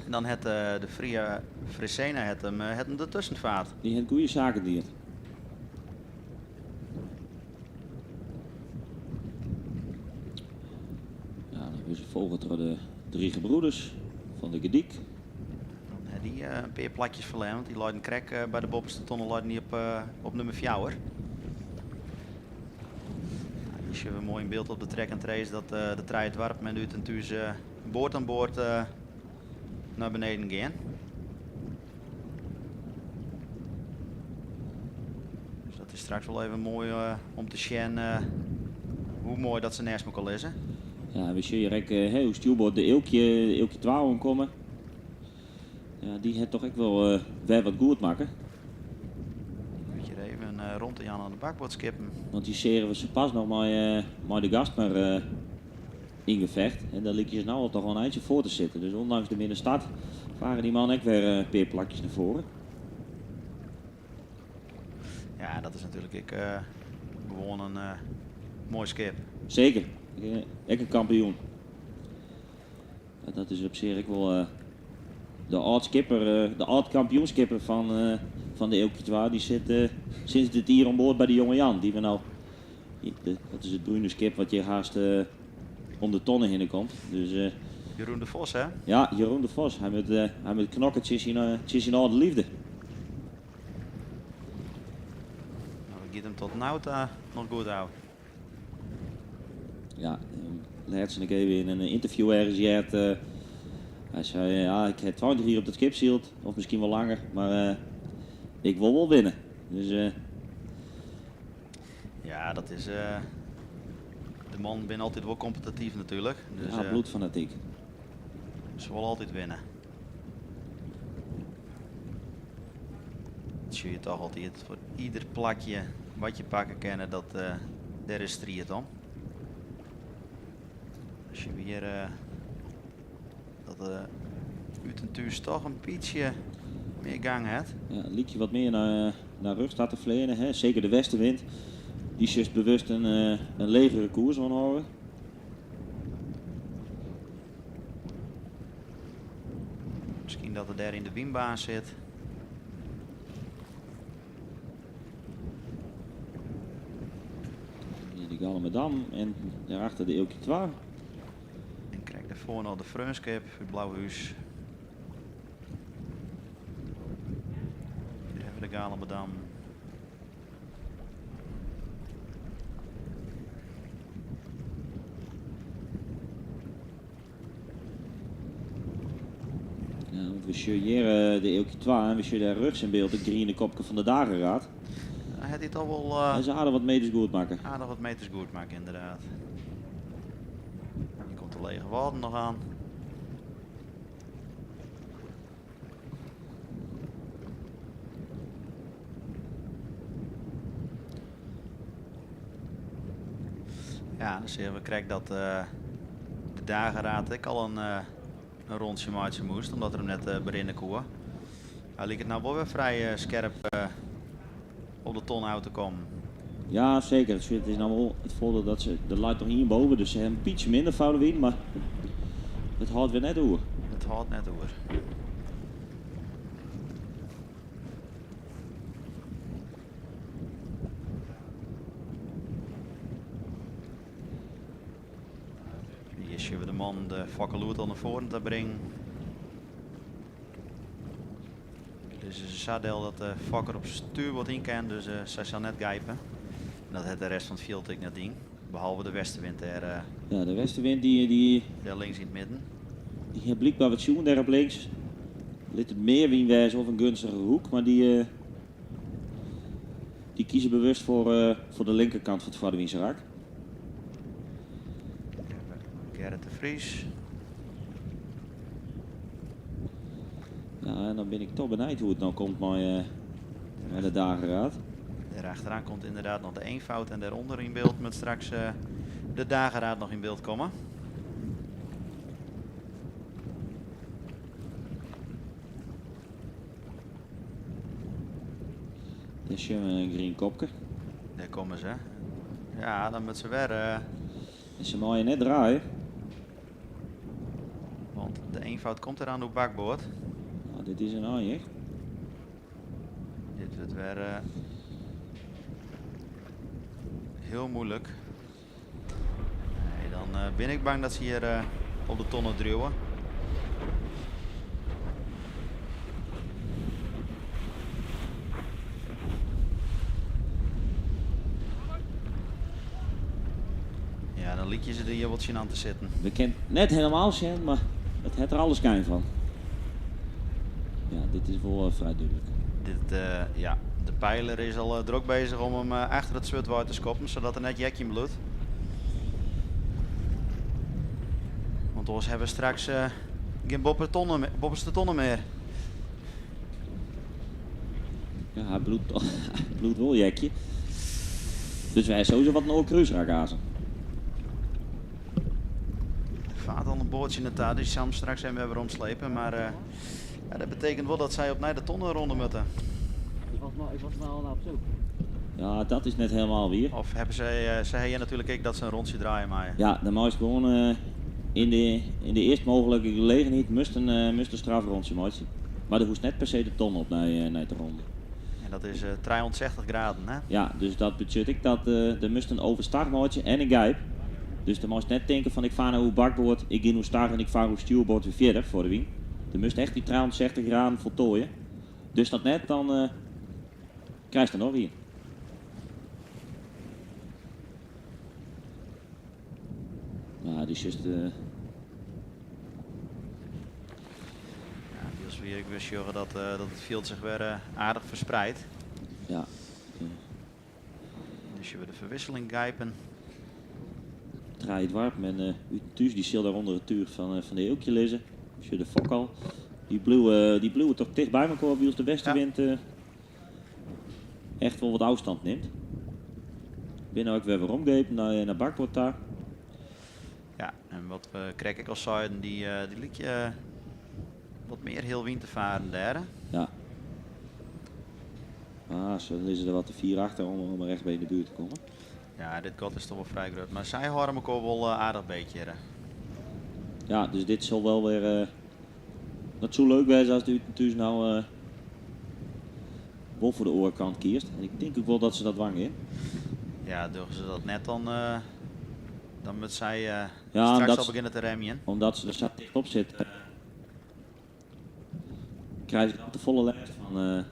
En dan hat de Fria Fresena hat him dertusken fart. Dy hat goede saken dien. Ja, dan wurde se folge troch de drie gebroeders fan De Gordyk. Dan ha dy in pear plakjes ferlern, want dy leinen krekt by de boppeste tonne leinen dy op nûmer 4. Nou, hjir sjogge we moai yn byld op de track and trace dat de trije doarpen en de Ut en Thús board oan board nei beneden gean. Dus dat is straks wol even moai om te sjen hoe moai dat se neist elkoar lizze. Ja, we sjogge hjir ek hoe stjoerboard de Eelkje 2 oankomme. Ja, dy hat toch ek wol wer wat goed makke. Wit je even rond te jaan oan de bakboardskippen. Want dy seagen we se pas noch mei de Gastmer yn gefecht. En dêr lykje se no al toch al in eintsje foar te sitten. Dus ûndanks de minne start farre dy man ek wer in pear plakjes nei foaren. Ja, dat is natuerlik ek gewoan in moai skip. Seker, ek in kampioen. Ja, dat is op sich ek wol de âld-skipper, de âld-kampioenskipper fan de Eelkje 2, dy sit sûnt dit jier oan board by de Jonge Jan. Dy we nou, de, dat is it brune skip wat hjir hast om de tonne hinne komt. Dus, Jeroen de Vos, hè? Ja, Jeroen de Vos. Hy moat knokke tsjin syn âlde leafde. Nou, dat giet him tot no ta noch goed ôf. Ja, lêsten ik even yn in ynterview ergens heard. Hy sei, ja, ik ha 20 jier op dat skip syld, of miskien wol langer, mar. Ik wol wol winne. Dus Ja, dat is. De mannen binne altyd wol kompetityf natuerlik. Dus, ja, bloedfanatyk. Se wolle altyd winne. Dat zie je toch altyd foar ieder plakje wat je pakke kinne, dat, dêr is striid om. As je weer dat út en thús toch in bytsje mear gang hat. Ja, lykje wat mear nei rjochts ta te fleanen. Hè? Seker de westenwind. Dy sjochst bewust in legere koers oanhâlde. Miskien dat er dêr yn de wynbaan sit. De Galamadammen en daarachter de Eelkje 2. En krijg daarvoor nog de Freonskip uit Blauhús. Hier hebben we de Galamadammen. Ja, want we sjogge hjir de Eelkje 2 en we sjogge dêr rjochts yn byld it griene kopke fan de Dageraad. Hy hat dit al wol, Hy is aardich wat meters goed makke. Aardich wat meters goed makke, ynderdaad. Hjir komt de Lege Wâlden noch oan. Ja, dan sjogge we krekt dat de Dageraad ek al in rûntsje meitsje moast, omdat er him net berinne koe. Hy liket no wol wer frij skerp op de ton ôf te kommen. Ja, seker. It is no wol it foardiel dat se, der leit noch ien boppe, dus se hawwe in bytsje minder foarwyn, mar it hâldt wer net oer. It hâldt net oer. Hjir sjogge we de man de fokkeloet al nei foaren te bringen. Dus is sa del dat de fokker op stuurboard yn kin, dus sy sil net gijpen. En dat hat de rest fan it fjild ek net dien, behalve de westenwind dêr. Ja, de westenwind die Dêr links yn it midden. Dy hat blykber wat sjoen dêr op links. Lit it mear wyn wêze of in gunstige hoek, mar dy kieze bewust foar de linkerkant fan it foarwynserak. Gerrit de Vries. Ja, en dan bin ik toch benijd hoe't it no komt mei de Dageraad. Daarachteraan komt inderdaad noch de eenvoud en dêrûnder yn byld moat straks de Dageraad noch yn byld komme. Dêr sjogge we in grien kopke. Dêr komme se. Ja, dan moat se wer. En se meie net draaie. Want de eenvoud komt eraan op bakboard. Nou, dit is in ein, hè? Dit wurdt wer hiel muoilik. Nee, dan bin ik bang dat se hjir op de tonne driuwe. Ja, dan lykje se der hjir wol tsjin oan te sitten. We kinne it net hielendal sjen, mar it hat der alle skyn fan. Ja, dit is wol frij dúdlik. Dit, ja, de peiler is al drok beuzich om him achter it swurd wei te skoppen, sadat er net jekjen bliuwt. Want oars hawwe we straks gjin boppeste tonne mear. Ja, hy bliuwt wol jekje. Dus wy sowieso wat in oar krúsrak aansen. Der fart al in boatsje nei ta, dy sil him straks even wer weromslepe. Mar ja, dat betekent wol dat sy opnij de tonne ronde moatte. Ik was no al op syk. Ja, dat is net hielendal wier. Of hawwe sy hawwe natuerlik ek dat se in rûntsje draaie meie? Ja, dan meist gewoan yn de earst mooglike gelegenheid moast in strafrûntsje meitsje. Mar der hoechst net per se de ton op nei te ronde. En dat is 360 graden, hè? Ja, dus dat betsjut ek dat der moast in overstag meitsje en in gijp. Dus dan moatst net tinke fan ik far no oer bakboard, ik gean oerstag en ik far oer stjoerboard wer fierder foar de wyn. Der moast echt dy 360 graden foltoaie. Dus dat net, dan krijst der noch ien. Nou, dy is just, Ja, wylst we hjir ek wer sjogge dat, dat it fjild sich wer aardich ferspreidt. Ja. Dus je de ferwisseling gijpen. Trije doarpen en Utenthús dy sil dêr ûnder it túch fan de Eelkje lizze. Sjoch de fok al. Dy bliuwe, dy bliuwe toch ticht by mekoar wylst de westenwind echt wol wat ôfstân nimt. Binne ek wer weromgepen nei bakboard ta. Ja, en wat we krekt ek al seiden, dy, dy lykje wat mear healwyn te faren dêr. Ja. Ah, se lizze der wat te fier achter om er echt by yn de buert te kommen. Ja, dit gat is toch wol frij grut. Mar sy hâlde mekoar wol aardich beet hjir. Ja, dus dit sil wol wer. Dat soe leuk wêze as de Utenthús no wol foar de oare kant kiest. En ik tink ek wol dat se dat dwaan gean. Ja, dogge se dat net, dan, dan moat sy ja, straks al begjinne te remjen. Omdat se der sa ticht op sitte, krije se dan te folle lêst fan.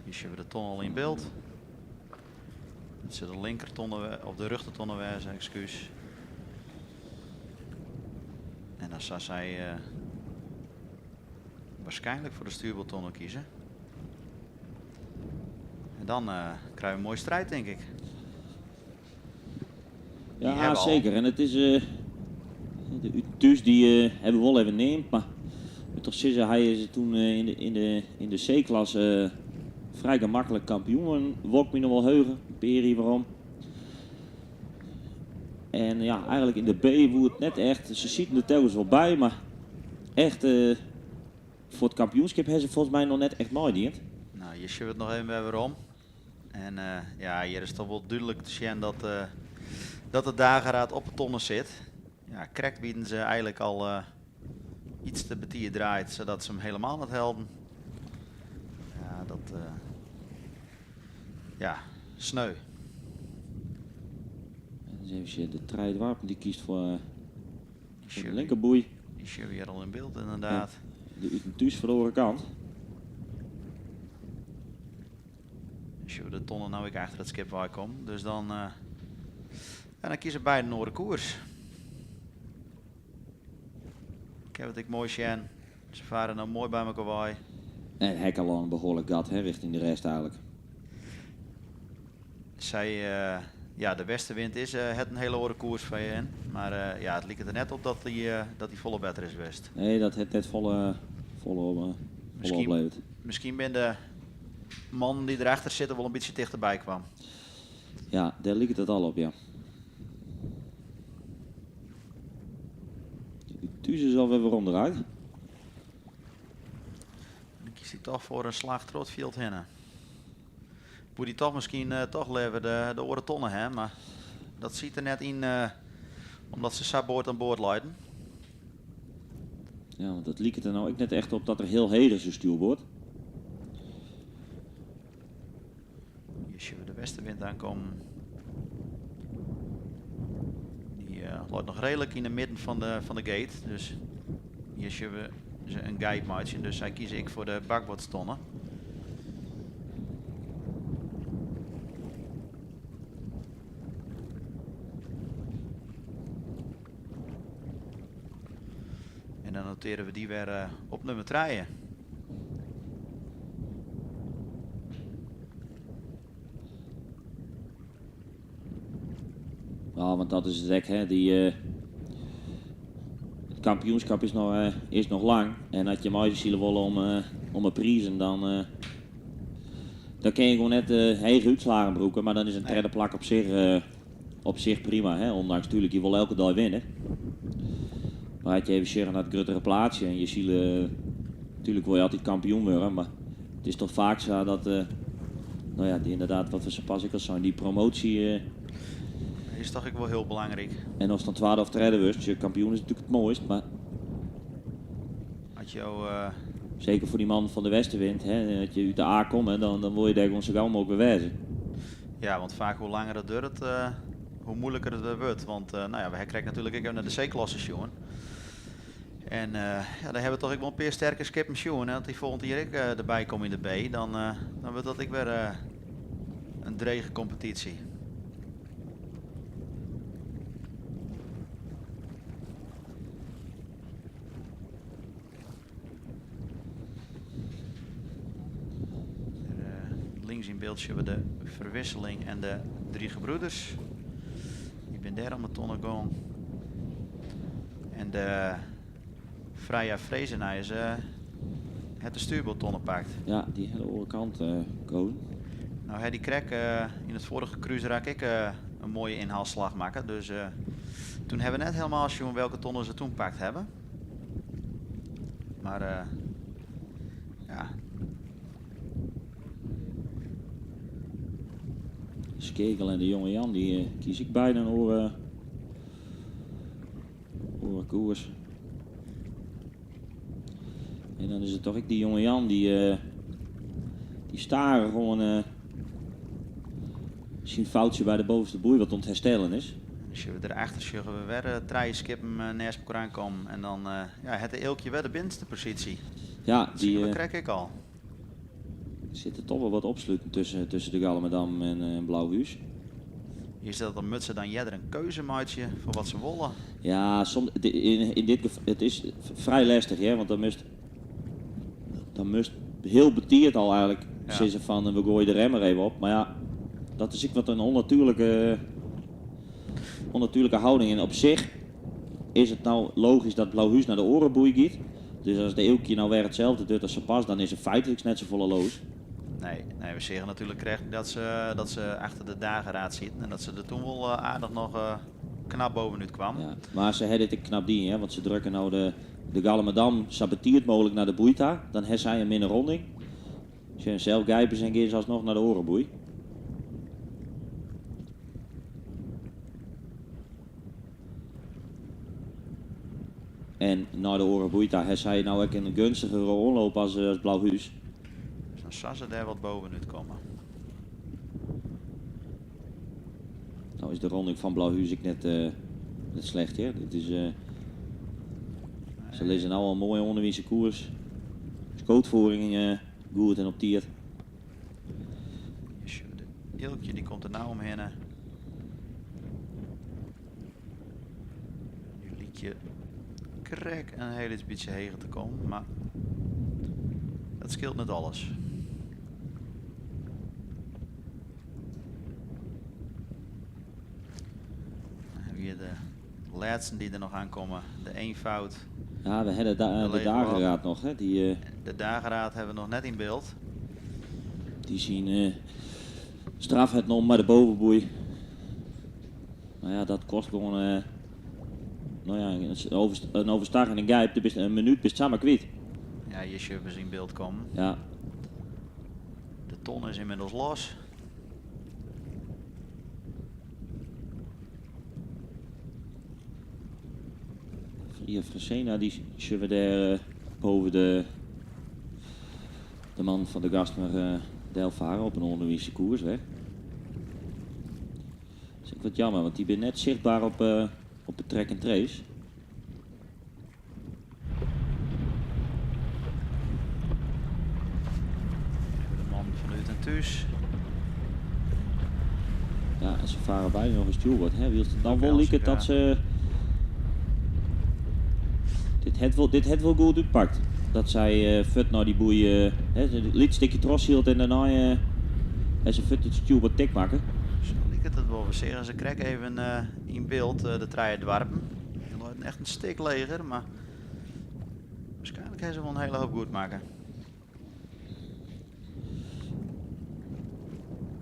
Hier zien we de ton al yn byld. It sil de linkertonne of de rjochtertonne wêze, ekskuus. En dan sil sy waarskynlik foar de stuurboardtonne kieze. En dan krije we in moaie striid, tink ik. Ja, seker. En it is de Utenthús dy hawwe we wol even neamd, mar ik toch sizze, hy is doe yn de C-klasse frij gemaklik kampioen wurden, wol ik my noch wol heuge, in pear jier werom. En ja, eigentlik yn de B woe it net echt. Se sieten der telkens wol by, mar echt foar it kampioenskip hawwe se folgens my noch net echt meidien. No, hjir sjogge we it noch even wer werom. En ja, hjir is toch wol dúdlik te sjen dat de dageraad op de tonne sit. Ja, krekt wienen se eigentlik al iets te betiid draaid, sadat se him helemaal net helden. Ja, dat, ja, sneu. En even sjen, de Trije Doarpen dy kiest foar de linkerboei. Dy sjogge we hjir al yn byld, ynderdaad. Ja, de Utenthús foar de oare kant. Sjogge we de tonne no ek achter it skip wei kommen. Dus dan, ja, dan kieze beide in oare koers. Ik ha it ek moai sjen. Se farre no moai by mekoar wei. En hek al in behoarlik gat, hè, rjochting de rest eigentlik. Sy, ja, de westenwind is het in hiele oare koers foar je in. Mar ja, it liket der net op dat dy folle better is west. Nee, dat hat net folle oplevere. Miskien binne de mannen dy't derachter sitte wol in bytsje tichterby kaam. Ja, dêr liket it al op, ja. Thús is alwer werom derút. Dan kiest hy toch foar in slach troch it fjild hinne. Woe dy toch miskien toch leaver de oare tonne ha, mar dat sit der net yn, omdat se sa board oan board leinen. Ja, want it liket der no ek net echt op dat er hiel heech is, de stjoerboard. Hjir sjogge we de westenwind oankommen. Dy leit noch reedlik yn de midden fan de gate. Dus hjir sjogge we se in gate meitsjen. Dus sy kieze ek foar de bakboardstonne. En dan notearje we dy wer op nûmer 3. Ja, want dat is it ek, hè. It kampioenskip is noch lang. En as je meisile wolle om 'e prizen, dan kinne je gewoan net hege útslaggen brûke. Mar dan is in tredde plak op sich prima. Hè? Ûndanks natuerlik, je wolle elke dei winne. Mar as je even sjogge nei it gruttere plaatsje en je sile, natuerlik wolle je altyd kampioen wurde, mar it is toch faak sa dat, no ja, dy ynderdaad, wat we sa pas ek al seinen, dy promoasje is toch ek wol hiel belangryk. En ast dan twadde of tredde wurdst, je kampioen is natuerlik it moaist, mar As jo, seker foar dy man fan de Westenwind, hè, as je út de A komme, dan wolle je dêr gewoan sa gau mooglik wer wêze. Ja, want faak hoe langer it duorret, hoe muoiliker it wer wurdt. Want no ja, we ha krekt natuerlik ek even nei de C-klasse sjoen. En ja, dêr hawwe we toch ek wol in pear sterke skippen sjoen. En as dy folgjend jier ek derby komme yn de B, dan wurdt dat ek wer in drege kompetysje. Links yn byld sjogge we de Verwisseling en de Drie Gebroeders. Dy binne dêr om de tonne gong. En de Freya Frezenij is het de stuurboardtonne pakt. Ja, dy ha de oare kant kozen. Nou ha dy krekt yn it foarige krúsrak ek in moaie ynhaalslach makke. Dus toen ha we net helemaal sjoen welke tonne se toen pakt hawwe. Mar ja. Skekel en de Jonge Jan dy kies ek beide in oare, oare koers. En dan is it toch ek dy Jonge Jan dy, dy stadichoan syn foutsje by de bovenste boei wat oan it herstellen is. Dan sjogge we derachter sjogge we wer trije skippen nêst mekoar oankommen. En dan ja, hat de Eelkje wer de binnenste posysje. Ja, Dat dy, sjogge we krekt ek al. Der sit toch wol wat opsluten tusken de Galamadammen en Blauhús. Is dat dan moat se dan earder in keuze meitsje foar wat se wolle? Ja, soms, yn dit gefal, it is frij lestich, hear, want dan moatst, dan moatst hiel betiid al eigenlik Ja. sizze fan we goaie de rem der even op. Mar ja, dat is ek wat in ûnnatuerlike houding. En op sich is it no logysk dat Blauhús nei de oare boei giet. Dus as de Eelkje no wer itselde docht as sapas, dan is der feitlik net safolle los. Nee, nee, we seagen natuerlik krekt dat se achter de dageraad sieten en dat se der toen wol aardich noch knap bovenút kwam. Ja, mar se ha dit ek knap dien, hè, want se drukke no de Galamadam sa betiid mooglik nei de boei ta. Dan ha sy in minne ronding. Se sels gijpen se en gean se asnoch nei de oare boei. En nei de oare boei ta ha sy no ek in geunstigere oanloop as Blauhús. Dus dan sil se dêr wat bovenút komme. No is de ronding fan Blauhús ek net slecht, hè. Dit is, se lizze no al moai ûnderwynse koers. Skootvoering goed en op tiid. De Eelkje dy komt der no omhinne. Nu liet je krekt in hiel lyts bytsje heger te kommen, mar dat skeelt net alles. Dan hawwe we hjir de lêsten dy't der noch oankomme, de eenvoud. Ja, we hawwe De de lege dageraad noch, hè? Dy, De dageraad hawwe we noch net yn byld. Dy syn straf hat nommen mei de bovenboei. No ja, dat kostet gewoan, no ja, in overstag en in gijp, dan bist in minút bist samar kwyt. Ja, hjir sjogge we se yn byld kommen. Ja. De ton is ynmiddels los. Fria Fresena, dy sjogge we dêr boven de man fan de Gastmer delfaren op in ûnderwynse koers wer. Dat is ek wat jammer, want dy binne net sichtber op de track and trace. De man fan Ut en Thús. Ja, en se farre beide noch in stjoerboard, hè? Wylst it dan wol Oké, liket dat ja. se... Dit hat wol goed útpakt. Dat sy fuort nei dy boei, hè, in lyts stikje trochsyld en dêrnei ha se fuort it stjoerboard tik makke. Sa liket it wol. We seagen se krekt even yn byld, de trije doarpen. Dy leinen echt in stik leger, mar wierskynlik hawwe se wol in hiele hoop goed makke.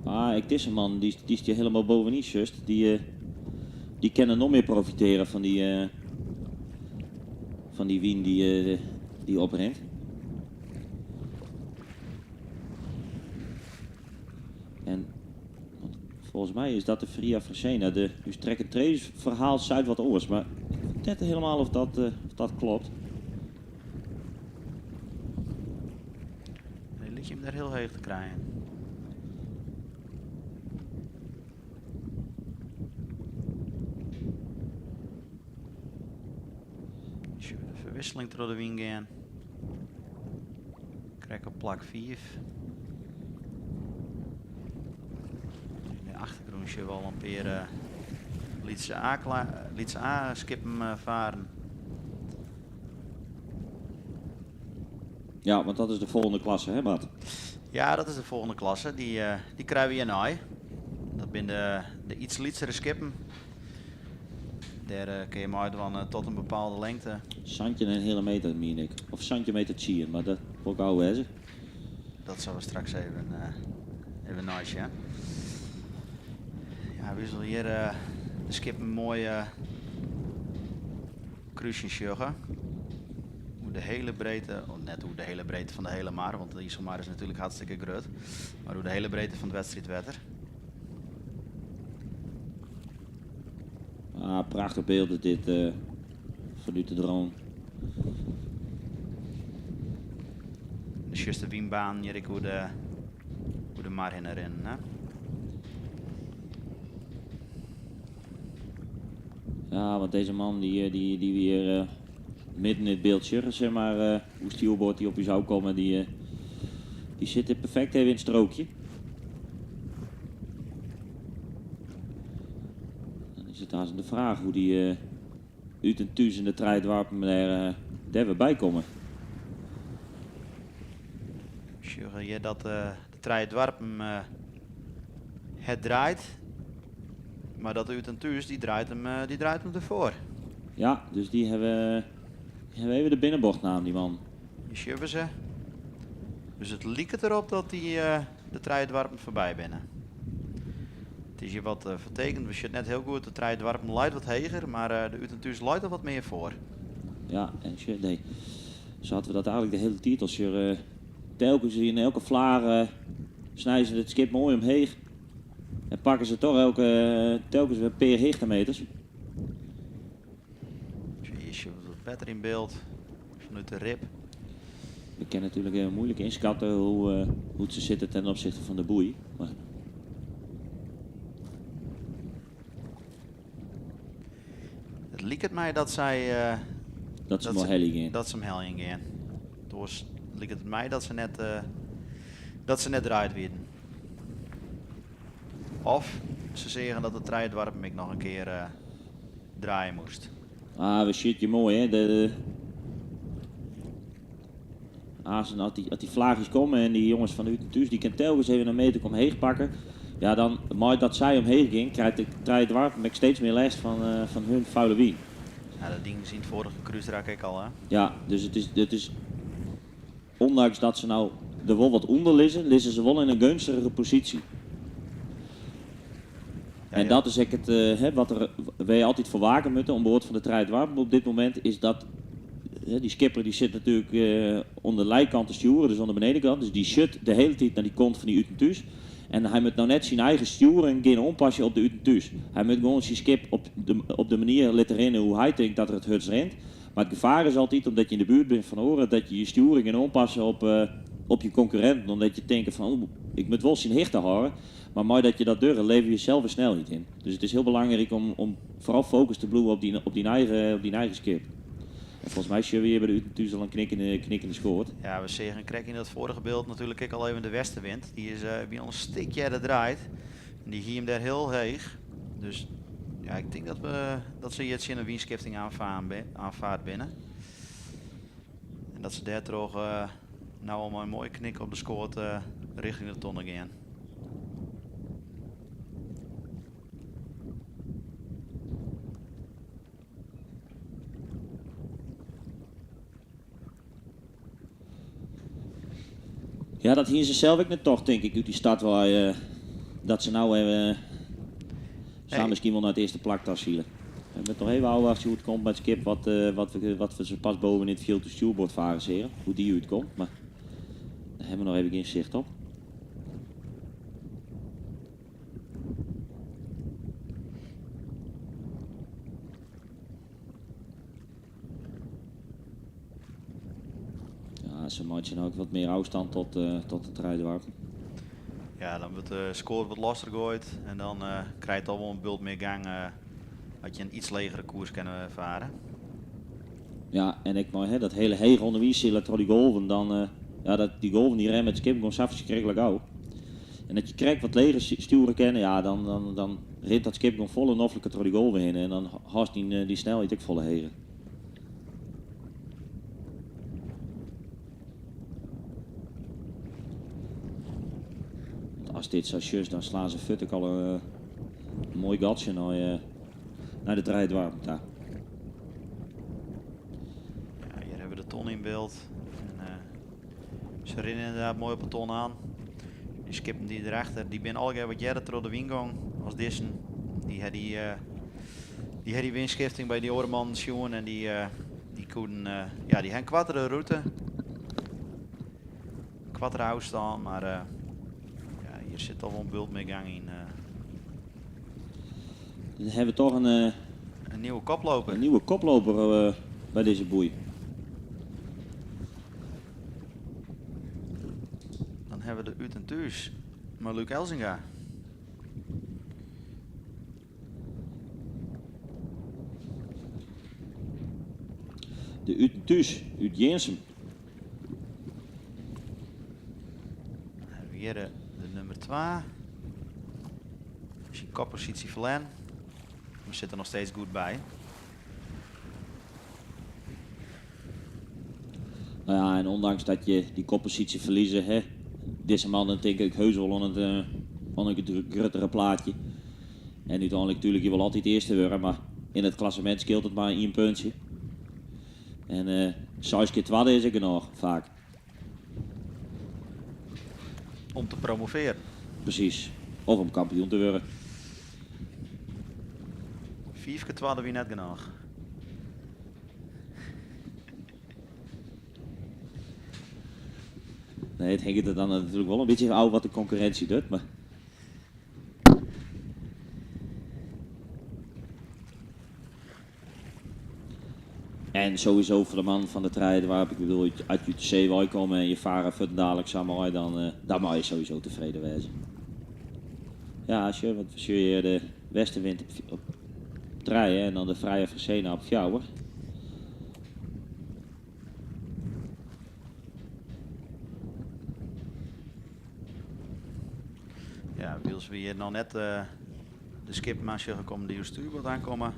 Ah, ek dizze man, dy stiet hielendal bovenyn, just. Dy kinne noch mear profitearje fan dy wyn dy't oprint. En want folgens my is dat de Fria Fresena. De ús track and trace ferhaal seit wat oars, mar ik wit net hielendal oft dat kloppet. Dy liet je him dêr hiel heech te krijen. De ferwisseling troch de wyn gean. Krekt op plak 5. Yn de achtergrûn sjogge we al in pear lytse A-skippen faren. Ja, want dat is de volgende klasse, hè Bart? Ja, dat is de volgende klasse. Dy, uh, dy krije we hjirnei. Dat binne de, de iets lytsere skippen. Dêr uh, kinne je meidwaan uh, tot in bepaalde lengte. Santjin en in heale meter, mien ik. Of 17 meter 10, mar dat wol gau wêze. Dat sille we straks even, uh, even neisjen. Ja, we sille hjir uh, de skippen moai uh, krusen sjogge. Oer de hiele breedte, of net oer de hiele breedte fan de hiele mar, want de Iselmar is natuerlik hartstikke grut, mar oer de hiele breedte fan it wedstriidwetter. Ah, prachtich byld dit fanút de drone. De sjochst de wynbaan hjir ek oer de, oer de mar hinne rinnen. Hè? Ja, want dizze man dy, dy, dy wie uh, midden yn it byld sjogge, zeg maar, uh, hoe stuurboord dy op ús ôfkomme, dy, uh, dy sit der perfekt even yn it strookje. Dan is it aanst de fraach hoe't dy uh, Ut en Thús en de Trije Doarpen dêr, uh, dêr wer by komme. Sjogge hjir dat uh, de Trije Doarpen uh, het draait. Mar dat Ut en Thús, dy draait him, dy draait him derfoar. Ja, dus dy hawwe, dy hawwe even de binnenbocht naam, dy man. Hjir sjogge we se. Dus it liket derop dat dy de Trije Doarpen foarby binne. It is hjir wat fertekend, we sjogge it net hiel goed. De Trije Doarpen leit wat heger, mar de Ut en Thús leit al wat mear foar. Ja, en sjoch, nee. Sa hawwe we dat eigenlik de hiele tiid al sjogge. Telkens yn elke flaach snije se it skip moai omheech. En pakke se toch elke, telkens wer in pear hichtemeters. Hjir sjogge we wat better yn byld fanút de rib. We kinne natuerlik even muoilik ynskatte hoe, uh, hoe't se sitte ten opsichte fan de boei. Mar... It liket my dat sy... Uh, dat se him heljen gean. Dat se him heljen gean. Oars liket it my dat se net, uh, dat se net draaid wienen. Of se seagen dat de Trije Doarpen ek noch in kear uh, draaie moast. Ah, we sjogge it moai, hè. De, As, as, dy, as dy flaachjes komme en dy jonges fan Ut en Thús, dy kinne telkens even in meter omheech pakke. Ja, dan, mei dat sy omheech gean, krijt de Trije Doarpen ek steeds mear lêst fan, uh, fan hun fuile wyn. Ja, dat dienen se yn it foarige krúsrak ek al, hè? Ja, dus it is, ûndanks dat se no der wol wat ûnder lizze, lizze se wol yn in geunstige posysje. Ja, En ja. dat is ek it, uh, hè, wat der, wêr't je altyd foar wake moatte oan board fan de Trije Doarpen op dit momint, is dat hè, dy skipper dy sit natuerlik uh, oan de lijkant te stjoeren, dus oan de benedenkant. Dus dy sjocht de hiele tiid nei dy kant fan dy Ut en Thús. En hy moat no net syn eigen stjoering gean oanpasse op de Ut en Thús. Hy moat gewoan syn skip op de manier litte rinne hoe't hy tinkt dat er it hurdst rint. Mar it gefaar is altyd, omdat je yn de buert binne fan oaren, dat je je stjoering gean oanpasse op, uh, op je konkurrinten. Omdat je tinke fan, oh, ik moat wol syn hichte hâlde. Mar mei dat je dat dogge, leverje je sels wer snelheid yn. Dus it is hiel belangryk om foaral focus te bliuwen op dyn eigen skip. En folgens my sjogge we hjir by de Ut en Thús al in knikkende skoat. Ja, we seagen krekt yn dat foarige byld natuerlik ek al even de westenwind. Dy is uh, by al in stikje earder draaid. En dy hie him dêr hiel heech. Dus ja, ik tink dat, we, dat se hjir tsjin in wynskifting oanfard binne. En dat se dêrtroch uh, no al mei in moaie knik op de skoat uh, rjochting de tonne gean. Ja, dat hiene se sels ek net tocht, tink ik, út dy start wei. Uh, dat se no even sa Nee. miskien wol nei it earste plak ta sile. We moatte noch even ôfwachtsje hoe't it komt mei it skip wat, uh, wat we sa pas boppe yn it fjild de stjoerboard faren seagen. Hoe't dy útkomt, mar dêr hawwe we noch even gjin sicht op. Ja, se meitsje no ek wat mear ôfstân tot de Trije Doarpen. Ja, dan wurdt de skoat wat losser goaid en dan uh, krijt it al wol in bult mear gang uh, as je in iets legere koers kinne farre. Ja, en ek mei hè, dat hiele hege ûnderwyn troch dy golven, dan, uh, ja, dat, dy golven dy remme it skip gewoan sa ferskriklik gau. En dat je krekt wat leger stjoere kinne, ja, dan rint dat skip gewoan folle nofliker troch dy golven hinne en dan hâldst dy snelheid ek folle heger. As dit sa sjochst, dan slaan se fuort ek al in moai gatsje nei, nei de trije doarpen ta. Ja, hier hebben we de ton in beeld. En, ze rennen inderdaad mooi op de ton aan. Die skippen die erachter, die bin allegear wat earder troch de wyn gong as dizzen. Die ha die, die ha die wynskifting by die oare mannen sjoen en die, die koenen, ja, die ha in koartere rûte. Koartere ôfstân, mar ja, hier sit toch wol in bult mear gang yn. Dan hebben we toch een nieuwe koploper. Een nieuwe koploper bij deze boei. Dan hebben we de Ut en Thuis, maar Luc Elzinga. De Ut en Thuis, út Jirnsum. Dan hebben we hier de nummer 2. Zijn koppositie verlen. We zitten er nog steeds goed bij. Nou ja, en ondanks dat je die koppositie verliezen, hè, deze man dan denk ik heus wel aan het grotere plaatje. En uiteindelijk natuurlijk, je wil altijd eerste worden, maar in het klassement scheelt het maar 1 puntje. En 6 keer tweede is ik genoeg, vaak. Om te promoveren. Precies. Of om kampioen te worden. 5 keer tweede wie net genoeg. Nee, het hangt er dan natuurlijk wel een beetje af wat de concurrentie doet, maar... En sowieso voor de man van de trein, waar ik bedoel, uit je zee wil komen en je varen voor dadelijk samen, dan mag je sowieso tevreden wezen. Ja, als je, want als je de westenwind op treien en dan de vrije Versena op fjouwer. Ja, wils we hier nog net de skipmasje gekomen die op stuurboord aankomen.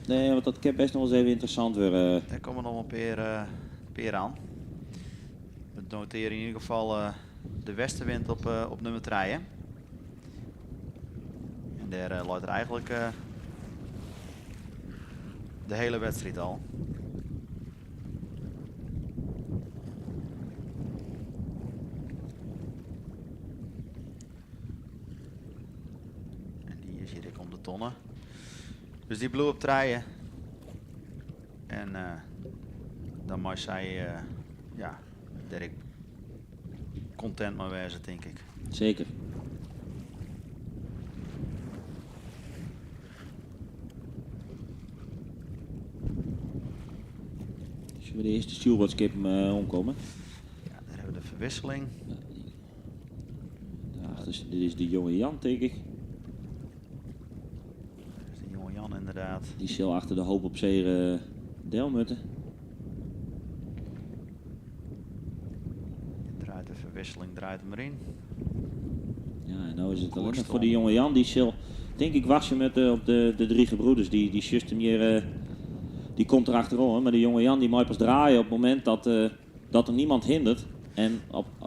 Nee, want dat kan best nog eens even interessant worden. Daar komen nog een peer aan. We noteren in ieder geval de westenwind op nummer 3. Hè. En daar loopt er eigenlijk de hele wedstrijd al. En die is hier om de tonnen. Dus die bloe op treien. En dan mag zij ja, dat ik content maar wezen, denk ik. Zeker. Zullen we de eerste stuurboordskip omkomen? Ja, daar hebben we de verwisseling. Ja, daarachter is, dit is de jonge Jan, denk ik. Dat is de jonge Jan, inderdaad. Die zal achter de hoop op zee Delmutten. Draait de verwisseling, draait hem erin. Ja, en nou is het alleen nog Koers voor de om. jonge Jan. Die zal, denk ik, wachten met op de drie gebroeders. Die just hem hier, die komt er achterom. Maar de jonge Jan die moet pas draaien op het moment dat er niemand hindert. En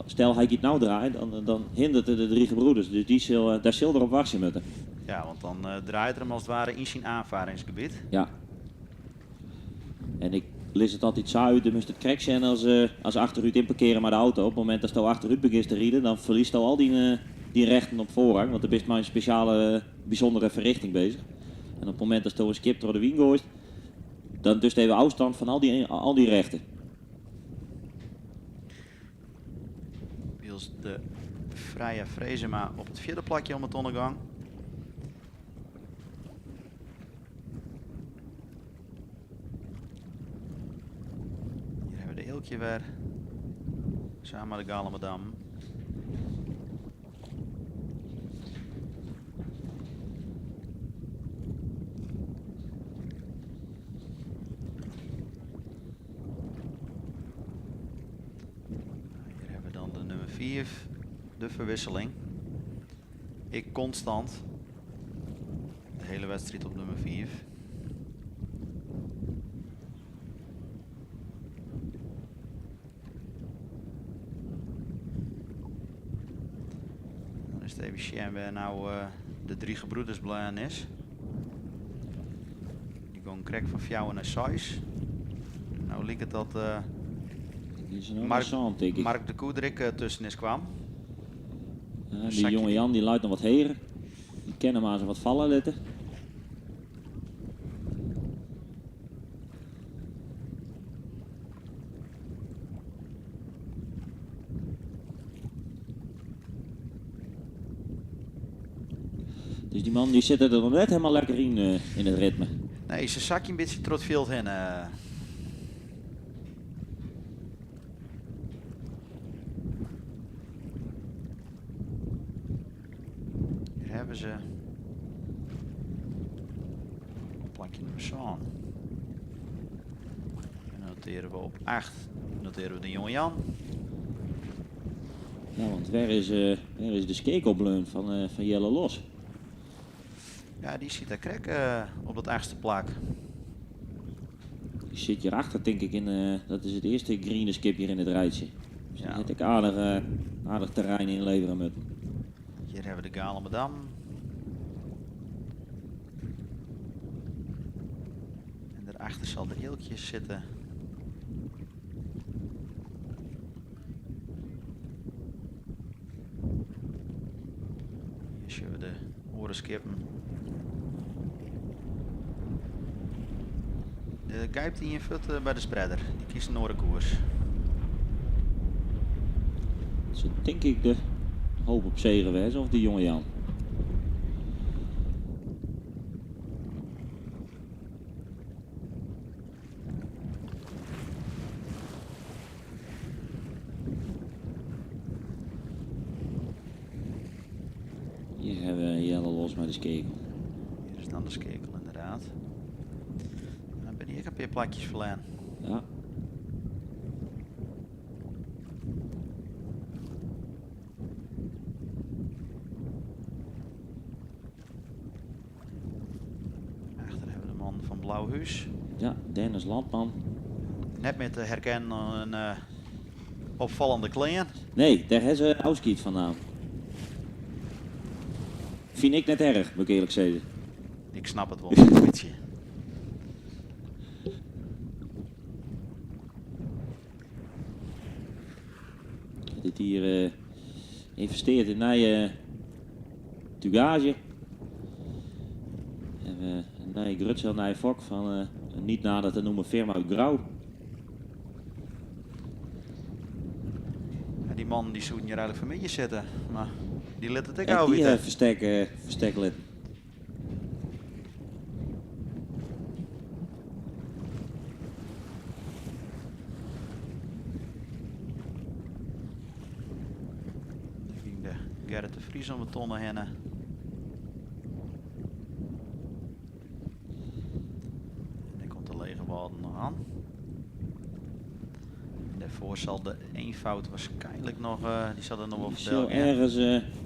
stel hij gaat nou draaien, dan hindert het de drie gebroeders. Dus daar zal er op wachten moeten. Ja, want dan draait er hem als het ware in zijn aanvaringsgebied. Ja. En ik lees het altijd zo uit, dan moest het krek zijn als achteruit inparkeren met de auto. Op het moment dat je achteruit begint te rijden, dan verliest je al die rechten op voorrang. Want dan ben je maar een speciale, bijzondere verrichting bezig. En op het moment dat je een skip door de wind gooit, dan dus even afstand van al die rechten. Wiels de Freya Frezema op het vierde plakje om het ondergang. Hier hebben we de Eeltje weer. Samen met de Galamadam. Hier hebben we dan de nummer 4, de verwisseling. Ik constant. De hele wedstrijd op nummer 4. Dan is Is even sjen wêr nou de Drie Gebroeders bleaun is. Dy gong krekt fan fjouwer nei seis. Nou liket dat Mark, Mark de Koe der ek tusken is kwam. Ja, dy jonge Jan dy leit noch wat heger. Dy kin him aanst wat falle litte. Dus dy man dy sitte der noch net helemaal lekker yn, yn it ritme. Nee, se sakje in bytsje troch it fjild hinne. Hjir hawwe se plakje nûmer sân. En dan notearje we op 8 notearje we de jonge Jan. Ja, want wêr is, wêr is de skeakel bleaun fan, fan Jelle Los? Ja, dy sit dêr krekt op dat achtste plak. Dy sit hjirachter, tink ik, yn, dat is it earste griene skip hjir yn it rijtsje. Dus dy hat ek aardich, aardich terrein ynlevere moatten. Hjir hawwe we de Galamadam. En dêrachter sil de Eelkje sitte. Hjir sjogge we de oare skippen. Der gijpt ien fuort by de spreader. Dy kiest in oare koers. It sil tink ik de hoop op zege wêze of de jonge Jan. Hjir hawwe we Jelle Los mei de skeakel. Hjir is dan de skeakel ynderdaad. En dan binne hjir ek in pear plakjes ferlern. Ja. Achter hawwe we de man fan Blauhús. Ja, Dennis Landman. Net mear te herkennen oan in opfallende klean. Nee, dêr ha se ôfskied fan naam. Fyn ik net erch, moat ik earlik sizze. Ik snap it wol in bytsje. Dit jier ynvestearre yn nije tugaazje. En in nije grutseil, nije fok fan in niet nader te noemen firma út Grou. Ja, dy mannen dy soenen hjir eigenlik fanmiddei sitte, mar dy litte it ek Ek dy ôfwitte. ferstek, ferstek litten. Dêr gyng de Gerrit de Vries om de tonne hinne. En dêr komt de Lege Wâlden noch oan. En dêrfoar sil de Eenvoud waarskynlik noch, dy sil der noch wol Dy sil fertelle gean. ergens,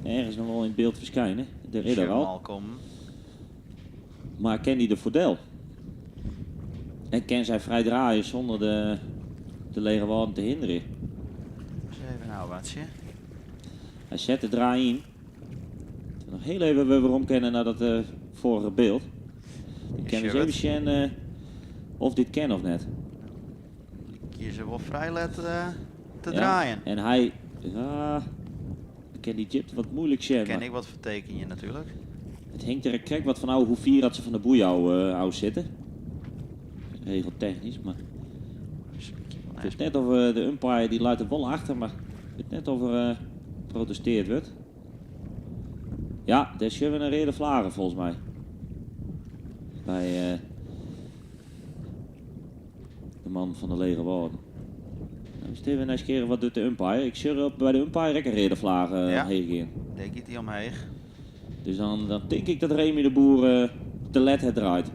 ergens noch wol yn byld ferskine. Der is er al. al kommen. Mar kin dy der foardel? En kin sy frij draaie sûnder de, de Lege Wâlden te hinderjen? Ris even ôfwachtsje. Hy set de draai yn. Noch hiel even wer werom kinne nei dat foarige byld. Dan kinne we ris even sjen oft dit kin of net. Lykje se wol frij let te Ja, draaien. en hy, ja, ik kin dy djipte wat muoilik sjen. Kin mar ik wat fertekenje natuerlik. It hinget der krekt wat fan ôf hoe fier dat se fan de boei ôf sitte. Regeltechnysk, mar it is net of de umpire dy leit der wol achter, mar ik wit net oft der protesteard wurdt. Ja, dêr sjogge we in reade flage folgens my. By de man fan de Lege Wâlden. Nou is it even nijsgjirrich wat docht de umpire. Ik sjoch op by de umpire ek in reade flage Ja, omheech gean. dêr giet hy omheech. Dus dan, dan tink ik dat Remy de Boer te let hat draaid.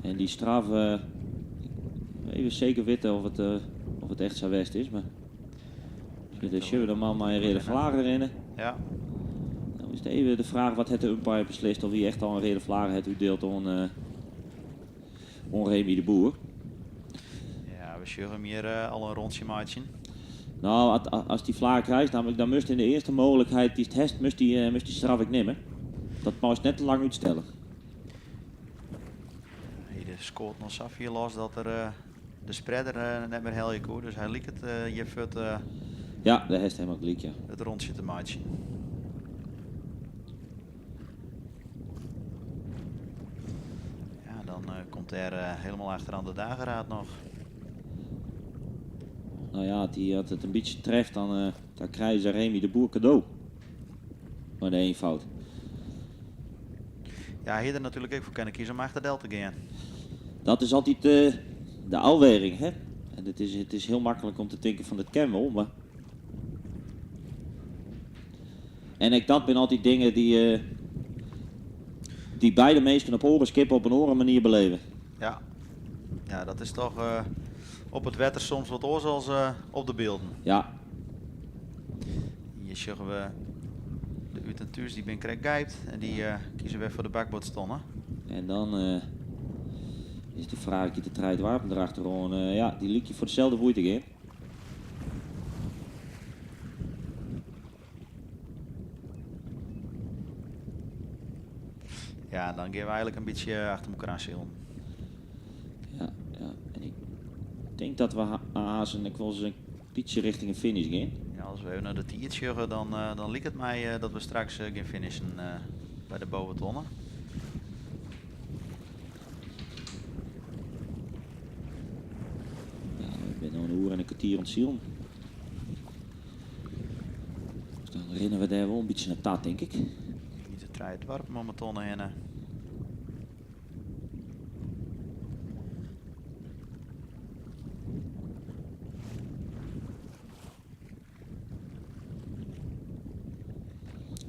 En dy straf, even seker witte oft it echt sa west is, mar dêr sjogge we de man mei in reade flage rinnen. No is it even de fraach wat hat de umpire beslist oft hy echt al in reade flage hat útdield oan, oan Remy de Boer. we sjogge him hjir al in rûntsje meitsjen. No, as dy flaach krijst, nammentlik, dan moatst yn de earste mooglikheid dy'tst hast, moatst dy, moatst dy straf ek nimme. Dat meist net te lang útstelle. Hy skoot noch sa fier los dat er de spreader net mear helje koe. Dus hy liket hjir fuort Ja, dêr hast helemaal gelyk, ja. it rûntsje te meitsjen. Ja, dan komt dêr helemaal achteroan de dageraad noch. No ja, as hy as it in bytsje treft, dan, dan krije se Remy de Boer kado. Mei de eenvoud. Ja, hy hie der natuerlik ek foar kinne kieze om achter del te gean. Dat is altyd de ôfwaging, hè? En it is hiel maklik om te tinken fan dat kin wol, mar... En ek dat binne altyd dingen dy't beide minsken op oare skippen op in oare manier beleve. Ja, ja dat is toch op it wetter soms wat oars as op de bylden. Ja. Hjir sjogge we de Ut en Thús, dy binne krekt gijpt en dy kieze wer foar de bakboardstonne. En dan is de fraach, giet de trije doarpen derachteroan? Ja, dy lykje foar deselde boei te gean. Ja, dan gean we eigentlik in bytsje achter elkoar oan silen. Ja, ja, en ik tink dat we hazen ek wolris in bytsje rjochting in finish gean. Ja, as we even nei de tiid sjogge, dan liket it my dat we straks gean finishen by de boventonne. Ja, we binne no in oere en in kertier oan it silen. Dus dan rinne we dêr wol in bytsje nei ta, tink ik. Giet de trije doarpen om 'e tonne hinne.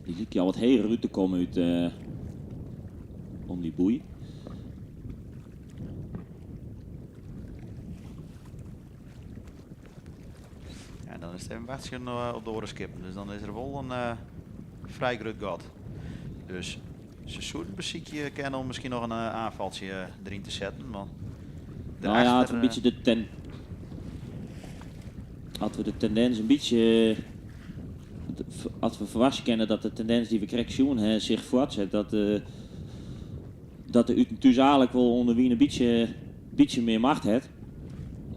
Dy lykje al wat heger út te kommen út om dy boei. Ja, dan is it even wachtsjen op de oare skippen. Dus dan is der wol in frij grut gat. Dus se soenen besykje kinne om miskien noch in oanfaltsje deryn te setten. Want Nou ja, derachter, it in bytsje de ten, as we de tendins in bytsje, as we ferwachtsje kinne dat de tendins dy't we krekt sjoen ha sich fuortset, dat de Ut en Thús eigentlik wol oan de wyn in bytsje mear macht hat,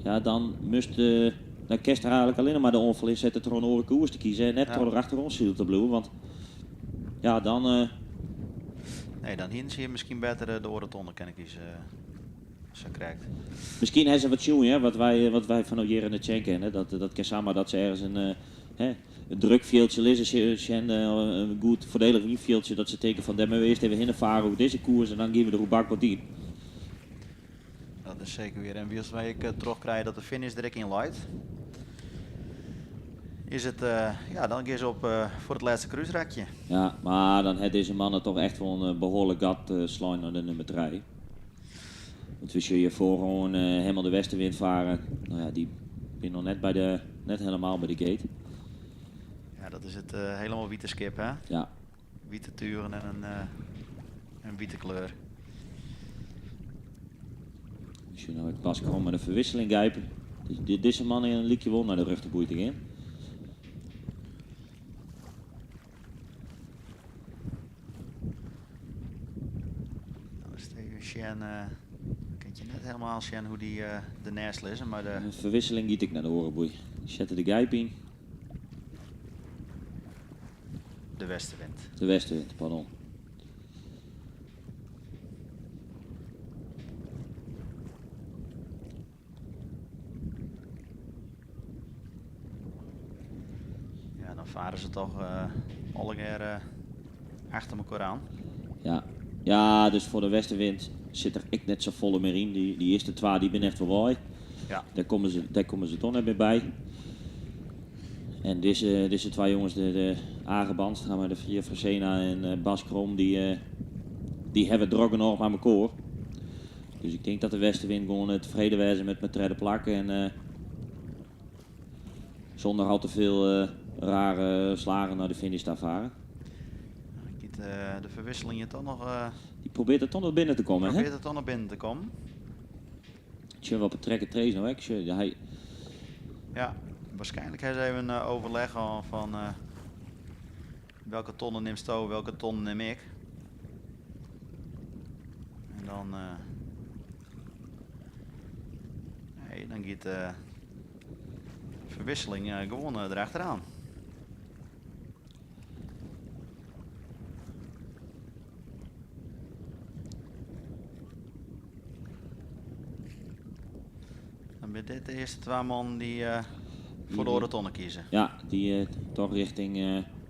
ja, dan moatst, dan kinst der eigentlik allinne mar de oanfal ynsette troch in oare koers te kiezen en net troch der achteroan silen te bliuwen, want ja, dan, Nee, dan hienen se hjir miskien better de oare tonne kinne kieze, sa krekt. Miskien ha se wat sjoen, ja, wat wy fan hjir net sjen kinne. Dat kin samar dat se ergens in, hè, in druk fjildsje lizze sjen, in goed foardielich wynfjildsje, dat se tinke fan dêr moatte we earst even hinne farre oer dizze koers en dan gean we der oer bakboard yn. Dat is seker wier. En wylst wy ek trochkrije dat de finish der ek yn leit, is it, ja, dan gean se op foar it lêste krúsrakje. Ja, mar dan hat dizze man toch echt wol in behoarlik gat slein nei de nûmer 3. Want we sjogge hjir foaroan helemaal de westenwind faren. No ja, dy binne noch net by de, net helemaal by de gate. Ja, dat is it helemaal wite skip, hè? Ja. Wite tugen en in wite kleur. We sjogge no ek Bas Krom mei de ferwisseling gijpen. Dus dizze man in lykje wol nei de rjochterboei te gean. Nou, is it even sjen, kin je net helemaal sjen hoe't dy derneist lizze, mar de De ferwisseling giet ek nei de oare boei. Sette de gijp yn. De westenwind. De westenwind, pardon. Ja, dan farre se toch allegear achter elkoar oan. Ja. Ja, dus foar de westenwind sit der ek net safolle mear yn. Dy earste twa dy binne echt wol wei. Dêr komme se toch net mear by. En dizze twa jonges, de Age Bandstra mei de Fria Fresena en Bas Krom, dy hawwe drok genôch mei elkoar. Dus ik tink dat de westenwind gewoan tefreden wêze mei it tredde plak en sûnder al te folle rare slagen nei de finish ta farre. Giet de ferwisseling hjir toch noch, Dy probearret der toch noch binnen te kommen, hè? Probearret der toch noch binnen te kommen. Tsjin wat betrekken trace nou ek. Sjoch, hy... Ja, waarschijnlijk hebben ze even overleg al van welke tonnen neemt Sto, welke tonnen neem ik. En dan, nee, dan gaat de verwisseling gewoon erachteraan. Dan ben dit de eerste twee man die voor de oren kiezen. Ja, die toch richting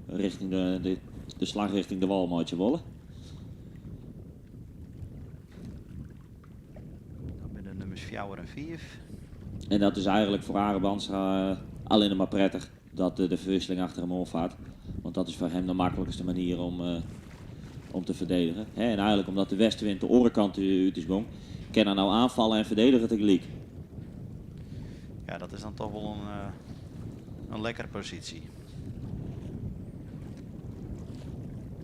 de slag richting de wal maatje willen. Dan ben de nummers 4 en 5. En dat is eigenlijk voor Are Bandstra alleen maar prettig dat de verwisseling achter hem opvaart. Want dat is voor hem de makkelijkste manier om te verdedigen. Hè, en eigenlijk omdat de westenwind de orenkant uit is gong, kan hij nou aanvallen en verdedigen tegelijk. Ja, dat is dan toch wel een lekkere positie.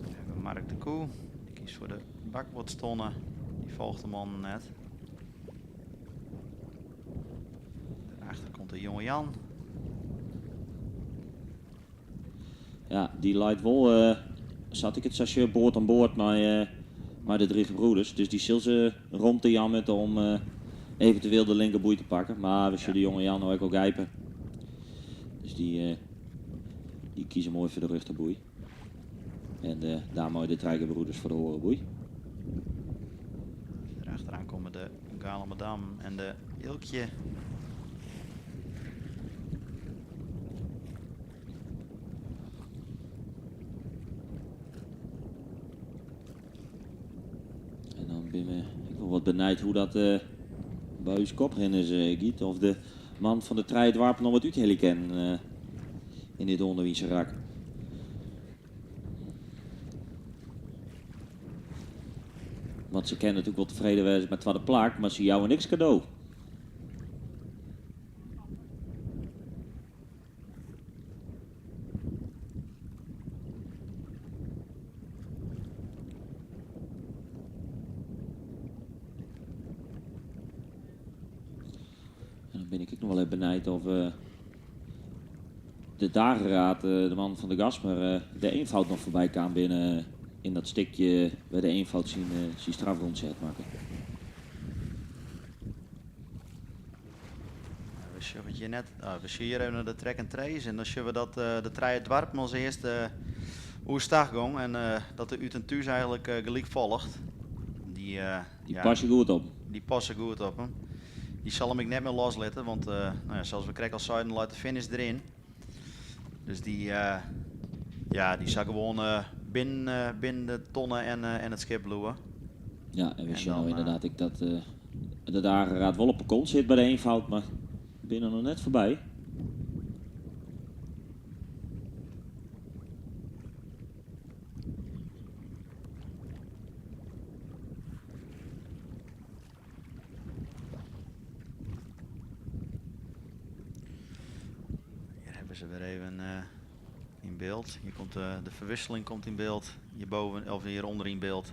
We hebben Mark de Koe, die kiest voor de bakboordstonnen. Die volgt de man net. Daarachter komt de jonge Jan. Ja, die light wel, zat ik het sachet boord aan boord met de drie gebroeders. Dus die zullen ze rond de Jan met om eventueel de linkerboei te pakken. Maar we zullen de jonge Jan nou ook al grijpen. Dus die kiezen mooi voor de rechterboei. En daar mooi de drie gebroeders voor de horenboei. Daarachteraan komen de Galamadam en de Ilkje. En dan ben ik wel wat benijd hoe dat bij uw koprenners giet. Of de man van de Treidwarp nog wat uit ken in dit onderwijs rak. Want ze kennen natuurlijk wel tevreden wezen met tweede plak, maar ze jouwen niks cadeau. En dan ben ik ook nog wel even benijd of de dageraad, de man van de Gasmer, de eenvoud nog voorbij kwam binnen in dat stukje bij de eenvoud zien strafrondzet maken. We zullen het hier net, ah, we zien hier even naar de track and trace en dan zullen we dat de Trije Dwarp als eerste oerstaggang en dat de Ut en Thuis eigenlijk gelijk volgt. Die Die passen goed op. Die passen goed op hem. Die zal hem ik net meer loslaten, want zoals we kregen al zeiden, laat de finish erin. Dus die zal gewoon binnen de tonnen en het schip bloeien. Ja, en we En zien nou dan, inderdaad ik dat de dageraad wel op de kont zit bij de eenvoud, maar binnen nog net voorbij. Hier hebben ze weer even in beeld. Hier komt de verwisseling komt in beeld. Hierboven, of hieronder in beeld.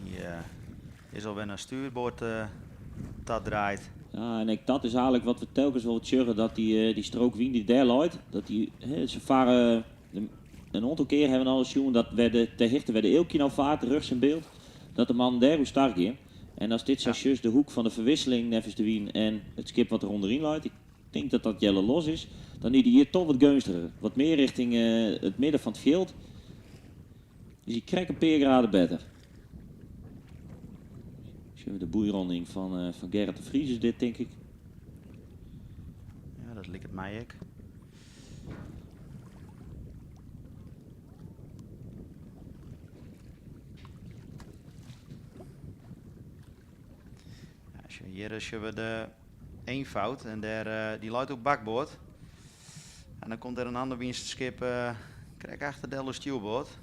Die is alweer naar stuurboord dat draait. Ja, en ik, dat is eigenlijk wat we telkens wel zeggen, dat die strook wien die daar looit, dat die, hè, ze varen de, een aantal keer hebben we al gezien dat we de, ter hichte bij de Eelkje nou vaart, rugs in beeld, dat de man daar hoe start ging. En als dit zo de hoek van de verwisseling nevens de wien en het schip wat er onderin looit, ik denk dat dat Jelle los is, dan is die hier toch wat gunstiger. Wat meer richting het midden van het veld. Dus die krijgt een paar graden beter. Zullen we de boeironding van Gerrit de Vries is dit, denk ik. Ja, dat lijkt het mij ook. Ja, als je hier is we de eenvoud en daar die luidt op bakboord. En dan komt er een ander winstschip krijg achter de stuurboord.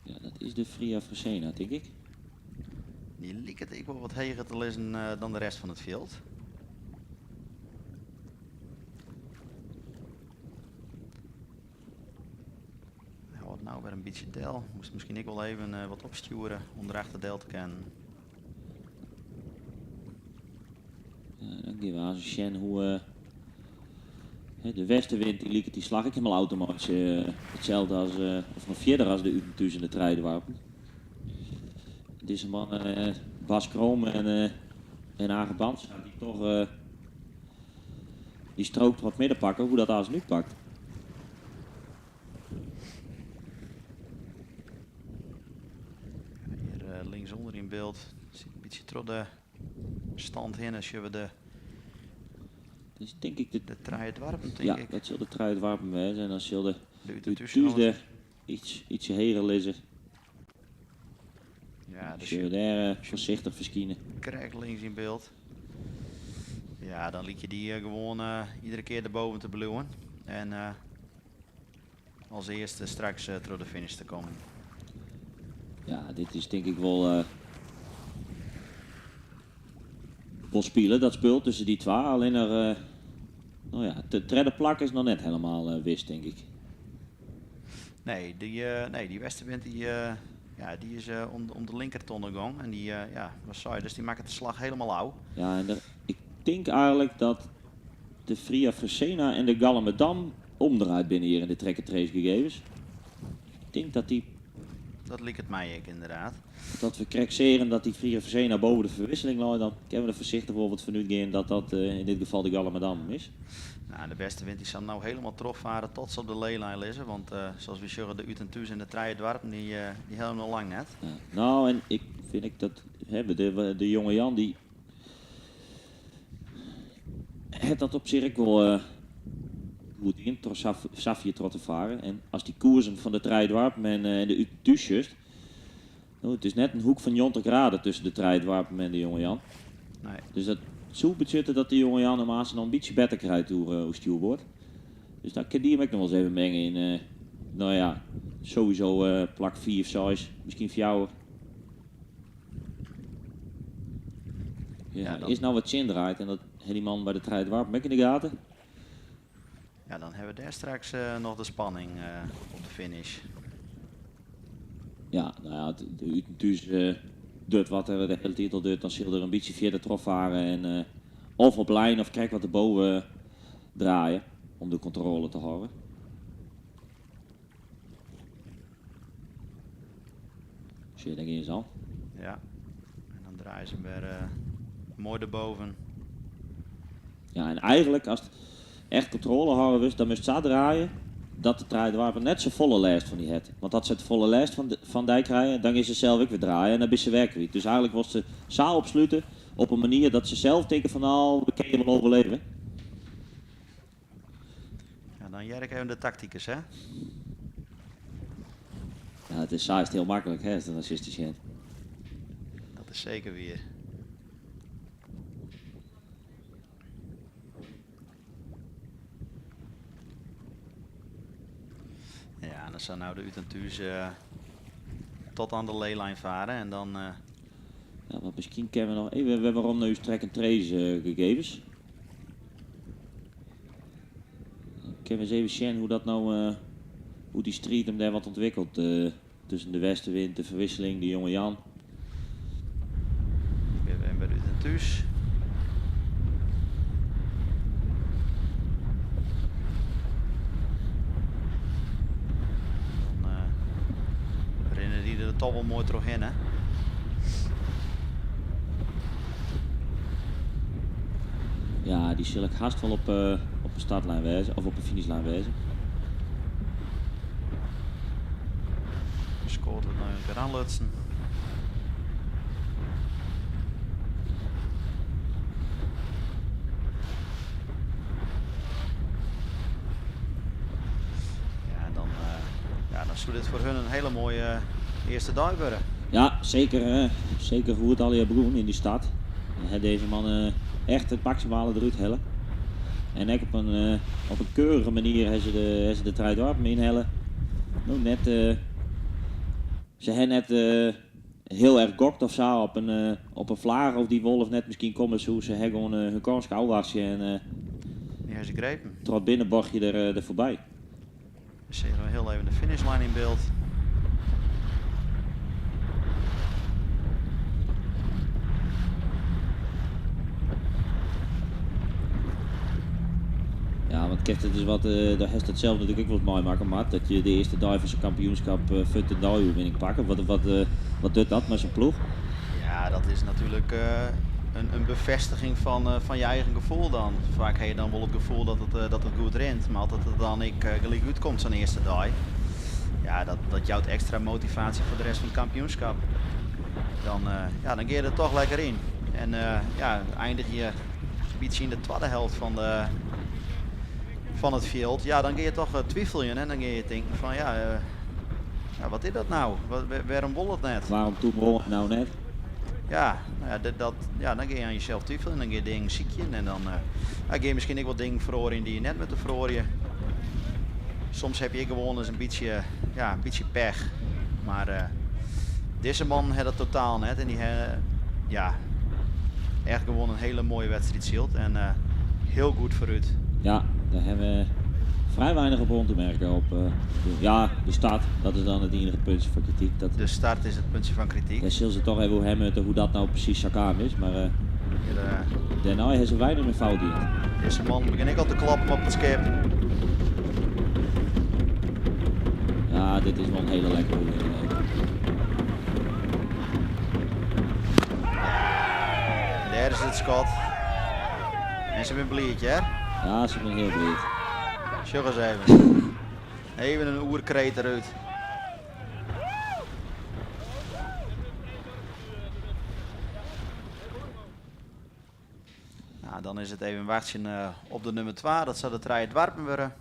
Ja, dat is de Fria Fresena, denk ik. Die liep het ik wel wat heger te lezen dan de rest van het veld. Ja, wat nou weer een beetje del. Moest misschien ik wel even wat opsturen om erachter del te kennen. Ja, dan gean we aanst sjen hoe de westenwind dy liket dy slach ek helemaal ôf te meitsjen. Itselde as, of noch fierder as de Ut en Thús en de Trije Doarpen. Dizze man, Bas Kroon en Age Bandstra, dy toch dy strook wat midden pakke, hoe dat aanst nu pakt. Hjir linksûnder yn byld sit in bytsje troch de stand hinne sjogge we de Dus tink ik de, de trije doarpen, tink ja, ik. dat sil de trije doarpen wêze en dan sil de De Ut Ut Thús Thús der iets, ietsje heger lizze. Ja, dus Sjogge we dêr foarsichtich ferskine. Krekt links yn byld. Ja, dan lykje dy gewoan iedere kear derboppe te bliuwen. En as earste straks troch de finish te kommen. Ja, dit is tink ik wol spile, dat spul tusken dy twa. Allinnich noch, no ja, it tredde plak is noch net hielendal wis, tink ik. Nee, dy Westenwind dy, ja, dy is om de linkertonne gong. En dy, ja, wat sei dus dy makket de slach hielendal ôf. Ja, en ik tink eigentlik dat de Fria Fresena en de Galamadam omdraaid binne hjir yn de track and trace gegevens. Ik tink dat dy... Dat liket my ek ynderdaad. Dat we krekt seagen dat dy Fria Fresena boppe de ferwisseling lei, dan kinne we der foarsichtich wol wat fan útgean dat dat yn dit gefal de Galamadam is. Nou, de Westenwind dy sil no hielendal trochfarre tot se op de leelijn lizze. Want sa as wy sjogge, de Ut en Thús en de Trije Doarpen, dy hawwe noch lang net. Ja. No, en ik fyn ik dat hè, de jonge Jan dy hat dat op sich ek wol goed dien, troch sa fier troch te farren. En as dy koersen fan de Trije Doarpen en de Ut en Thús sjochst, no, it is net in hoek fan 90 graden tusken de Trije Doarpen en de jonge Jan. Nee. Dus dat soe betsjutte dat de jonge Jan him aanst noch in bytsje better krijt oer stjoerboard. Dus dan kin dy him ek noch wolris even minge yn, no ja, sowieso plak 4, 6, miskien 4. Ja, Ja, is no wat tsjindraaid en dat hat dy man by de Trije Doarpen ek yn de gaten. Ja, dan hawwe we dêr straks noch de spanning op de finish. Ja, no ja, de Ut en Thús docht wat er de hiele tiid al docht, dan sil er in bytsje fierder trochfarre en of op lijn of krekt wat derboppe draaie om de kontrôle te hâlden. Sjoch, dêr geane se al. Ja, en dan draaie se him wer moai derboppe. Ja, en eigentlik, ast echt kontrôle hâlde wolst, dan moatst sa draaie dat de Trije Doarpen net safolle lêst fan dy hat. Want as se te folle lêst fan dy krije, dan geane se sels ek wer draaie en dan binne se wer kwyt. Dus eigentlik wolst se sa opslute op in manier dat se sels tinke fan no, we kinne wol oerlibje. Ja, dan hear ik even de taktikers, hè? Ja, it is sa is it hiel maklik, hè, as dan sitst te sjen. Dat is seker wier. Ja, en dan sil no de Ut en Thús tot oan de leelijn farre en dan... Ja, want miskien kinne we noch even wer werom nei ús track and trace gegevens. Kinne we ris even sjen hoe dat no, hoe dy striid him dêr wat ûntwikkelt tusken de Westenwind, de Verwisseling, de jonge Jan. Ik bin by de Ut en Thús. Dan rinne dy der dochs wol moai trochhinne. Ja, dy sil ik hast wol op de startlijn wêze, of op de finishlijn wêze. Skoart wurdt noch in kear oanlutsen. Ja, en dan, ja, dan soe dit foar harren in hiele moaie earste dei wurde. Ja, seker. Hè. Seker hoe it allegear begûn yn dy start. En hat dizze man echt it maksimale derút helle. En ek op in keurige manier hawwe se de Trije Doarpen ynhelle. No, net, se hawwe net hiel erch gokt of sa op in flaach of dy wol of net miskien komme soe. Se hawwe gewoan harren kâns ôfwachtsje en Dy hawwe se grepen. troch it binnenbochtje der foarby. We sjogge hiel even de finishlijn yn byld. Kijk, dat is wat, daar heeft het zelf natuurlijk ook wat meemaken, maar dat je de eerste dag van zijn kampioenschap uh, de oerwinning pakken. Wat doet dat met zijn ploeg? Ja, dat is natuurlijk een bevestiging van je eigen gevoel dan. Vaak heb je dan wel het gevoel dat het goed rent, maar dat het dan ik gelijk uitkomt zo'n eerste dag. Ja, dat jouwt extra motivatie voor de rest van het kampioenschap. Dan, ja, dan ga je er toch lekker in. En ja, eindig je een beetje in de tweede helft van het veld. Ja, dan ga je toch twijfelen en dan ga je denken van ja, ja, wat is dat nou? Waarom wil het net? Waarom toen nou net? Ja, nou ja, ja, dan ga je aan jezelf twijfelen en dan ga je dingen ziekje en dan ja, ga je misschien ook wat dingen verloren die je net met de verloren. Soms heb je gewoon eens een beetje, ja, een beetje pech. Maar deze man had het totaal net en die ja, echt gewoon een hele mooie wedstrijd zielt en heel goed vooruit. Ja, daar hebben we vrij weinig op rond te merken. Op, ja, de start, dat is dan het enige puntje van kritiek. Dat, de start is het puntje van kritiek. Daar zullen ze toch even hoe hebben hoe dat nou precies zakaan is. Maar daarna hebben ze weinig meer fout in. Deze man begint ik al te klappen op het schip. Ja, dit is wel een hele lekkere oefening. Daar is het schot. En ze zijn bliedje, hè? Ja, ze zijn heel blied. Sjug eens even. Even een oerkreet eruit. Nou, dan is het even wachten op de nummer 2. Dat zal de Trije Dwarpen worden.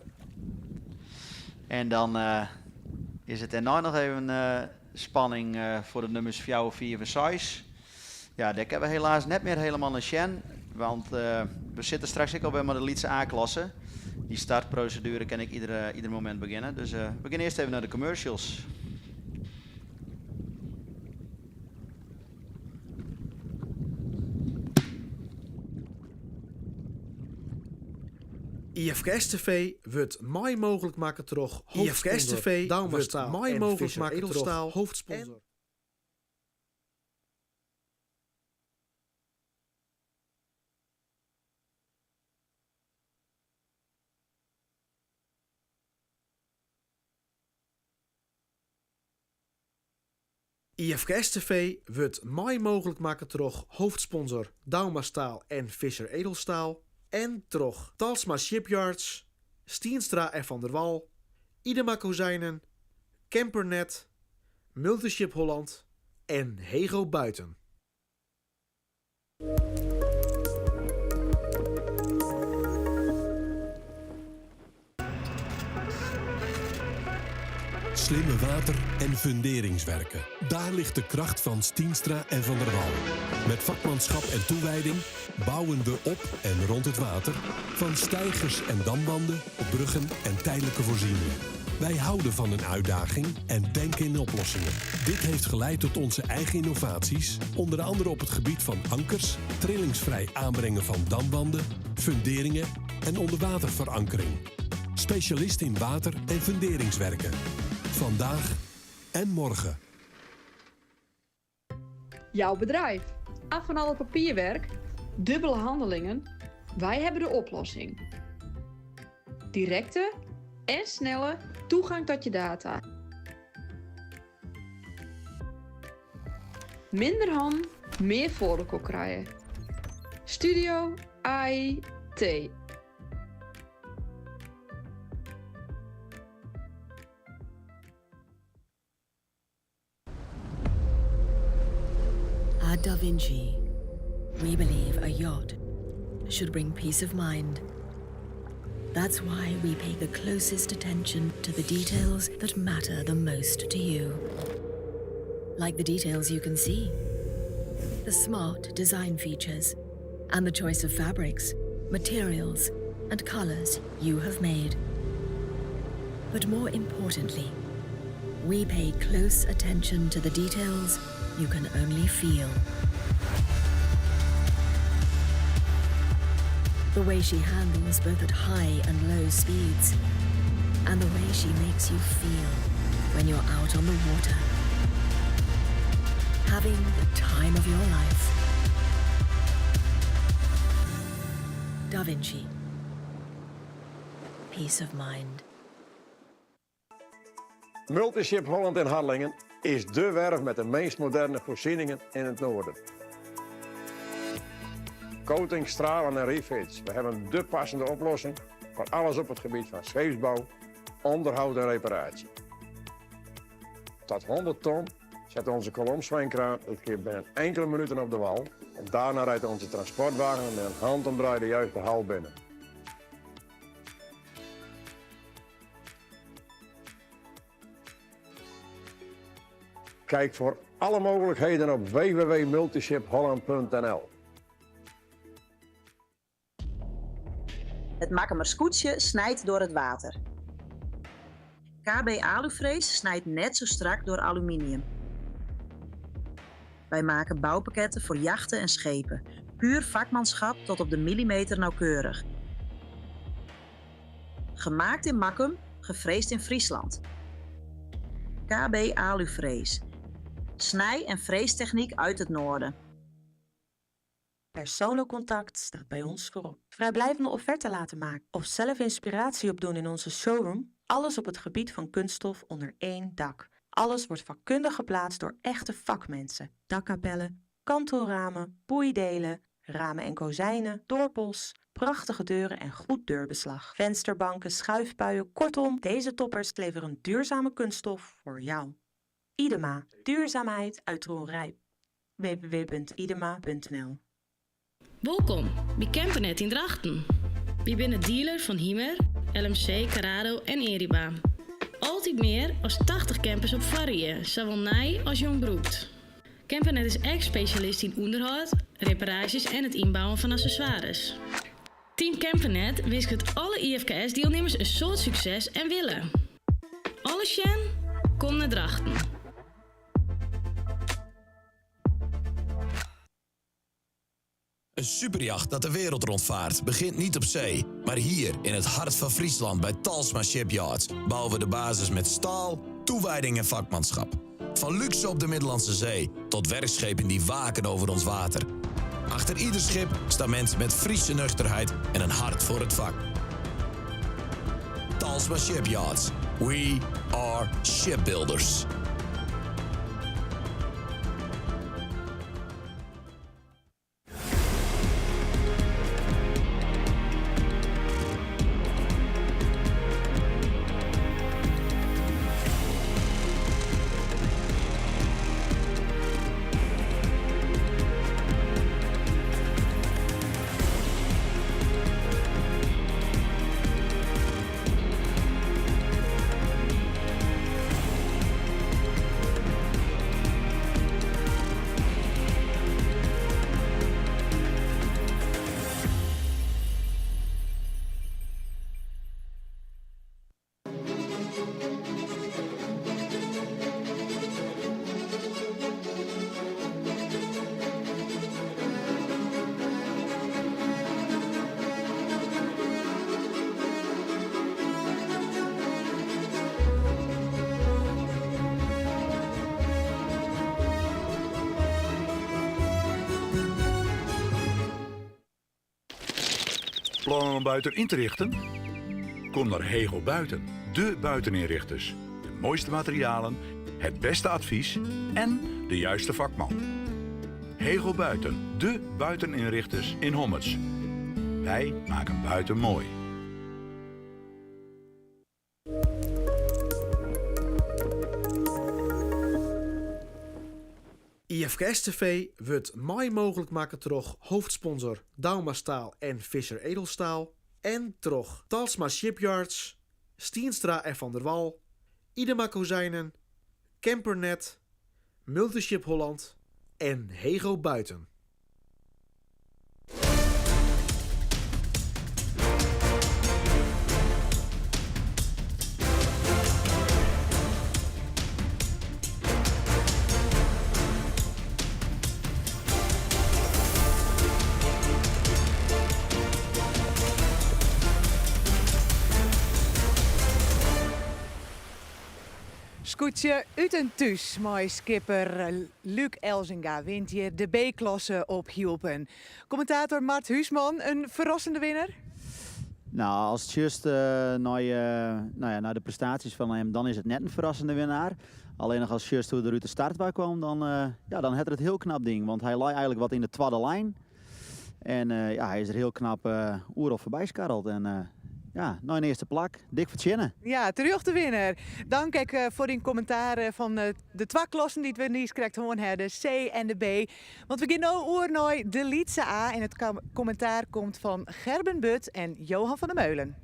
En dan is het erna nog even spanning voor de nummers 4, 4 en 6. Ja, daar hebben we helaas net meer helemaal een sjen. Want we zitten straks ook alweer met de Lietse A-klasse. Die startprocedure kan ik ieder moment beginnen. Dus we gaan eerst even naar de commercials. IFKS TV wordt mei mogelijk maken troch IFKS TV wordt mei mogelijk maken troch hoofdsponsor. IFKS TV wordt mei mogelijk maken troch hoofdsponsor Douma Staal en Visser Edelstaal en troch Talsma Shipyards, Stienstra en Van der Wal, Idema Kozijnen, Campernet, Multiship Holland en Hego Buiten. Slimme water- en funderingswerken. Daar ligt de kracht van Stienstra en Van der Wal. Met vakmanschap en toewijding bouwen we op en rond het water. Van steigers en damwanden, bruggen en tijdelijke voorzieningen. Wij houden van een uitdaging en denken in oplossingen. Dit heeft geleid tot onze eigen innovaties, onder andere op het gebied van ankers, trillingsvrij aanbrengen van damwanden, funderingen en onderwaterverankering. Specialist in water- en funderingswerken. Vandaag en morgen. Jouw bedrijf. Af van al het papierwerk, dubbele handelingen. Wij hebben de oplossing. Directe en snelle toegang tot je data. Minder hand, meer voor elkaar krijgen. Studio IT. At Da Vinci, we believe a yacht should bring peace of mind. That's why we pay the closest attention to the details that matter the most to you. Like the details you can see, the smart design features, and the choice of fabrics, materials, and colors you have made. But more importantly, we pay close attention to the details you can only feel. The way she handles both at high and low speeds, and the way she makes you feel when you're out on the water. Having the time of your life. Da Vinci. peace of mind. Multiship Holland in Harlingen is dé werf met de meest moderne voorzieningen in het noorden. Coating, stralen en refits. We hebben dé passende oplossing voor alles op het gebied van scheepsbouw, onderhoud en reparatie. Tot 100 ton zet onze kolomzwijnkraan het schip binnen enkele minuten op de wal. En daarna rijdt onze transportwagen met een handomdraai de juiste hal binnen. Kijk voor alle mogelijkheden op www.multishipholland.nl. Het Makkumer skûtsje snijdt door het water. KB Aluvrees snijdt net zo strak door aluminium. Wij maken bouwpakketten voor jachten en schepen. Puur vakmanschap tot op de millimeter nauwkeurig. Gemaakt in Makkum, gefreesd in Friesland. KB Aluvrees. Snij- en freestechniek uit het noorden. Persoonlijk contact staat bij ons voorop. Vrijblijvende offerte laten maken of zelf inspiratie opdoen in onze showroom. Alles op het gebied van kunststof onder één dak. Alles wordt vakkundig geplaatst door echte vakmensen. Dakkapellen, kantelramen, boeidelen, ramen en kozijnen, dorpels, prachtige deuren en goed deurbeslag. Vensterbanken, schuifpuien, kortom, deze toppers leveren duurzame kunststof voor jou. Idema, duurzaamheid uit Dronrijp. www.idema.nl Wolkom by Campernet yn Drachten. Wy binne dealer fan Hymer, LMC, Carado en Eriba. Altyd mear as 80 campers op foarrie, sawol nij as jong brûkt. Campernet is ek spesjalist yn ûnderhâld, reparaasjes en it ynbouwen fan accessoires. Team Campernet winsket alle IFKS-dielnimmers in soad sukses en wille. Alles sjen? Kom nei Drachten. Een superjacht dat de wereld rondvaart begint niet op zee, maar hier in het hart van Friesland bij Talsma Shipyards bouwen we de basis met staal, toewijding en vakmanschap. Van luxe op de Middellandse Zee tot werkschepen die waken over ons water. Achter ieder schip staan mensen met Friese nuchterheid en een hart voor het vak. Talsma Shipyards. We are shipbuilders. Plannen om buiten in te richten? Kom naar Hegel Buiten, de buiteninrichters. De mooiste materialen, het beste advies en de juiste vakman. Hegel Buiten, de buiteninrichters in Hommerts. Wij maken buiten mooi. IFKS TV wurdt mei mooglik makke troch hoofdsponsor Douma Staal en Visser Edelstaal en troch Talsma Shipyards, Stienstra en Van der Wal, Idema Kozijnen, Campernet, Multiship Holland en Hego Buiten. Skûtsje Ut en Thús mei skipper Luuk Elzinga wint hjir de B-klasse op Hylpen. Kommentator Mart Huisman, in ferrassende winner? Nou, ast sjochst nei, nou ja, nei de prestaasjes fan him, dan is it net in ferrassende winnaar. Allinnich ast sjochst hoe't er út de start wei kwam, dan, ja, dan hat er it hiel knap dien. Want hy lei eigenlik wat yn de twadde lijn. En ja, hy is der hiel knap oeral foarby skarreld. En ja, nei in earste plak. Dik fertsjinne. Ja, terjochte winner. Dank ek foar dyn kommentaar fan de twa klassen dy't we niiskrekt hân ha, de C en de B. Want we gean no oer nei de lytse A en it kommentaar komt fan Gerben But en Johan van der Meulen.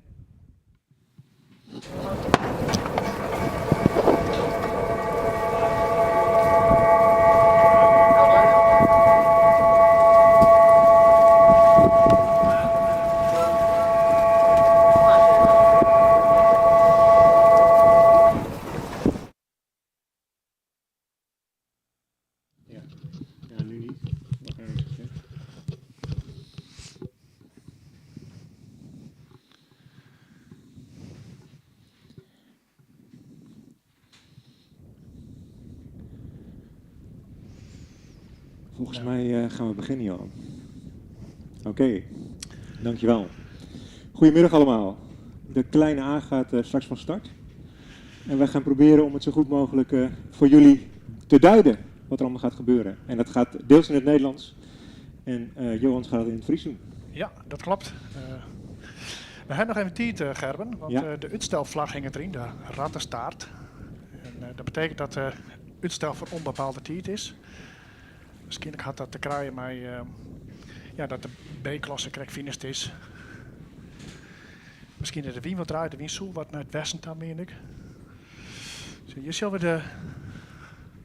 Ja. Ja, nu niet. Nog ergens gezegd. Volgens mij eh, gaan we beginnen, Johan. Oké, okay. dankjewel. Goedemiddag allemaal. De kleine A gaat uh, straks van start. En wij gaan proberen om het zo goed mogelijk uh, voor jullie te duiden wat er allemaal gaat gebeuren. En dat gaat deels in het Nederlands en uh, Johan gaat het in het Fries doen. Ja, dat klopt. Uh, we hebben nog even tijd, Gerben, want ja. de uitstelvlag ging erin, de rattenstaart. En, dat betekent dat de uitstel voor onbepaalde tijd is. Misschien had dat te krijgen met ja, dat de B-klasse krekt finished is. Misschien dat de wyn wat draait, de wyn soe wat nei it westen ta, mien ik. Zo, hjir sjogge we de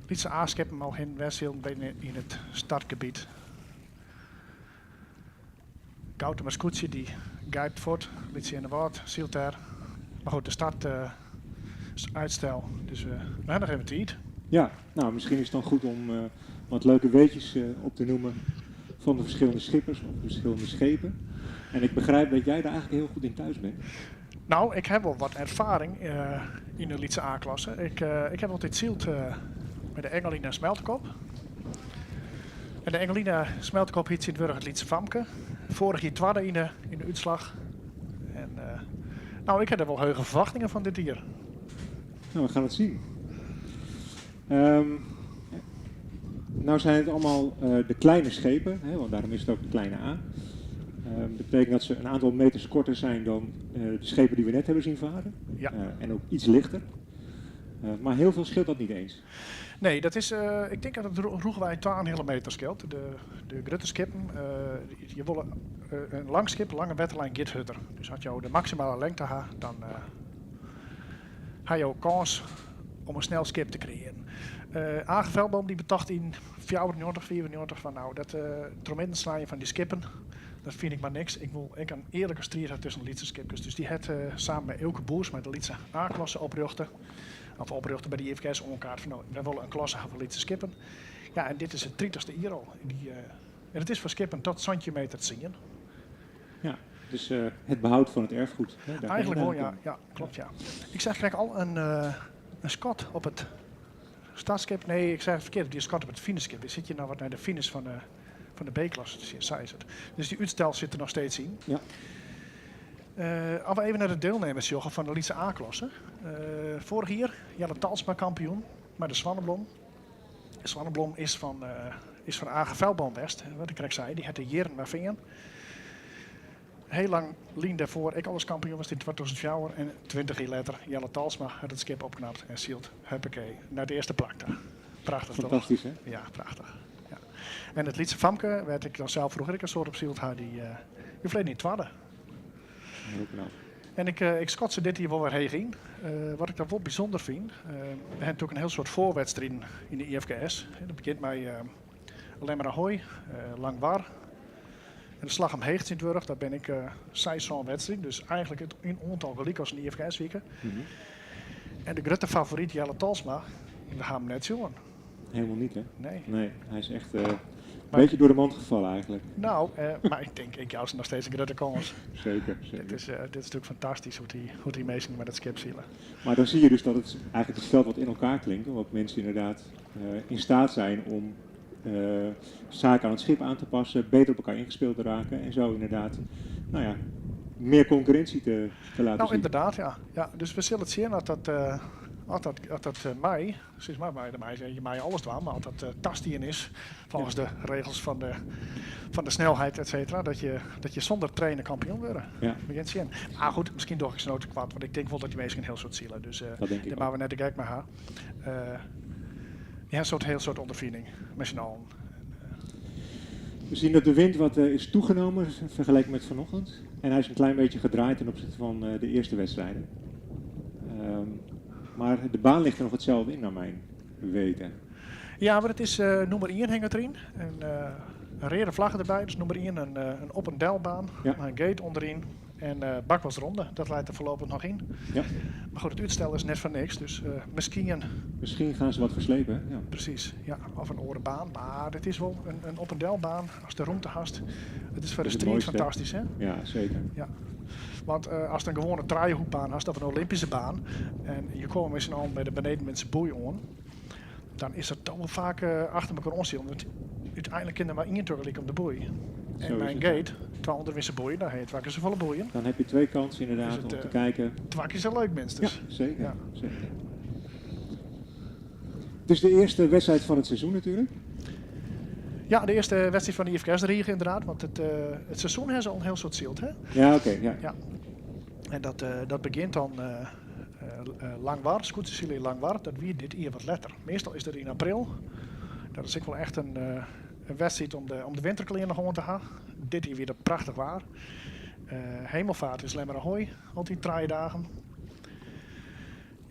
lytse A-skippen al hinne wer silen yn it startgebiet. Goutum skûtsje dy gijpt fuort, Lytse Earnewâld sylt dêr. Mar goed, de start uh, is uitstel, dus uh, we ha noch even tiid. Ja, nou misschien is het dan goed om uh, wat leuke weetjes op te noemen van de verschillende schippers of de verschillende schepen. En ik begrijp dat jij daar eigenlijk heel goed in thuis bent. Nou, ik heb wel wat erfaring yn de lytse A-klasse. Ik, ik heb altyd syld mei de Engelina Smeltekop. En de Engelina Smeltekop hyt tsjintwurdich it Lytse Famke. Foarich jier twadde yn de, yn de útslach. En, nou, ik ha der wol hege ferwachtingen fan dit jier. Nou, we gaan het zien. Um, nou zijn het allemaal uh, de kleine schepen, hè, want daarom is het ook de kleine A. Um, dat betekent dat ze een aantal meters korter zijn dan uh, de schepen die we net hebben zien varen. Ja. Uh, en ook iets lichter. maar heel veel scheelt dat niet eens. Nee, dat is, ik denk dat het rûchwei 2,5 meter skeelt. De, de grutte skippen, je wolle in lang skip, lange wetterlijn giet hurder. Dus as jo de maksimale lengte ha, dan ha jo kâns om in snel skip te kreëaren. Uh, Age Veldboom dy betocht yn 94, 95 fan nou, dat uh, trochmidden slaan fan dy skippen, dat fyn ik mar niks. Ik wol ek in earlike striid ha tusken lytse skipkes. Dus dy hat uh, samen mei Eelke Boersma de lytse A-klasse oprjochte. Of oprjochte by de IFKS oankaart fan no, wy wolle in klasse ha foar lytse skippen. Ja, en dit is it tritichste jier al. Dy, en it is foar skippen tot 17 meter tsien. Ja, dus uh, het behoud van het erfgoed. Hè, daar Eigenlijk wel, ja, ja. Klopt, ja. Ik zag krekt al in, in skot op it startskip. Nee, ik sei it ferkeard. Dy skot op it finishskip. Sit je no wat nei de finish fan de B-klasse te sjen, sa is it. Dus dy útstel sit der noch steeds yn. Ja. Uh, as we even nei de dielnimmers sjogge fan de lytse A-klasse. Uh, foarich jier Jelle Talsma kampioen mei de Swanneblom. De Swanneblom is fan Age Veldboom west, wat ik krekt sei. Dy hat de jierren wer fearn. Hiel lang lyn dêrfoar ek alris kampioen west yn 2004 en 20 jier letter Jelle Talsma hat it skip opknapt en sylt huppakee nei it earste plak ta. Prachtich toch? Fantastysk hè? Ja, prachtich. Ja. En it lytse famke, wêr't ik dan sels froeger ek in soad op syld ha, dy, dy ferleden jier twadde. Hiel knap. En ik, ik skat se dit jier wol wer heech yn. Uh, wat ik dan wol bysûnder fyn, uh, we ha natuerlik in hiel soad foarwedstriden yn de IFKS. Dat begjint mei uh, Lemmer Ahoy, Langwar en de Slach om Heech tsjintwurdich. Dat binne ek seis, sân wedstriden. Dus eigenlik it in oantal gelyk as in IFKS-wike. Mm -hmm. En de grutte favoryt Jelle Talsma, we ha him net sjoen. Helemaal niet, hè? Nee. Nee, hij is echt een beetje door de mand gevallen eigenlijk. Nou, maar ik denk, ik jou ze nog steeds in grutte kâns. Zeker, zeker. Dit is natuerlik fantastysk hoe't dy minsken mei dat skip sile. Maar dan zie je dus dat het eigenlijk het veld wat in elkaar klinkt, omdat mensen inderdaad in staat zijn om zaken aan het schip aan te passen, beter op elkaar ingespeeld te raken en zo inderdaad, nou ja, meer concurrentie te, te laten Nou, zien. inderdaad, ja. Ja. Dus we zullen het zien als dat, als dat, als dat mei, sinds maar mei, de mei, je mei alles dwaan, maar als dat tastien is, volgens de regels van de snelheid, et cetera, dat je zonder trainen kampioen wordt. Ja. Begint zien. Maar goed, misschien doch ik ze te kwad, want ik denk wel dat die mensen een heel soort zielen. Dus Dat denk ik daar ook. maken we net de gek maar haar. Die hebben een soort, heel soort ondervinding met z'n allen. We zien dat de wind wat is toegenomen vergeleken met vanochtend. En hij is een klein beetje gedraaid ten opzichte van de eerste wedstrijden. Maar de baan ligt er nog hetzelfde in, naar mijn weten. Ja, maar het is nummer 1 hangt erin. En een rode vlag erbij, dus nummer 1 een op- en delbaan. Ja. Een gate onderin. En bak was ronde, dat leidt er voorlopig nog in. Ja. Maar goed, het uitstel is net van niks, dus misschien een Misschien gaan ze wat verslepen, hè? Ja. Precies, ja. Of een orenbaan. Maar het is wel een op- en delbaan, als de ruimte hast. Het is voor de Dat is het street mooiste, hè? fantastisch, hè? Ja, zeker. Ja. Want als het een gewone draaihoekbaan hast, of een Olympische baan, en je komt met z'n allen bij de beneden met z'n boei aan, dan is dat toch wel vaak achter elkaar onzin. Want uiteindelijk kan er maar één tegelijk om de boei. En Zo is bij een het, ja. gate, twee onderwisse boeien, daar heet het ze volle boeien. Dan heb je twee kansen inderdaad Dus het, om te kijken. Twak is een leuk minstens. Ja, zeker, Ja. zeker. Het is de eerste wedstrijd van het seizoen natuurlijk. Ja, de eerste wedstrijd van de IFKS-riegen inderdaad. Want het seizoen heeft al een heel soort zielt, hè? Ja, oké. ja. Ja. En dat begint dan Langwar, Scootcecilie Langwar. Dat wie dit hier wat letter. Meestal is dat in april. Dat is ook wel echt een wedstrijd om de winterkleren nog gewoon te gaan. Dit hier weer dat prachtig waar. Hemelvaart is Lemmer Ahoy, altijd 3 dagen.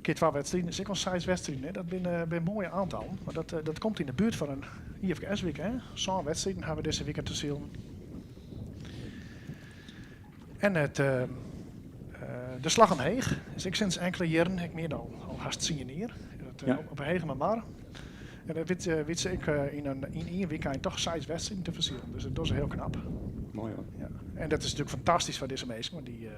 Keer 12 wedstrijden, is ook al 6 wedstrijden, hè. Dat zijn mooie aantallen. Maar dat komt in de buurt van een IFKS-week. Hè. Zo'n wedstrijden hebben we deze week te zien. En de Slag om Heeg is ik sinds enkele jaren, ik meer dan al haast 10 jaar. Dat Ja. op Heeg maar maar. En dat weet ze ik in één weekend toch 6 wedstrijden te versieren. Dus dat is heel knap. Mooi hoor. Ja. En dat is natuurlijk fantastisch voor deze mensen, want die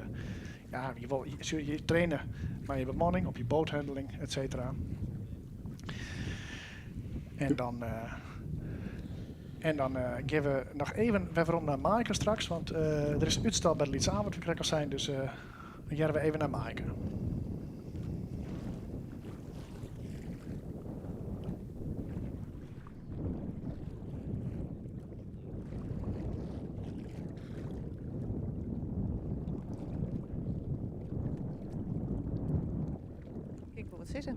ja, je wil, je, je trainen maar je bemanning, op je boothandeling, et cetera. En dan gaan we nog even weer om naar Maaike straks, want er is een uitstel bij de Lietse Avond, we al zijn, dus dan gaan we even naar Maaike. Kijk wat is er.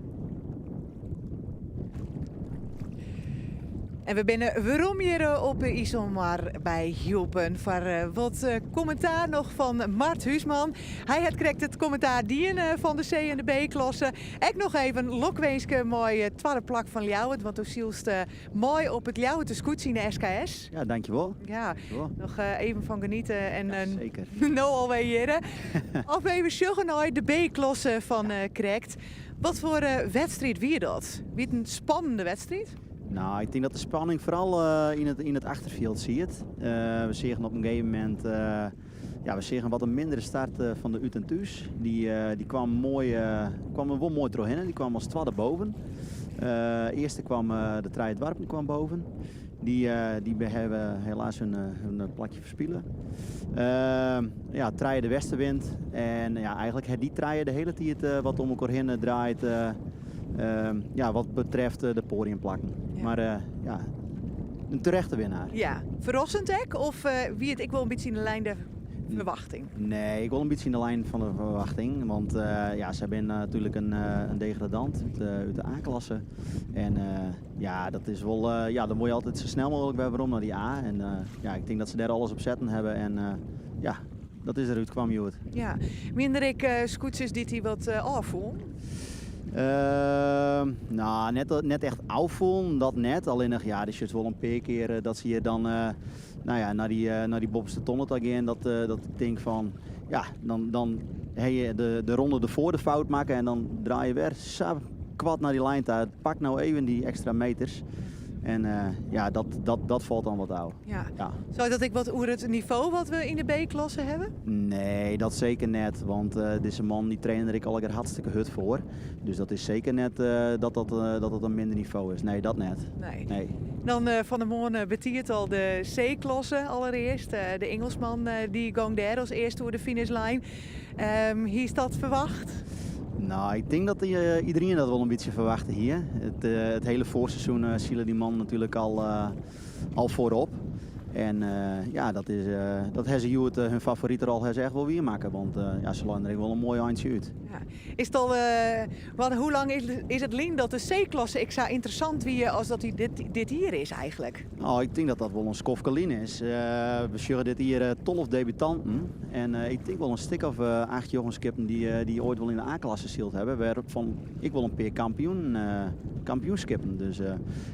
En we binnen waarom hier op de Iselmar bij Hylpen. Voor wat commentaar nog van Mart Huisman. Hij had krijgt het commentaar dien van de C en de B-klasse. Ik nog even lokwenske mooi tweede plak van Ljouwert. Want toen zielst mooi op het Ljouwert de scootje in de SKS. Ja, dankjewel. Ja, Dankjewel. nog even van genieten en Ja, een zeker. nou alweer jaren. Of even sjuggen de B-klasse van Krekt. Wat voor wedstrijd wie dat? Wie het een spannende wedstrijd? Ik denk dat de spanning vooral in het achterveld zit. We zagen op een gegeven moment ja, we zagen wat een mindere start van de Ut en Thuis. Die kwam er wel mooi doorheen. Die kwam als tweede boven. Eerste kwam de Trije Dwarp, die kwam boven. Die hebben helaas hun plakje verspielen. Trije de Westenwind. En eigenlijk het die Trije de hele tijd wat om elkaar heen draait. Wat betreft de podiumplakken. Ja. Maar een terechte winnaar. Ja, verrassend hè? Of wie het ik wel een beetje in de lijn der verwachting? Nee, ik wil een beetje in de lijn van de verwachting. Want ze zijn natuurlijk een degradant uit de A-klasse. En ja, dat is wel, ja, dan moet je altijd zo snel mogelijk weer waarom naar die A. En ik denk dat ze daar alles op zetten hebben. En dat is eruit kwam, Joert. Ja, minder ik scootjes die hij wat afvoel. Net echt afvoelen, dat net. Alleen nog, er zit wel een paar keer dat ze hier dan naar die bovenste tonnen te gaan. Dat ik denk van, ja, dan heb je de ronde ervoor de fout maken en dan draai je weer zo kwad naar die lijn uit. Pak nou even die extra meters. En ja, dat, dat, dat falt dan wat ôf. Ja. Ja. Seit dat ek wat oer it nivo wat we yn de B-klasse hawwe? Nee, dat seker net. Want dizze mannen dy traine der ek allegear hartstikke hurd foar. Dus dat is seker net dat dat, dat dat in minder nivo is. Nee, dat net. Nee. Nee. Dan fan 'e moarn betiid al de C-klasse allerearst. De Ingelsman dy gong dêr as earste oer de finishline. Hiest dat ferwachte? Nou, ik tink dat iderien dat wol in bytsje ferwachte hie. It, it hiele foarseizoen sile dy mannen natuerlik al, al foarop. En ja, dat, is, dat ha se hjoed hun favorite rol ha se echt wol wiermakke. Want ja, se leine der ek wol in moai eintsje út. Ja. Is it al, want hoe lang is, is it lyn dat de C-klasse ek sa ynteressant wie as dat dy dit, dit jier is eigentlik? Nou, ik tink dat dat wol in skoftke lyn is. We sjogge dit jier 12 debutanten. En ik tink wol in stik of 8 jonge skippen dy't, dy't oait wol yn de A-klasse syld hawwe. Wêrfan ek wol in pear kampioen, kampioenskippen. Dus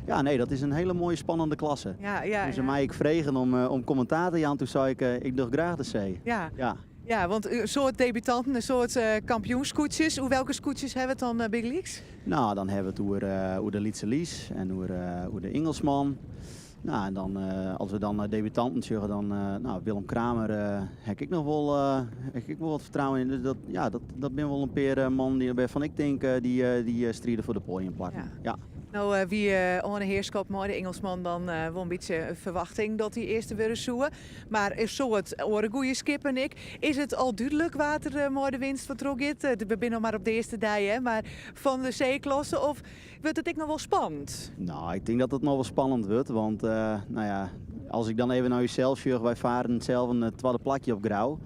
ja, nee, dat is in hiele moaie spannende klasse. Ja, ja, Toen se ja. my ek fregen om, om kommentaar te jaan, toen sei ik, ik doch graach de C. Ja. Ja. Ja, want in soad debutanten, in soad kampioenskûtsjes. Oer welke skûtsjes hawwe we it dan bygelyks? Nou, dan hawwe we it oer, oer de Lytse Lies en oer, oer de Ingelsman. Nou, en dan, as we dan nei debutanten sjogge, dan nou, Willem Kramer ha ik ek noch wol, ha ik ek wol wat fertrouwen yn. Dus dat, ja, dat, dat binne wol in pear mannen dy, wêrfan ik tink, dy, dy stride foar de poadiumplakken. Ja. Ja. No wie Oane Heerschop mei de Ingelsman dan wol in bytsje ferwachting dat dy earste wurde soe. Mar in soad oare goede skippen ek. Is it al dúdlik wa't der mei de winst fan troch giet? We binne noch mar op de earste dei, hè, mar fan de C-klasse of wurdt it ek noch wol spannend? Nou, ik tink dat it noch wol spannend wurdt, want nou ja, as ik dan even nei ússels sjoch, wy farre sels in twadde plakje op Grou.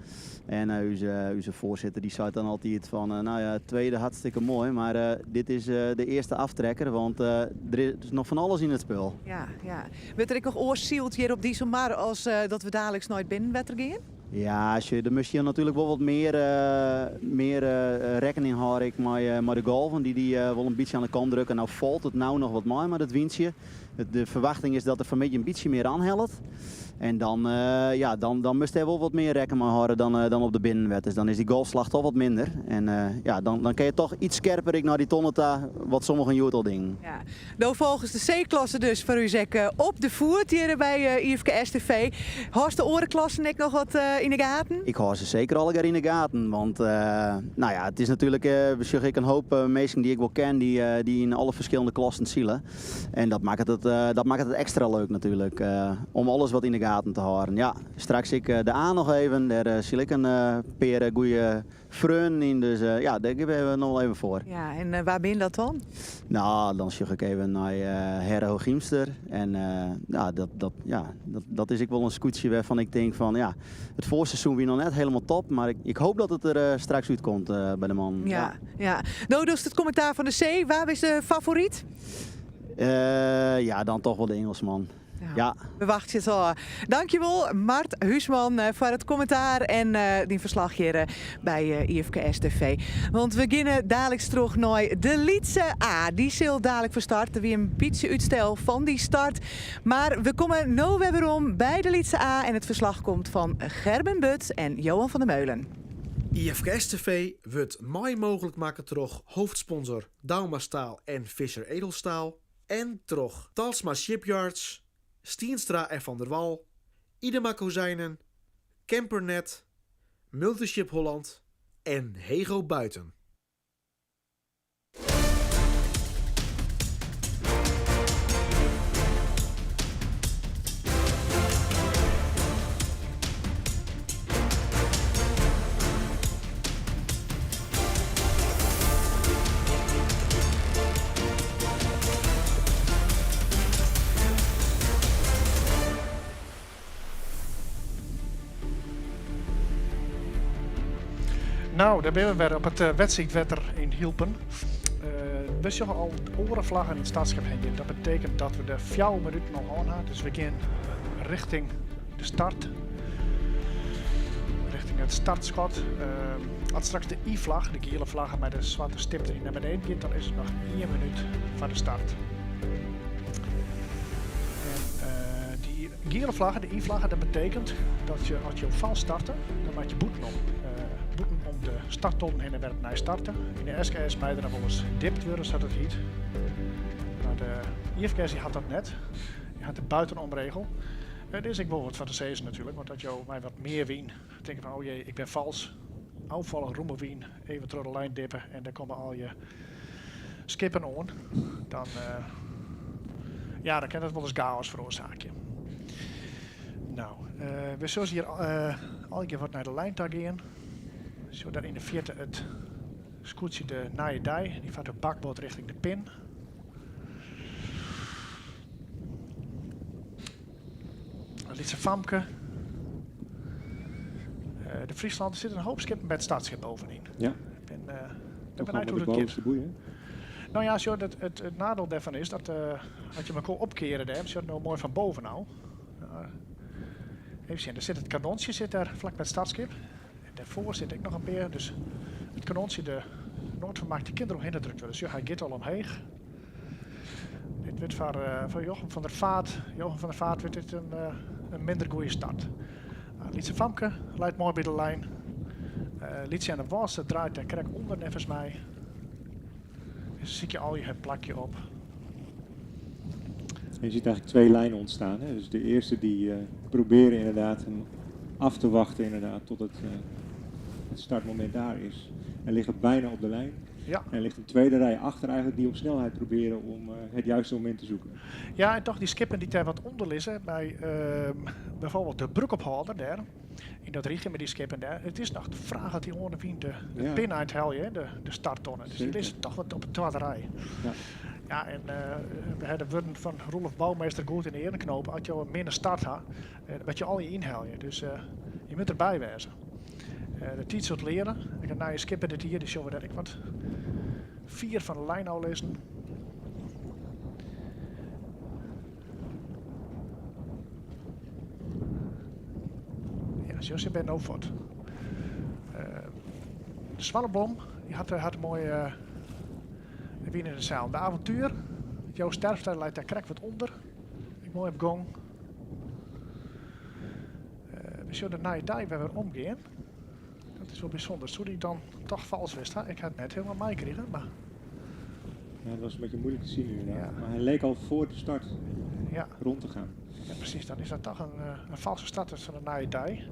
En ús, ús foarsitter dy seit dan altyd fan, nou ja, tweede hartstikke moai, mar dit is de earste aftrekker, want der is noch fan alles yn it spul. Ja, ja. Wurdt der ek noch oars syld hjir op de Iselmar as dat we daliks nei it binnenwetter gean? Ja, sjoch, der moast hjir natuerlik wol wat mear, mear rekkening hâlde ek mei, mei de golven, dy't dy wol in bytsje oan de kant drukke. Nou falt it no noch wat mei mei dat wyntsje. De ferwachting is dat der fan 'e middei in bytsje mear oanhellet. En dan, ja, dan, dan moatst dêr wol wat mear rekken mei hâlde dan, dan op de binnenwetters. Dan is dy golfslach toch wat minder. En ja, dan, dan kin je toch iets skerper ek nei dy tonne ta, wat sommigen hjoed al dienen. Ja. No folgest de C-klasse dus foar ús ek op de foet hjir by IFKS TV. Hâldst de oare klassen ek noch wat yn de gaten? Ik hâld se seker allegear yn de gaten, want nou ja, it is natuerlik, we sjogge ek in hoop minsken dy't ik wol ken, dy't, dy't yn alle ferskillende klassen sile. En dat makket it, dat makket it ekstra leuk natuerlik, om alles wat yn de gaten te hâlden. Ja, straks ek de A noch even, dêr sil ik in pear goede freonen yn, dus ja, dêr gean we noch wol even foar. Ja, en wa binne dat dan? Nou, dan sjoch ik even nei Herre Hooghiemster. En ja, dat, dat, ja, dat, dat is ek wol in skûtsje wêrfan ik tink fan, ja, it foarseizoen wie noch net hielendal top, mar ik, ik hoop dat it der straks útkomt by de mannen. Ja, ja. No dochst it kommentaar fan de C. Wa is de favoryt? Ja, dan toch wol de Ingelsman. Ja. We wachtsje it ôf. Dankjewol Mart Huisman foar it kommentaar en dyn ferslach hjir by IFKS TV. Want we geane daliks troch nei de Lytse A. Dy sil dalik fan start. Der wie in bytsje útstel fan dy start. Mar we komme no wer werom by de Lytse A en it ferslach komt fan Gerben But en Johan van der Meulen. IFKS TV wurdt mei mooglik makke troch hoofdsponsor Douma Staal en Visser Edelstaal en troch Talsma Shipyards, Stienstra en Van der Wal, Idema Kozijnen, Campernet, Multiship Holland en Hego Buiten. Nou, dêr binne we wer op it wedstriidwetter yn Hylpen. We sjogge al oare flaggen yn it startskip hingjen. Dat betekent dat we de 4 minuten al hân ha. Dus we gean richting de start. Richting it startskot. As straks de I-flagge, de giele flagge mei de swarte stip deryn nei beneden giet, dan is it noch ien minút foar de start. En dy giele flagge, de I-flagge, dat betekent dat je as jo fals starte, dan moat je bûtenom, bûten om de starttonnen hinne wer opnij starte. Yn de SKS mei der noch wolris dipt wurde, sa't it hyt. De Iefkes die hat dat net. Die hat de buitenomregel. Dêr is ek wol wat foar te sizzen natuerlik, want as jo mei wat mear wyn tinke fan oh jee, ik bin fals, ôffalle rûme wyn, even troch de lijn dippe en dêr komme al je skippen oan, dan, ja, dan kin dat wolris gaos feroarsaakje. No, we sille hjir allegear wat nei de lijn ta gean. Sjoch dêr yn de fierte it skûtsje de Nije Dei, dy fart op bakboard richting de pin. In lytse famke. De Friesland, der sitte in hoop skippen by it startskip bovenyn. Ja. Ik bin, Toch benijd allemaal hoe de dat giet. bovenste boei, hè? Nou ja, sjoch, it nadeel dêrfan is dat as je mekoar opkeare dêr, sjoch no moai fan boven ôf. Even sjen, der sit it kanontsje sit dêr flak by it startskip. En dêrfoar sit ek noch in pear, dus it kanontsje de Noordvermaak dy kin der omhinne drukt wurde. Sjoch, hy giet al omheech. Dit wurdt foar, foar Jochem van der Vaart, Jochem van der Vaart wurdt dit in, in minder goede start. Uh, Lytse Famke leit moai by de lijn. Uh, Lytsje Wâlster draait dêr krekt ûnder neffens my. En se sykje al je plakje op. En je ziet eigenlijk twee lijnen ontstaan. Hè? Dus de eerste die proberen inderdaad hem af te wachten inderdaad, tot het startmoment daar is. En liggen bijna op de lijn. Ja. En er ligt een tweede rij achter eigenlijk die op snelheid proberen om het juiste moment te zoeken. Ja, en toch die skippen die daar wat onder liggen, bij bijvoorbeeld de broekophouder daar, in dat richtje met die skippen daar, het is nog de vraag dat die onder de pin uithelje, hè, de starttonnen. Dus die liggen toch wat op de tweede rij. Ja, en we hebben de woorden van Roelof Bouwmeester goed in de ere knopen. Als je een minder start had, wat je al je inhaal je. Dus je moet erbij wezen. De tijd zult leren. Ik heb naar je skipper dit hier, die zullen we daar ik wat 4 van de lijn al lezen. Ja, zo zit ben voort. De Zwallenblom, die had een mooie wien in de zaal. De avontuur, Joost Terpstra leidt daar krek wat onder. Ik mooi op gong. We zullen de Nije Dei weer omgaan. Dat is wel bijzonder. Zou die dan toch vals wist, hè? Ik had het net helemaal meegekregen, maar... Ja, dat was een beetje moeilijk te zien inderdaad. Maar hij leek al voor de start rond te gaan. Ja, precies. Dan is dat toch een valse start van de Nije Dei.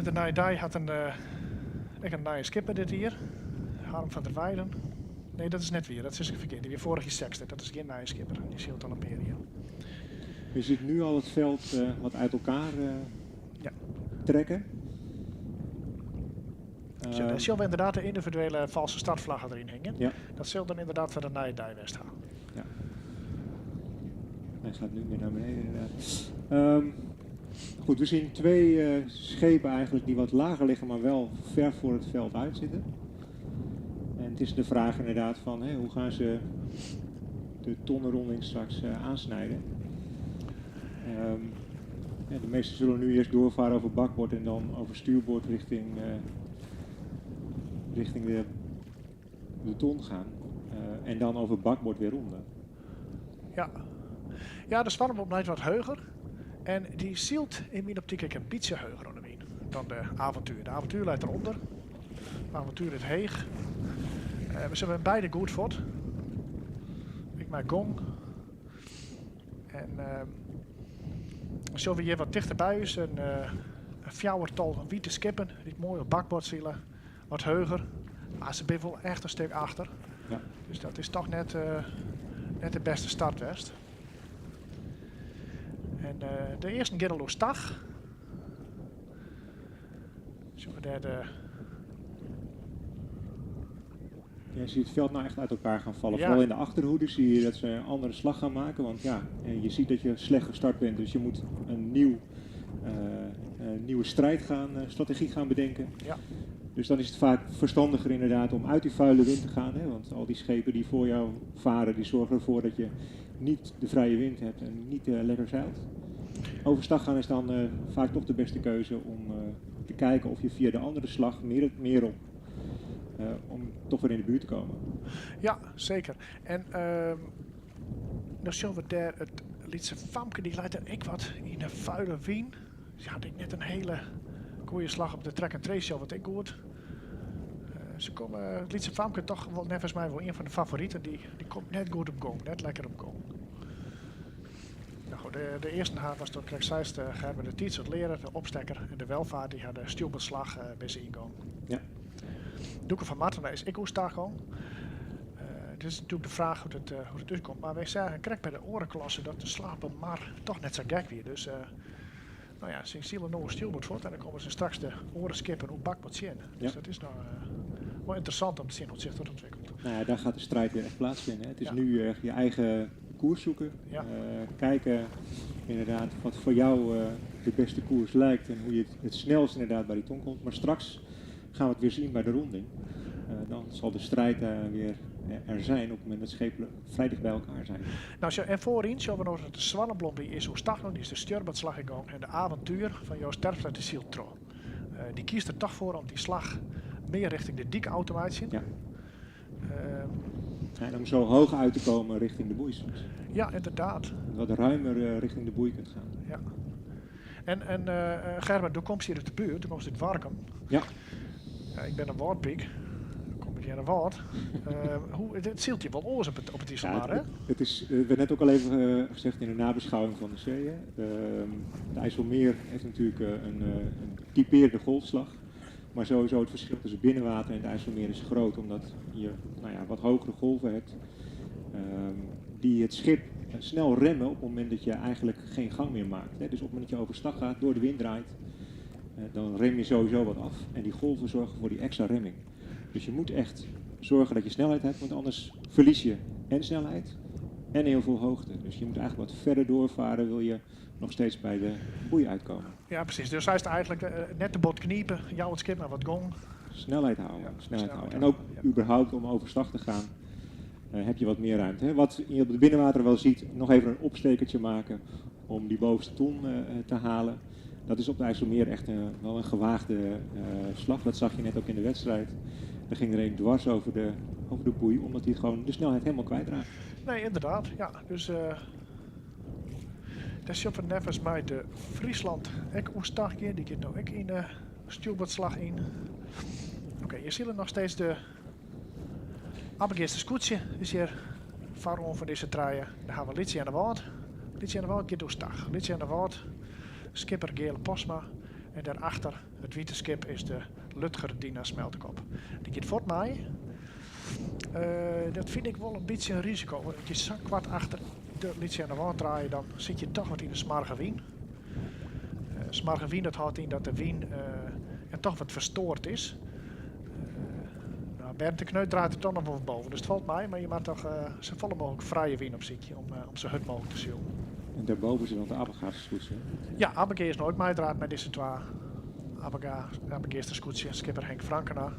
De Nije Dei had een nieuwe skipper dit hier. Harm van der Weijden. Nee, dat is net weer. Dat is verkeerd. Die weer vorig jaar zesde. Dat is geen nieuwe skipper. Die zit al een paar jaar. Je ziet nu al het veld wat uit elkaar trekken. Zo, daar zullen we inderdaad de individuele valse startvlaggen erin hangen. Dat zal dan inderdaad van de Nije Dei West gaan. Ja. Hij gaat nu weer naar beneden inderdaad. Goed, we zien twee schepen eigenlijk die wat lager liggen, maar wel ver voor het veld uit zitten. En het is de vraag inderdaad van, hè, hoe gaan ze de tonnenronding straks aansnijden? De meesten zullen nu eerst doorvaren over bakboord en dan over stuurboord richting de ton gaan. En dan over bakboord weer ronden. Ja. Ja, de Zwarmboom lijkt wat heuger. En die zielt in mijn optiek een beetje heuger onder wien dan de avontuur. De avontuur leidt eronder. De avontuur is heeg. We zijn beide goed voort. Ik maak gong. En zo we hier wat dichterbij is, een fjouwertal witte skippen die mooi op bakboord zielen. Wat heuger. Maar ze zijn wel echt een stuk achter. Dus dat is toch net de beste start west. En de eerste Geralo Stag. Zullen we daar de Ja, je ziet het veld nou echt uit elkaar gaan vallen. Vooral in de achterhoede zie je dat ze een andere slag gaan maken. Want je ziet dat je slecht gestart bent. Dus je moet een nieuwe strategie gaan bedenken. Dus dan is het vaak verstandiger inderdaad om uit die vuile wind te gaan. Hè? Want al die schepen die voor jou varen, die zorgen ervoor dat je niet de vrije wind hebt en niet lekker zeilt. Overstag gaan is dan vaak toch de beste keuze om te kijken of je via de andere slag meer op om toch weer in de buurt te komen. Ja, zeker. En dan zullen we daar het Lietse Famke, die leidt er ik wat in een vuile wien. Dus had ik net een hele goede slag op de track and trace show, wat ik goed. Ze komme, it lytse famke toch wol neffens my wol ien fan de favoriten. Dy, dy komt net goed op gong, net lekker op gong. Nou goed, de, de earste ha, watsto krekt seist, Gerben, de tiids learer, de opstekker en de welvaart, dy ha de stjoerboardslach by se yngong. Ja. Doeke van Martena is ek oerstag gong. It is natuerlik de fraach hoe't it, hoe't it útkomt. Mar wy seagen krekt by de oare klasse dat de slach op 'e mar toch net sa gek wie. Dus no ja, se sile no oer stjoerboard fuort en dan komme se straks de oare skippen oer bakboard tsjin. Dus dat is no wol ynteressant om te sjen hoe't sich dat ûntwikkelt. Nou ja, daar gaat de strijd weer echt plaatsvinden. Hè. Het is nu echt je eigen koers zoeken. Kijken inderdaad wat voor jou de beste koers lijkt en hoe je het, het snelst inderdaad bij die ton komt. Maar straks gaan we het weer zien bij de ronding. Dan zal de strijd weer er zijn op het moment dat schepen vrij dicht bij elkaar zijn. Nou, zo, en voorin zien we nog dat de Zwanneblom die is oerstag die is de stjoerboardslach in gong en de avontuur van Joost Terpstra de sylt troch. Dy kiest der toch foar om dy slach mear richting de dyk ôf te meitsjen. Ja. Ja, en om zo hoog uit te komen richting de boei soms. Ja, inderdaad. Wat ruimer richting de boei kunt gaan. Ja. En Gerben, do komst hjir út de buert, do komst út Warkum. Ja. Ja, ik bin in Wâldpyk. Dan kom ik hjir in Wâld. Hoe, it sylt hjir wol oars op it Iselmar, hè? Het is, werd net ook al even gezegd in de nabeschouwing van de zee. Hè. Het IJsselmeer heeft natuurlijk een typerende golfslag. Maar sowieso het verschil tussen binnenwater en het IJsselmeer is groot, omdat je nou ja, wat hogere golven hebt. Die het schip snel remmen op het moment dat je eigenlijk geen gang meer maakt. Hè. Dus op het moment dat je overstag gaat, door de wind draait, dan rem je sowieso wat af. En die golven zorgen voor die extra remming. Dus je moet echt zorgen dat je snelheid hebt, want anders verlies je en snelheid en heel veel hoogte. Dus je moet eigenlijk wat verder doorvaren, wil je nog steeds bij de boei uitkomen. Ja, precies. Dus hij is eigenlijk net de bot kniepen, jou het schip maar wat gong. Snelheid houden, Ja, snelheid snelheid houden. En ook houden, ja. überhaupt om overstag te gaan, heb je wat meer ruimte. Hè? Wat je op het binnenwater wel ziet, nog even een opstekertje maken om die bovenste ton te halen. Dat is op de IJsselmeer echt wel een gewaagde slag. Dat zag je net ook in de wedstrijd. Daar ging er een dwars over de boei, omdat hij gewoon de snelheid helemaal kwijtraakt. Nee, inderdaad. Ja, dus daar zit van neffens mij de Friesland ek oerstag keer. Die gaat nou ook in de stuurboordslag in. Oké, je ziet nog steeds de Abbegeerste scootje is hier varon van deze draaien. Daar gaan we Litsie aan de Waard. Litsie aan de Waard gaat oerstag. Litsie aan de Waard, skipper Geerle Posma. En daarachter, het witte schip, is de Lutger Dina Smeltekop. Die gaat voort mij. Dat vind ik wel een beetje een risico. Want als je zo kwart achter de Litsie aan de Waard draaien, dan zit je toch wat in de smarge wien. Smarge wien, dat houdt in dat de wien toch wat verstoord is. Bernd de Kneut draait er toch nog wel boven, dus het valt mij. Maar je maakt toch zo volle mogelijk vrije wien op zitje om zo hard mogelijk te zien. En daarboven zit dan de Abbegaarse scootje, hè? Ja, Abbegea is nooit mij draait met deze twee. Abbegeerste scootje, skipper Henk Frankena.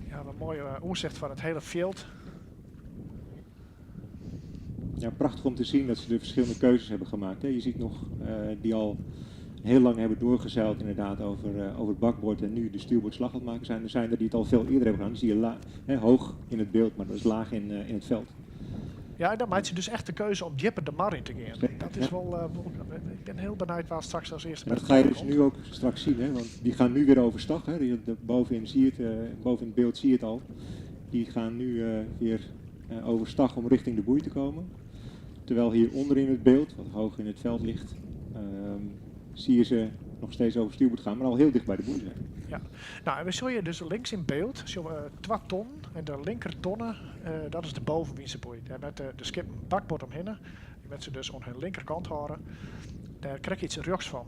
Ja, een mooie oerzicht van het hele veld. Ja, prachtig om te zien dat ze de verschillende keuzes hebben gemaakt. Hè. Je ziet nog die al heel lang hebben doorgezeild inderdaad over het bakboord en nu de stuurboordslag aan het maken zijn. Er zijn er die het al veel eerder hebben gedaan. Die zie je hoog in het beeld, maar dat is laag in het veld. Ja, en dan maakt je dus echt de keuze om dieper de mar in te gaan. Zeker, Dat is ja. wel, ik ben heel benieuwd waar straks als eerste En dat bij ga je de dus komt. nu ook straks zien, hè? Want die gaan nu weer overstag. Hè? Die, de, bovenin zie je het boven in het beeld zie je het al. Die gaan nu weer overstag om richting de boei te komen. Terwijl hier onder in het beeld, wat hoog in het veld ligt, zie je ze nog steeds over stuurboord gaan, maar al heel dicht bij de boei zijn. Ja, nou, en we zien je dus links in beeld, zien we 2 ton en de linker tonnen, dat is de bovenwiense boei. Daar met de schip bakboord omheen, die met ze dus aan hun linkerkant houden. Daar krijg je iets rechts van.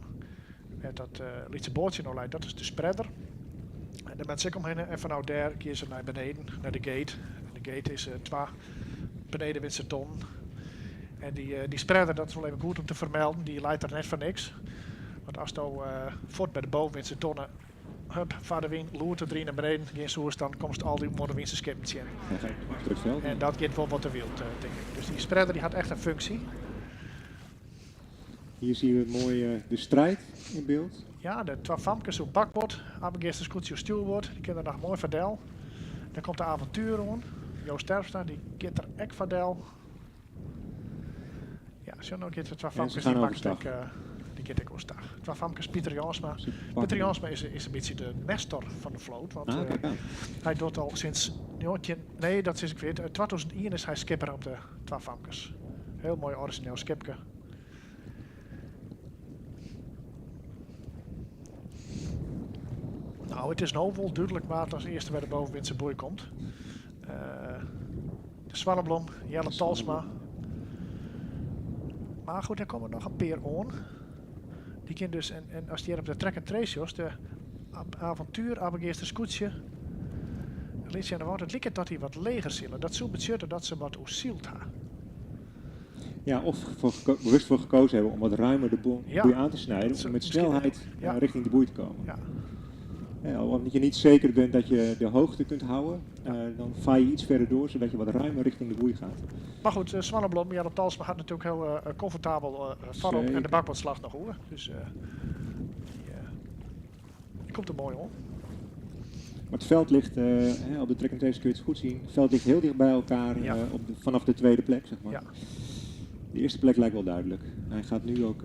Met dat lietse boordje nou leidt, dat is de spreader. En daar met ze omheen en vanuit daar kiezen ze naar beneden, naar de gate. En de gate is 2 benedenwindse ton. En die spreader, dat is wel even goed om te vermelden, die leidt er net van niks. Want als je voort bij de bovenwindse tonnen, hup, vaar de wind, loert er drie naar beneden, geen soers, dan komt al die modderwindse schepen zien. Dan ga je achter het veld. En dat gaat wel wat te wild, denk ik. Dus die spreader die had echt een functie. Hier zien we mooi de strijd in beeld. Ja, de twee famkes op bakboord, Abbegeerste scootje op stuurboord, die kunnen nog mooi verdel. Dan komt de avontuur aan. Joost Terpstra, die gaat er ek verdel. Ja, zo nog de twee En ze famkes gaan die overstag. maakt ik. Die giet ek oerstach. Twa famkes Pieter Jansma. Pieter Jansma is, is in bytsje de nestor fan de float. Want Ah, kijk aan. hy docht al sinds 19, nee, dat sis ik ferkeard. 2001 is hy skipper op de Twa Famkes. Hiel moai orizjineel skipke. Nou, it is no wol dúdlik wa't as earste by de bovenwindse boei komt. De Swanneblom, Jelle Talsma. Mar goed, der komme noch in pear oan. Dy kin dus, en ast hjir op de track and trace sjochst, de Avontuur, Abbegeaster Skûtsje, Lytsje en de Wâld, it liket dat dy wat leger sile. Dat soe betsjutte dat se wat oersyld ha. Ja, of bewust voor gekozen hebben om wat ruimer de boei aan te snijden, Dat om met misschien snelheid richting de boei te komen. Ja, omdat je niet zeker bent dat je de hoogte kunt houden, dan vaar je iets verder door, zodat je wat ruimer richting de boei gaat. Mar goed, Swanneblom, Jelle Talsma hat natuerlik hiel komfortabel foarop en de bakboardslach noch oer. Dus die komt der moai oan. Maar het veld ligt, hè, op de track and trace kun je het goed zien, het veld ligt heel dicht bij elkaar, vanaf de tweede plek, zeg maar. De eerste plek lijkt wel duidelijk. Hij gaat nu ook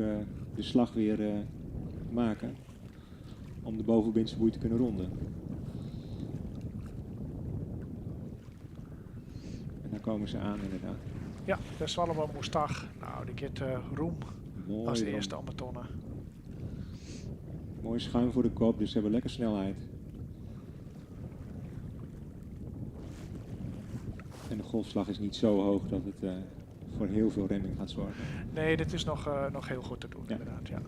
de slag weer maken om de bovenbindse boei te kunnen ronden. En daar komen ze aan inderdaad. Ja, de Swanneblom oerstach. Nou, dy giet rûm Mooi as rûm. earste om 'e tonne. Mooi schuim voor de kop, dus ze hebben lekker snelheid. En de golfslag is niet zo hoog dat het voor heel veel remming gaat zorgen. Nee, dit is nog heel goed te doen, inderdaad. Ja.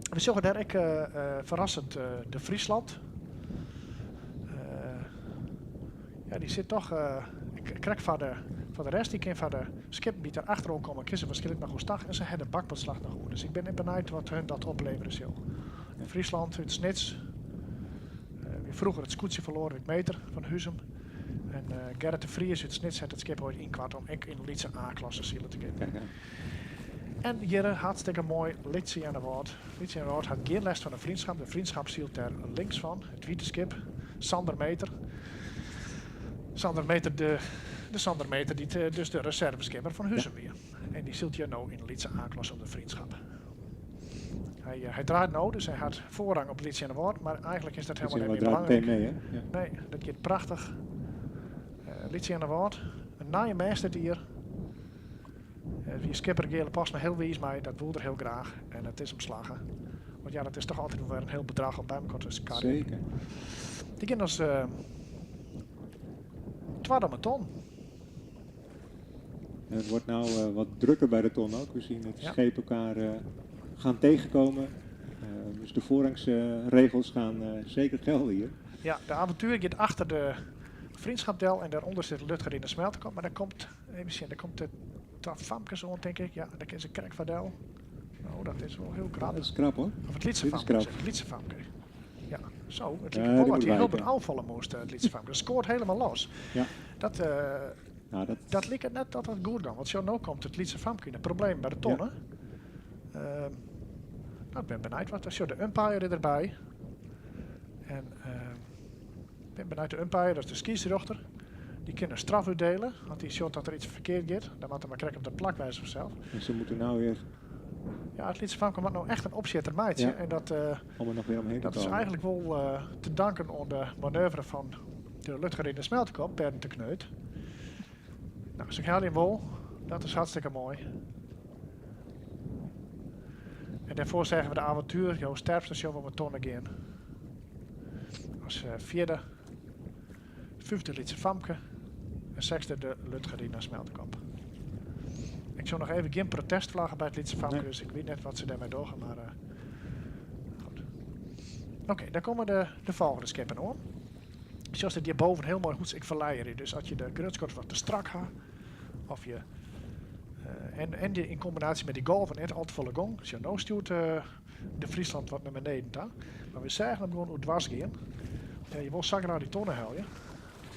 We sjogge dêr ek ferrassend de Friesland. Ja, dy sit toch, krekt foar de rest. Dy kin foar de skippen dy't der achteroan komme, kin se wierskynlik noch oerstach en se ha de bakboardslach noch oer. Dus ik bin net benijd wat hun dat oplevere sil. De Friesland út Snits. Wie froeger it skûtsje ferloar út Meter fan Huzum. En Gerrit de Vries út Snits hat it skip oait ynkoart om ek yn de lytse A-klasse sile te kinnen. En hjir hartstikke moai Lytse Earnewâld. Lytse Earnewâld hat gjin lêst fan de Vriendschap. De Vriendschap sylt dêr links fan, it wite skip. Sander Meter. Sander Meter, de Sander Meter dy't dus de reserveskipper fan Huzum wie. En dy sylt hjir no yn de lytse A-klasse op de Vriendschap. Hy draait no, dus hy hat foarrang op Lytse Earnewâld, mar eigentlik is dat Lytse helemaal net mear Earnewâld draait belangryk. meteen mee, hè? Ja. Nee, dat giet prachtich. Lytse Earnewâld, in nije mêst dit jier. Wie skipper Geale Postma hiel wiis mei, dat woe er hiel graach en it is him slagge. Want ja, dat is toch altyd wol wer in hiel bedrach om by mekoar te skarren. Dy gean as twadde om 'e ton. En het wordt nou wat drukker bij de ton ook. We zien dat de schepen elkaar gaan tegenkomen. Dus de voorrangsregels gaan zeker gelden hier. Ja, de Avontuur giet achter de Vriendschap del en daaronder zit Lutger in de Smeltekop. Maar daar komt, even zien, daar komt de Twa Famkes oan, tink ik. Ja, daar is een krek van del. Oh, dat is wel heel krap. Dat is krap hoor. Of it Lytse Dit is Famke, krap. zeg, it Lytse Famke. Ja, zo. Het Ja, liep die wel moet dat hij heel wijken. aanvallen moest, het Lytse Famke. Dat scoort helemaal los. Dat Nou, dat liep het net dat dat goed gaat. Want zo nu komt het Lytse Famke in het probleem bij de tonnen. Ik ben benijd wat er zo. De umpire is erbij. En ik ben benijd de umpire, dat is de skiersdochter. Die kan een straf uitdelen, want die ziet dat er iets verkeerd gaat. Dan moet hij maar krijgen op de plak wijzen vanzelf. En ze moeten nou weer... Ja, het Lytse Famke moet nou echt een opzetter meidje. En Om er nog weer omheen te dat is komen. eigenlijk wel te danken aan de manoeuvre van de Lutger in de Smeltekop, Bernd de Kneut. Nou, ze gaan in wol. Dat is hartstikke mooi. En daarvoor zeggen we de avontuur, Joost Terpstra, zullen we met tonnen gaan. Als vierde, vijfde Lytse Famke en zesde de Lutgerina Smeltekop. Ik zou nog even geen protestvlaggen bij het Lytse Famke, dus ik weet net wat ze daarmee doorgaan, maar goed. Oké, daar komen de volgende skippen hoor. Zoals dit hierboven heel mooi goed is, ik verleier je. Dus als je de grutskort wat te strak had, of je en die in combinatie met die golven net al te volle gong. Dus je nou stuurt de Friesland wat naar beneden ta. Maar we zagen hem gewoon hoe dwars gaan. Ja, je wil zakken naar die tonnen halen.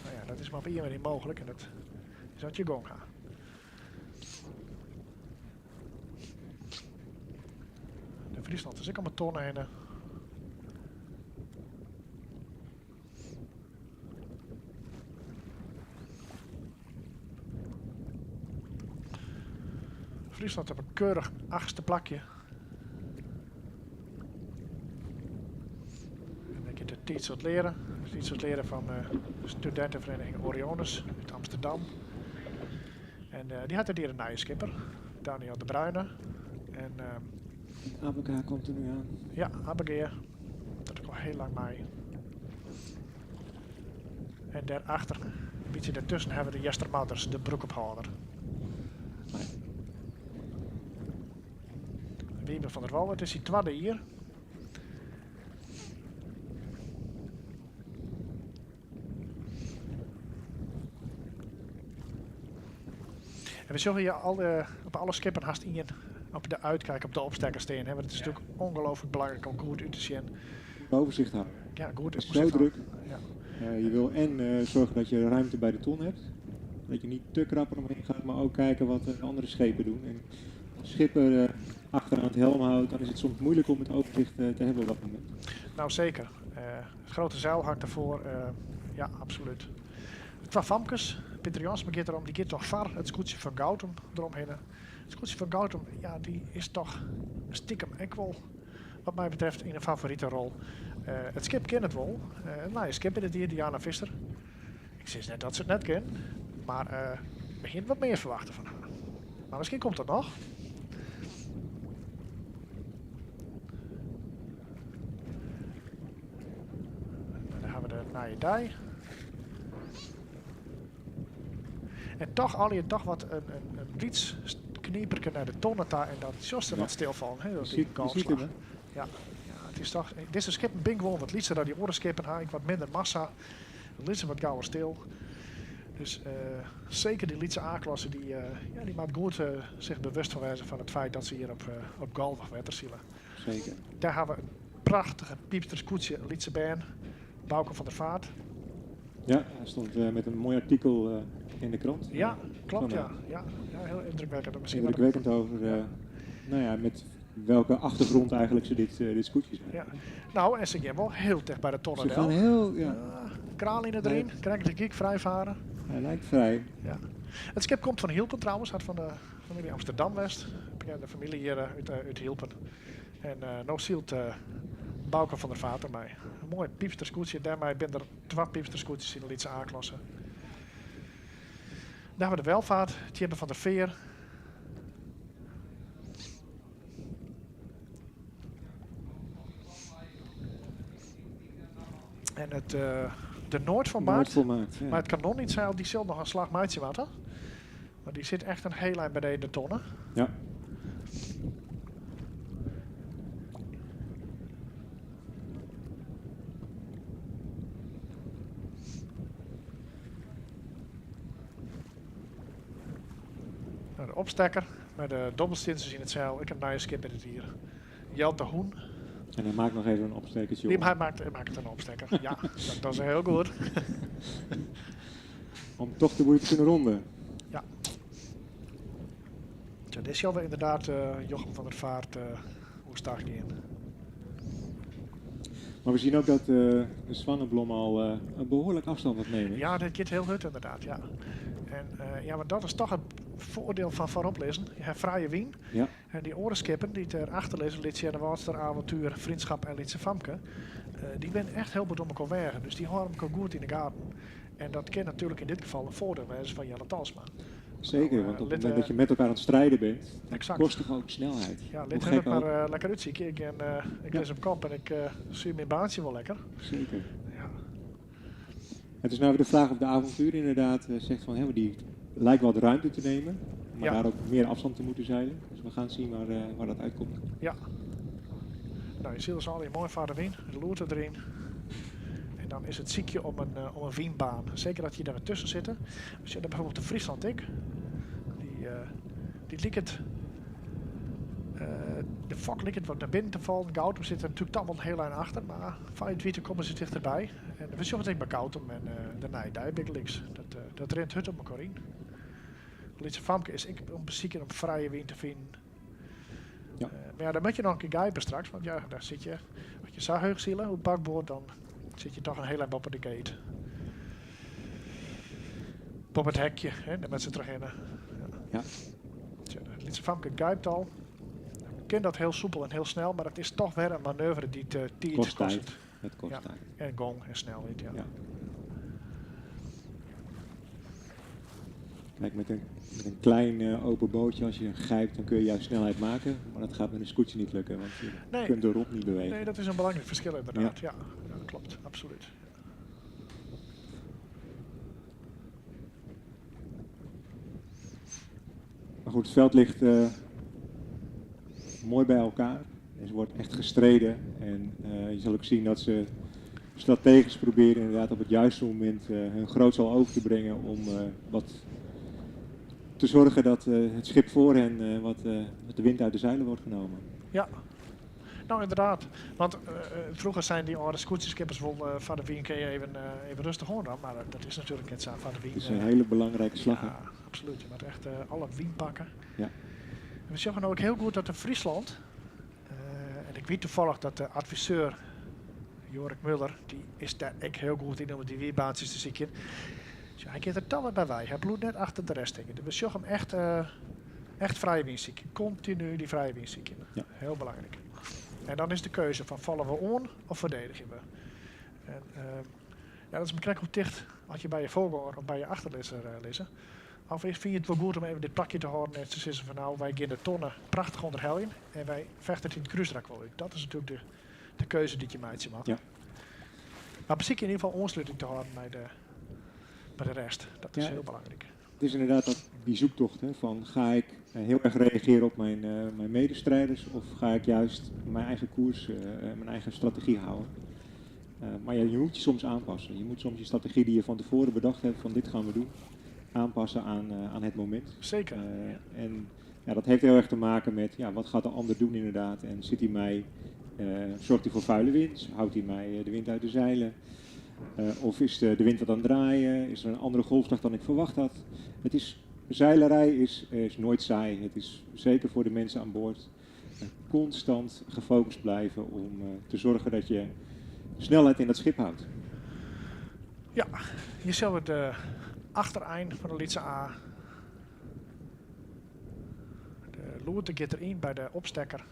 Nou ja, dat is maar op één manier mogelijk en dat is dat je gong gaat. De Friesland is ook allemaal tonnen heen. Friesland op in keurich achtste plakje. En dan giet de Tiid wat leren. De Tiid wat leren fan de studentenvereniging Orionis út Amsterdam. En dy hat dit jier in nije skipper, Daniel de Bruyne. En, Abbega komt der nu aan. Ja, Abbegea. Dat ik al heel lang mei. En daarachter, een beetje daartussen, hebben we de Jester Madders, de broekophâlder. Wiebe van der Wal, het is die tweede hier. En we zullen hier op alle skippen haast ien op de uitkijk op de opstekkersteen. Hè, want het is natuurlijk ongelooflijk belangrijk om goed uit te zien. Overzicht houden. Ja, goed. Het is zo druk. Ja. Je wil en zorgen dat je ruimte bij de ton hebt. Dat je niet te krap eromheen gaat, maar ook kijken wat de andere schepen doen. En als schipper achteraan het helm houdt, dan is het soms moeilijk om het overzicht te hebben op dat moment. Nou zeker. Het grote zeil hangt ervoor. Ja, absoluut. Twa famkes. Pieter Jans begint erom, die gaat toch var het scootje van Goutum eromheen. Het scootje van Goutum, ja, die is toch stiekem ook wel, wat mij betreft, in een favoriete rol. Het schip kent het wel. Nou, het schip in het dier, Diana Visser. Ik zie net dat ze het net kent, maar begint wat meer verwachten van haar. Maar misschien komt dat nog. Dan hebben we de Nije Dei. En toch, al je toch wat een iets knieperke naar de tonnen daar en dat just er wat stilvallen. Hè, dat Je die ziet kalkslag. hem, hè? Ja, ja, het is toch, dit is een schip, een bing gewoon wat lietser dan die orenskippen, ha, ik wat minder massa. Het liet ze wat gauwer stil. Dus zeker die Lietse A-klasse, ja, die maakt goed zich bewust van wijze van het feit dat ze hier op Galweg water zielen. Daar hebben we een prachtige piepsterskoetsje Lietse Bern, Bouke van der Vaart. Ja, hij stond met een mooi artikel in de krant. Ja, klopt, Vandaag. ja. Ja, ja, heel indrukwekkend. Misschien wel Indrukwekkend over met welke achtergrond eigenlijk ze dit scootje zijn. Ja. Nou, en ze gaan wel heel dicht bij de tonnen. Ze gaan heel, ja. Kraaline erin, krijg de kiek vrij varen. Hij lijkt vrij. Ja. Het schip komt van Hielpen trouwens, had van de familie Amsterdam-West. Bekende familie hier uit Hielpen. En nou zielt Bouke van der Vaart ermee. Een mooi piepsterscootje, daarmee ben er 2 piepsterscootjes in de Lietse A-klasse. Daar hebben we de welvaart, Tjibbe van der Veer. En de Noordvolmaakt. Noordvolmaakt, ja. Maar het kanon niet zeil, die zal nog een slag maatje water. Maar die zit echt een heel eind beneden de tonnen. Nou, de opstekker met de dobbelstintjes in het zeil. Ik heb een nieuwe skip in het hier. Jelte Hoen. En hij maakt nog even een opstekertje Die op. hij maakt een opsteker. Ja, dat is heel goed. Om toch de boei te kunnen ronden. Ja. Ja, dit is alweer inderdaad Jochem van der Vaart hoe sta ik in. Maar we zien ook dat de Zwanenblom al een behoorlijk afstand gaat nemen. Ja, dat gaat heel hard inderdaad, ja. En ja, maar dat is toch het voordeel van voorop lezen. Je hebt vrije wien. En die orenskippen die erachter lezen, Lietse Waldster, Avontuur, Vriendschap en Lietse Famke, die zijn echt heel goed om elkaar weg. Dus die houden elkaar goed in de gaten. En dat kan natuurlijk in dit geval een voordeel zijn van Jelle Talsma. Zeker, want op het moment dat je met elkaar aan het strijden bent, dat kost toch ook snelheid. Ja, Hoe lid gek het maar, ook. lekker uitzieken. Ik lees op kop en ik zie mijn baantje wel lekker. Zeker. Het is nou weer de vraag of de avontuur inderdaad zegt van, hè, maar die lijkt wat ruimte te nemen, maar daar ook meer afstand te moeten zeilen. Dus we gaan zien waar dat uitkomt. Ja. Nou, je ziet dus al die mooi vader wien, de loert erin. En dan is het ziekje om een wienbaan. Zeker dat je daar tussen zit. Als je dan bijvoorbeeld de Friesland ik, die liep het de fok liep het wat naar binnen te vallen. Goutum zit er natuurlijk dan wel heel eind achter, maar van het witte komen ze dichterbij. En we zullen meteen bij Goutum en de Nijdij links. Dat rent hut op elkaar in. Lietse Famke is ik om ziek om vrije wind te vinden. Maar ja, dan moet je nog een keer gijpen straks, want ja, daar zit je. Als je zo heug zielen op bakboord, dan zit je toch een heel eind op de gate. Op het hekje, hè, daar met z'n terug in. Ja. Tja, de Lytse famke gijpt al. Kin dat heel soepel en heel snel, maar het is toch weer een manoeuvre die tijd Kost tijd. Het kost Ja. tijd. En gong en snelheid, ja. Ja. Kijk, met een klein open bootje, als je grijpt, dan kun je juist snelheid maken. Maar dat gaat met een scootje niet lukken, want je Nee. kunt de romp niet bewegen. Nee, dat is een belangrijk verschil inderdaad. Ja, ja, dat klopt, absoluut. Maar goed, het veld ligt mooi bij elkaar. Er wordt echt gestreden. En je zal ook zien dat ze strategisch proberen inderdaad op het juiste moment hun grootzaal over te brengen om wat te zorgen dat het schip voor hen wat de wind uit de zeilen wordt genomen. Ja, nou inderdaad. Want vroeger zijn die oude scootjeskippers wel van de wien kun je even rustig horen, maar dat is natuurlijk net zo van de wien. Het is een hele belangrijke slag. hè? Ja, absoluut. Je moet echt alle wien pakken. Ja. En we zeggen nou ook heel goed dat de Friesland, en ik weet toevallig dat de adviseur Jorik Muller, die is daar echt heel goed in om die wierbaantjes te zien. Dus hij keert er toch wat bij wij. Hij bloedt net achter de rest tegen. Dus we zeggen hem echt vrije wind zieken. Continu die vrije wind zieken. Ja. Heel belangrijk. En dan is de keuze van vallen we on of verdedigen we. En ja, dat is een hoe dicht als je bij je voorganger of bij je achterlisser liggen. Of vind je het wel goed om even dit plakje te houden en te zeggen van nou, wij gaan de tonnen prachtig onder heljen en wij vechten het in het kruisrak wel uit. Dat is natuurlijk de keuze die je maakt, mag. Ja. Maar precies in ieder geval aansluiting te houden bij de rest. Dat is Ja. heel belangrijk. Het is inderdaad die zoektocht hè, van ga ik heel erg reageren op mijn medestrijders of ga ik juist mijn eigen koers, mijn eigen strategie houden. Maar ja, je moet je soms aanpassen. Je moet soms je strategie die je van tevoren bedacht hebt van dit gaan we doen, aanpassen aan het moment. Zeker. En ja, dat heeft heel erg te maken met ja, wat gaat de ander doen inderdaad en zit hij mij, zorgt hij voor vuile wind, houdt hij mij de wind uit de zeilen? Of is de wind wat aan het draaien? Is er een andere golfslag dan ik verwacht had? Zeilerij is nooit saai. Het is zeker voor de mensen aan boord constant gefocust blijven om te zorgen dat je snelheid in dat schip houdt. Ja, hier zien we de achtereind van de Lytse A. De loerte gaat erin bij de opstekker.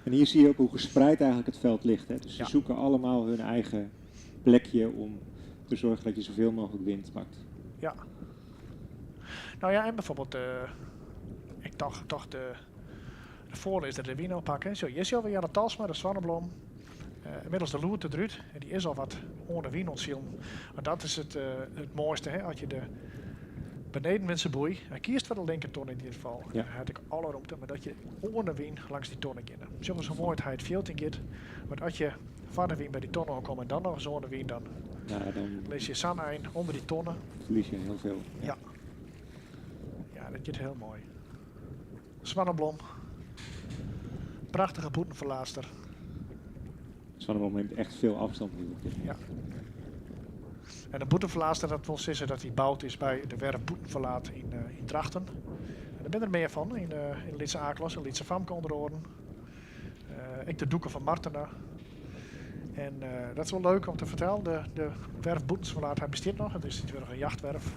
En hier zie je ook hoe gespreid eigenlijk het veld ligt. Hè? Dus ze Ja. zoeken allemaal hun eigen plekje om te zorgen dat je zoveel mogelijk wind pakt. Ja. Nou ja, en bijvoorbeeld, ik dacht toch de voorlezer de wino pakken. Zo, hier zien we Janne Talsma, de Zwanneblom. Inmiddels de loerte eruit en die is al wat onder de wien ontziel. Maar dat is het mooiste, hè? Als je de beneden met zijn boei, hij kiest voor de linkerton in dit geval. Ja. Dan had ik alle ruimte, maar dat je onder de wien langs die tonnen gaat. Zo is mooi dat hij het veld in gaat. Maar als je van de wien bij die tonnen komt en dan nog eens onder de wien, dan Ja, dan lees je zo'n eind onder die tonnen. verlies je heel veel. Ja. Ja, dat gaat heel mooi. Zwanneblom. Prachtige boetenverlaatster. Zwanneblom neemt echt veel afstand nu op dit moment. Ja. En de boetenverlaatster, dat wil zeggen dat hij bouwd is bij de werf Boetenverlaat in Drachten. En daar ben er meer van, in Lytse A-klasse, in Lytse Famke onder oren. Ik de doeken van Martena. En dat is wel leuk om te vertellen. De werf Boetenverlaat, hij bestaat nog. Het is natuurlijk een jachtwerf.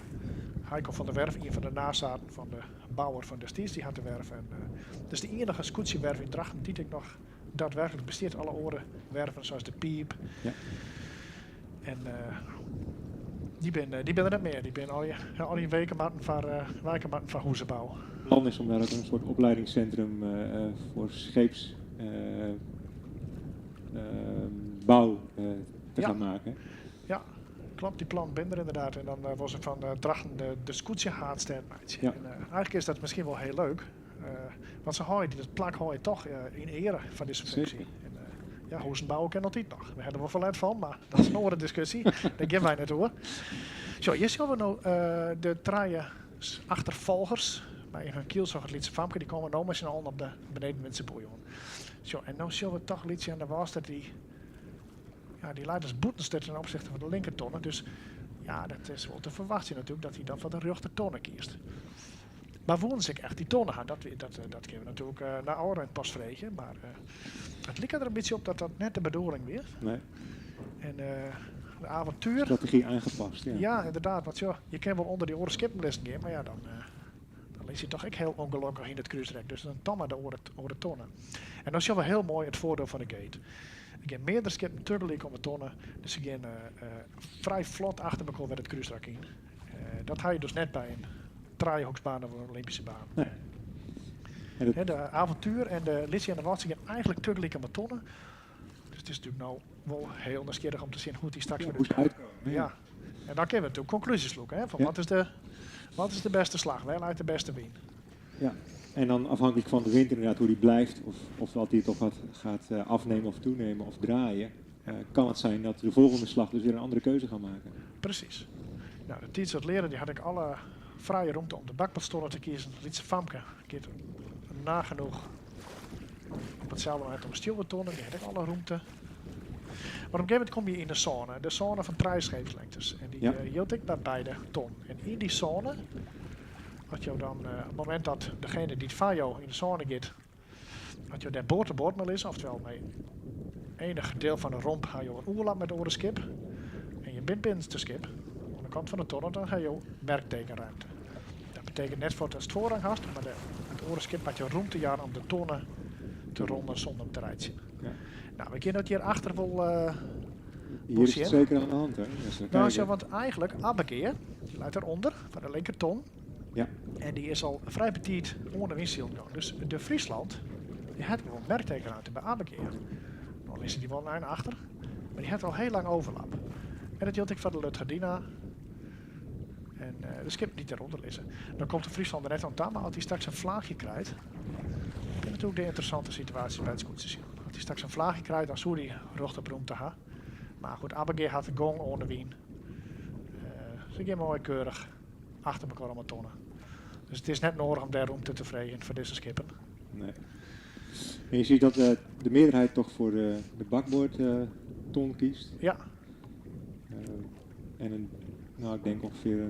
Heiko van der Werf, een van de nazaten van de bouwer van destijds, die had de werf. En het is de enige scootjewerf in Drachten die ik nog daadwerkelijk besteedt. Alle oren werven, zoals de Piep. Ja. En die ben er net meer. Die ben al die weken maken van weken van hoezenbouw. Het plan is om daar ook een soort opleidingscentrum voor scheepsbouw te Ja. gaan maken. Ja, klopt. Die plan ben er inderdaad. En dan was het van Drachten de scootjehaatstad. Ja. En eigenlijk is dat misschien wel heel leuk. Want ze houden dat plak houden toch in ere van deze functie. Zeker. En ja, hoezenbouwen ken altijd nog. We hebben er wel verlet van, maar dat is een andere discussie. Daar gaan wij net hoor. Zo, hier zien we nou de traaie achtervolgers. Maar in hun kiel zag het Lytse Famke, die komen nou met z'n allen op de beneden met z'n boeion. Zo, en nou zien we toch Lietse aan de was dat die, ja, die leidt als boetenster ten opzichte van de linkertonnen. Dus ja, dat is wel te verwachten natuurlijk dat hij dan van de rechtertonnen kiest. Maar wonen zich echt die tonnen gaan, dat kunnen we natuurlijk naar Orient pas vregen. Maar het lijkt er een beetje op dat dat net de bedoeling weer. Nee. En de avontuur. Strategie aangepast, ja. Ja, inderdaad. Want joh, je kan wel onder die oren skippen gaan, maar ja, dan Dan is hy toch ek hiel ûngelokkich yn it krúsrek. Dus dan toch mar de oare, oare tonne. En dan sjogge we hiel moai it foardiel fan de gate. Der gean meardere skippen tagelyk om 'e tonne, dus se gean frij flot achter mekoar wer it krúsrak yn. Dat ha je dus net by in trijehoeksbaan of in Olympyske baan. Nee. En dat... De Avontuur en de Litsje en de Wâldse gean eigentlik tagelyk om 'e tonne. Dus it is natuerlik no wol hiel nijsgjirrich om te sjen hoe't dy straks wer útkomt. Ja. En dan kinne we natuerlik konklúzjes lûke. Hè, fan wat is de bêste slach? Wêr leit de bêste wyn? Ja, en dan afhankelijk van de wind inderdaad hoe die blijft, of dat die toch wat gaat afnemen of toenemen of draaien, kan het zijn dat de volgende slag dus weer een andere keuze gaan maken. Presys. Nou, de Tiets dat Learen die hat ek alle frije romte om de bakboardstonne te kiezen. Lytse Famke giet nagenoeg op itselde momint om de stjoerboardtonne, dy hat ek alle romte. Maar op een gegeven moment kom je yn de sône, de sône fan trije scheepslengtes. En dy jildt ek by beide tonnen. En yn dy sône, as jo dan, op it momint dat degene dy't foar jo yn de sône giet, as jo dêr board te board mei lizze, oftewol mei enich deel fan de romp ha jo in oerlap mei it oare skip, en je bint binnenste skip, oan de kant fan de tonne, dan ha jo merktekenruimte. Dat betekent net fuort datst foarrang hast, mar it oare skip moat jo rûmte jaan om de tonne te ronden sûnder 'm te reitsjen. Nou, we kinne dat hjir achter wol Hier is het zeker aan de hand, hè? Nou, zo, want eigenlijk Abbegea, die leit derûnder, foar de linkerton. Ja. En dy is al frij betiid oan de wynsilen gong. Dus de Friesland, dy hat gewoan merktekenruimte by Abbegea. No lizze dy wol in ein achter, mar dy hat al hiel lang overlap. En dat jildt ek foar de Lutgerdina en de skippen dy't dêrûnder lizze. Dan komt de Friesland der net oan ta, mar as dy straks in flaachje krijt, binne natuerlik de ynteressante situaasjes by it skûtsjesilen. As dy straks in flaachje krijt, dan soe dy rjocht op rûmte ha. Mar goed, Abbegea hat de gong oan de wyn. Se gean moai keurich achter mekoar om 'e tonne. Dus it is net noadich om dêr rûmte te freegjen foar dizze skippen. Nee. En je ziet dat de meerderheid toch voor de bakboordton kiest. Ja. En een, nou, ik denk ongeveer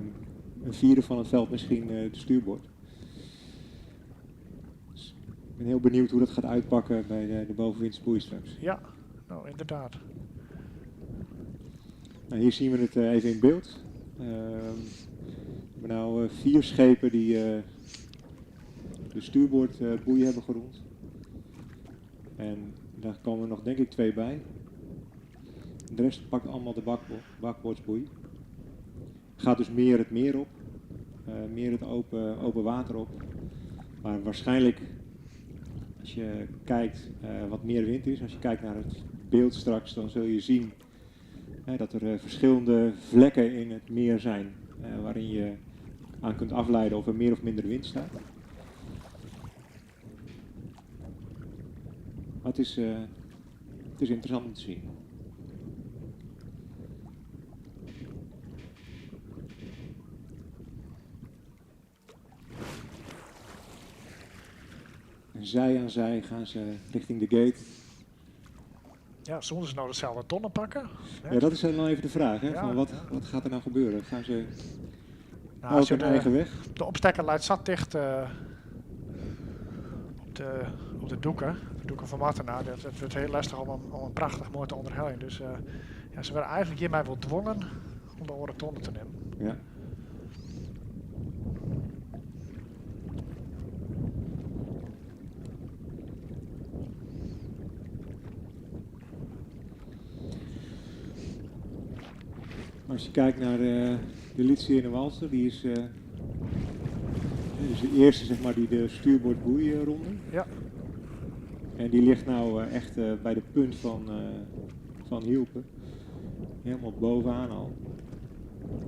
een vierde van het veld misschien de stuurboord. Dus ik ben heel benieuwd hoe dat gaat uitpakken bij de bovenwindse straks. Ja, nou inderdaad. Nou, hier zien we het even in beeld. We hebben nou 4 schepen die de stuurboordboei hebben gerond. En daar komen nog denk ik 2 bij. De rest pakt allemaal de bakboordsboei. Gaat dus meer het meer op, meer het open water op. Maar waarschijnlijk, als je kijkt wat meer wind is, als je kijkt naar het beeld straks, dan zul je zien dat er verschillende vlekken in het meer zijn waarin je aan kunt afleiden of er meer of minder wind staat. Maar het is interessant om te zien. En zij aan zij gaan ze richting de gate. Ja, zullen ze nou dezelfde tonnen pakken? Ja, dat is dan even de vraag. Hè? Ja, van ja. wat gaat er nou gebeuren? Gaan ze Nou, elk als je hun eigen weg? De opstekker leidt zat dicht op de doeken. De doeken van Martena. Dat wordt heel lastig om een prachtig mooi te onderhouden. Dus ze werden eigenlijk hiermee wel dwongen om de oren tonnen te nemen. Ja. Als je kijkt naar de Litsje in de Walster, die is dus de eerste, zeg maar, die de stuurboordboei ronde. Ja. En die ligt nou echt bij de punt van Hylpen. Helemaal bovenaan al.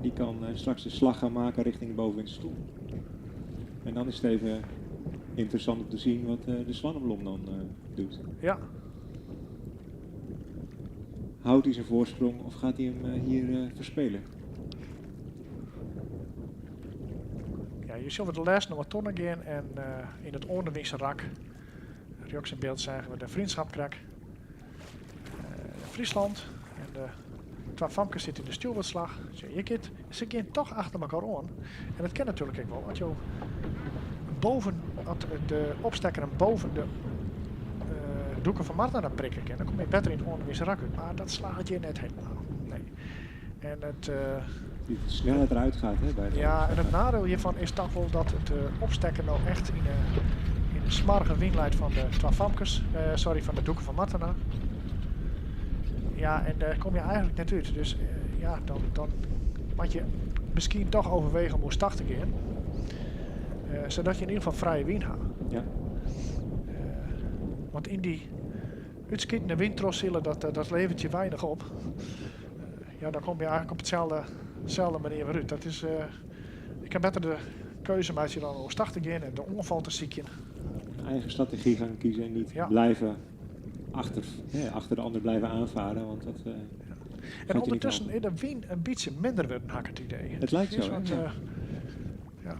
Die kan straks de slag gaan maken richting de bovenwindse stoel. En dan is het even interessant om te zien wat de Swanneblom dan doet. Ja. Houdt hij zijn voorsprong of gaat hij hem hier verspelen? Ja, je ziet de laatste nog wat tonnen gaan en in het onderwindse rak, rechts in beeld zagen we de vriendschapkrak. Friesland en de twee famkes zitten in de stuurboordslag. Zie je het? Ze gaan toch achter elkaar aan. En dat kan natuurlijk ook wel, want joh, boven, als de opstekker hem boven de doeken van Martena naar prikken kan, dan kom je beter in het onderwindse rak uit. Maar dat slaat je net helemaal. Nee. En het Die sneller eruit gaat, hè, bij het Ja, en het nadeel hiervan is toch wel dat het opstekken nou echt in de smarge wind leidt van de twa famkes, sorry, van de doeken van Martena. Ja, en daar kom je eigenlijk net uit. Dus ja, dan moet je misschien toch overwegen om hoe start te gaan. Zodat je in ieder geval vrije wind hebt. Want in die uitschietende windtrosselen, dat levert je weinig op. Ja, dan kom je eigenlijk op hetzelfde manier weer uit. Ik heb beter de keuze maken je dan om start te gaan en de ongeval te zieken. Een eigen strategie gaan kiezen en niet blijven achter de ander blijven aanvaren, want dat gaat En je niet ondertussen helpen. is de wind een beetje minder worden, had ik het idee. Het lijkt is zo, hè? wat, ja.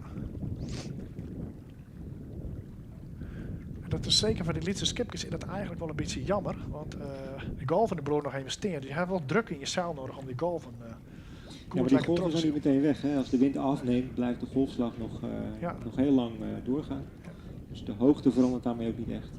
En dat is zeker voor die Lietse skipjes is dat eigenlijk wel een beetje jammer, want de golven de broer nog even steen. Dus je hebt wel druk in je zeil nodig om die golven Ja, goed maar die lekker golven trots zijn niet meteen weg. Hè? Als de wind afneemt, blijft de golfslag nog heel lang doorgaan. Dus de hoogte verandert daarmee ook niet echt.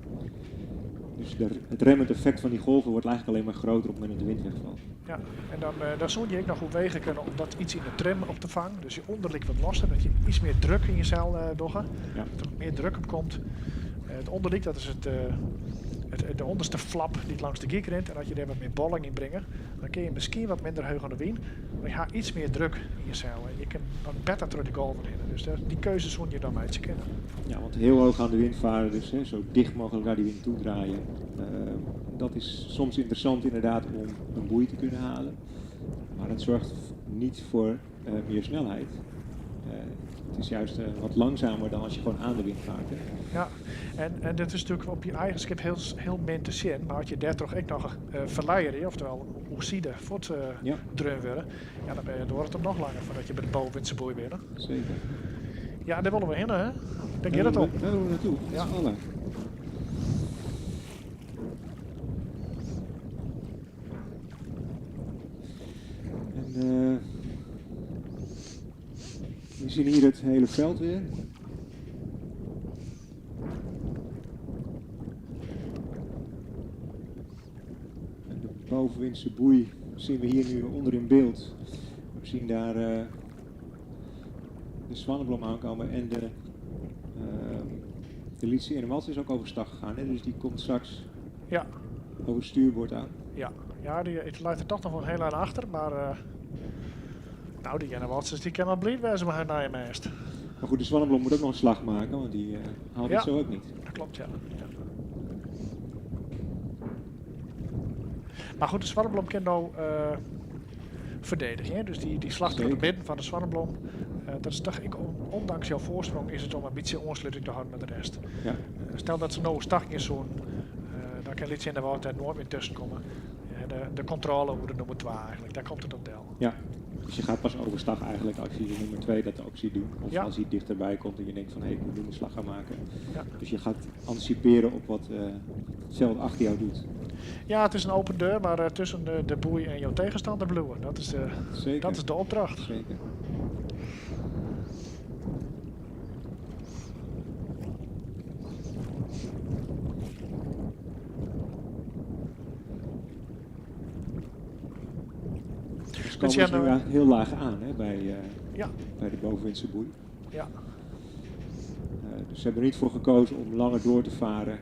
Dus het remmend effect van die golven wordt eigenlijk alleen maar groter op het moment dat de wind wegvalt. Ja, en dan daar zou je ook nog goed wegen kunnen om dat iets in de trim op te vangen. Dus je onderlik wat losser, dat je iets meer druk in je zeil doggen. Dat er meer druk op komt. Het onderlik, dat is de onderste flap die langs de giek rent. En als je daar wat meer bolling in brengt, dan kun je misschien wat minder heug aan de wind. Maar je gaat iets meer druk in je zeil. En je kan wat beter door de golven heen. Dus die keuze zul je dan uit kennen. Ja, want heel hoog aan de wind varen, dus hè, zo dicht mogelijk naar die wind toe draaien. Dat is soms interessant inderdaad om een boei te kunnen halen. Maar dat zorgt niet voor meer snelheid. Het is juist wat langzamer dan als je gewoon aan de wind vaart. Hè? Ja, en dat is natuurlijk op je eigen schip heel, heel min te zien. Maar als je daar toch ook nog verleier, oftewel oerside voort dreun worden, ja, dan ben je door het hem nog langer voordat je bij de bovenwindse boei bent. Hè? Zeker. Ja, daar willen we heen, hè? Daar Daar gaat het om. willen we naartoe, met z'n allen. En we zien hier het hele veld weer. En de bovenwindse boei zien we hier nu onder in beeld. We zien daar de Zwanenblom aankomen en de Lietse Ernewalts is ook overstag gegaan. Hè? Dus die komt straks over het stuurboord aan. Ja, ja, het lijkt er toch nog wel heel aan achter, maar die Ernewalts die kan wel blij wezen met haar nieuwe mast. Maar goed, de Zwanenblom moet ook nog een slag maken, want die haalt het zo ook niet. Dat klopt, ja. Maar goed, de Zwanenblom kan nou verdedigen. Hè? Dus die slag door de midden van de Zwanenblom. Dat is toch, ik, ondanks jouw voorsprong is het om een beetje ontsluiting te houden met de rest. Stel dat ze nou een stag in zo'n, dan kan Lietse in de Woud daar nooit meer tussen komen. Ja, de controle over de nummer 2 eigenlijk, daar komt het op deel. Ja, dus je gaat pas overstag eigenlijk als je de nummer 2 dat ook ziet doen. Of als hij dichterbij komt en je denkt van hé, hey, ik moet nu een slag gaan maken. Dus je gaat anticiperen op wat het veld achter jou doet. Ja, het is een open deur, maar tussen de boei en jouw tegenstander bloeien. Dat is de opdracht. Dus Kunt komen je ze nu aan de eigenlijk heel laag aan, hè, bij de bovenwindse boei. Dus ze hebben er niet voor gekozen om langer door te varen,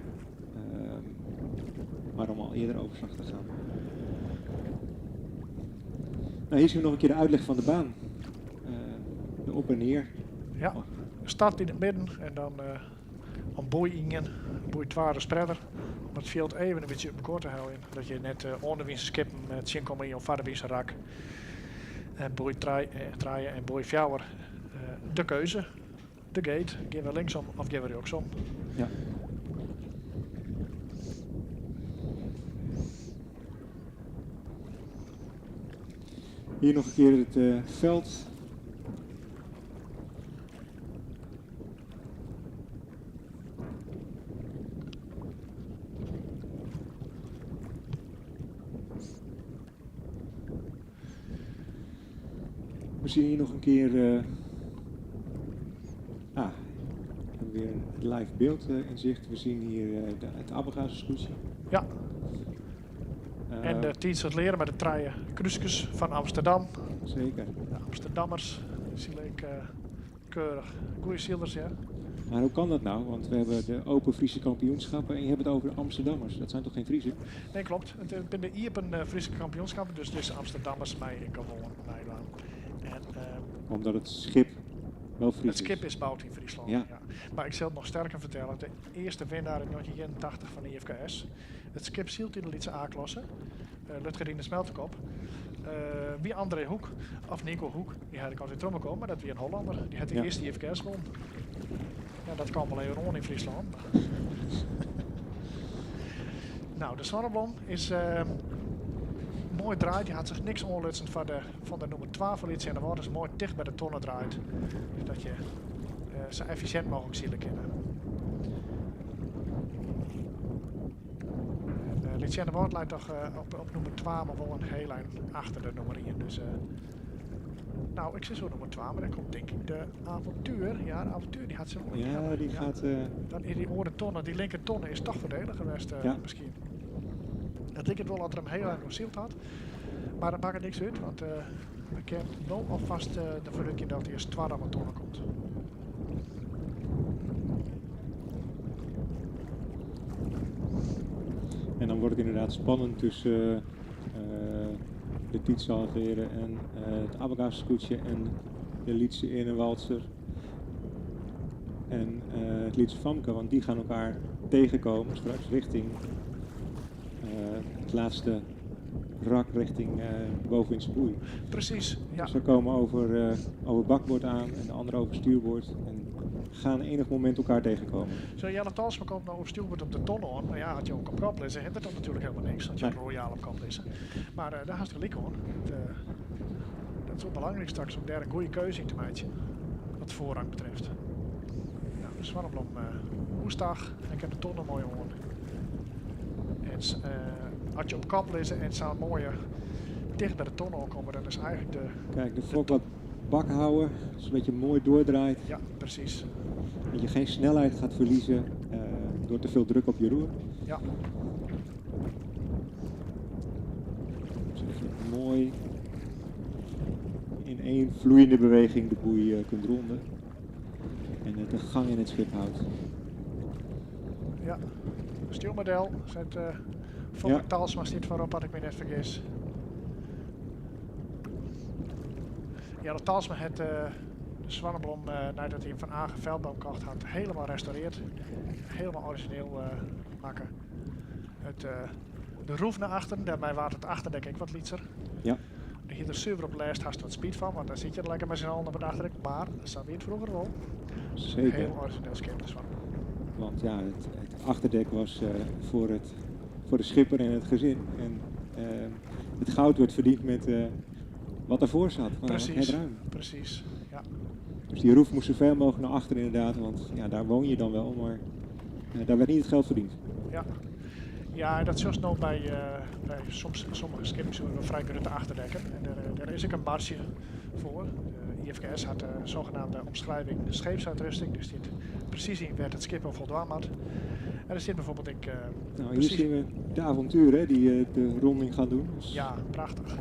maar om al eerder overslag te gaan. Hier zien we nog een keer de uitleg van de baan. De op en neer. Ja, start in het midden en dan een boei ingen, boei twaalf spreader. Om het veld even een beetje op elkaar te houden. Dat je net onderwinse skippen met zin komt in of vaderwinse rak. En boei draaien en boei fjouwer. De keuze, de gate. Gaan we linksom of gaan we rechtsom? Hier nog een keer het veld. We zien hier nog een keer we hebben weer een live beeld in zicht. We zien hier het Abbega-scootje. En de teams het leren met de traaie kruisjes van Amsterdam. Zeker. Amsterdammers sile ek keurich. Goeie silers, ja. Maar hoe kan dat nou? Want we hebben de Open Friese kampioenschappen en je hebt het over de Amsterdammers. Dat zijn toch geen Friezen? Nee, klopt. Het zijn de Iepen Friese kampioenschappen, dus deze Amsterdammers mij gewoon meidaan. En, Omdat het schip wel Fries Het schip is bouwd in Friesland, ja. ja. Maar ik zal het nog sterker vertellen. De eerste winnaar in 1981 van de IFKS. Het schip zielt in de Lietse A-klasse. Lutgerine Smeltekop. Wie André Hoek of Nico Hoek, die had ik altijd komen, maar dat wie een Hollander. Die had de eerste IFKS won. Ja, dat kwam wel even on in Friesland. Maar. Nou, de Zwanneblom is mooi draait. Die had zich niks onlutsen van de nummer 12 van en de wordt is mooi dicht bij de tonnen draait. Dus dat je zo efficiënt mogelijk zielen kennen. En Lietse Ward lijkt toch op nummer 12, maar wel een heel eind achter de nummer 1. Dus, nou, ik zit zo nummer 12, maar dan komt denk ik de avontuur. Ja, de avontuur die had ze wel. Ja, die gaat... Dan in die oren tonnen, die linker tonnen is toch voordelig geweest misschien. Het lijkt wel dat er hem heel erg zielt had. Maar dat maakt niks uit, want we kennen wel alvast de verrukking dat eerst 12 aan tonnen komt. En dan wordt het inderdaad spannend tussen de Tietsalgeren en het Abacus-scootje en de Lietse Innewaldser en het Lietse Famke, want die gaan elkaar tegenkomen straks richting het laatste rak richting boveninse boei. Precies, ja. Dus ze komen over bakboord aan en de andere over stuurboord en gaan enig moment elkaar tegenkomen. Zo, Jelle Talsma komt nou op stuurboord op de tonnen aan. Maar ja, had je ook op kop liggen, hindert dat natuurlijk helemaal niks. Had je ook royaal op kop liggen. Maar daar had je gelijk aan. Dat is wel belangrijk straks om daar een goede keuze in te maken. Wat voorrang betreft. Nou, de Zwanneblom woensdag. Ik heb de tonnen mooi aan. En als je op kop liggen en het zou mooier dicht bij de tonnen komen, dan is eigenlijk de... Kijk, de fok wat bak houden, zodat je mooi doordraait. Ja, precies. Dat je geen snelheid gaat verliezen door te veel druk op je roer. Ja. Zodat je mooi in één vloeiende beweging de boei kunt ronden. En het de gang in het schip houdt. Ja, stuurmodel zet Fokke Talsma zit voorop, had ik me net vergis. Ja, de Talsma het de Zwanneblom, nadat hij hem van Agen Veldboom kocht had, helemaal restaureerd. Helemaal origineel maken. De roef naar achteren, daarbij waard het achterdek ik wat lietser. Ja. Hier er super op lijst haast wat speed van, want daar zit je er lekker met z'n allen op het achterdek. Maar dat staat weer het vroeger wel. Zeker. Heel origineel schip, de Zwanneblom. Want ja, het achterdek was voor de schipper en het gezin. En het goud werd verdiend met wat ervoor zat, van precies, het ruim. Precies, ja. Dus die roef moest zo ver mogelijk naar achteren inderdaad, want ja, daar woon je dan wel, maar daar werd niet het geld verdiend. Ja, ja, en dat zelfs nog bij soms, sommige skippen zullen we vrij grote achterdekken. En daar is ook een marge voor. De IFKS had de zogenaamde omschrijving de scheepsuitrusting, dus dit precies in werd het schip al voldaan had. En er zit bijvoorbeeld ik. Nou, hier zien we de avontuur hè, die de ronding gaat doen. Dus ja, prachtig.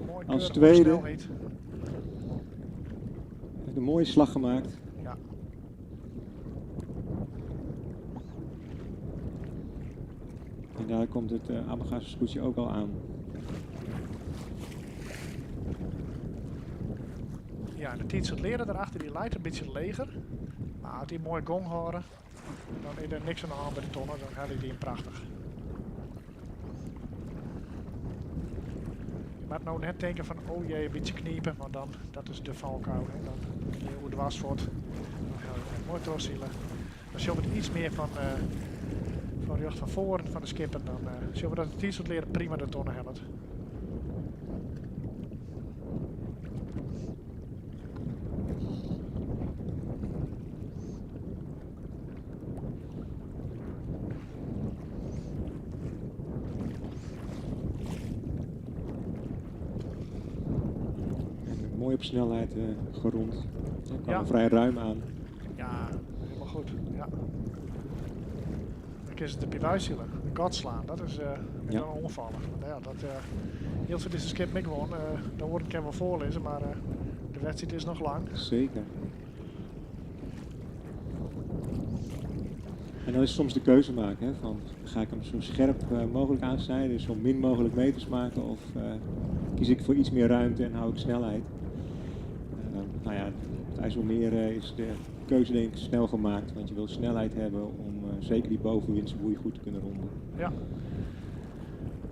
Mooi als tweede. Heeft een mooie slag gemaakt. Ja. En daar komt het Abagasse-scootje ook al aan. Ja, de Tietz het leren daarachter, die lijkt een beetje leger. Maar als die mooi gong horen, dan is er niks aan de hand bij de tonnen, dan haal je die in prachtig. Je moet nou net denken van, oh jee, een beetje kniepen, want dan, dat is de valkuil. Hè. Dan hoe de was wordt, dan ga je mooi doorzielen. Dan zullen we het iets meer van recht van voren van de skippen, dan zullen we dat het Tietz het leren prima de tonnen hebben. Mooi op snelheid gerond. Hij kwam er vrij ruim aan. Ja, helemaal goed. Ja. Dan kinne se der by weisile. In gat slaan, dat is en Ja. dan oanfalle. Want ja, dat hiel foar dizze skip ik gewoan. De oaren kinne wol foarlizze, mar de wedstriid is noch lang. Zeker. En dan is soms de keuze maken, hè, van ga ik hem zo scherp mogelijk aansnijden, dus zo min mogelijk meters maken, of kies ik voor iets meer ruimte en hou ik snelheid. Nou ja, het IJsselmeer is de keuze denk ik snel gemaakt, want je wil snelheid hebben om zeker die bovenwindse boei goed te kunnen ronden. Ja.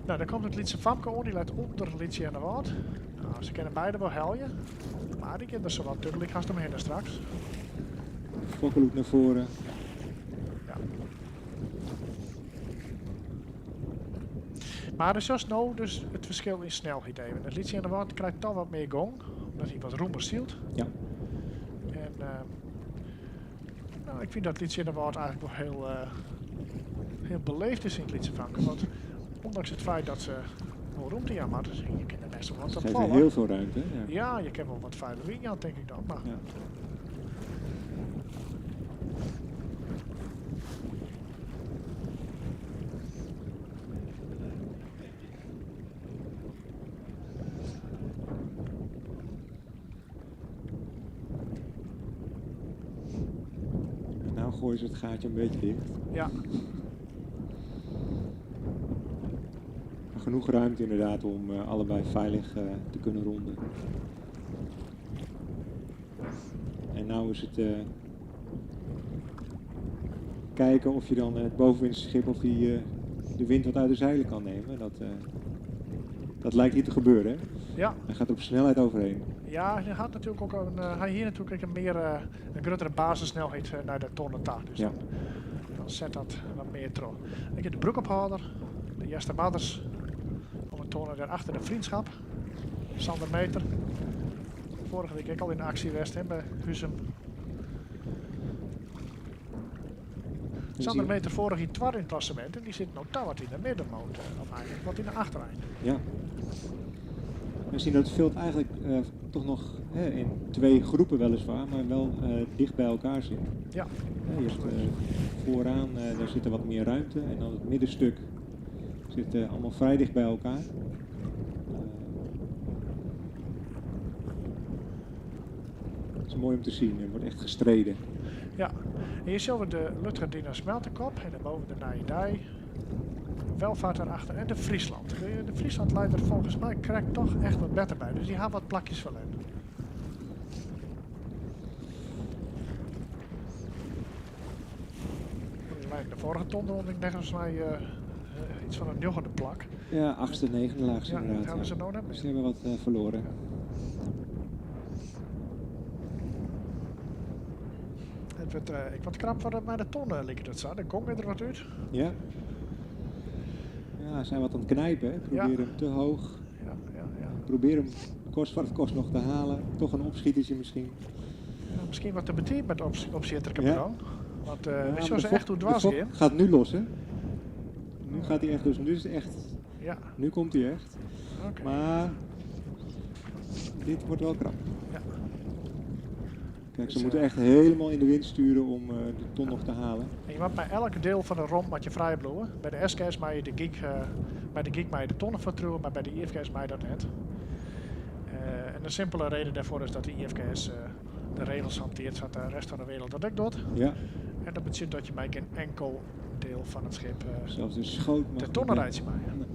Nou, dan komt het Lytse Famke oan, die leit ûnder Lytsje en de Wâld. Nou, se kinne beide wol helje, mar dy kin der sawat dúdlik hast omhinne straks. De fokkeloek naar voren. Ja. Mar der is no dus it ferskil yn snelheid even. It Lytsje en de Wâld krijt toch wat mear gong, omdat hy wat rûmer sylt. En nou, ik fyn dat Lytsje en de Wâld eigentlik wol hiel beleefd is yn it Lytse Famke. Want ûndanks it feit dat se wol rûmte jaan moatte, je kinne bêst wol wat Ze op geven falle. heel veel ruimte, hè? Ja. Ja, je kin wol wat feilich wyn jaan, tink ik dan. Mar En nou gooien ze het gaatje een beetje dicht. Maar genoeg ruimte inderdaad om allebei veilig te kunnen ronden. En nou is het kijken of je dan het bovenwindschip of die de wind wat uit de zeilen kan nemen. Dat lijkt hier te gebeuren, hè? Ja. Hij gaat er op snelheid overheen. Ja, hij had natuurlijk ook een hij hier natuurlijk een meer een grotere basissnelheid naar de tonnen ta. Dus dan zet dat wat meer terug. Ik heb de broekophouder, de Jester Madders, om het tonen daarachter de vriendschap. Sander Meter. Vorige week ook al in actie geweest, hè, bij Huzum. Sander Meter vorig jaar tweede in het klassement en die zit nou toch wat in de middenmoot, of eigenlijk wat in de achtereind. Ja. We zien dat het veld eigenlijk toch nog, hè, in twee groepen weliswaar, maar wel dicht bij elkaar zit. Ja, je hebt vooraan, daar zit er wat meer ruimte en dan het middenstuk zit allemaal vrij dicht bij elkaar. Het is mooi om te zien, er wordt echt gestreden. Ja, en hier zien we de Lutgerdina Smeltekop en daarboven de Nijedij. Welvaart daarachter en de Friesland. De Friesland leidt er volgens mij krijgt toch echt wat beter bij, dus die haalt wat plakjes van in. De vorige tonderronding leggen volgens mij iets van een 9e plak. Ja, 8e, 9e laagste Ja, inderdaad, dat hebben ja. ze nog net meer. Ze hebben wat verloren. Het werd ik wat krap voor de, maar de tonnen leek het zo. De gong er wat uit. Ja. Ja, ze zijn wat aan het knijpen, hè. Probeer hem te hoog. Probeer hem kost wat het kost nog te halen. Toch een opschietertje misschien. Ja, misschien wat te betiert met opzieterke dan. Want Ja, we maar zullen de ze echt hoe de dwars fok gaan. gaat nu los, hè? Nu gaat hij echt los. Nu is het echt. Nu komt hij echt. Maar dit wordt wel krap. Kijk, ze Dus, moeten echt helemaal in de wind sturen om de ton nog te halen. En je mag bij elk deel van de romp wat je vrij bloeien. Bij de SKS mag je de geek bij de geek mag je de tonnen vertrouwen, maar bij de IFKS mag je dat net. En de simpele reden daarvoor is dat de IFKS de regels hanteert, zodat de rest van de wereld dat ook doet. En dat betekent dat je maar geen enkel deel van het schip Zelfs de schoot mag de niet tonnen meer. rijdt je maar. Nee.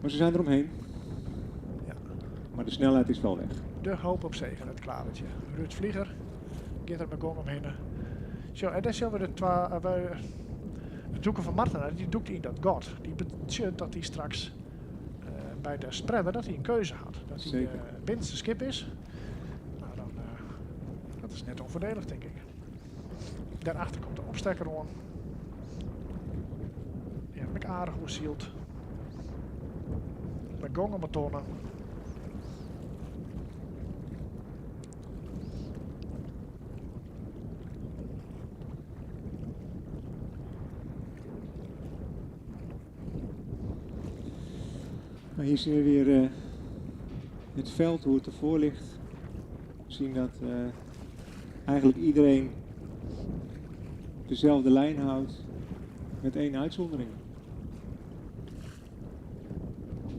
Maar ze zijn eromheen. Maar de snelheid is wel weg. De hoop op zegen, het klavertje. Ruud Vlieger, gaat er met gong omheen. Zo, en dan zullen we de wij, de doeken van Marten, die doekt in dat gat. Die betekent dat hij straks bij de spreader dat hij een keuze had. Dat hij, binnenste schip is. Nou, dan dat is net onvoordelig, denk ik. Daarachter komt de opstekker aan. Die heb ik aardig oerzield. Met gong om de tonnen. Maar hier zien we weer het veld, hoe het ervoor ligt. We zien dat eigenlijk iedereen dezelfde lijn houdt. Met één uitzondering.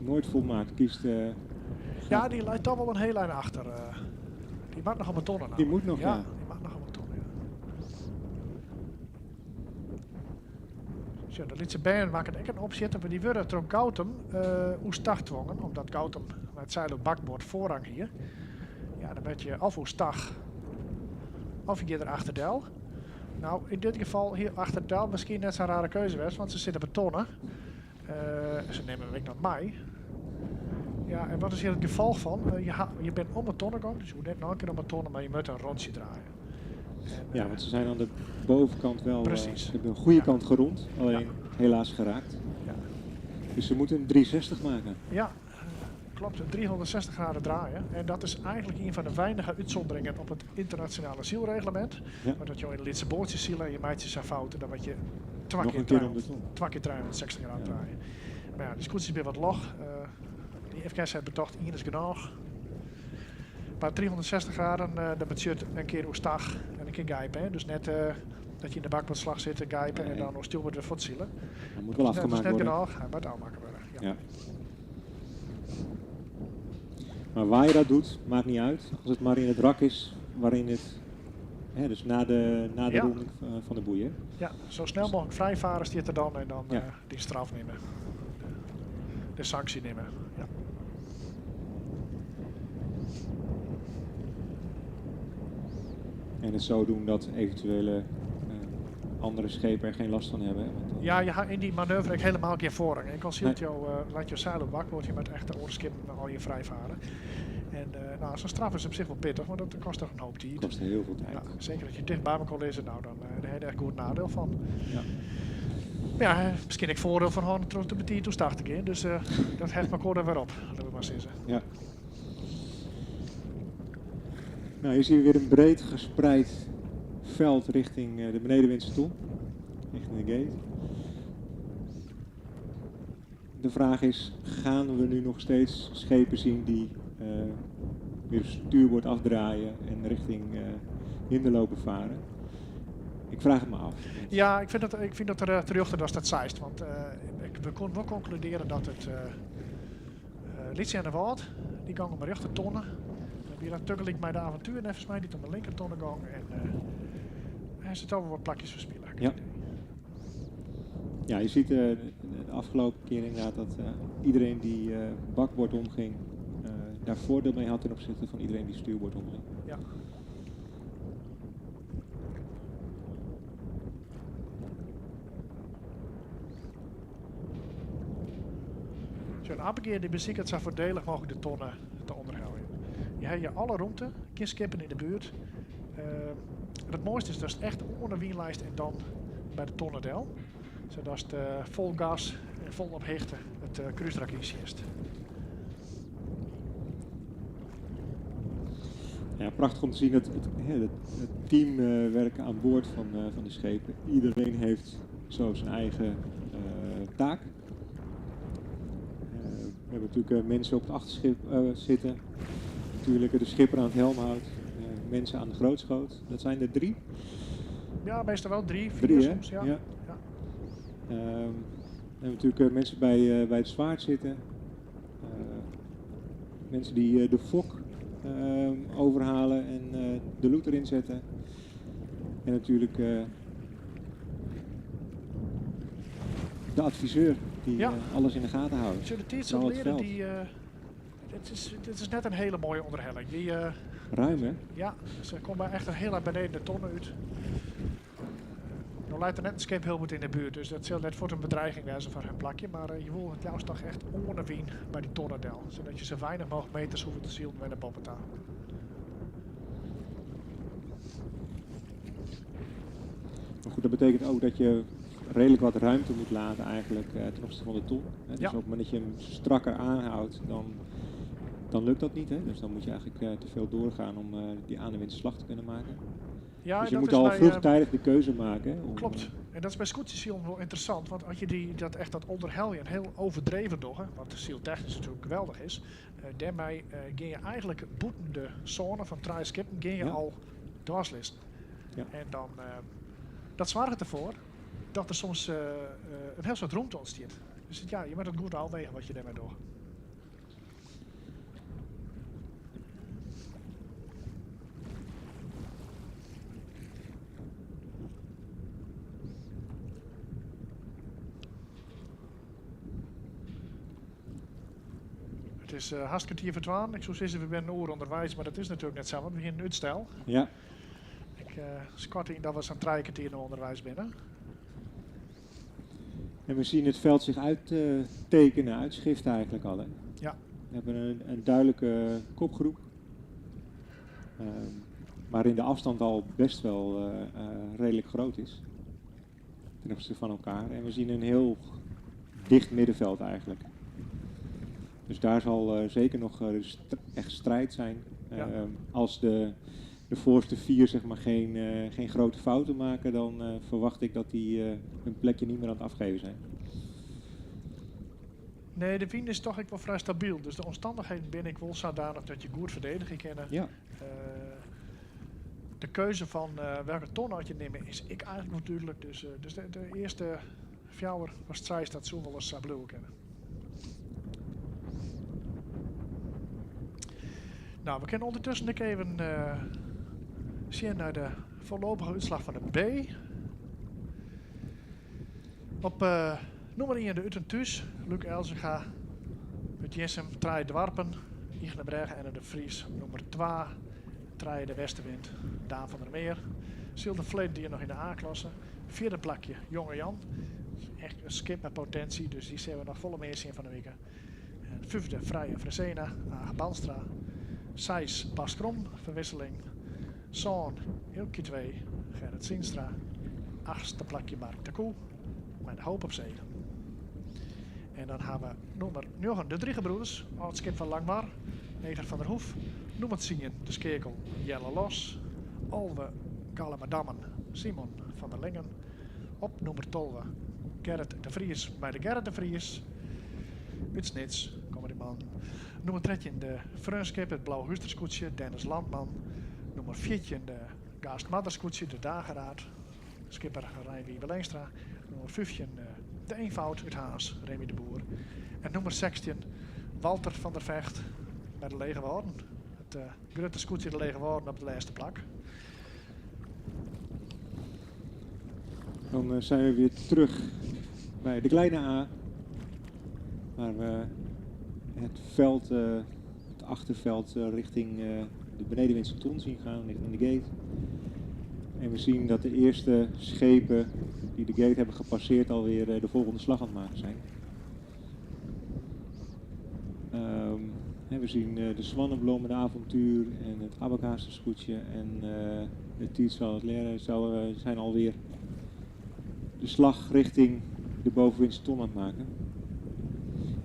Nooit volmaakt kiest. Ja, die leit toch wol in hiel ein achter. Dy moat noch om 'e tonne. Die moet nog, ja. Dy moat noch om 'e tonne, ja. Sjoch, de lytse bern makket ek in opsjitter, mar dy wurde troch Goutum oerstach twongen, omdat Goutum mei it seil op bakboard foarrang hie. Ja, dan wurd je of oerstach of je gean der achterdel. Nou, yn dit gefal hie achterdel miskien net sa'n rare keuze west, want se sitte op 'e tonne. Se nimme him ek noch mei. Ja, en wat is hjir it gefolch fan? Je, ha, je binne om 'e tonne gong, dus je hoege net noch in kear om 'e tonne, mar je moatte in rûntsje draaie. En, ja, want ze zijn aan de bovenkant wel Precies. Ze hebben een goede kant gerond, alleen helaas geraakt. Ja. Dus ze moeten een 360 maken. Ja, klopt. 360 graden draaien. En dat is eigenlijk een van de weinige útsûnderingen op it ynternasjonale sylreglemint. Ja. Want as jo yn de lytse boatsjes sile en je meitsje sa'n fout, dan moatte je twa Noch kear in kear om de ton. 2 kear 360 graden draaie. Mar ja, dy skûtsjes binne wat loch. De IFKS hat betocht, ien is genôch. Mar 360 graden, dat betsjut in kear oerstach en in kear geipe. Hè? Dus net dat je yn de bakboardslach sitte, geipe en dan oer stjoerboard wer fuortsile. Hij moet wel Dat is afgemaakt net worden. genôch, hy moat ôfmakke wurde. Ja. Ja. Maar waar je dat doet, maakt niet uit. Als het maar in het rak is waarin het, hè, dus na de ronding van de boeien. Ja, zo snel mogelijk vrijvaren stiet der dan en dan dy straf nimme. De sanksje nimme. Ja. En het zo doen dat eventuele andere schepen er geen last van hebben. Hè? Want dan Ja, je ha yn dy manoeuvre ek hielendal gjin foarrang. Ek al sylt Nee. jo, leit jo seil op bakboard, je moatte echt de oare skippen al je frijfare. En nou, sa'n straf is op sich wol pittich, want dat kostet toch in hoop tiid. Kost hiel folle tiid. Ja, seker as je ticht by elkoar lizze, nou, dan dêr ha je echt goed neidiel fan. Ja. Mar ja, miskien ek foardiel fan hân troch te betiid oerstach te gean. Dus dat heft elkoar dan wer op, litte we mar sizze. Ja. Nou, hier zien we weer een breed gespreid veld richting de benedenwindse ton, richting de gate. De vraag is, gaan we nu nog steeds schepen zien die weer stuurboord afdraaien en richting Hindeloopen varen? Ik vraag het me af. Ja, ik vind dat er terjochte dat dat seist. Want we konden wol konkludearje dat it Lytsje en de Wâld, dy gong om de rjochtertonne. Dan wie dat tagelyk mei de Avontuur, neffens my, dy't om de linkertonne gong. En hy sit al wol wat plakjes ferspile, ha ik it idee. Ja, je ziet de afgelopen keer inderdaad dat iedereen die bakboord omging, daar voordeel mee had ten opzichte van iedereen die stuurboord omging. Ja. Zo'n Abbegea die besiket sa foardielich mooglik de tonne te ûnderheljen. Je ha je alle romte, gjin skippen yn de buert. En it moaiste is datst echt oan de wyn leist en dan by de tonne del. Sadatst fol gas en fol op hichte it krúsrak ynsjitst. Ja, prachtig om te zien dat het teamwerk aan boord van de schepen. Iedereen heeft zo zijn eigen taak. We hebben natuurlijk mensen op het achterschip zitten. Natuurlijk de schipper aan het helmhout. Mensen aan de grootschoot. Dat zijn er 3. Ja, meestal wel 3, 4 3, hè? soms. Ja. Ja. Ja. We hebben natuurlijk mensen bij het zwaard zitten. Mensen die de fok overhalen en de loet erin zetten. En natuurlijk de adviseur die alles in de gaten houdt. Zullen de tijd Vooral het leren veld. die, het is net een hele mooie onderhelling. Die, Ruim, hè? Ja, ze komen echt een heel erg beneden de tonnen uit. Nou lijkt er net een skip Hilbert in de buurt, dus dat zal net voor een bedreiging zijn voor hun plakje. Maar je wil het juist toch echt onder wien bij die tonnendel, zodat je zo weinig mogelijk meters hoeft te zien met de boppeta. Maar goed, dat betekent ook dat je redelijk wat ruimte moet laten eigenlijk ten opzichte van de ton. Hè? Dus op het moment dat je hem strakker aanhoudt, dan lukt dat niet. Hè? Dus dan moet je eigenlijk te veel doorgaan om die aan de windslag te kunnen maken. Ja, dus je dat moet is al bij, vroegtijdig de keuze maken. Hè, om, Klopt. En dat is bij scootjes wel interessant, want als je dat echt dat onderheljen heel overdreven doet, hè, wat zieltechnisch natuurlijk geweldig is, daarmee ga je eigenlijk boeten de zone van drie skippen, ga je al dwarslisten. En dan, dat zorgt ervoor Dat der soms in hiel soad rûmte ûntstiet. Dus ja, je moatte it goed ôfwege wat je dêrmei dogge. It is hast kertier foar twaen. Ik soe sizze, we binne in oere ûnderweis, mar dat is natuerlik net sa, want we hiene in útstel. Ja. Ik skat yn dat we sa'n trije kertier no ûnderweis binne. En we zien het veld zich uittekenen, uitschiften eigenlijk al. Hè? Ja. We hebben een duidelijke kopgroep. Waarin de afstand al best wel redelijk groot is. Ten opzichte van elkaar. En we zien een heel dicht middenveld eigenlijk. Dus daar zal zeker nog echt strijd zijn. Ja. Als de voorste vier geen grote fouten maken, dan verwacht ik dat die hun plekje niet meer aan het afgeven zijn. Nee, de wyn is toch ek wol frij stabyl. Dus de omstannichheden binne ek wol sadanich dat je goed ferdedigje kinne. Ja. De keuze fan welke ton as je nimme is ek eigentlik wol dúdlik. Dus de earste fjouwer was seis, dat soe wolris sa bliuwe kinne. Nou, we kinne ûndertusken ek even sjen nei de foarlopige útslach fan de B. Op nûmer ien de Ut en Thús, Luc Elzinga, út Jirnsum, trije doarpen, Hichnebrêge en de Vries. Nûmer twa, trije de Westerwind, Daan van der Meer. Sylde ferleden jier noch yn de A-klasse. Fjirde plakje, Jonge Jan. Echt in skip mei potinsje, dus dy sille we noch folle mear sjen fan 'e wike. En fyfde, Frije Fresena, Age Bandstra. Seis, Bas Krom, ferwisseling. Sân, Hylkje 2, Gerrit Zienstra. Achtste plakje, Mark de Koe, mei de hoop op zege. En dan ha we nûmer njoggen, de Drie Gebroeders, âld-skip fan Langwar, Neger van der Hoef. Nûmer tsien, de Skeakel, Jelle Los. 11, Galamadammen, Simon van der Lingen. Op nûmer 12, Gerrit de Vries mei de Gerrit de Vries. Út Snits komme dy mannen. Nûmer 13, de Freonskip, it Blauhústerskûtsje, Dennis Landman. Nûmer 14, de Gaastmarderskûtsje, de Dageraad, skipper Rein Wiebe Leenstra. Nûmer 15, de Eenvoud út Harns, Remy de Boer. En nûmer 16, Walter van der Vecht mei de Lege Wâlden. It grutte skûtsje de Lege Wâlden op it lêste plak. Dan zijn we weer terug bij de kleine A. Waar we het veld, het achterveld richting de benedenwindse ton zien gaan, richting de gate. En we zien dat de eerste schepen die de gate hebben gepasseerd alweer de volgende slag aan het maken zijn. We zien de Zwanenblom, de Avontuur en het Abbekaasterskûtsje en de Tietsel, het Leren zijn alweer de slag richting de bovenwindse ton aan het maken.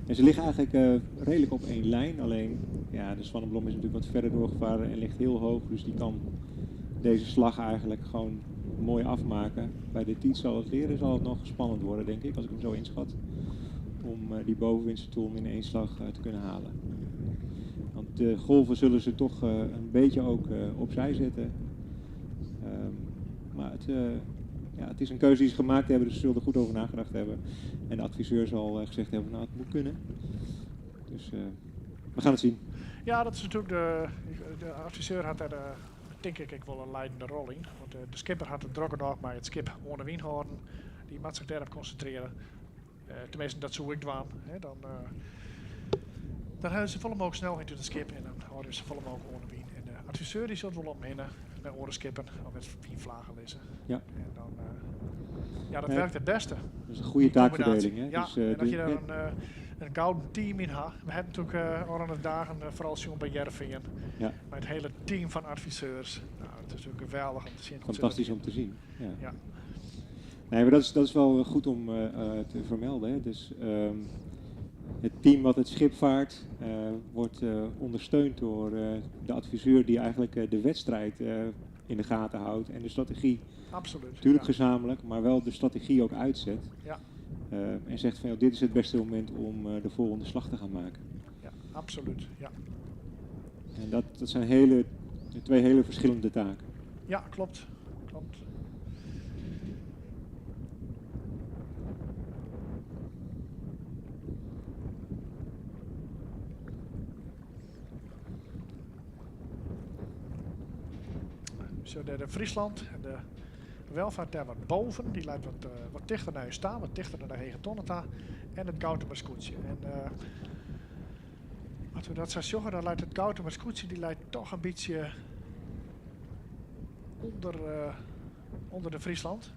En ze liggen eigenlijk redelijk op één lijn, alleen de Zwanenblom is natuurlijk wat verder doorgevaren en ligt heel hoog, dus die kan deze slag eigenlijk gewoon mooi afmaken. Bij de Tietsel, het Leren zal het nog spannend worden, denk ik, als ik hem zo inschat, om die bovenwindse ton in één slag te kunnen halen. Want de golven zullen ze toch een beetje ook opzij zetten. Maar het is een keuze die ze gemaakt hebben, dus ze zullen er goed over nagedacht hebben. En de adviseur zal gezegd hebben, nou, het moet kunnen. Dus we gaan het zien. Ja, dat is natuurlijk de adviseur had daar denk ik wel een leidende rol in. Want de skipper had het drokke nog, maar het skip oan de wyn hâlden. Die moet zich daarop concentreren. Tenminste, dat zou ik doen. Hè. Dan hebben ze volle mogelijk snelheid uit het skip en dan houden ze volle mogelijk oan de wyn. En de adviseur die zult wel omheen bij oren skippen of met wienvlagen lezen. En dan ja, dat werkt het beste. Dat is een goede Die combinatie. taakverdeling, hè? Ja, Dus en dat de je daar ja. een gouden team in had. We hebben natuurlijk al aan de dagen vooral zien bij Hearrenfean. Met het hele team van adviseurs. Nou, het is natuurlijk geweldig om te zien. Fantastisch om te zien. Ja. Nee, maar dat is wel goed om te vermelden. Hè. Dus het team wat het schip vaart, wordt ondersteund door de adviseur die eigenlijk de wedstrijd in de gaten houdt en de strategie. Natuurlijk gezamenlijk, maar wel de strategie ook uitzet. En zegt van, joh, dit is het beste moment om de volgende slag te gaan maken. Ja, absoluut. Ja. En dat zijn twee hele verschillende taken. Ja, klopt. Klopt. Zo de Friesland en de welvaart daar wat boven. Die lijkt wat, wat dichter naar je staan, wat dichter naar de Hege Tonnen ta. En het Goutumer Skûtsje. En als we dat zo zeggen, dan lijkt het Goutumer Skûtsje die lijkt toch een beetje onder de Friesland.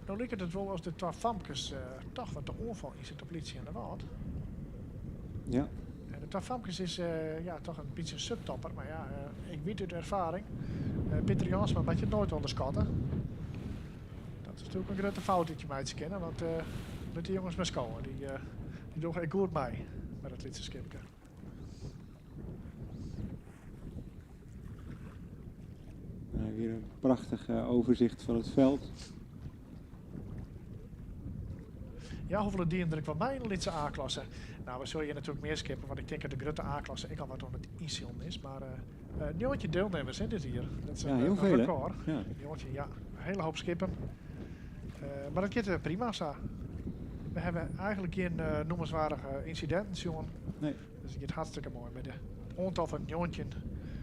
Nou lijkt het wel als de twee famkes toch wat de onval in zit op politie en de Wald. Ja. En de twee famkes is ja, toch een beetje een subtopper, maar ja, ik weet uit ervaring, Pieter Jansma moet je nooit onderschatten. Dat is natuurlijk een grote fout dat je mij te kennen, want met die jongens met school, die doen echt goed mee met het Lietse skipke. Nou, weer een prachtig overzicht van het veld. Ja, hoeveel dieren er kwam mij in de Lietse A-klasse? Nou, we zullen je natuurlijk meer skippen, want ik denk dat de grote A-klasse ik al wat onder het inzielen is. Maar 19 deelnemers hè, dit hier. Dat is Ja, een, heel een veel, hè? record. Ja. 19, ja, een hele hoop skippen. Maar dat gaat prima zo. We hebben eigenlijk geen noemenswaardige incidenten, jongen. Nee. Dus het gaat hartstikke mooi met de aantal van 19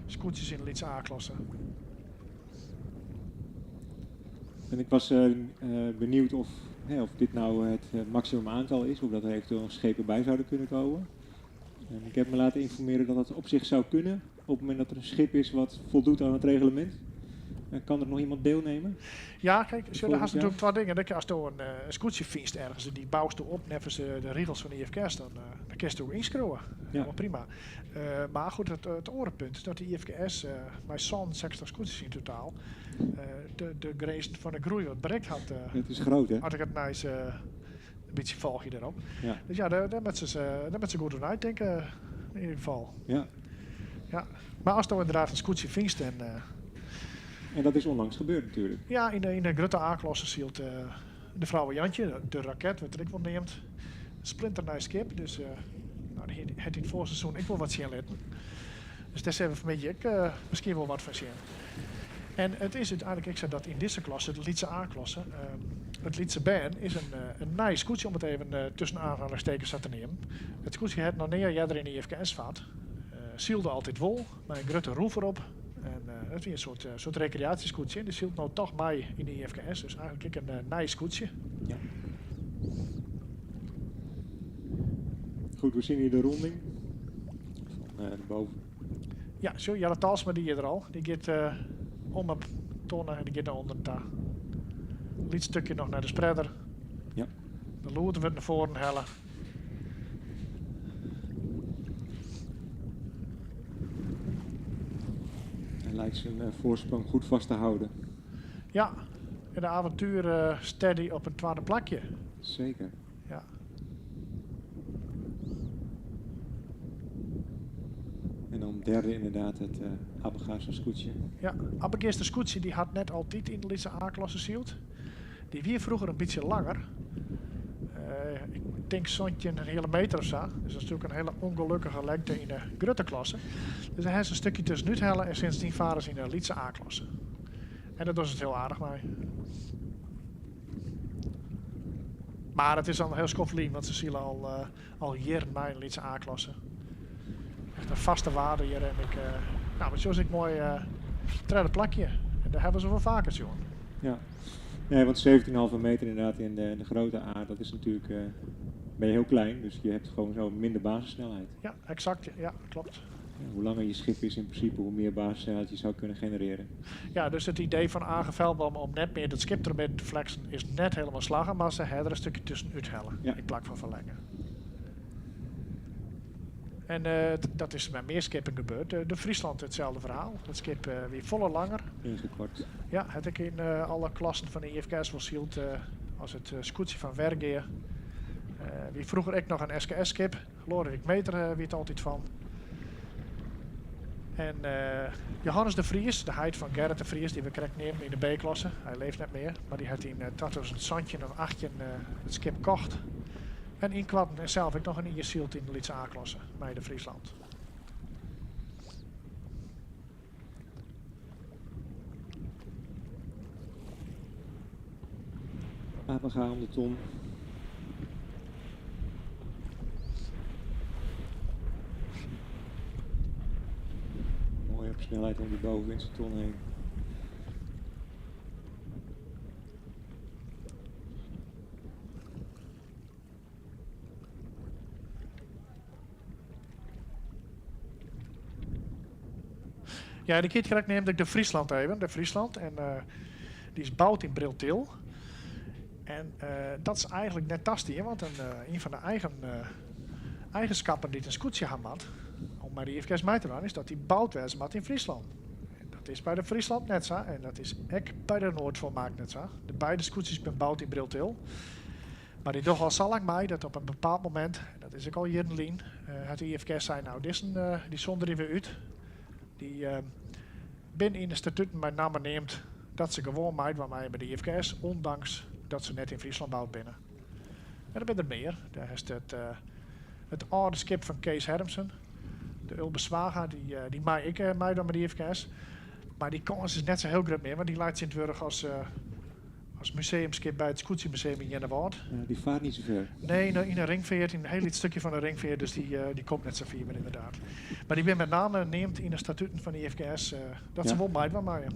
scootjes in de Lietse A-klasse. En ik was benieuwd of dit nou het maximum aantal is, of dat er eventueel nog schepen bij zouden kunnen komen. En ik heb me laten informeren dat dat op zich zou kunnen. Op het moment dat er een schip is wat voldoet aan het reglement. Kan er nog iemand deelnemen? Ja, kijk, Het zo, daar volgend had natuurlijk jaar? twee dingen. Dat je als je een scootje vindt ergens en die bouwst op, net als de regels van de IFKS, dan kun je ook inschroeven. Helemaal prima. Maar goed, het orenpunt is dat de IFKS bij zo'n 60 scootjes in totaal, de grens van de groei wat bereikt had. Het is groot, hè? Had ik het nice een beetje volg je erop. Ja. Dus ja, daar met ze goed over nadenken, in ieder geval. Ja. Ja. Maar als je inderdaad een scootje vindt en, En dat is onlangs gebeurd natuurlijk. Ja, in de grote A-klasse zielt de vrouwen Jantje, de raket, wat ik wel neemt. Splinter skip, dus nou, die het in het voorseizoen ik wil wat zien laten. Dus daar zijn we vanmiddag ik misschien wel wat van zien. En het is uiteindelijk, ik zei dat in deze klasse, de Lietse A-klasse, het Lietse Bern is een nice scootje om het even tussen aanhalingstekens te nemen. Het scootje het nog neer, jij er in de IFKS vaart. Zielde altijd wol, met een grote roever op. En dat is een soort recreatiescootje. En die zielt nou toch mij in de IFKS. Dus eigenlijk ik een nice scootje. Ja. Goed, we zien hier de ronding. Van boven. Ja, zo, Jelle Talsma die hier er al. Die gaat om op tonnen en die gaat naar onder daar. Liet stukje nog naar de spreader. Ja. De loer wordt naar voren hellen. Hij lijkt zijn voorsprong goed vast te houden. Ja, en de avontuur steady op een tweede plakje. Zeker. Ja. En dan derde inderdaad het Abbegaaster scootje. Ja, Abbegaaster scootje die had net altijd in de Lietse A-klasse zielt. Die wie vroeger een beetje langer. Ik denk zo'n een hele meter of zo. Dus dat is natuurlijk een hele ongelukkige lengte in de grote klasse. Dus hij is een stukje tussenuit halen en sindsdien varen ze in de Lietse A-klasse. En dat was het heel aardig mee. Maar het is al heel schoffelien, want ze zien al jaren mij in de Lietse A-klasse. Echt een vaste waarde hier. En ik, nou, maar zo is ik mooi tweede plakje. En daar hebben ze wel vaker, jongen. Ja. Nee, want 17,5 meter inderdaad in de grote A, dat is natuurlijk, ben je heel klein, dus je hebt gewoon zo minder basissnelheid. Ja, exact. Ja, klopt. Ja, hoe langer je schip is in principe, hoe meer basissnelheid je zou kunnen genereren. Ja, dus het idee van Age Veldboom om net meer dat schip ermee te flexen is net helemaal slagen, maar ze hebben er een stukje tussenuit hellen in plaats van verlengen. En dat is met meer skippen gebeurd. De Friesland hetzelfde verhaal. Het schip weer volle langer. Ingekort. Ja, het ik in alle klassen van de IFKS wel zielt, als het scootje van Wergeer. Wie vroeger ik nog een SKS-skip. Lodewijk Meter weet het altijd van. En Johannes de Vries, de heid van Gerrit de Vries, die we correct nemen in de B-klasse. Hij leeft net meer, maar die had in 2017 of 18 het schip kocht. En in Kwadden en zelf ik nog een IS-zielt in de Lietse A-klasse bij de Friesland. Abbega om de ton. Op snelheid om de bovenwindse ton heen. Ja, de keer neemt ik de Friesland even, de Friesland. En uh, die is bouwd in Briltil. En uh, dat is eigenlijk net tastien, want een, uh, een van de eigen eigenschappen die een scootje had, om maar die even mee te doen, is dat die bouwd werd in Friesland. En dat is bij de Friesland net zo en dat is ook bij de Noordvolmaak net zo. De beide scootjes zijn bouwd in Briltil. Maar die toch al zo lang mij dat op een bepaald moment, en dat is ik al jaren het IFK zei, nou, dit is een, die zonder weer uit. Die binnen in de statuten bij naam neemt dat ze gewoon meid waar bij de IFKS, ondanks dat ze net in Friesland bouwt binnen. En er zijn er meer. Daar is het, het oude schip van Kees Hermsen, de Ulbe Swaga, die, die maak ik uh, mij dan bij de IFKS. Maar die kans is net zo heel groot meer, want die lijkt Sint-Wurg als, als museumschip bij het Scootsie-museum in Jennewaard. Ja, die vaart niet zo ver. Nee, in een ringveer, in een heel iets stukje van de ringveer, dus die, die komt net zo ver meer inderdaad. Maar die ben met name neemt in de statuten van de IFKS dat ja. ze wel mij maar. Ja.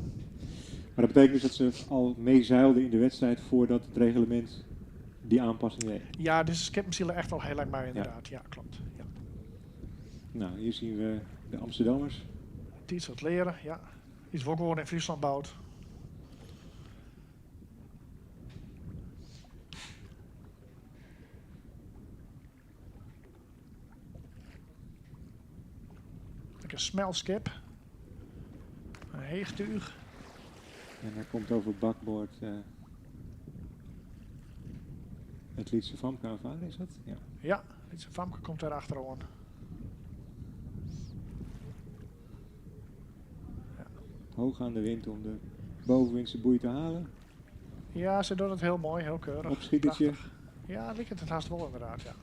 Maar dat betekent dus dat ze al meezeilden in de wedstrijd voordat het reglement die aanpassing deed? Ja, dus skippenzielen echt al heel lang mee inderdaad. Ja, ja klopt. Ja. Nou, hier zien we de Amsterdammers. Iets wat leren, ja. Iets wat gewoon in Friesland bouwt. Een smelskip. Een heegtuig. En hij komt over bakboord het Lietse Famke aanvaren, is dat? Ja, ja Lietse Famke komt daar achteraan. Ja. Hoog aan de wind om de bovenwindse boei te halen. Ja, ze doet het heel mooi, heel keurig. Opschietertje. Ja, lijkt het haast wel inderdaad, ja.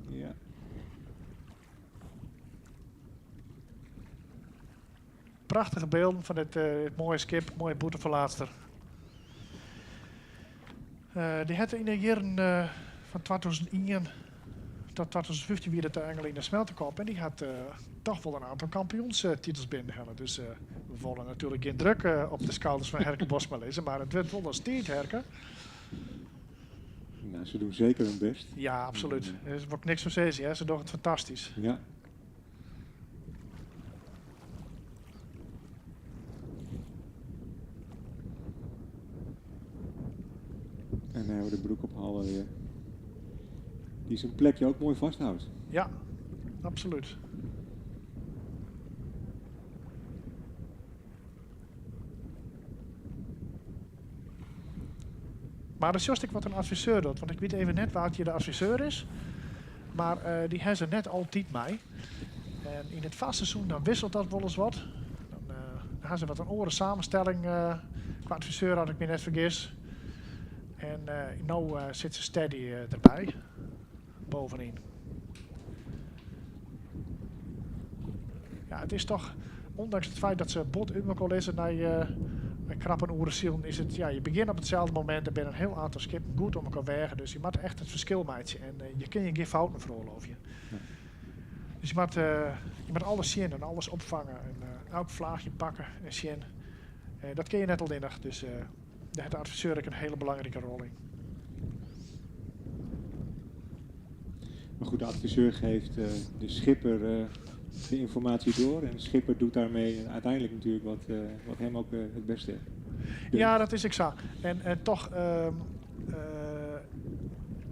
Ja. Prachtige beelden van dit, dit mooie schip, mooie boeteverlaatster. Die had in de jaren van 2001 tot 2015 weer de Engel in de smeltenkop. En die had toch wel een aantal kampioenstitels binnengehaald. Dus we willen natuurlijk geen druk op de schouders van Herke Bosma lezen. Maar het werd wel een steed, Herke. Nou, ze doen zeker hun best. Ja, absoluut. Er is ook niks van zeggen, hè. Ze doen het fantastisch. Ja. En dan hebben we de broek op halen weer. Die zijn plekje ook mooi vasthoudt. Ja, absoluut. Maar dat is ik wat een adviseur doet. Want ik weet even net waar het hier de adviseur is. Maar die hebben ze net altijd mij. En in het vastseizoen dan wisselt dat wel eens wat. Dan, dan hebben ze wat een oren samenstelling. Qua adviseur had ik me net vergis. En nu zit ze steady erbij, bovenin. Ja, het is toch, ondanks het feit dat ze bot uit elkaar lezen naar krappen oeren is het, ja, je begint op hetzelfde moment en ben een heel aantal skippen goed om elkaar wegen. Dus je moet echt het verschil maken en je kunt je geen fouten veroorloven. Ja. Dus je moet alles zien en alles opvangen en elk vlaagje pakken en zien. Dat kun je net al innig, dus daar heeft de adviseur ook een hele belangrijke rol in. Maar goed, de adviseur geeft de schipper de informatie door en de schipper doet daarmee uiteindelijk natuurlijk wat hem ook het beste doet. Ja, dat is exact. En toch,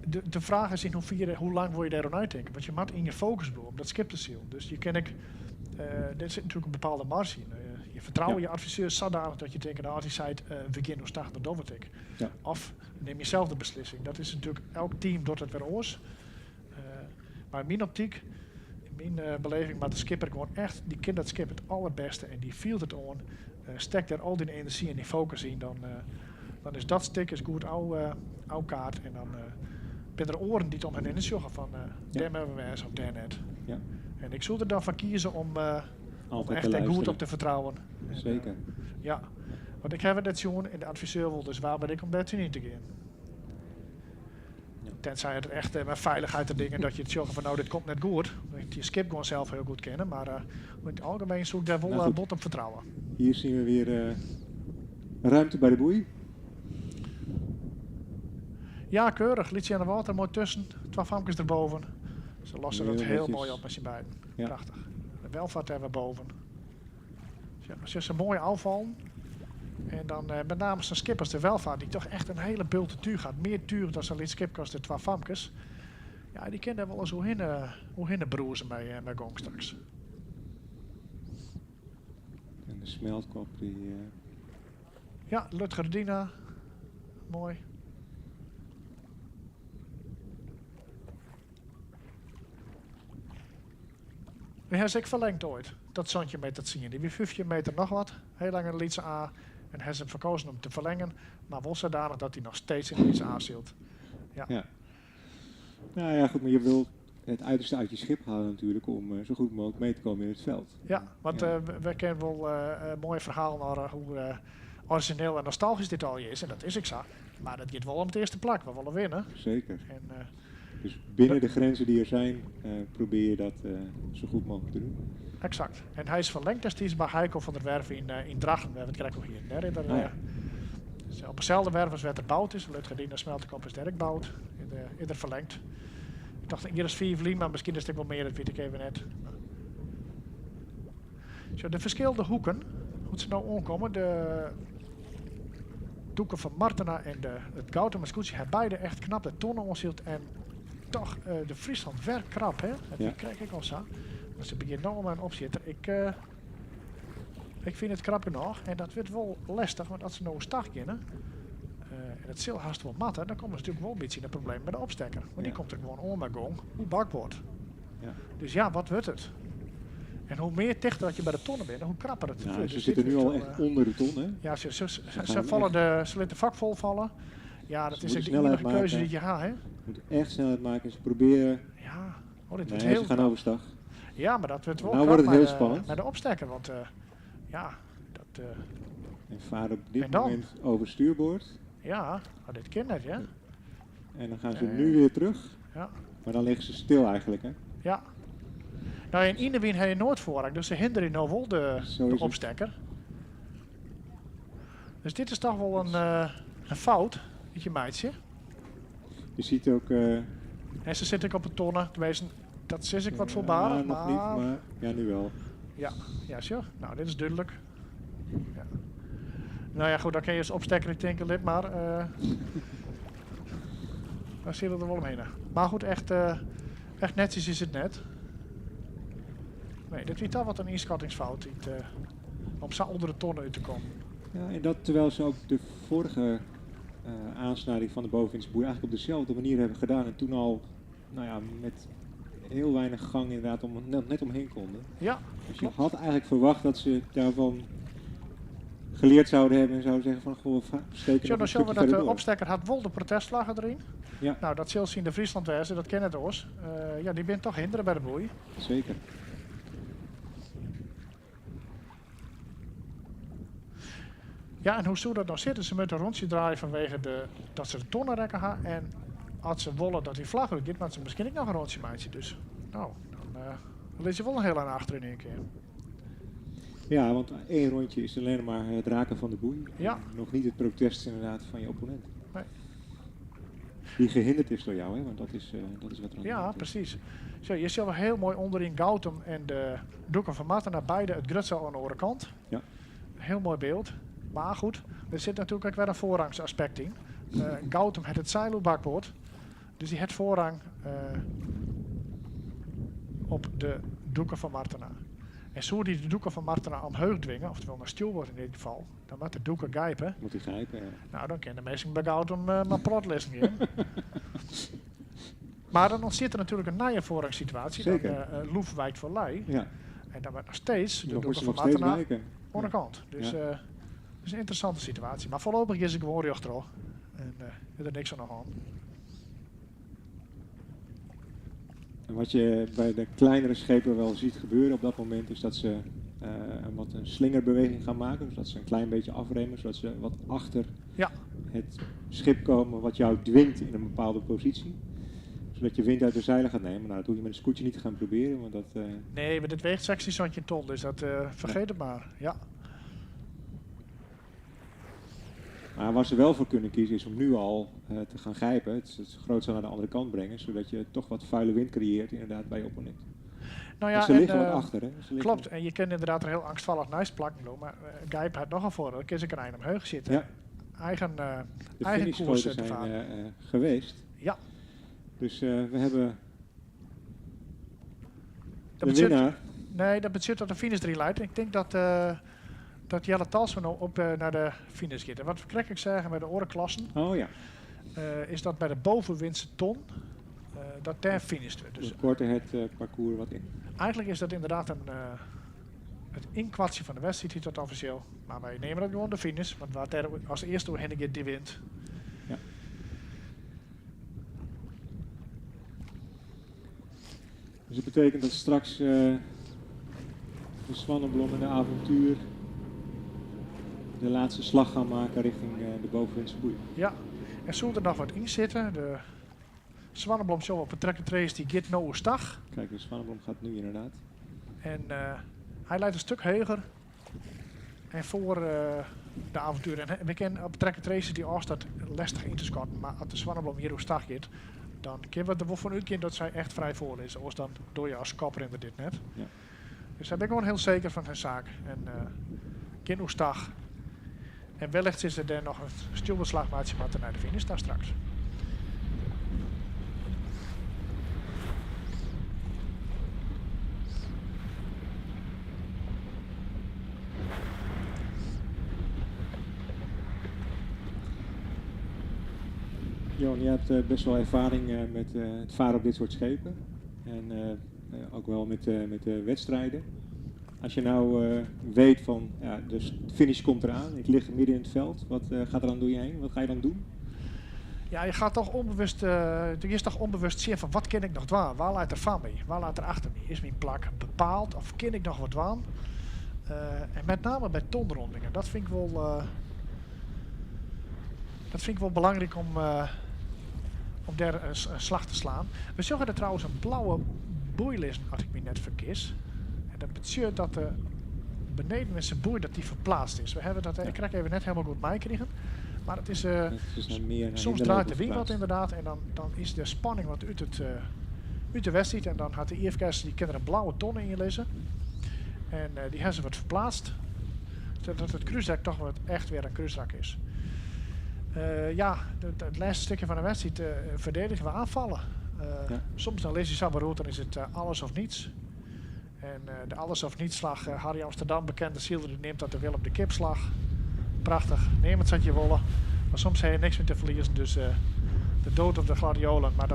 de vraag is in hoeverre, hoe lang wil je daar uitdenken? Want je moet in je focus blijven om dat schip te zien. Dus je kan ik, er zit natuurlijk een bepaalde marge in. Je vertrouwt je adviseur zodanig dat je denkt, nou, als hij zei, we gaan nog starten, dan doe ik. Ja. Of neem je zelf de beslissing. Dat is natuurlijk, elk team doet het weer oors. Maar in mijn optiek, in mijn beleving, maar de skipper gewoon echt, die kent dat skip het allerbeste en die viel het on. Steekt daar al die energie en die focus in, dan is dat stuk is goed oude kaart. En dan ben er oren die het om hen in het van daar hebben we eens of daar net. Ja. En ik zou er dan van kiezen om echt daar goed op te vertrouwen. En, Zeker. Ja, want ik heb het net zien en de adviseur wil dus waar ben ik om daar niet te gaan. Ja. Tenzij het echt met veiligheid en dingen dat je het zorgen van nou dit komt net goed. Dat je skip gewoon zelf heel goed kennen. Maar in het algemeen zoek ik daar wel Nou goed. bot op vertrouwen. Hier zien we weer ruimte bij de boei. Ja, keurig. Liet ze aan de water mooi tussen. Twee famkes erboven. Ze lossen dat Heel heel netjes. mooi op met z'n beiden. Ja. Prachtig. De welvaart hebben we boven. Ja, ze is een mooie afval. En dan met name zijn skippers, de welvaart, die toch echt een hele bulte tuur gaat. Meer tuur dan zijn skipkast de twee famkes. Ja, die kennen daar wel eens hoe heen broersen bij gong straks. En de smeltkop die... Ja, Lutgerdina. Mooi. Die heeft ik verlengd ooit. Dat zandje meter dat zien. Die wie 15 meter nog wat. Heel lang in de Lietse A. En hij heeft hem verkozen om te verlengen. Maar wel zodanig dat hij nog steeds in de Lietse A zit. Ja. Ja. Nou ja, goed, maar je wil het uiterste uit je schip halen natuurlijk om zo goed mogelijk mee te komen in het veld. Ja, want we kennen wel mooie verhalen naar hoe origineel en nostalgisch dit al is. En dat is ik zo. Maar dat gaat wel om het eerste plak. We willen winnen. Zeker. En dus binnen de grenzen die er zijn, probeer je dat zo goed mogelijk te doen. Exact. En hij is verlengd destijds bij Heiko van der Werf in Drachten. We hebben het kregen hier. Hè, daar, dus op dezelfde werf als werd er bouwd is. Lutgerdina Smeltekop is Dirk bouwd. Eerder verlengd. Ik dacht, hier is 4 vlien, maar misschien is het ook wel meer, dat weet ik even net. Zo, de verschillende hoeken, hoe ze nou omkomen, de doeken van Martena en het Gouden Scootje hebben beide echt knap de tonnen onzield en toch de Friesland werkt krap, hè? Dat krijg ik al zo. Maar ze begint nou om een opzitter. Ik vind het krap genoeg en dat wordt wel lastig, want als ze nou stag kunnen, en het zil haast wel matten, dan komen ze natuurlijk wel een beetje in een probleem met de opstekker. Want die komt er gewoon om met gong, hoe bakboord. Dus ja, wat wordt het? En hoe meer dichter dat je bij de tonnen bent, hoe krapper het wordt. Ze Dus zitten dit nu wordt al wel, echt onder de ton, hè? Ja, Ze gaan echt ze laten de vak vol vallen. Ja, dat Ze is moeten echt de snelheid enige keuze maken. die je haalt, hè? Ze moeten echt snelheid maken. Ze proberen... Ja, oh, dit wordt Nee, heel ze gaan krap. overstag. Ja, maar dat wordt wel Nou krap wordt het heel spannend. met de opstekker, want ja, dat En varen op dit En dan? moment over stuurboord. Ja, maar dit kan net, hè? En dan gaan ze nu weer terug. Maar dan liggen ze stil eigenlijk, hè? Ja. Nou, in Inewien heb je nooit voorrang, dus ze hinderen nou wel Zo de is het. opstekker. Dus dit is toch wel een fout, weet je meidje. Je ziet ook... En ze zitten ook op de tonnen, tenminste, dat is ik wat voorbarig, Ja, nog niet, maar ja, nu wel. Ja, ja, sure. Nou, dit is duidelijk. Ja. Nou ja, goed, dan kun je eens opstekken, ik denk, lid, maar daar zit het er wel omheen. Maar goed, echt netjes is het net. Nee, dit is toch wat een inschattingsfout om zo onder de tonnen uit te komen. Ja, en dat terwijl ze ook de vorige aansnijding van de bovenwindse boei eigenlijk op dezelfde manier hebben gedaan. En toen al, met heel weinig gang inderdaad net omheen konden. Dus je had eigenlijk verwacht dat ze daarvan geleerd zouden hebben en zouden zeggen van, goh, we steken Zo, nog dan een zullen we stukje dat verder de door. opstekker had wel de protestvlaggen erin. Nou, dat zal zien de Friesland wijzen, dat kennen het oors. Ja, die bent toch hinderen bij de boei. Zeker. Ja, en hoe zou dat nou zitten? Ze moeten een rondje draaien vanwege dat ze de tonnen rekken hebben. En als ze willen dat die vlag uitgaat, maar ze misschien ook nog een rondje maken. Dus, dan ligt je wel een heel aan achter in één keer. Ja, want één rondje is alleen maar het raken van de boei. En nog niet het protest inderdaad van je opponent. Nee. Die gehinderd is door jou, hè? Want dat is wat er aan de Ja, hand is. precies. Zo, je ziet wel heel mooi onderin Gautum en de doeken van Martena beide het Grutzel aan de andere kant. Heel mooi beeld. Maar goed, er zit natuurlijk ook weer een voorrangsaspect in. Gautum heeft het zeil op bakboord. Dus die heeft voorrang op de doeken van Martena. En zo die de doeken van Martena omhoog dwingen, oftewel naar stuurboord in dit geval, dan moet de doeken grijpen. Moet hij grijpen, ja. Nou, dan kan de meesten bij Gautum maar prot lezen gaan. Maar dan ontstaat er natuurlijk een nieuwe voorrangssituatie. Dan, Loef wijkt voor Lei. En dan wordt nog steeds de Nog doeken moet ze van nog steeds Martena wijken. onderkant. Dus, het is een interessante situatie. Maar voorlopig is ik gewoon rechter hoor. En er is niks aan de hand. En wat je bij de kleinere schepen wel ziet gebeuren op dat moment is dat ze een wat een slingerbeweging gaan maken. Zodat ze een klein beetje afremmen, zodat ze wat achter Ja. het schip komen wat jou dwingt in een bepaalde positie. Zodat je wind uit de zeilen gaat nemen. Nou, dat hoef je met een scootje niet te gaan proberen, want dat... Nee, maar dit weegt 16 ton, dus dat vergeet het maar. Ja. Maar waar ze wel voor kunnen kiezen is om nu al te gaan grijpen. Het groot naar de andere kant brengen, zodat je toch wat vuile wind creëert inderdaad bij je opponent. Nou ja, Want ze en, liggen wat achter, hè? Ze liggen Klopt, en je kunt inderdaad er heel angstvallig naast plakken, lopen, maar Gijp had nog een voordeel. Dan kun je er een omhoog zitten. Ja. Eigen, De eigen finishschoten koers te zijn varen. geweest. Ja. Dus we hebben Dat de betekent- winnaar. Nee, dat betekent dat de finish 3 leidt. Ik denk dat Jelle Talsma nou op naar de finish gaat. En wat we ik zeggen bij de orenklassen, Oh, ja. is dat bij de bovenwindse ton dat daar finished wordt. Dus We korten het parcours wat in. Eigenlijk is dat inderdaad het inkwatsen van de wedstrijd, heet dat officieel. Maar wij nemen dat gewoon de finish, want waar daar als eerste doorheen gaat, die wint. Ja. Dus dat betekent dat straks de Zwanenblom en de Avontuur de laatste slag gaan maken richting de bovenwindse boei. Ja, en zullen er nog wat in zitten? De Zwanenblom zal op een trekker trace die gaat nou stag. Kijk, de Zwanenblom gaat nu inderdaad. En hij leidt een stuk hoger. En voor de avontuur. En we kennen op trekker trace die afstand lastig in te schatten. Maar als de Zwanenblom hier stag gaat, dan kunnen we er wel van uitgaan dat zij echt vrij voor is. Of dan door je als kapper in dit net. Ja. Dus daar ben ik gewoon heel zeker van zijn zaak. En kind oestag. En wellicht is er dan nog een stuurbeslagmaatje maar naar de finish daar straks. Johan, je hebt best wel ervaring met het varen op dit soort schepen. En ook wel met de wedstrijden. Als je nou weet van, ja, de finish komt eraan, ik lig midden in het veld. Wat gaat er dan door je heen? Wat ga je dan doen? Ja, je gaat toch onbewust je is toch onbewust zien van wat ken ik nog dwaan? Waar laat er van mij? Waar laat er achter mij? Is mijn plak bepaald of ken ik nog wat dwaan? En met name bij tonrondingen. Dat vind ik wel dat vind ik wel belangrijk om daar een slag te slaan. We zagen er trouwens een blauwe boei liggen, als ik me net vergis. En dat betekent dat de beneden met zijn boei dat die verplaatst is. We hebben dat, ik krijg even net helemaal goed meegekregen. Maar het is Het is naar meer naar soms hinderlopen draait de wind wat verplaatst. inderdaad. En dan is de spanning wat uit de wedstrijd. En dan had de IFK's die kinderen een blauwe ton in je lezen. En die hebben ze wat verplaatst. Zodat het kruisrak toch wat echt weer een kruisrak is. Ja, het laatste stukje van de wedstrijd verdedigen we aanvallen. Soms dan lees je Sabaroot, dan is het alles of niets. En de alles of niets slag, Harry Amsterdam, bekende ziel, die neemt dat de Willem de Kipslag. Prachtig, neem het zat je wollen. Maar soms heb je niks meer te verliezen, dus de dood of de gladiolen. Maar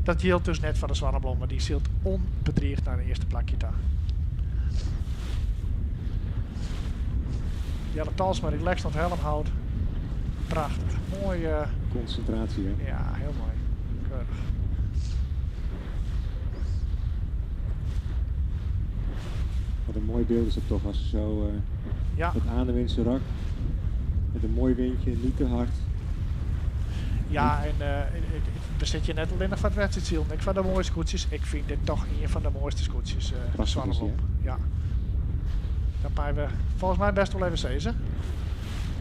dat geldt dus net van de Zwanenblom, maar die zielt onbedreigd naar de eerste plakje daar. Jelle Talsma relaxed aan het helm houdt. Prachtig, mooi. Concentratie, hè? Ja, heel mooi. Keurig. Wat een mooi beeld is dat toch, als ze zo het aan de rak. Met een mooi windje, niet te hard. Ja, en we zitten je net alleen nog van het wedstrijd. Ik vind de mooie scootjes. Ik vind dit toch een van de mooiste scootjes de Prachtig is die, Zwanenblom. hè? Ja. Daar pakken we volgens mij best wel even zezen.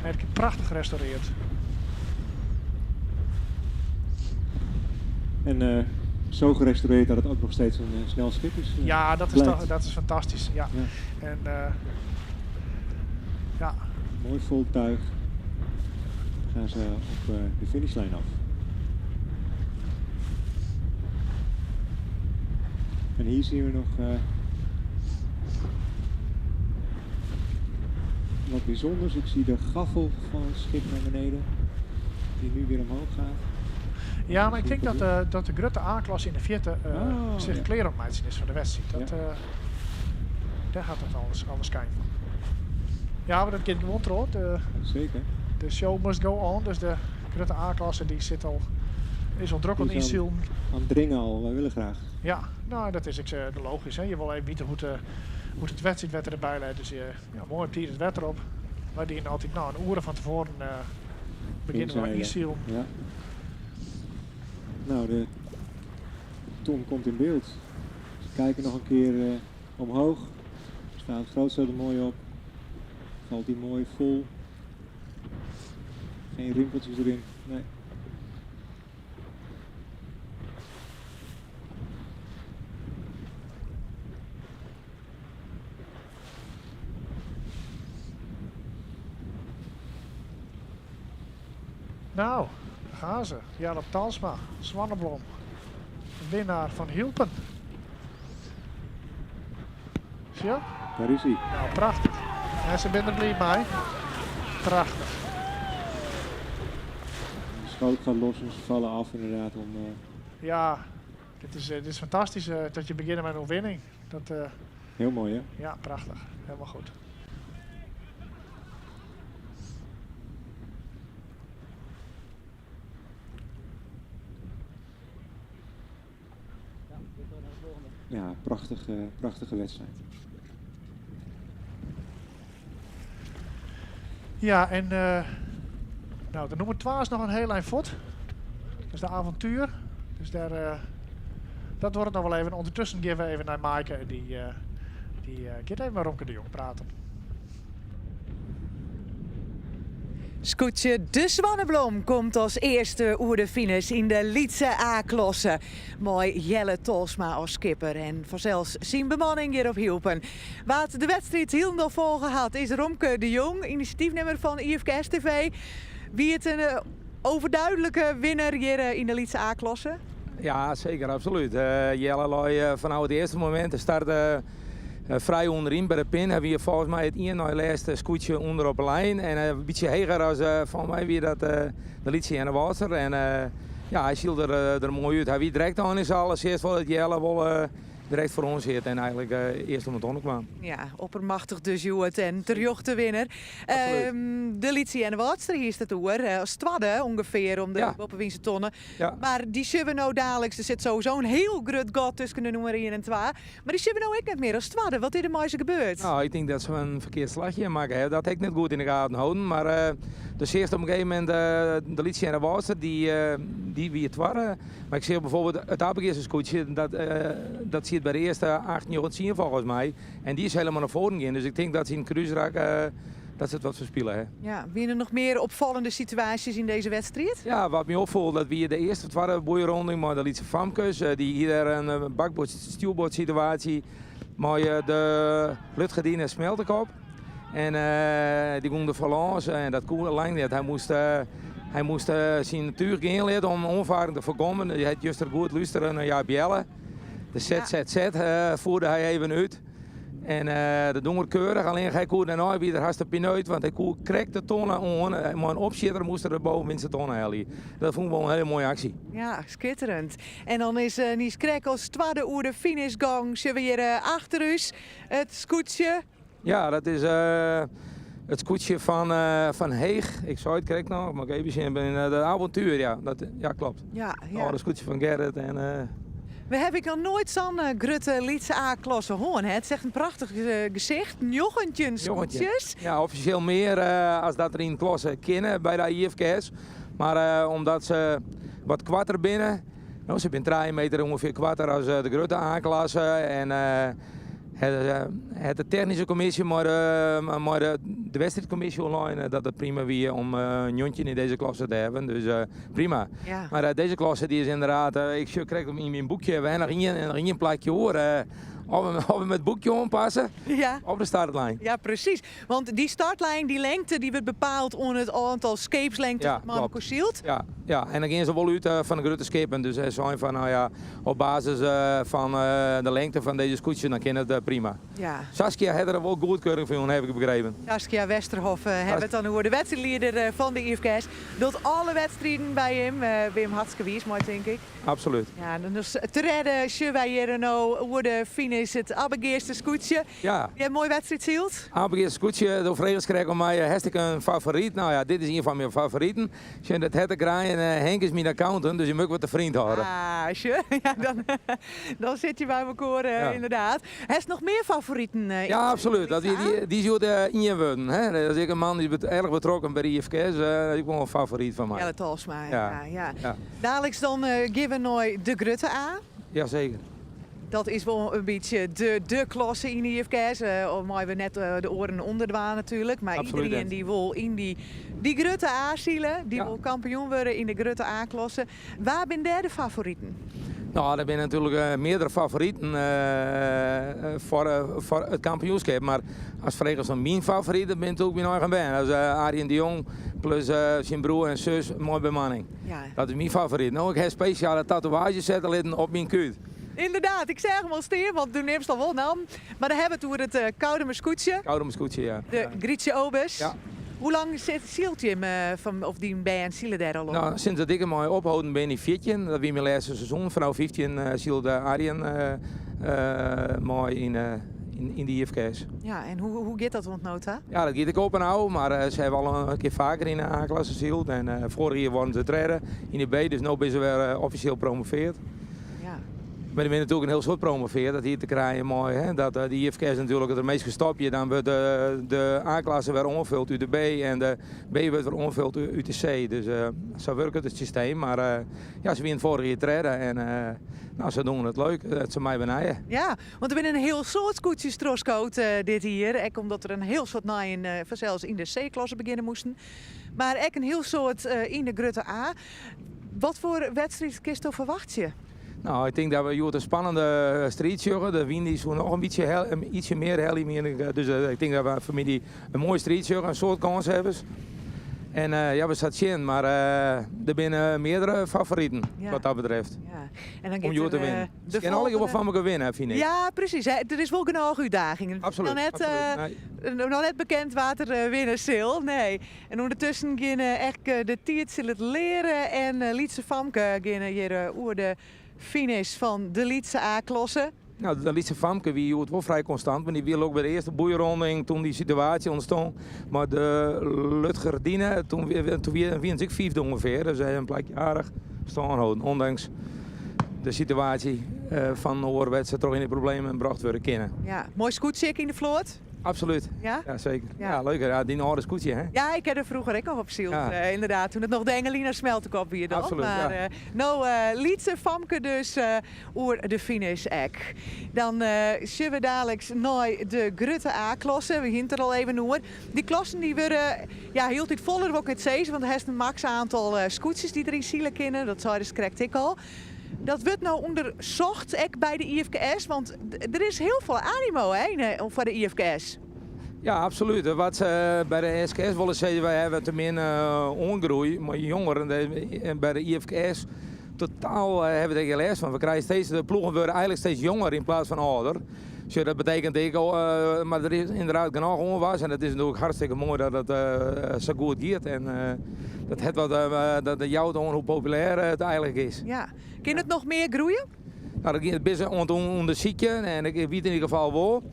Hij heeft prachtig gerestaureerd. En zo gerestaureerd dat het ook nog steeds een snel schip is Ja, blijkt. dat is fantastisch. Ja. En ja. Mooi vol tuig. Gaan ze op de finishlijn af. En hier zien we nog wat bijzonders. Ik zie de gaffel van het schip naar beneden, die nu weer omhoog gaat. Ja, maar ik denk dat de Grutte A-klasse in de vierde zich kleren op meidsen is van de wedstrijd. Daar gaat het alles kijken van. Ja, maar dat kind gewoon hoor. Zeker. De show must go on, dus de Grutte A-klasse die zit al, is al druk Die aan is inzielen. aan het dringen al, wij willen graag. Ja, nou dat is ik, logisch. Hè. Je wil even weten hoe de Hoe't it wedstriidwetter derby leit. Dus ja, moai op tiid it wetter op. Wy dienen altyd no in oere fan tefoaren begjinne we mei ynsilen. Ja. Nou, de ton komt in beeld. Ze kijken nog een keer omhoog. Staat het grootste er mooi op. Valt die mooi vol. Geen rimpeltjes erin. Nee. Nou, daar gaan ze. Jelle Talsma, Swanneblom. Winnaar fan Hylpen. Zie je? Daar is hij. Nou, prachtich. En se binne der bliid mei. Prachtich. De schoot gaat los en ze vallen af inderdaad om... Ja, dit is, dit is fantastysk dat je begjinne mei in oerwinning. Dat, Hiel moai, hè? Ja, prachtich. Hielendal goed. Ja, prachtige, prachtige wedstrijd. Ja, en nou, de nûmer 2 is noch in hiel ein fuort. Dat is de Avontuur. Dus dêr, dat duorret noch wol even. Undertusken gean we even nei Maaike. Dy, dy giet even mei Romke de Jong praten. Skûtsje De Swanneblom komt as earste oer de finish yn de lytse A-klasse. Mei Jelle Tolsma as skipper en fansels syn bemanning hjir op Hylpen. Wa't de wedstriid hielendal folge hat is Romke de Jong, inisjatyfnimmer fan IFKS TV. Wie it in overduidelijke winner hjir yn de lytse A-klasse? Ja, seker, absolút. Jelle lei fanôf it earste momint, de start frij ûnderyn by de pin. Hy wie folgens my it ien nei lêste skûtsje ûnder op 'e lijn. En in bytsje heger as folgens my wie dat de Lytse Earnewâldster. En ja, hy sylde der moai út. Hy wie direkt eins al, seachst wol dat Jelle wol direkt foaroan siet en eigenlik earst om it tonne kwam. Ja, oppermachtich dus hjoed en terjochte winner. De Lytse Earnewâldster hiest it oer, as twadde ûngefear om de ja. boppewynse tonne. Ja. Mar dy sjogge we no daliks, der sit sowieso in hiel grut gat tusken de nûmer ien en twa. Mar dy sjogge we no ek net mear as twadde. Wat is der mei se gebeurd? Nou, ik tink dat se in ferkeard slachje makke hawwe. Dat ha ik net goed yn de gaten holden. Mar do seachst op in gegeven momint de Lytse Earnewâldster, dy, dy wie twadde. Mar ik seach bijvoorbeeld it Abbegeaster skûtsje, dat, dat siet by de earste 8, 9, 10 folgens my. En dy is hielendal nei foaren gien. Dus ik tink dat se yn it krúsrak dat se it wat ferspile hawwe. Ja, wiene der noch mear opfallende situaasjes yn dizze wedstriid? Ja, wat my opfoel, dat wie de earste of twadde boeironding mei de lytse famkes. Dy hie dêr in bakboard-stjoerboard situaasje mei de Lutgerdine Smeltekop. En dy gong der foarlâns en dat koe lang net. Hy moast, hy moast syn túch gean litte om oanfaring te foarkommen. Hy hat juster goed lústere nei Jaap Jelle. De ZZZ foerde hy even út. En dat die er keurich, allinnich hy koe dêrnei wie er hast de pineut, want hy koe krekt de tonne oan. Mei in opsjitter moast er de bovenwindse tonne helje. Dat fûn ik wol in hiele moaie aksje. Ja, skitterend. En dan is Nies Krek as twadde oer de finishgong. Sjogge we hjir achter ús it skûtsje. Ja, dat is it skûtsje fan, fan Heech. Ik sei it krekt noch, mar ik even sjen. De Avontuur, ja. Dat, ja, klopt. Ja, ja. It skûtsje fan Gerrit en... We hawwe ek noch noait sa'n grutte lytse A-klasse hân. Hè? It is echt in prachtich gesicht. 19 skûtsjes. Ja, offisjeel mear as dat der yn klasse kinne by de IFKS. Mar omdat se wat koarter binne, no, se binne 3 meter ûngefear koarter as de grutte A-klasse. En hat de technyske kommisje mei de, mei de, de wedstriidkommisje oerlein dat it prima wie om 19 yn dizze klasse te hawwen. Dus prima. Ja. Mar dizze klasse dy is ynderdaad, ik sjoch krekt yn myn boekje, we hawwe noch ien, noch ien plakje oer. Of we, of we it boekje oanpasse, ja. op de startlijn. Ja, presys. Want dy startlijn, dy lengte, dy wurdt bepaald oan it oantal skeepslengte ja, mei elkoar sylt. Ja, ja, en dan gean se wol út fan de grutte skippen. Dus se seinen fan, no ja, op basis fan de lengte fan dizze skûtsje, dan kin it prima. Ja. Saskia hat der wol goedkeuring foar jûn, haw ik begrepen. Saskia Westerhof hawwe we it dan oer, de wedstriidlieder fan de IFKS. Docht alle wedstriden by him. Wim hartstikke wiis mei, tink ik. Absolút. Ja, dan is tredde sjogge wy hjir no oer de finish. is it Abbegeaster skûtsje. Ja. Dy hat in moaie wedstriid syld. Abbegeaster skûtsje, do fregest krekt oan my, hast ek in favoryt? Nou ja, dit is ien fan myn favoriten. Sjoch, dat hat te krijen, Henk is myn accountant, dus je moat wat te vriend hâlde. Ah, sjoch. Ja, dan, dan sit je by mekoar inderdaad. Hast noch mear favoriten? Ja, absolút. Dat wie, dy, dy is hjoed ien wurden. Hè? Dat is ek in man dy't bet, erch betrokken by de IFKS. Dat is ek wol in favoryt fan my. Jelle Talsma, ja. ja. ja. Daliks dan gean we nei de Grutte A. Jazeker. Dat is wol in bytsje de, de klasse yn de IFKS. Al meie we net de oaren ûnderdwaan natuerlik. Mar Absoluut iderien net. dy't wol yn dy, dy Grutte A sile, dy Ja. wol kampioen wurde yn de Grutte A-klasse. Wa binne dêr de favoriten? No, der binne natuerlik meardere favoriten foar, foar it kampioenskip. Mar ast fregest om myn favoryt, dat binne natuerlik myn eigen bern. Dat is Arjen de Jong plus syn broer en sus mei bemanning. Ja. Dat is myn favoryt. No, ik ha spesjale tatoeaazjes sette litten op myn kút. Ynderdaad, ik seach him al stean, want do nimst al wol nammen. Mar dan hawwe we it oer it Koudumer skûtsje. Koudumer skûtsje, ja. De Grietje Obes. Ja. Hoe lang sit, sylt jim fan, of dyn bern sile dêr al op? No, sinds dat ik dermei opholden bin yn 14, dat wie myn lêste seizoen, fanôf 15 sylde Arjen mei yn yn de IFKS. Ja, en hoe, hoe giet dat oant no ta? Ja, dat giet ek op en ôf, mar se hawwe al in kear faker yn de A-klasse syld en foarich jier waarden se tredde yn de B, dus no binne se wer offisjeel promoveard. Ja. Mar der binne natuerlik in hiel soad promoveard. Dat hie te krijen mei hè, dat de IFKS natuerlik, as der minsken stopje, dan wurdt de, de A-klasse wer oanfuld út de B en de B wurdt wer oanfuld út de C. Dus sa wurket it systeem. Mar ja, se wiene foarich jier tredde en no, se dogge it leuk. Dat se my benije. Ja, want der binne in hiel soad skûtsjes trochskood dit jier. Ek omdat der in hiel soad nijen fansels yn de C-klasse begjinne moasten. Mar ek in hiel soad yn de grutte A. Wat foar wedstriid kinsto ferwachtsje? No, ik tink dat we hjoed in spannende striid sjogge. De wyn dy soe noch in bytsje ytsje mear helje, mien ik. Dus ik tink dat we fanmiddei in moaie striid sjogge, in soad kânshawwers. En ja, we sille sjen, mar der binne meardere favoriten wat dat betreft. Ja. En dan Om hjoed te winnen. De Se kinne allegear wol fan elkoar winne, fyn ik. Ja, presys. Der is wol genôch útdaging. Absolút. Noch net, absolút. noch net bekend wa't der winne sil. Nee. En ûndertusken geane ek de tiid sil it leare en Lytse Famke geane hjir oer de finish fan de Lytse A-klasse. No, de Lytse Famke wie hjoed wol frij konstant, want dy wie ek by de earste boeironding toen dy situaasje ûntstûn mei de Lutgerdine. Toen wiene se ek fyfde ûngefear, dus hy in plakje aardich stân holden, ûndanks de situaasje fan oare wedstriid troch yn de problemen brocht wurde kinne. Ja, moai skûtsje ek yn de float. Absoluut. Ja? Ja, zeker. Ja. Ja, leuk. Ja, dyn âlde skûtsje, hè? Ja, ik ha der froeger ek noch op syld, Ja. inderdaad. Toen it noch de Engelina Smeltekop wie dan. Absoluut, Mar ja. no Lytse Famke dus oer de finish ek. Dan sjogge we daliks nei de grutte A-klasse. We hiene it der al even oer. Dy klassen dy wurde ja, hieltyd foller, wol ik net sizze, want der hast in maks oantal skûtsjes dy't deryn sile kinne. Dat seidest krekt ek al. Dat wurdt no ûndersocht ek by de IFKS, want der is hiel folle animo hè, foar de IFKS. Ja, absolút. Wat se by de SKS wolle sizze, wy hawwe te min oangroei mei jongeren. En by de IFKS totaal hawwe we dêr gjin lêst fan. We krije steeds, de ploegen wurde eigenlik steeds jonger yn plaats fan âlder. Sjoch, dat betekent ek, mar der is ynderdaad genôch oanwas en it is natuerlik hartstikke moai dat it sa goed giet. En dat hat wat, dat jout oan hoe populêr it eigenlik is. Ja. Kin it noch mear groeie? No, dat giet bist oan it ûndersykjen en ik wit yn ieder gefal wol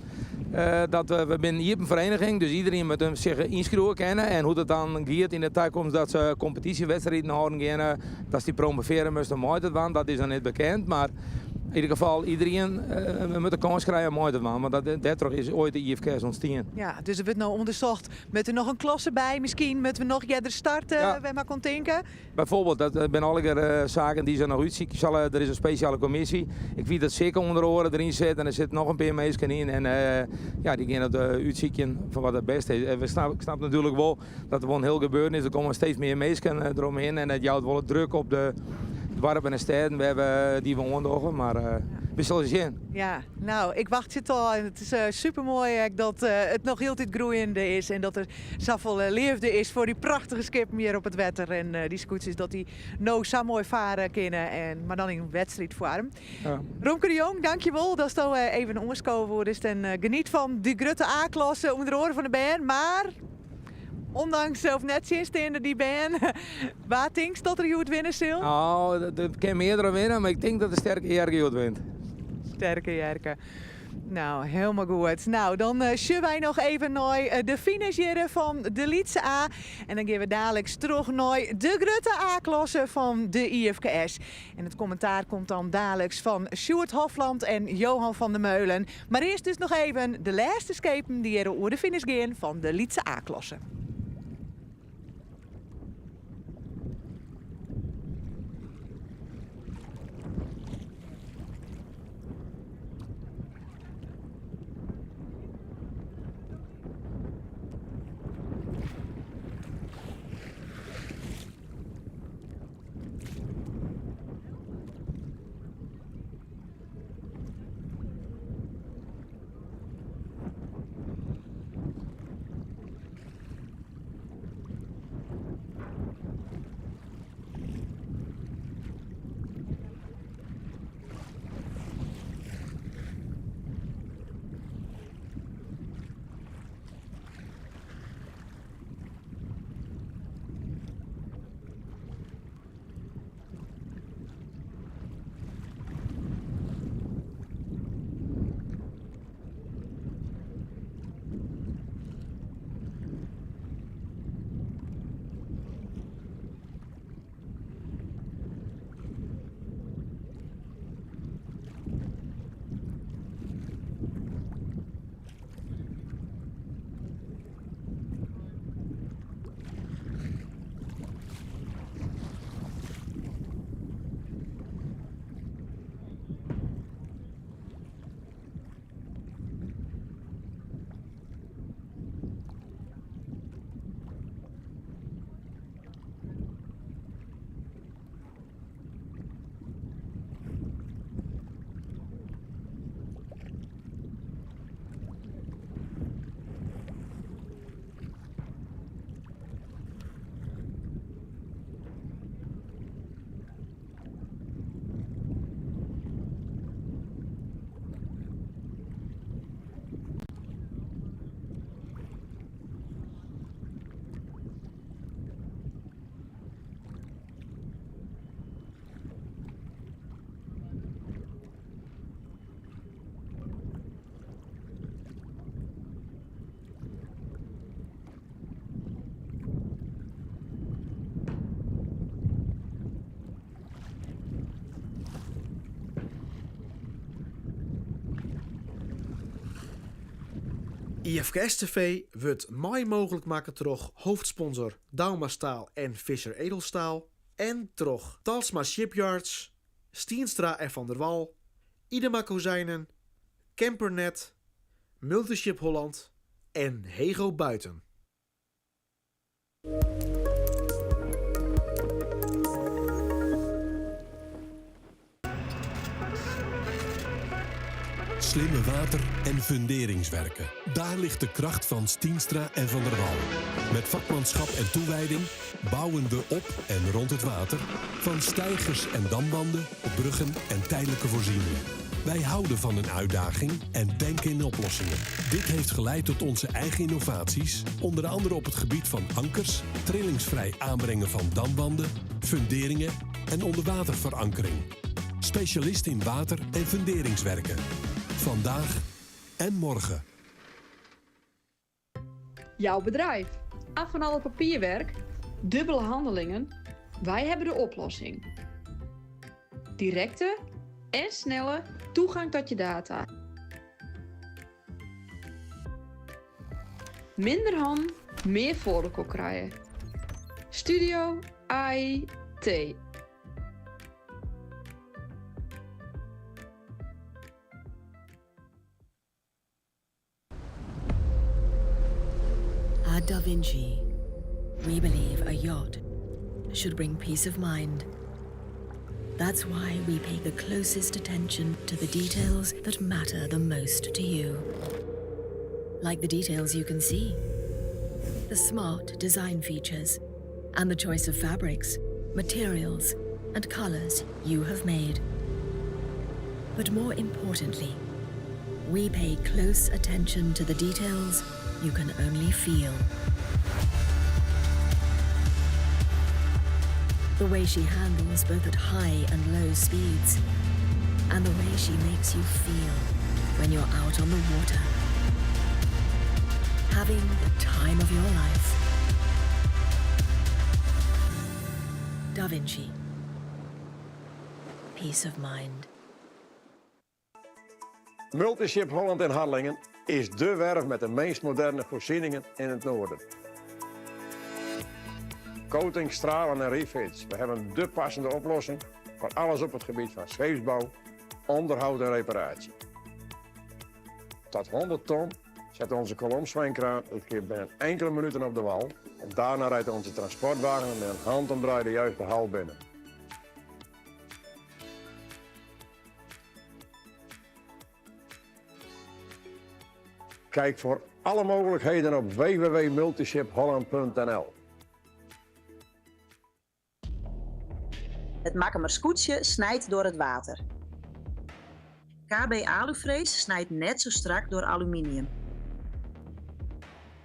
dat we binne in iepen vereniging, dus iedereen moat him sich ynskriuwe kinne. En hoe't it dan giet yn de takomst dat se kompetysjewedstriden hâlden geane, dat dy promovearje moasten om mei te dwaan, dat is noch net bekend. Mar yn ieder gefal, iedereen moat de kâns krije om mei te dwaan, want dat, dêrtroch is oait de IFKS ûntstien. Ja, dus der wurdt no ûndersocht, moat der noch in klasse by miskien, moatte we noch earder starte, Ja. wêr mar kon tinke? Byfoarbyld, dat binne allegear saken dy't se noch útsykje sille. Der is in spesjale kommisje. Ik wit dat Sikke ûnder oare deryn sit en der sitte noch in pear minsken yn. En ja, dy gean it útsykjen fan wat it bêste is. En we snap, ik snap natuerlik wol dat der wol in hiel gebeuren is. Der komme steeds mear minsken deromhinne en dat jout wol druk op de doarpen en stêden wêr we, dy't we oandogge. Mar we sille sjen. Ja, no, ik wachtsje it ôf en it is supermoai ek dat it noch hieltyd groeiende is en dat der safolle leafde is foar dy prachtige skippen hjir op it wetter en dy skûtsjes dat dy no sa moai farre kinne en mar dan yn wedstriidfoarm. Ja. Romke de Jong, dankjewol datsto even oanskowe woedest en geniet fan dy grutte A-klasse ûnder oare fan de bern, mar ondanks of nettsjinsteande dy bern, wa tinkst dat der hjoed winne sil? No, der kin meardere winne, mar ik tink dat de Sterke Jerke hjoed wint. Sterke Jerke. Nou, hielendal goed. Nou, dan sjogge wy noch even nei de finish hjir fan de Lytse A. En dan gean we daliks troch nei de grutte A-klasse fan de IFKS. En it kommentaar komt dan daliks fan Sjoerd Hofland en Johan van der Meulen. Mar earst dus noch even de lêste skepen dy't hjir oer de finish gean fan de Lytse A-klasse. IFKS TV wurdt mei mooglik makke troch hoofdsponsor Douma Staal en Visser Edelstaal en troch Talsma Shipyards, Stienstra en Van der Wal, Idema Kozijnen, Campernet, Multiship Holland en Hego Buiten. Slimme water- en funderingswerken. Daar ligt de kracht van Stienstra en Van der Wal. Met vakmanschap en toewijding bouwen we op en rond het water. Van steigers en damwanden, bruggen en tijdelijke voorzieningen. Wij houden van een uitdaging en denken in oplossingen. Dit heeft geleid tot onze eigen innovaties, onder andere op het gebied van ankers, trillingsvrij aanbrengen van damwanden, funderingen en onderwaterverankering. Specialist in water- en funderingswerken. Vandaag en morgen. Jouw bedrijf. Af van al het papierwerk, dubbele handelingen. Wij hebben de oplossing. Directe en snelle toegang tot je data. Minder han, mear foar elkoar krije. Studio IT. At Da Vinci, we believe a yacht should bring peace of mind. That's why we pay the closest attention to the details that matter the most to you. Like the details you can see, the smart design features, and the choice of fabrics, materials, and colors you have made. But more importantly, we pay close attention to the details you can only feel. The way she handles both at high and low speeds, and the way she makes you feel. When you're out on the water, having the time of your life. Da Vinci. Peace of mind. Multiship Holland in Harlingen is dé werf met de meest moderne voorzieningen in het noorden. Coating, stralen en refits. We hebben de passende oplossing voor alles op het gebied van scheepsbouw, onderhoud en reparatie. Tot 100 ton zet onze kolomzwijnkraan het schip binnen enkele minuten op de wal. En daarna rijdt onze transportwagen met een handomdraai de juiste hal binnen. Kijk voor alle mogelijkheden op www.multishipholland.nl. Het Makkumer skûtsje snijdt door het water. KB Aluvrees snijdt net zo strak door aluminium.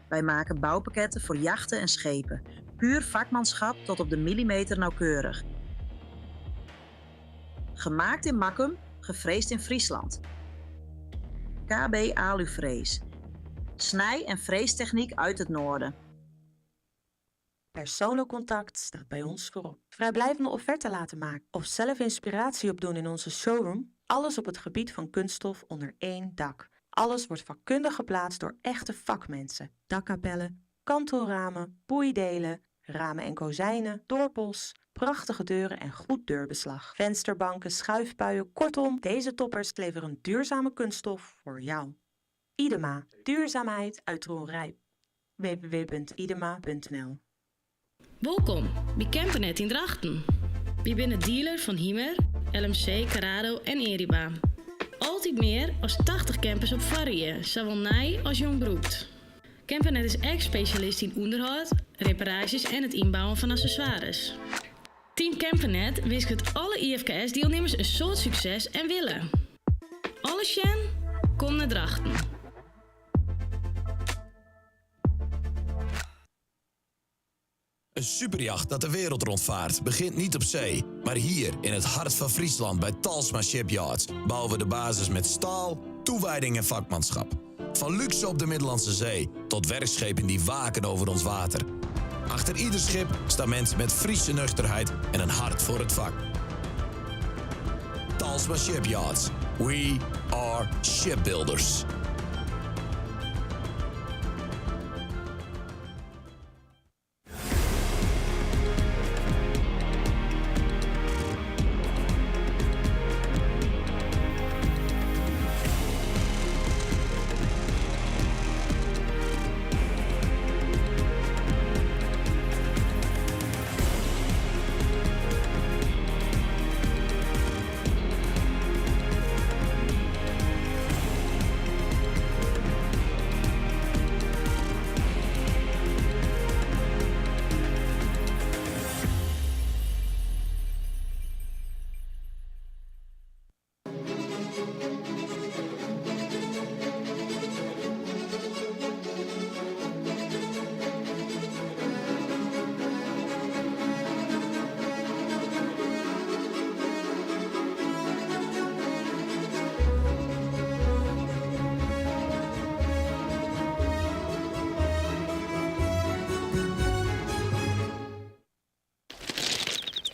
Wij maken bouwpakketten voor jachten en schepen. Puur vakmanschap tot op de millimeter nauwkeurig. Gemaakt in Makkum, gefreesd in Friesland. KB Aluvrees. Snij- en freestechniek uit het noorden. Persoonlijk contact staat bij ons voorop. Vrijblijvende offerte laten maken of zelf inspiratie opdoen in onze showroom. Alles op het gebied van kunststof onder één dak. Alles wordt vakkundig geplaatst door echte vakmensen. Dakkapellen, kantelramen, boeidelen, ramen en kozijnen, dorpels, prachtige deuren en goed deurbeslag. Vensterbanken, schuifpuien, kortom, deze toppers leveren duurzame kunststof voor jou. Idema, duurzaamheid uit Dronrijp. www.idema.nl Wolkom by Campernet yn Drachten. Wy binne dealer fan Hymer, LMC, Carado en Eriba. Altyd mear as 80 campers op foarrie, sawol nij as jong brûkt. Campernet is ek spesjalist yn ûnderhâld, reparaasjes en it ynbouwen fan aksessoires. Team Campernet winsket alle IFKS-dielnimmers in soad sukses en wille. Alles sjen? Kom nei Drachten. Een superjacht dat de wereld rondvaart begint niet op zee, maar hier in het hart van Friesland bij Talsma Shipyards bouwen we de basis met staal, toewijding en vakmanschap. Van luxe op de Middellandse Zee tot werkschepen die waken over ons water. Achter ieder schip staan mensen met Friese nuchterheid en een hart voor het vak. Talsma Shipyards. We are shipbuilders.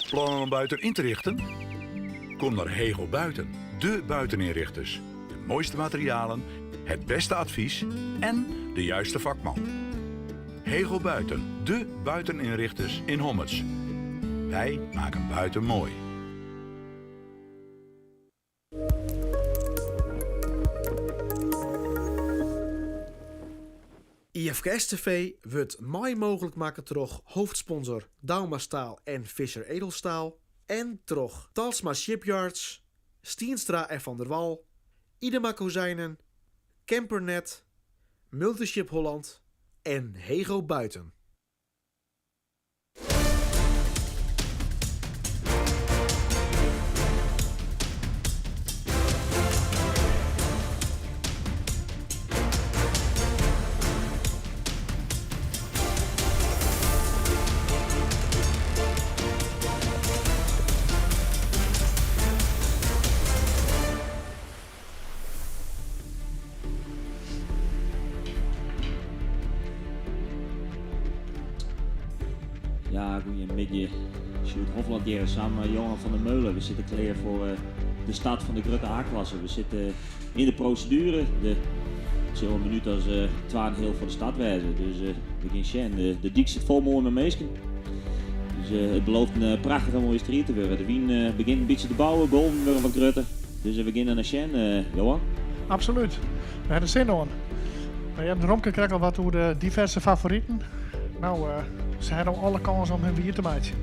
Plannen om buiten in te richten? Kom naar Hegel Buiten, de buiteninrichters. De mooiste materialen, het beste advies en de juiste vakman. Hegel Buiten, de buiteninrichters in Hommerts. Wij maken buiten mooi. IFKS TV wurdt mei mooglik makke troch hoofdsponsor Douma Staal en Visser Edelstaal en troch Talsma Shipyards, Stienstra en Van der Wal, Idema Kozijnen, Campernet, Multiship Holland en Hego Buiten. Ja, goeiemiddei. Sjoerd Hofland hjir samen mei Johan van der Meulen. We sitte klear foar eh, de start fan de grutte A-klasse. We sitte yn de proseduere. De, it sil in minút as uh, twa en heal foar de start wêze. Dus uh, we gean sjen. De, de dyk sit fol moai mei minsken. Dus uh, it belooft in uh, prachtige moaie striid te wurden. De wyn uh, begjint in bytsje te bouwen, golven wurde wat grutter. Dus we gean nei sjen, Johan. Absolút. We hawwe der sin oan. We hawwe Romke krekt al wat oer de diverse favoriten. No, se hawwe no alle kâns om hun wier te meitsjen.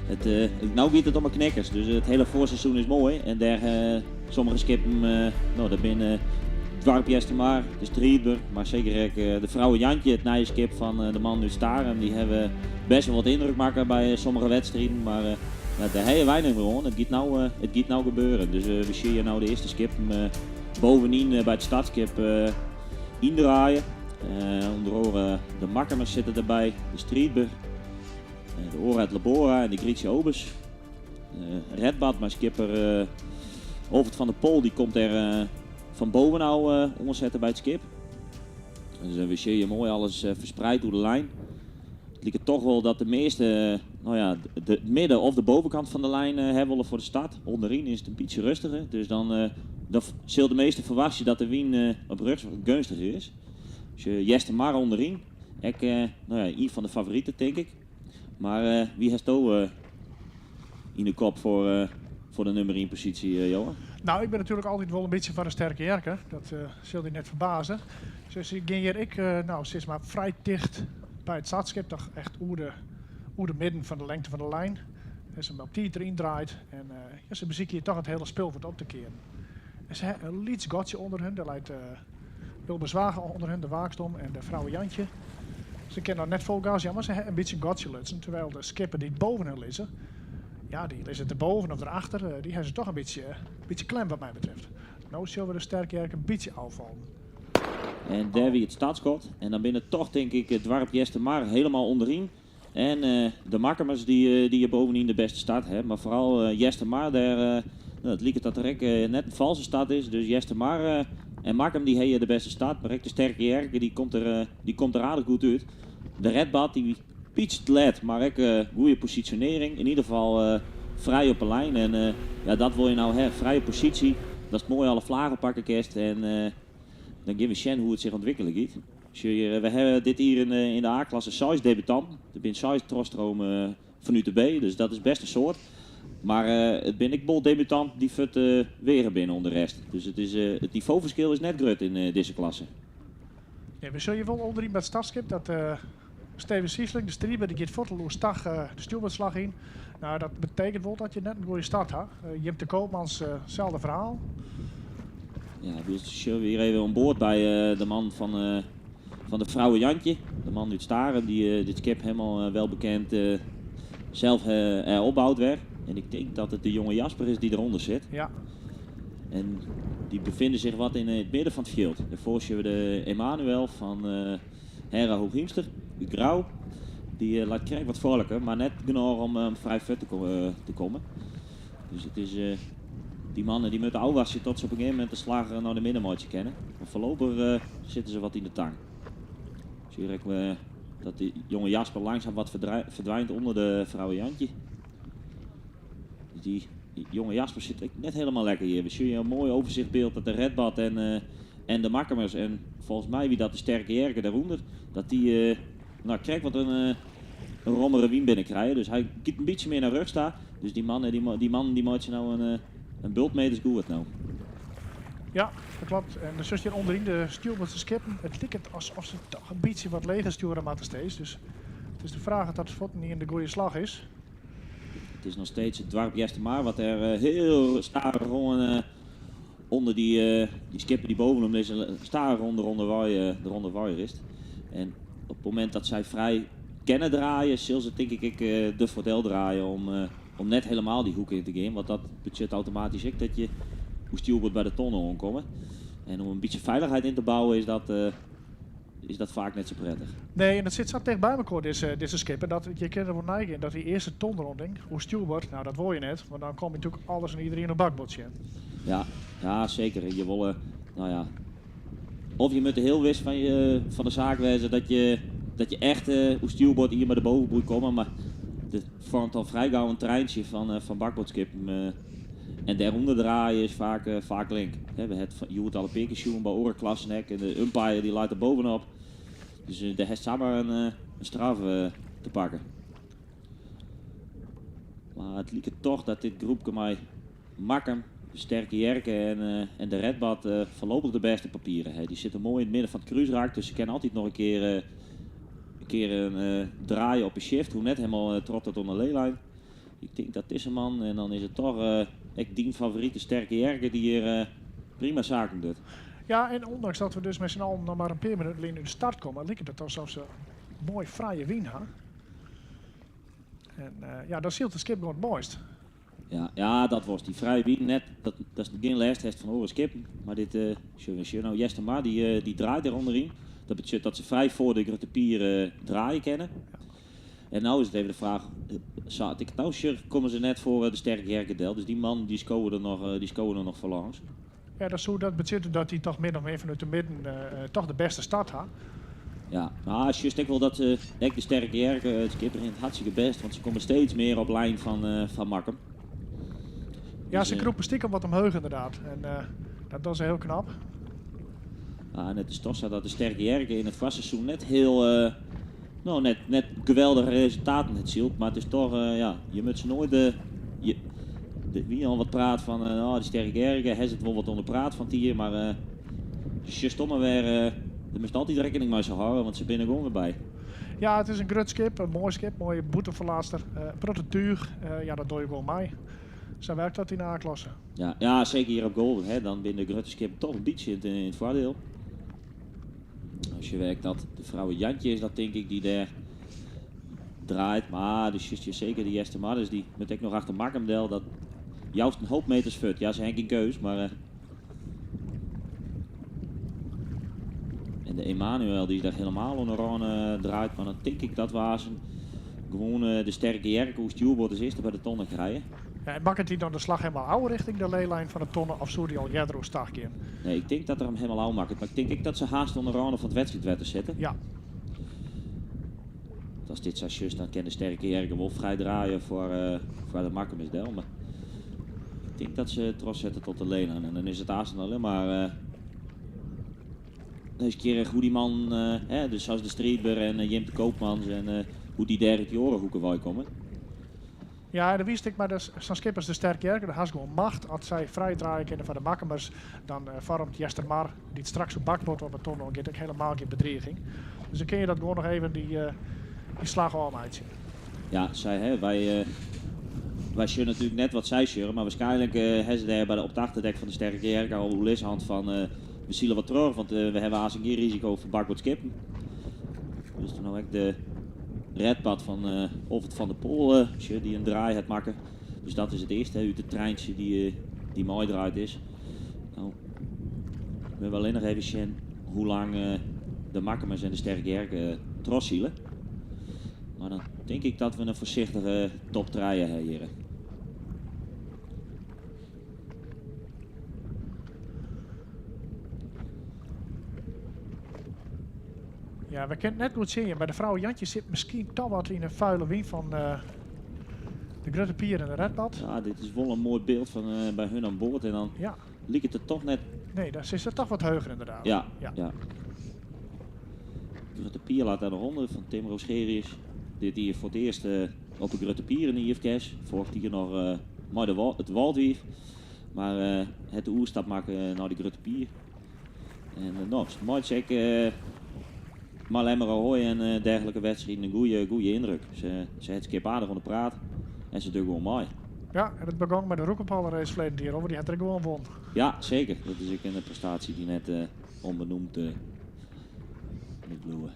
It, uh, no giet it om 'e knikkers, dus it hiele foarseizoen is moai. En dêr uh, sommige skippen, uh, no, dêr binne Doarp Eastermar, de Striidber, mar seker ek de Vrouwe Jantje, it nije skip fan de man út Starum, dy hawwe bêst wol wat yndruk makke by sommige wedstriden, mar ja, dêr hawwe wy net mear oan. It giet no, it giet no gebeuren. Dus we sjogge no de earste skippen bovenyn by it startskip yndraaie. Ûnder oare de Makkumers sitte derby, de Striidber, de Ora et Labora en de Grietje Obers. Redbad mei skipper Olfert van der Pol, dy komt der fan bovenôf oansetten by it skip. Dus we sjogge moai alles ferspraat oer de lijn. It liket toch wol dat de measte, no ja, de midden of de bovenkant fan de lijn hawwe wolle foar de start. Ûnderyn is it in bytsje rêstiger, dus dan, dan sil de measte ferwachtsje dat de wyn op rjochts geunstiger is. Dus Eastermar ûnderyn, ek no ja, ien fan de favoriten tink ik. Mar wie hasto yn de kop foar, foar de nûmer ien posysje, Johan? No, ik bin natuerlik altyd wol in bytsje foar de Sterke Jerke. Dat sil dy net ferbaze. Dus ik gean hjir ek, no, sis mar frij ticht by it startskip, toch echt oer de, oer de midden fan de lingte fan de lijn. En se op tiid deryn draait en ja, se besykje hjir toch it hiele spul wat op te kearen. En se hawwe in lyts gatsje ûnder hun. Dêr leit Wilbers ûnder hun, de Waaksdom en de Vrouwe Jantje. Se kinne noch net fol gas jaan, mar se hawwe in bytsje in gatsje lutsen. Terwijl de skippen dy't boven hun lizze, ja, dy lizze derboven of derachter, dy hawwe se toch in bytsje, bytsje klem wat my betreft. No sille we de Sterke Jerke in bytsje ôffallen. En dêr wie it startskot. En dan binne toch, tink ik, it doarp Eastermar hielendal ûnderyn. En de Makkumers dy't hjir bovenyn de bêste start hawwe. Mar foaral Eastermar, dêr, no, it liket dat der ek net in falske start is. Dus Eastermar en Makkum dy hawwe de bêste start. Mar ek de Sterke Jerke dy komt der, dy komt der aardich goed út. De Redbad dy bytsje let, mar ek goede posisjonearring. Yn ieder gefal frij op 'e lijn. En ja, dat wol je no hawwe, frije posysje. Datst moai alle flaggen pakke kinst. En dan gean we sjen hoe't it sich ûntwikkelje giet. Sjoch, we hawwe dit jier yn de A-klasse seis debutanten. Der binne seis trochstreamen fanút de B, dus dat is bêst in soad. Mar it binne ek wol debutanten dy't fuort weage binne oan de rest. Dus it, is, it nivoferskil is net grut yn dizze klasse. Ja, we sjogge wol ûnderyn by it startskip dat Steven Siesling, de Striidber, dy giet fuort al oerstach de stjoerboardslach yn. No, dat betekent wol dat je net in goede start ha. Jim de Koopmans, selde ferhaal. Ja, dus sjogge we hjir even oan board by de man fan, fan de Vrouwe Jantje. De man út Starum dy't dit skip hielendal welbekend sels opboud wer. En ik tink dat it de jonge Jasper is dy't derûnder sit. Ja. En dy befine sich wat yn it midden fan it fjild. Dêrfoar sjogge we de Emanuel fan Hera Hooghiemster út Grou. Dy leit krekt wat foarliker, mar net genôch om frij fuort te kommen. Dus it is, dy mannen dy moatte ôfwachtsje tot se op in gegeven momint de slach nei de midden meitsje kinne. Mar foarlopich sitte se wat yn de tang. Sjoch ek dat dy jonge Jasper langsum wat ferdwynt ûnder de Vrouwe Jantje. Dus dy jonge Jasper sit ek net hielendal lekker hjir. We sjogge in moai oersichtbyld dat de Redbad en, en de Makkumers en folgens my wie dat de Sterke Jerke dêrûnder, dat dy no, krekt wat in, in rommere wyn binnenkrijge. Dus hy giet in bytsje mear nei rjochts ta. Dus dy mannen dy, dy mannen dy meitsje no in, in bult meters goed no. Ja, dat kloppet. En dan sjochst hjir ûnderyn de stjoerboardse skippen. It liket asof se toch in bytsje wat leger stjoere moatte steeds. Dus it is de fraach oft dat fuort yn de goede slach is. It is noch steeds it doarp Eastermar wat der hiel stadich oan ûnder dy, dy skippen dy't boven him lizze, stadich ûnder derûnder wei is. En op it momint dat sy frij kinne draaie, sil se tink ik ek de foardiel draaie om, om net hielendal dy hoek yn te gean. Want dat betsjut automatysk ek dat je oer stjoerboard by de tonne oankomme. En om in bytsje feilichheid yn te bouwen is dat faak net sa prettich. Nee, en dat sit sa ticht by elkoar, dizze, dizze skippen, dat je kinne der wol neigean dat dy earste tonronding, oer stjoerboard, no dat wol je net, want dan kom je natuerlik alles en iderien op bakboard tsjin. Ja, ja seker. Je wolle, no ja, of je moatte hiel wis fan, je, fan de saak wêze dat je, dat je echt uh, oer stjoerboard hjir by de bovenboei komme, mar Der vormt al frij gau in treintsje fan, fan bakboardskippen. En dêrûnder draaie is faak, faak link. We ha it hjoed al in pear kear sjoen by oare klassen ek. En de umpire dy leit der bovenop. Dus dêr hast samar in, in straf te pakken. Mar it liket toch dat dit groepke mei Makkum, de Sterke Jerke en, en de Redbad foarlopich de bêste papieren ha. Dy sitte moai yn it midden fan it krúsrak, dus se kinne altyd noch in kear, in kear in draaie op 'e shift. Hoecht net hielendal troch tot oan de leelijn. Ik tink dat dizze man, en dan is it toch ek dyn favorite Sterke Jerke, dy't hjir prima saken docht. Ja, en ûndanks dat we dus mei syn allen noch mar in pear minuten lyn út de start komme, liket it alsof se moai frije wyn ha. En ja, dan sylt it skip gewoan it moaist. Ja, ja, dat was dy frije wyn net. Dat, dat is gjin lêst hast fan oare skippen. Mar dit, uh, sjoch, no Eastermar, dy, dy draait der ûnderyn. Dat betsjut dat se frij foar de grutte pier draaie kinne. En no is it even de fraach, sa't ik it no sjoch, komme se net foar de Sterke Jerke del. Dus dy mannen dy skowe der noch, dy skowe der noch foar lâns. Ja, dat soe dat betsjutte dat dy toch min of mear fanút de midden toch de bêste start ha. Ja, mar sjochst ek wol dat ek de Sterke Jerke, it skip rint hartstikke bêst, want se komme steeds mear op lijn fan, fan Makkum. Ja, dus, se krûpe stikem wat omheech ynderdaad. En dat dogge se hiel knap. Ah, en it is toch sa dat de Sterke Jerke yn it foarseizoen net hiel, no, net, net geweldige resultaten hat syld, mar it is toch, ja, je moatte se noait, je, der wie al wat praat fan, oh, dy Sterke Jerke, ha se it wol wat oan de praat fan it jier, mar uh, sjochst toch mar wer, der moatst altyd rekkening mei se hâlde, want se binne gewoan wer by. Ja, it is in grut skip, in moai skip, moaie bûtenferlaatster, in protte túch, ja, dat dogge je gewoan mei. Sa wurket dat yn de A-klasse. Ja, ja, seker hjir op golven, hè, dan binne de grutte skippen toch in bytsje yn it foardiel. As je werkt dat de Vrouwe Jantje is dat tink ik dy't dêr draait. Mar dus sjochst hjir seker de Eastermarders, dy moat ek noch achter Makkum del. Dat joust in hoop meters fuort. Ja, se ha gjin keus, mar en de Emanuel dy is dêr hielendal oan de râne draait. Mar dan tink ik dat we aanst gewoan de Sterke Jerke oer stjoerboard as earste by de tonne krije. Ja, en makket hy dan de slach hielendal ôf rjochting de leelijn fan de tonne of soe dy al earder oerstach gean? Nee, ik tink dat er him hielendal ôf makket. Mar ik tink ek dat se haast oan de râne fan it wedstriidwetter sitte. Ja. Want as dit sa sjochst, dan kin de Sterke Jerke wol frij draaie foar, foar de Makkumers del. Mar ik tink dat se trochsette tot de leelijn. En dan is it aanst allinne mar nijsgjirrich hoe't dy man, hè, dus sa as de Striidber en Jim de Koopmans en hoe't dy dêr út dy oare hoeken wei komme. Ja, en dan wist ik, mar sa'n skip as de Sterke Jerke, dêr hast gewoan macht. As sy frij draaie kinne foar de Makkumers, dan foarmet Eastermar, dy't straks op bakboard op 'e tonne oan giet, ek hielendal gjin bedriging. Dus dan kinne je dat gewoan noch even dy, dy slach ôfmeitsje. Ja, sy, hè, wy, wy sjogge natuerlik net wat sy sjogge, mar waarskynlik ha se dêr by de, op it achterdek fan de Sterke Jerke al oerlis hân fan we sile wat troch, want we hawwe aanst gjin risiko foar bakboardskippen. Dus dan no ek de Redbad fan Olfert van der Pol, sjoch, dy't in draai hat makke. Dus dat is it earste út it treintsje dy't dy meidraaid is. No, moatte we allinnich even sjen hoe lang de Makkumers en de Sterke Jerke trochsile. Mar dan tink ik dat we in foarsichtige top trije ha hjir. Ja, we kinne it net goed sjen, mar de Vrouwe Jantje sit miskien toch wat yn 'e fuile wyn fan de Grutte Pier en de Redbad. Ja, dit is wol in moai byld fan by hun oan board en dan liket it toch net. Nee, dan sit se toch wat heger ynderdaad. Ja, ja. Grutte Pier leit dêr noch ûnder fan Tim Roscherius. Dit jier foar it earst op de Grutte Pier yn de IFKS. Foarich jier noch mei de it Wâldwiif. Mar hat de oerstap makke nei de Grutte Pier. En no, se meitsje ek mei Lemmer Ahoy en dergelike wedstriden in goede, goede yndruk. Se, se hat it skip aardich oan de praat en se dogge gewoan mei. Ja, en it begûn mei de Roekenpolderrace ferleden jier, want dy hat er ek gewoan wûn. Ja, seker. Dat is ek in prestaasje dy't net ûnbenoemd moat bliuwe.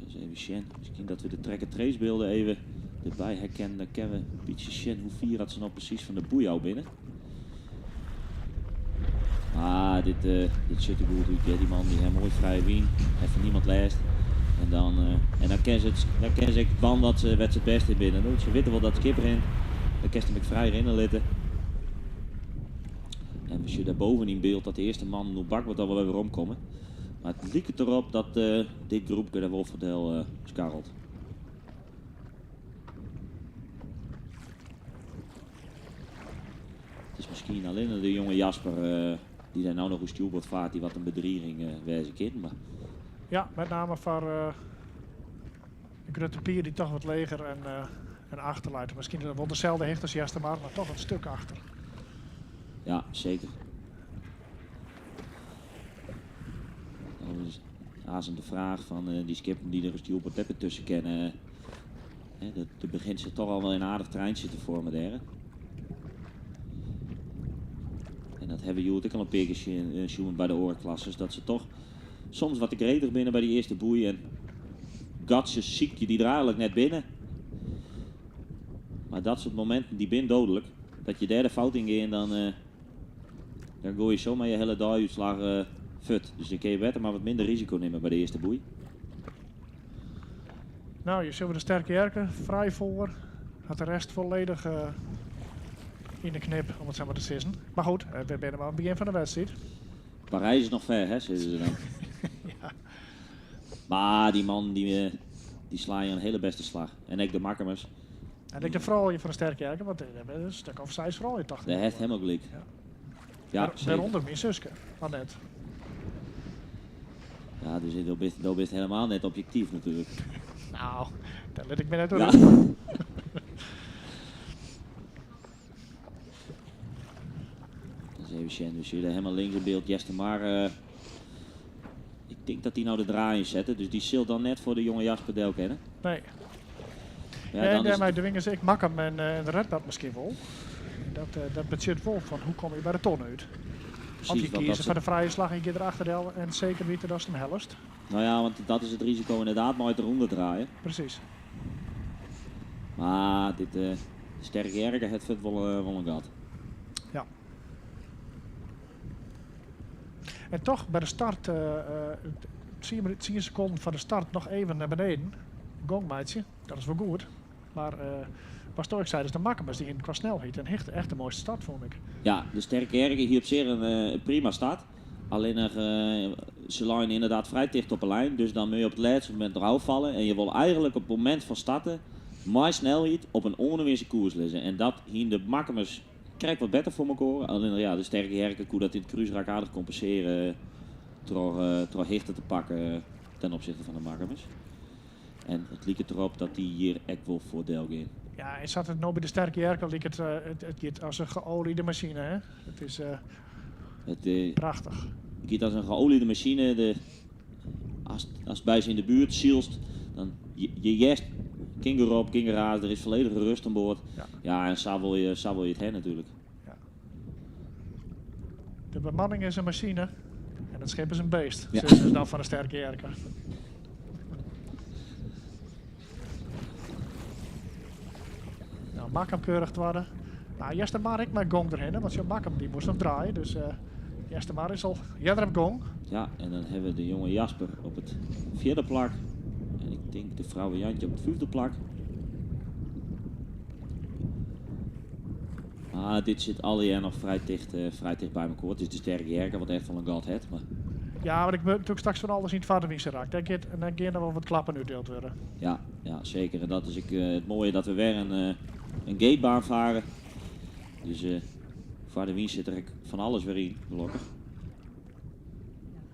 Ris even sjen. Miskien dat we de track and trace bylden even derby herkennen. Dan kinne we in bytsje sjen hoe fier dat se no presys fan de boei ôf binne. Ah, dit, dit sjocht der goed út. Ja, dy man dy hat moai frije wyn. Hat fan niemand lêst. En dan, en dan kinne se, it, dan kinne se ek dwaan wat se, wêr't se it bêste yn binne. No, se witte wol dat it skip rint. Dan kinst him ek frij rinne litte. En we sjogge dêr boven yn byld dat de earste mannen oer bakboard al wol wer weromkomme. Mar it liket derop dat dit groepke der wol foar skarrelt. It is miskien allinne de jonge Jasper dy't dêr no noch oer stjoerboard faart dy't wat in bedriging wêze kin. Mar... Ja, met name foar de Grutte Pier dy't toch wat leger en achter leit. Miskien wol deselde hichte as Eastermar, mar toch in stik achter. Ja, seker. Dan is aanst de fraach fan dy skippen dy't der in stjoerboard tusken kinne. Der begjint sich toch al wol in aardich treintsje te foarmjen dêr. En dat hawwe we hjoed ek al in pear kear sjoen by de oare klasses, dat se toch soms wat te gretich binne by dy earste boei en gatsjes sykje dy't der eigenlik net binne. Mar dat soart mominten dy binne doodlik. Dat je dêr de fout yn gean, dan goai je samar je hiele deiútslach fuort. Dus dan kinne je better mar wat minder risiko nimme by de earste boei. Nou, je zullen de Sterke Jerke frij foar. Hat de rest folledich yn de knip, om it sa mar te sizzen. Mar goed, we binne mar oan it begjin fan de wedstriid. Parys is noch fer, hè, sizze se dan. Ja. Mar dy mannen dy slaan in hiele bêste slach. En ek de Makkumers. En ek de froulju fan de Sterke Jerke, want der binne in stik of seis froulju, tocht ik. Dêr hast hielendal gelyk. Ja. Ja, seker. Wêrûnder myn suske, Annette. Ja, dus do bist hielendal net objektyf natuerlik. Nou, dêr lit ik my net oer Ja. út. Dus even sjen, we sjogge hielendal links yn byld Eastermar. Ik tink dat dy no de draai sette, dus dy sil dan net foar de jonge Jasper del kinne. Nee. Ja, Ja, dan is dêrmei it dwinge se ek Makkum en de Redbad miskien wol. Dat betsjut wol fan hoe komme je by de tonne út. Of Precies, je want kieze dat foar se de frije slach en je gean derachter del en seker witte datst him hellest. Nou ja, want dat is it risiko ynderdaad mei it derûnder draaien. Precies. Mar dit Sterke Jerke hat fuort wol in gat. Ja. En toch by de start, 10 sekonden foar de start noch even nei beneden. Gong meitsje, dat is wol goed. Mar watsto ek seidest, de Makkumers dy hiene kwa snelheid en hichte echt de moaiste start, fûn ik. Ja, de Sterke Jerke hie op sich in prima start. Allinnich se leine ynderdaad frij ticht op 'e lijn, dus dan moatte je op it lêste momint derôf falle. En je wolle eigenlik op it momint fan starten mei snelheid op in oanwiisde koers lizze. En dat hiene de Makkumers krekt wat better foar mekoar. Allinnich ja, de Sterke Jerke koe dat yn it krúsrak aardich kompensearje troch hichte te pakken ten opsichte fan de Makkumers. En it liket derop dat dy hjir ek wol foar del gean. Ja, en sa't it no by de Sterke Jerke liket, it giet as in geoliede masine. Hè? It is It prachtich. giet as in geoliede masine. Ast by se yn de buert sylst, dan je hearst gjin gerop, gjin geraas, der is folledige rêst oan board. Ja. Ja, en sa wol je it ha natuerlik. Ja. De bemanning is in masine en it skip is in beest, sizze se dan fan de Sterke Jerke. Nou, Makkum keurich twadde. Nou, Eastermar ek mei gong derhinne, want sjoch, Makkum dy moast noch draaie, dus Eastermar is al earder op gong. Ja, en dan hawwe we de jonge Jasper op it fjirde plak. En ik tink de Frouwe Jantje op it fyfde plak. Mar dit sit allegear noch frij ticht by mekoar. It is de Sterke Jerke wat echt wol in gat hat. Mar... Ja, mar ik moat natuerlik straks fan alles yn it foarderwynse rak. Dêr giet, en dan gean der wol wat klappen útdield wurde. Ja, ja, seker. En dat is ek it moaie dat we wer in gatebaan farre. Dus foar de wyn sit der ek fan alles wer yn, gelokkich.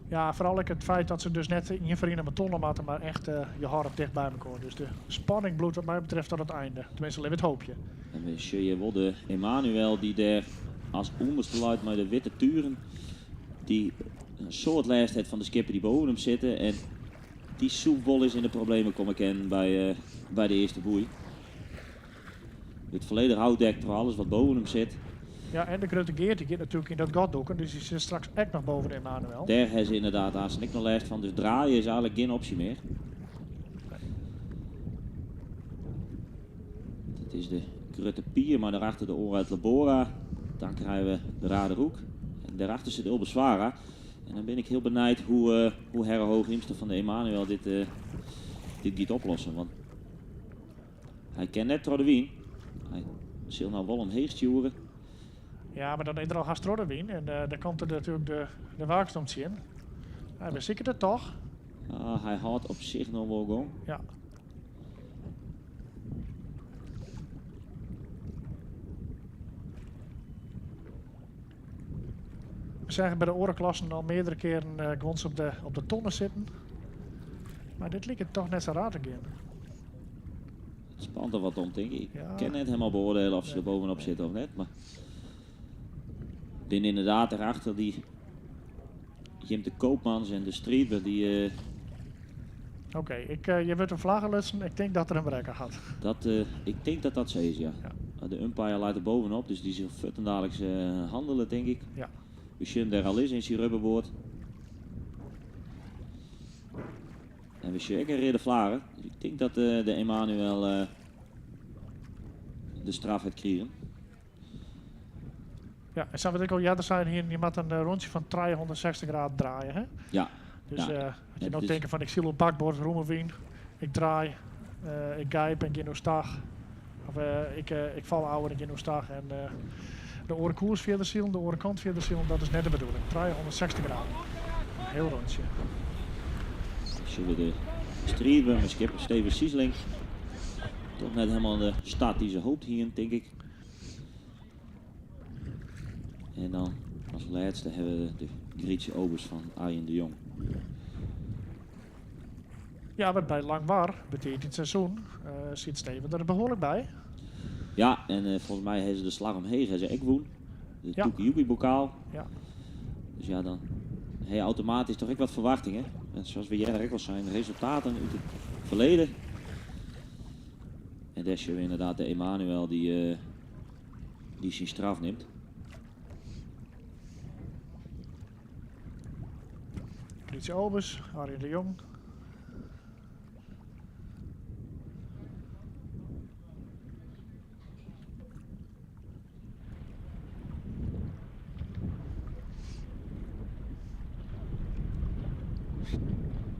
Ja, foaral ek it feit dat se dus net ien foar ien op 'e tonne moatte, mar echt je hâlde it ticht by mekoar. Dus de spanning bliuwt wat my betreft tot it ein. Teminsten, lit it hoopje. En we sjogge wol de Emanuel dy't dêr as ûnderste leit mei de wite tugen. Dy't in soad lêst hat fan de skippen dy't boppe him sitte. En dy soe wolris yn de problemen komme kinne by de earste boei. It folledich ôfdekt troch alles wat boppe him sit. Ja, en de Grutte Geert dy giet natuerlik yn dat gat dûken, dus dy sit straks ek noch boppe de Emanuel. Dêr ha se ynderdaad aanst ek noch lêst fan, dus draaie is eigenlik gjin opsje mear. Dat is de Grutte Pier, mar dêrachter de Orait Labora. Dan krije we de Raderoek. En dêrachter sit Ulbe Swara. En dan bin ik hiel benijd hoe Herre Hooghiemster fan de Emanuel dit giet oplossen. Want hy kin net troch de wyn. Hy sil no wol omheech stjoere. Ja, mar dan is er al hast troch de wyn. En dan komt der natuerlik de Waaksdom tsjin. Hy besiket it toch. Ah, hy hâldt op sich noch wol gong. Ja. We zagen by de oare klassen al meardere kearen uh, guons op de tonne sitten. Mar dit liket toch net sa raar te gean. It spant der wat om, tink ik. Ik Ja. kin net hielendal beoardielje oft se der bovenop sitte of net. Mar binne ynderdaad dêrachter dy Jim de Koopmans en de Striidber dy. Oké, ik, hjir wurdt in flagge lutsen. Ik tink dat er in brekker hat. Dat, ik tink dat dat sa is, ja. De umpire leit der bovenop, dus dy sil fuortendaliks hannelje, tink ik. Ja. We sjogge him dêr al lizzen yn syn rubberboat. En we sjogge ek in reade flagge. Dus ik tink dat de Emanuel de straf hat krigen. Ja, en sa't we it ek al earder sein hiene, je moatte in rûntsje fan 360 graden draaie. Hè? Ja. Dus Ja. as je no Het is- tinke fan ik syl op bakboard, romme wyn, ik draai, ik gijp en gean oerstach. Of ik fal ôf en ik gean oerstach. En de oare koers fierder silen, de oare kant fierder silen, dat is net de bedoeling. 360 graden. In hiel rûntsje. Sjogge we de Striidber mei skipper Steven Siesling. Toch net hielendal de start dy't se hope hiene, tink ik. En dan as lêste hawwe we de Grietje Obers fan Arjen de Jong. Ja, want by Langwar, betiid yn it seizoen, siet Steven der behoarlik by. Ja, en folgens my hawwe se de Slach om Heech hawwe se ek wûn. De Ja. Toekioekie bokaal. Ja. Dus ja, dan ha je automatysk toch ek wat ferwachtingen. En sa as we earder ek al seinen, resultaten út it ferleden. En dêr sjogge we ynderdaad de Emanuel dy't syn straf nimt. Grietje Obers, Arjen de Jong.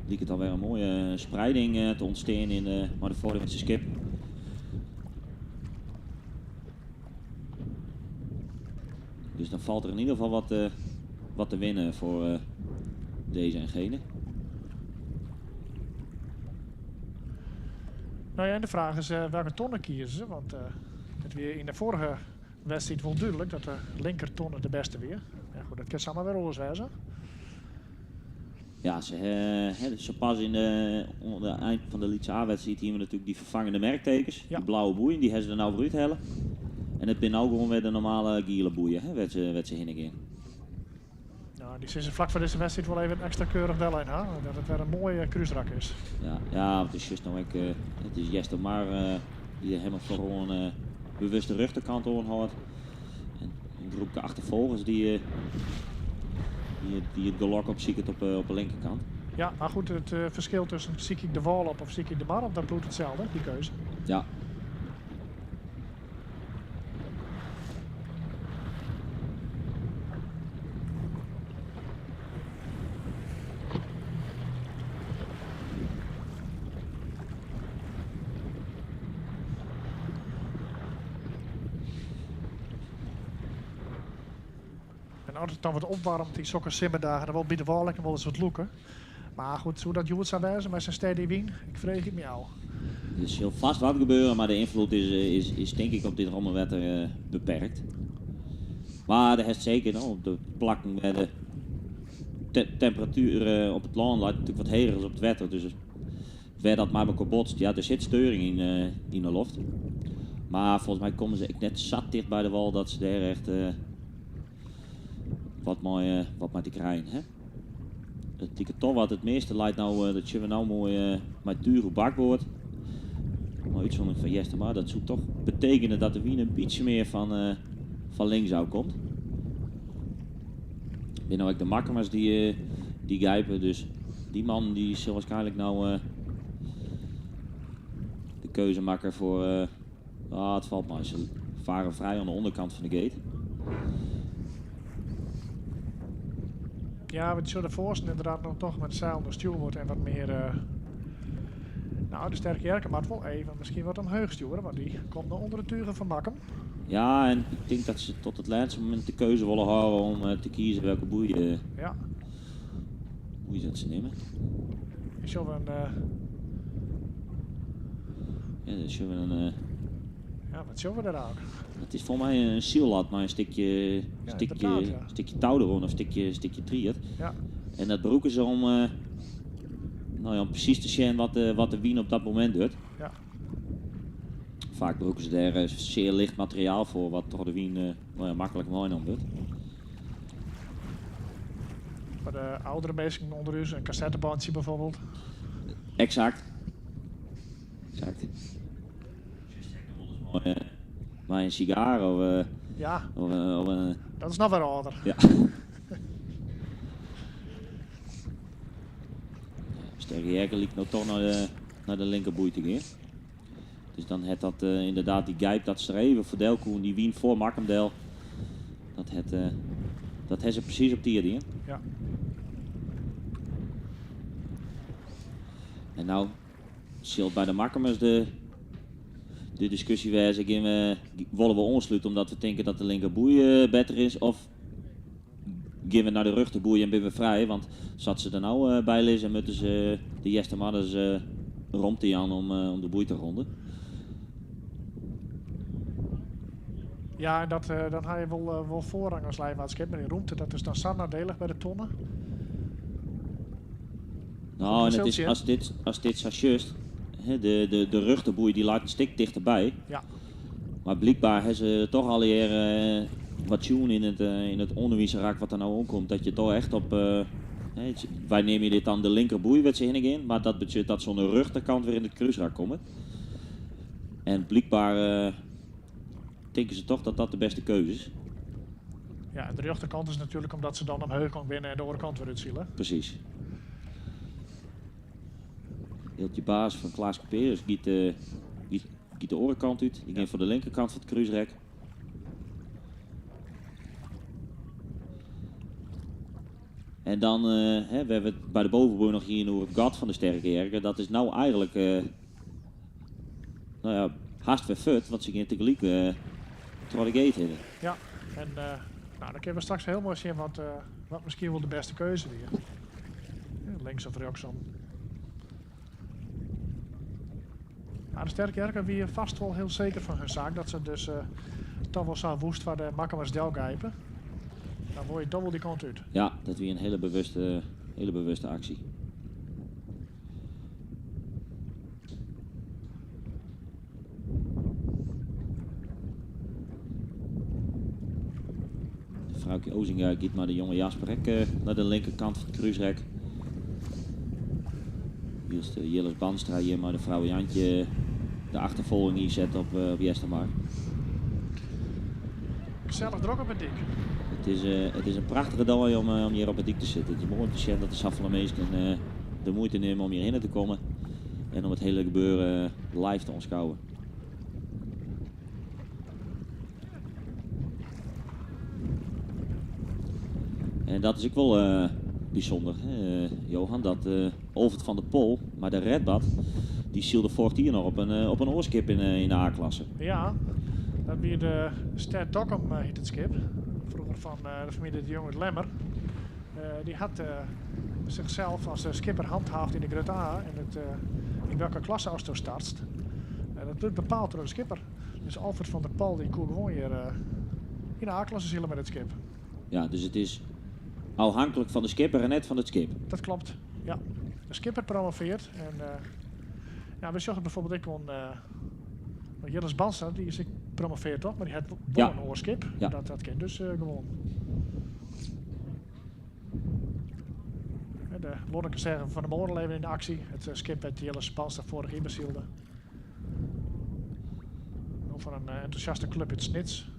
Liket alwer in moaie sprieding te ûntstean yn de, mei de foarste skip. Dus dan falt der yn ieder gefal wat te winnen foar dizze en gene. Nou ja, en de fraach is welke tonne kieze se? Want it wie yn de foarige wedstriid wol dúdlik dat de linkertonne de bêste wie. Ja, goed, dat kin samar wer oars wêze. Ja, se, hè, sa pas yn de, oan de ein fan de Lytse A-wedstriid hiene we natuerlik dy ferfangende merktekens. Ja. Dy blauwe boeien, dy hawwe se der no wer úthelle. En it binne no gewoan wer de normale giele boeien, hè, wêr't se hinne gean. Nou, dy sille se flak foar dizze wedstriid wol even ekstra keurich dellein ha, dat it wer in moaie krúsrak is. Ja, ja, it is just no ek, it is Eastermar dy't der hielendal foaroan bewust de rjochterkant oanhâldt. En in groepke achterfolgers dy't it gelok opsiket op de linkerkant. Ja, mar goed, it ferskil tusken sykje ik de wâl op of sykje ik de mar op, dat bliuwt itselde, dy keuze. Ja. En as it dan wat opwaarmet yn sokke simmerdagen, dan wol by de wâl ek wolris wat lûke. Mar goed, soe dat hjoed sa wêze mei sa'n steady wyn? Ik freegje it my ôf. Der sil fêst wat gebeure, mar de ynfloed is tink ik op dit romme wetter beperkt. Mar der hast seker no, op de plakken wêr't de temperatuer op it lân leit natuerlik wat heger as op it wetter. Dus wêr't dat mei elkoar botst, ja, der sit steuring yn de loft. Mar folgens my komme se ek net sa ticht by de wâl dat se dêr echt wat mei te krijen hè. It liket toch wat it measte leit no, dat sjogge we no moai mei túch op bakboard. Mei útsûndering fan Eastermar, dat soe toch betekenje dat de wyn in bytsje mear fan links ôf komt. Binne no ek de Makkumers dy't gijpe, dus dy man dy sil wierskynlik no de keuze meitsje foar, ah, it falt mei. Se farre frij oan de ûnderkant fan de gate. Ja, we zullen voorstellen inderdaad nog toch met zeil naar stuurboord en wat meer. Nou, de Sterke Jerke moet wel even misschien wat omhoog sturen, want die komt nog onder de tugen van Makkum. Ja, en ik denk dat ze tot het laatste moment de keuze willen houden om te kiezen welke boei Ja. Hoe is dat se nimme? Ik sil een. Ja, dat zullen we een. Ja, wat zullen we daar ook? Het is voor mij een siellat, maar een stukje, Ja, stukje, inderdaad, ja. stukje touw erom of stukje triet. Ja. En dat broeken ze om, nou ja, om precies te zien wat de wien op dat moment doet. Ja. Vaak broeken ze daar zeer licht materiaal voor, wat door de wien nou ja, makkelijk meenam wordt. Voor de oudere mensen onder u, een cassettebandje bijvoorbeeld. Exact. Exact. Maar een sigaar of, Ja. of een Dat is nog weer ouder. Ja. Sterke Jerker liep nou toch naar de linkerboei te gaan. Dus dan het dat inderdaad die gijp dat streven voor Delkoen, die wien voor Makkumdel. Dat het ze precies op die ding. Ja. En nou zult bij de Makkumers de discussie wijzen, gaan we, willen we onsluiten omdat we denken dat de linkerboei beter is, of gaan we naar de rechterboei en ben we vrij, want zat ze er nou bij liggen, moeten ze de Jester Madders rond te Jan om de boei te ronden. Ja, en dan ga je wel voorrang als lijnwaartskip, maar die roemte, dat is dan zo nadelig bij de tonnen. Nou, en het is, Zult je? als dit zo juist, hè, de rechterboei die laat een stik dichterbij. Ja. Maar blijkbaar hebben ze toch al hier wat tune in het onderwijs raakt wat er nou omkomt. Dat je toch echt op... hè, het is, wij nemen dit dan de linkerboei wat ze heen gaan, maar dat betekent dat ze aan de rechterkant weer in het kruisraak komen. En blijkbaar denken ze toch dat dat de beste keuze is. Ja, en de rechterkant is natuurlijk omdat ze dan omhoog kan winnen en de andere kant weer uitzielen. Precies. Eeltje Baas van Klaas Couperus giet de orenkant uit. Die ging voor de linkerkant van het kruisrek. En dan, hè, we hebben het bij de bovenboer nog hier in het gat van de Sterke Jerker. Dat is nou eigenlijk nou ja, haast weer fut, want ze gingen tegelijk door de gate heen. Ja, en dan kunnen we straks heel mooi zien wat misschien wel de beste keuze weer. Ja, links of rechtsom. Maar de Sterke Jerker wie vast wel heel zeker van hun zaak dat ze dus toch wel zo woest waar de Makkumers del grijpen. Dan word je toch wel die kant uit. Ja, dat weer een hele bewuste actie. Vrouwtje Ozinga giet maar de jonge Jasper Hek naar de linkerkant van het kruisrek. Hier is de Jilles Banstra hier, maar de vrouw Jantje de achtervolging hier zet op Jestermar. Gezellig druk op het dik. Het is een prachtige dag om hier op het dik te zitten. Het is mooi om te zien dat de Saffelameesken de moeite nemen om hierheen te komen. En om het hele gebeuren live te aanschouwen. En dat is ook wel bijzonder, hè Johan, dat Olvert van der Pol, maar de Redbad, die zielde vorig jaar nog op een oorskip in de A-klasse. Ja, dat weer de Ster Dokkum heet het schip. Vroeger van de familie de Jong uit Lemmer. Die had zichzelf als skipper handhaafd in de Grut A en in welke klasse als het start. Dat wordt bepaald door de skipper. Dus Alfred van der Pol die kon gewoon hier in de A-klasse zielen met het schip. Ja, dus het is afhankelijk van de skipper en net van het schip. Dat klopt, ja. De skipper promoveert. En ja, we zagen bijvoorbeeld, ik kon Jilles Bansa, die is ik promoveerd toch, maar die had wel een oorskip. Dat kent dus gewoon. Ja, de Lonneke zeggen van de Morenleven in de actie. Het schip werd Jilles Bansa vorig jaar bezielde. Van een enthousiaste club in Snits.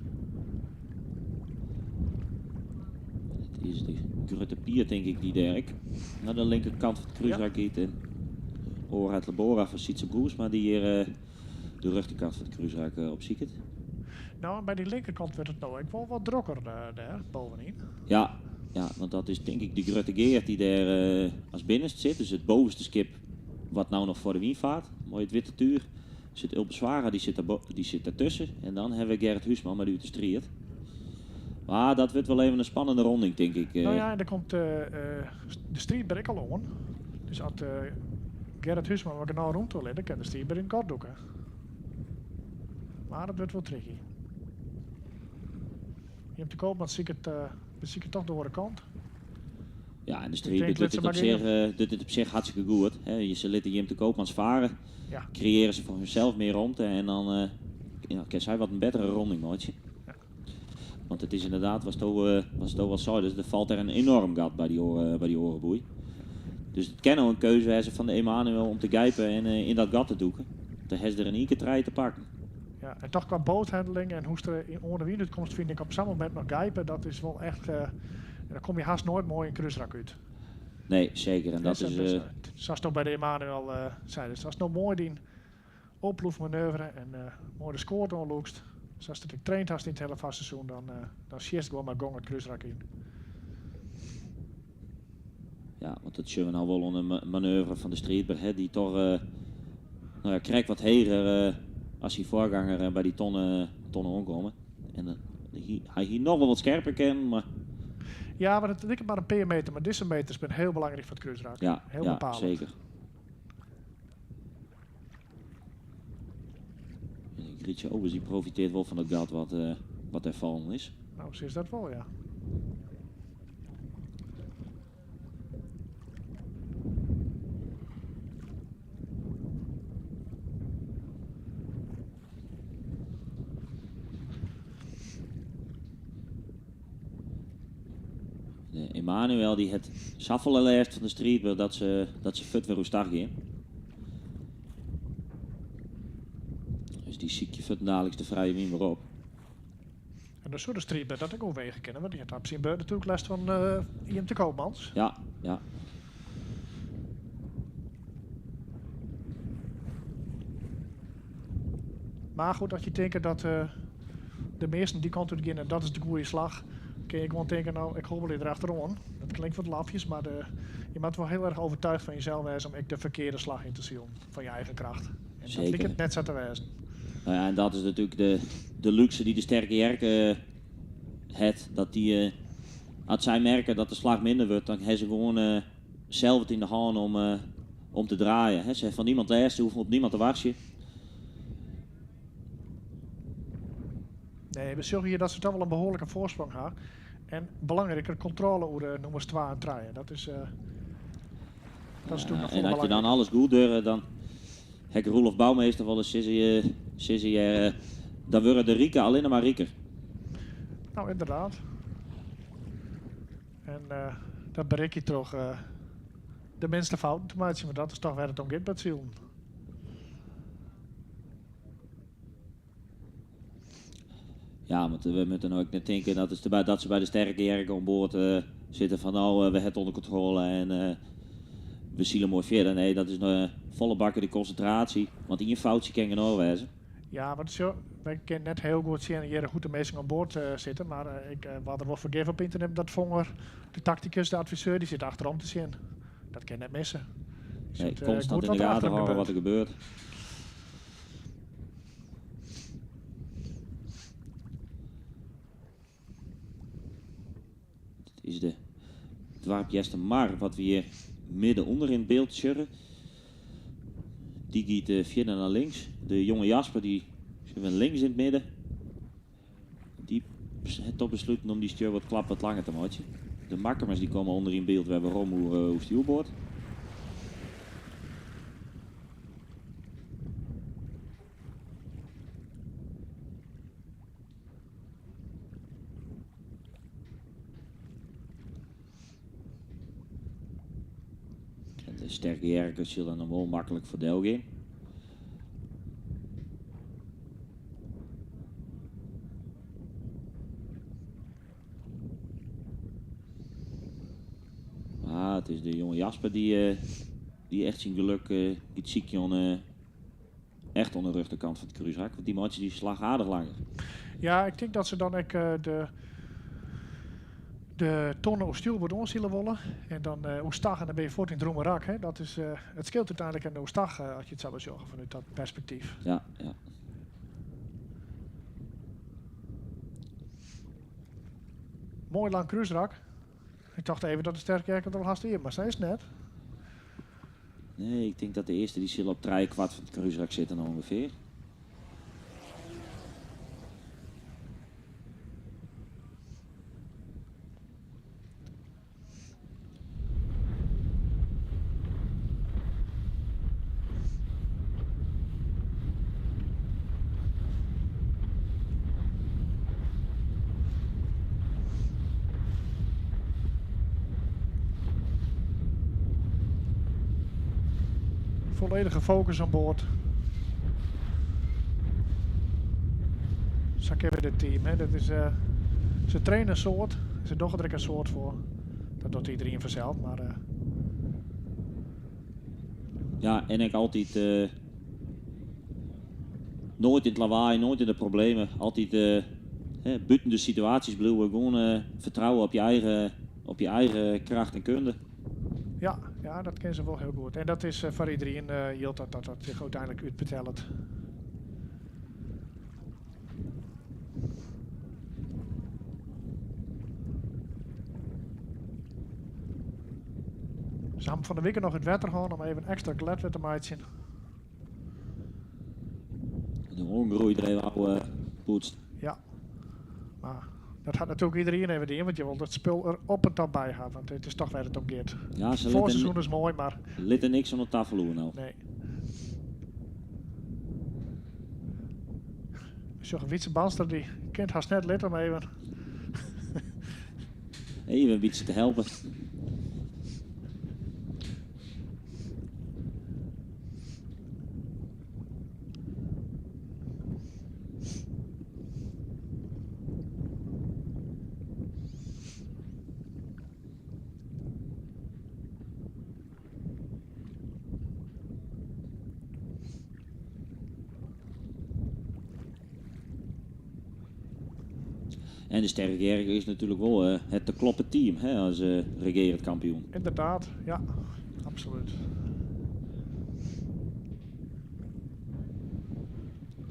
Het is de Grutte Pier, denk ik, die Dirk naar de linkerkant van het kruisrak giet. En Ora Labora van Sietse Broers, maar die hier de rechterkant van het kruisrak op ziet. Nou, bij die linkerkant werd het nou ook wel wat drukker daar bovenin. Ja, ja, want dat is denk ik de Grutte Geert die daar als binnenste zit. Dus het bovenste schip wat nou nog voor de wien vaart. Mooi het witte tuur. Zit Ulbe Zwara, die zit daartussen. En dan hebben we Gerrit Huisman, maar die uit de strijd. Maar dat wordt wel even een spannende ronding, denk ik. Nou ja, en daar komt de striidber ek al oan. Dus as Gerrit Huisman wat genôch rûmte lit, dan kin de striidber yn it gat dûke. Mar dat wurdt wol tricky. Jim de Koopman siket, besiket toch de oare kant. Ja, en de Ik striidber denk, doet lit het se op mar zich, gean. doet het op zich hartstikke goed. Hè. Ze lieten Jim de Koopmans varen. Ja. Creëren ze voor hunzelf meer ruimte en dan ja, kan zij wat een betere ronding maken. Ja. Want het is inderdaad, was het ook, was het ook wel zo, dus er valt er een enorm gat bij die orenboei. Dus het kan ook een keuze zijn van de Emanuel om te grijpen en in dat gat te doeken. Dan heeft ze er in één keer trein te pakken. Ja, en toch qua boothandeling en hoe ze er in onder wind uitkomt, vind ik op zo'n moment nog grijpen. Dat is wel echt, en dan kom je haast nooit mooi in kruisrak uit. Nee, zeker. En dat Ja, is, zoals het ook bij de Emanuel zei. Dus dat is nog mooi die opploefmanoeuvre en mooi de scoort onloekst. Zoals het ik traint had in het hele vaste seizoen, dan schist gewoon maar gong het kruisrak in. Ja, want dat zullen we nou wel onder manoeuvre van de Striidber, hè, die toch krijgt wat heger als die voorganger bij die tonnen omkomen. En hij hier nog wel wat scherper kan, maar... Ja, maar het lijkt maar een paar meter, maar deze meters zijn heel belangrijk voor het kruisrak. Ja, heel ja, bepalend. zeker. En Grietje Obers die profiteert wel van dat gat wat er vallen is. Nou, ze is dat wel, ja. De Emanuel die het saffelen leert van de street, dat ze fut weer hoe start gaan. Dus die ziek je fut dadelijk de vrije wien weer op. En de soort street dat ik ook wegen kennen, want die had op zijn beurt natuurlijk last van IMT Koopmans. Ja, ja. Maar goed, als je denkt dat de meesten die kant uit gaan en dat is de goede slag, kun je gewoon denken, nou, ik hobbel hier erachterom. Dat klinkt wat lafjes, maar je moet wel heel erg overtuigd van jezelf zijn om ik de verkeerde slag in te zien, van je eigen kracht. En dat lijkt het net zo te wijzen. En dat is natuurlijk de luxe die de sterke Jerke het, dat die, als zij merken dat de slag minder wordt, dan hebben ze gewoon zelf het in de hand om te draaien. Hè. Ze hebben van niemand les, ze hoeven op niemand te wachten. Nee, we zullen hier dat ze toch wel een behoorlijke voorsprong hebben. En belangrijker, controle over de nummers 2 en 3. Dat is natuurlijk nog En veel als je dan belangrijker. alles goed doet, dan heb ik Roelof Bouwmeester wel eens sissie dan worden de rieken alleen maar rieker. Nou, inderdaad. En dat bereik je toch de minste fouten te maken, maar dat is toch waar het om gaat bij het zielen. Ja, want we moeten ook net denken dat, is de, dat ze bij de sterke jerken aan boord zitten van nou, we hebben het onder controle en we zielen mooi verder. Nee, dat is een volle bakken de concentratie, want één foutje kan genoeg wezen. Ja, want zo, wij kunnen net heel goed zien hier goed de meesten aan boord zitten, maar ik wat er wel vergeven op internet, dat vonger, de tacticus, de adviseur, die zit achterom te zien. Dat kan net missen. Die Nee, zit constant goed in wat de er gaten achter hem houden wat er gebeurt. gebeurt. Het is de dwarp Jester Mar, wat we hier midden onder in het beeld sjurren. Die giet verder naar links. De jonge Jasper die zit links in het midden. Die het tot besluiten om die stuur wat klap wat langer te maken. De Makkermers die komen onder in beeld. We hebben Rom hoe stuurboord. En de sterke Jerkers zullen dan wel makkelijk voor deel gaan. Ah, het is de jonge Jasper die echt zijn geluk die ziekje echt onder de rechterkant van het kruishak. Want die maatje die slag aardig langer. Ja, ik denk dat ze dan ook de tonnen op stuurboord ons zullen wollen. En dan Oestag en dan ben je voort in het Roemerak. Hè. Dat is, het scheelt uiteindelijk aan de Oestag, als je het zou zorgen vanuit dat perspectief. Ja, ja. Moai lang krúsrak. Ik tocht even dat de Sterke Jerke der al hast wie, mar sa is it net. Nee, ik tink dat de earste dy sil op trijekwart fan it krúsrak sitte ûngefear. Volledige focus aan boord. Sa kenne we dit team. Hè. Dat is, se traine in soad, se dogge der ek in soad foar. Dat docht iderien fansels, mar... Ja, en ek altyd noait yn it lawaai, noait yn de problemen. Altyd hè, bûten de situaasjes bliuwe, gewoan fertrouwe op je eigen, op je eigen kracht en kunde. Ja, ja, dat kinne se wol hiel goed. En dat is foar iderien jildt dat dat dat sich úteinlik útbetellet. Se hawwe fan de wike noch it wetter hân om even ekstra glêd wer te meitsjen. De oangroei der even ôf poetst. Ja, mar dat hat natuerlik iderien even dien, want je wolle it spul der op en top by hawwe, want it is toch wêr't it om giet. Ja, se Foarseizoen is moai, mar. Litte niks oan de tafel oer no. Nee. We sjogge Wietse Banster, dy kin it hast net litte om even. Even in bytsje te helpen. En de Sterke Jerke is natuerlik wol it te kloppen team hè, as regearend kampioen. Ynderdaad, ja, absolút.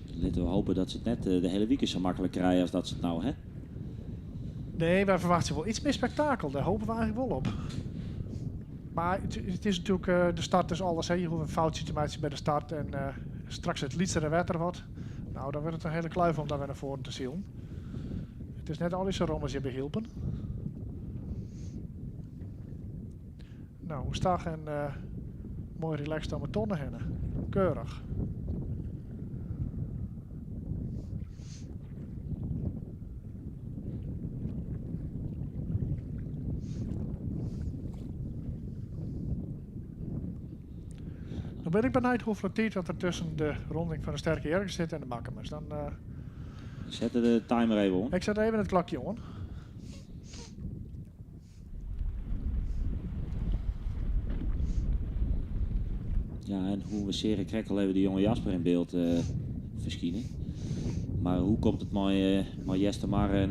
Litte we hoopje dat se it net de hiele wike sa maklik krije as dat se it no ha. Nee, wy ferwachtsje wol iets mear spektakel. Dêr hoopje we eigentlik wol op. Mar it is natuerlik, de start is alles. Hè. Je hoege in foutsje te meitsjen by de start en straks it lytsere wetter wat. No, dan wurdt it in hiele kluif om dan wer nei foaren te silen. It is net allegear sa rom as hjir by Hylpen. No, oerstach en moai relaxed om 'e tonne hinne. Keurich. No bin ik benijd hoefolle tiid dat der tusken de ronding fan de Sterke Jerke sit en de Makkumers. Dan, Set de timer even oan. Ik set even it klokje oan. Ja, en hoe we seagen krekt al even de jonge Jasper yn byld ferskinen. Mar hoe komt it mei Eastermar en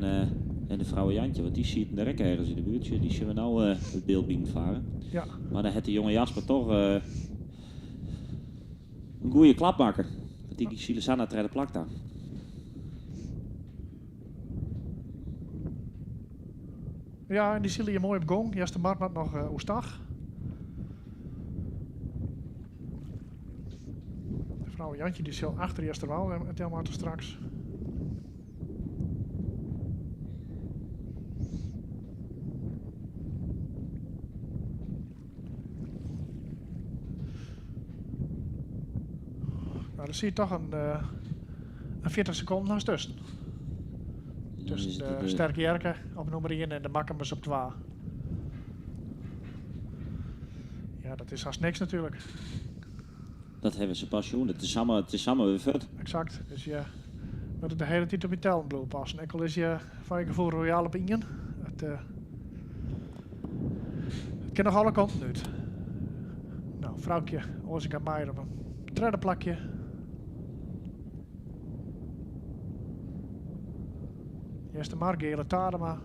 de Vrouwe Jantje? Want dy sieten der ek ergens yn de buert. Dy sjogge we no it byld binnenfaren. Ja. Mar dan hat de jonge Jasper toch in goede klap makke. Want dy sile sa nei it tredde plak ta. Ja, en dy sile hjir moai op gong. Eastermar moat noch oerstach. De Vrouwe Jantje dy sil achter Easterwâlde del moatte straks. Nou, der siet toch in 40 sekonden hast tusken. Tusken de Sterke Jerke op nûmer ien en de Makkumers op twa. Ja, dat is hast niks natuerlik. Dat hawwe se pas sjoen. It is samar, it is samar wer fuort. Eksakt. Dus je moatte de hiele tiid op je tellen bliuwe passen. Ek al is je foar je gefoel royaal op ien. It, it kin noch alle kanten út. No, Froukje Oazinga Meijer op in tredde plakje. Eastermar, Geale Tadema.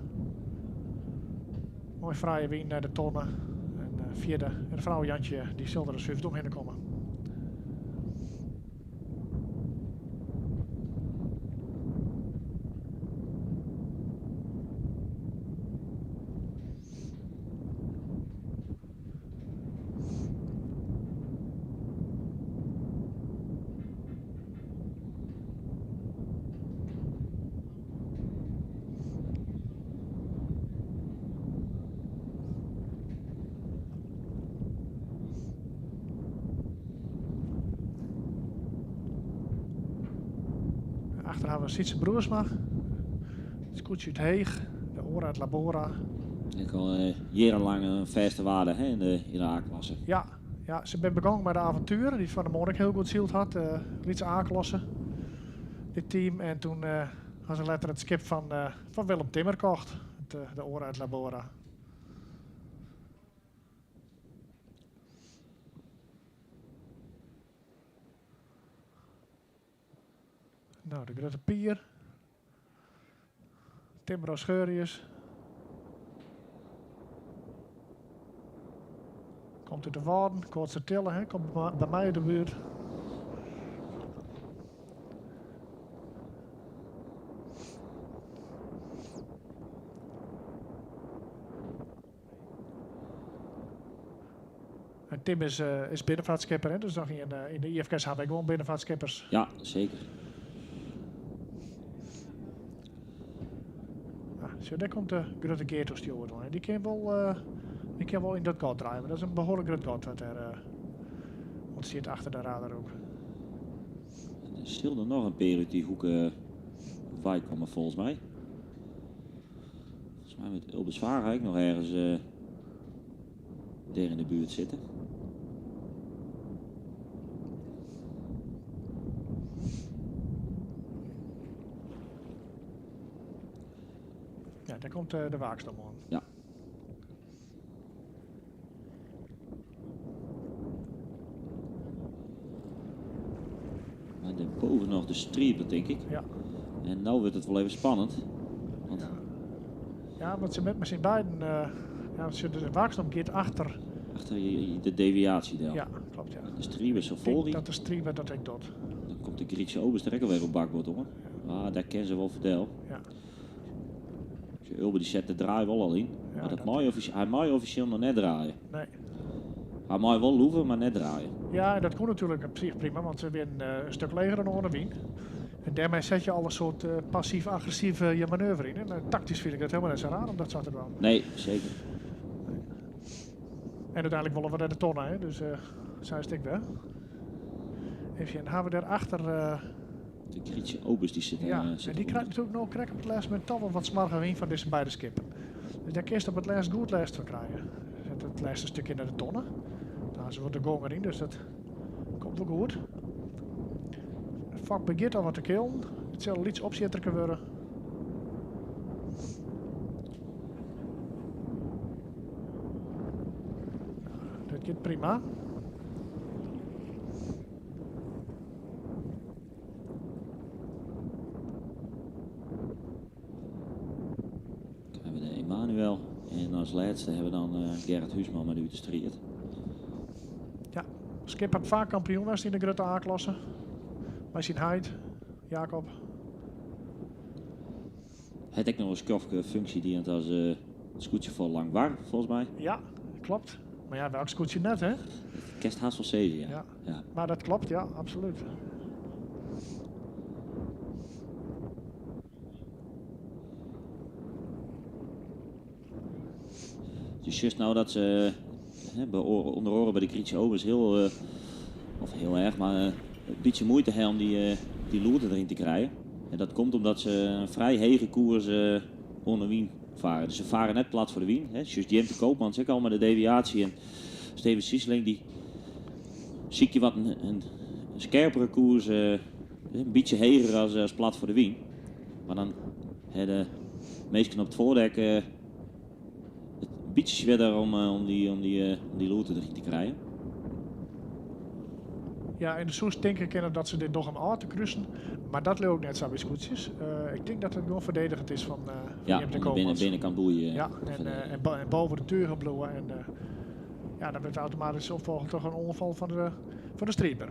Moai frije wyn nei de tonne. En fjirde. En de Vrouwe Jantje dy sil der as fyfde omhinne komme. Achter hawwe we Sytse Broersma. It skûtsje út Heech, de Ora et Labora. Ek al jierrenlang in fêste waarde hè, yn de, yn de A-klasse. Ja, ja, se binne begongen mei de Avontuur, dy't fan 'e moarn ek hiel goed syld hat. Lytse A-klasse, dit team. En toen ha se letter it skip fan, fan Willem Timmer kocht, it, de Ora et Labora. Nou, de Grutte Pier. Timbro Scheurius. Komt út de Wâlden, Koatstertille, hè, komt by my út de buert. En Tim is, eh, is binnenvaartskipper, hè? Dus noch yn, eh, yn de IFKS hawwe ek gewoan binnenvaartskippers. Ja, seker. Ah, sjoch, dêr komt de grutte Geerto Stewart oan. Dy kin wol, eh, dy kin wol yn dat gat draaie, want dat is in behoarlik grut gat wat dêr ûntstiet achter de radarhoek. Er sil der noch in pear út dy hoeke wei komme folgens my. Folgens my met Ulbe Zwaga ek noch ergens dêr yn de buert sitte. Ja, dêr komt de waaksdom oan. Ja. Maar daarboven nog de streeper, denk ik. Ja. En nou wordt het wel even spannend. Want ja. Ja, want se met mei syn beiden, uh, ja, de waaksdom giet achter. Achter de deviatie daar. Ja, klopt ja. De streeper is zo vol. Dat de streeper dat ik doet. Dan komt de Griekse oberst er ook alweer op bakboord hoor. Ja. Ah, daar kennen ze wel vertellen. Ja. Dus Ulbe die zet de draai wel al in. Ja, maar dat, dat hij mag officieel nog net draaien. Nee. Hij mag wel loeven, maar net draaien. Ja, en dat kon natuurlijk op zich prima, want ze winnen een stuk leger dan Ornewien. En daarmee zet je al een soort passief-agressieve je manoeuvre in. En tactisch vind ik dat helemaal net zo raar om dat zo te doen. Nee, zeker. En uiteindelijk willen we naar de tonnen, hè? Dus zij is het wel. Even zien, hebben we daarachter... De Griekse obers die zitten. Ja, en die krijgt natuurlijk nog krek op het laatst moment toch wel wat smarger win van deze beide skippen. Dus daar kun je op het laatst goed last van krijgen. Zet het laatste stukje naar de tonnen. Daar ze wordt de gong erin, dus dat komt wel goed. De vak begint al wat te killen. Het zal iets opzetter worden. Dat gaat prima. Dan hebben we de Emanuel. En als laatste hebben we dan Gerrit Huisman met u te strijd. Ja, Skip had vaak kampioen was in de grote A-klasse. Wij zien Heid, Jacob. Het ook nog een skofke functie die het als scootje voor lang war, volgens mij. Ja, klopt. Maar ja, welk scootje net, hè? Kerst haast wel zeven, ja. Ja. Ja. Maar dat klopt, ja, absoluut. Dus juist nou dat ze, hè, bij oren, onder oren bij de Griekse obers heel, of heel erg, maar een beetje moeite hebben om die loerten erin te krijgen. En dat komt omdat ze een vrij hege koers onder wien varen. Dus ze varen net plat voor de wien. Hè. Just Jim de Koopman is ook al met de deviatie. En Steven Siesling die zie je wat een scherpere koers, een beetje heger als plat voor de wien. Maar dan hebben de meesten op het voordek het een beetje zwaarder om die loerten erin te krijgen. Ja, en de Soes denk ik kennen dat ze dit nog een aan te kruisen. Maar dat loopt ook net zo bij scootjes. Ik denk dat het gewoon verdedigend is van Ja, Jim de om de Koopmans. binnenkant boeien Ja, te verdedigen. en boven de turen bloeien. En ja, dan wordt automatisch opvolgen toch een ongeval van de streamer.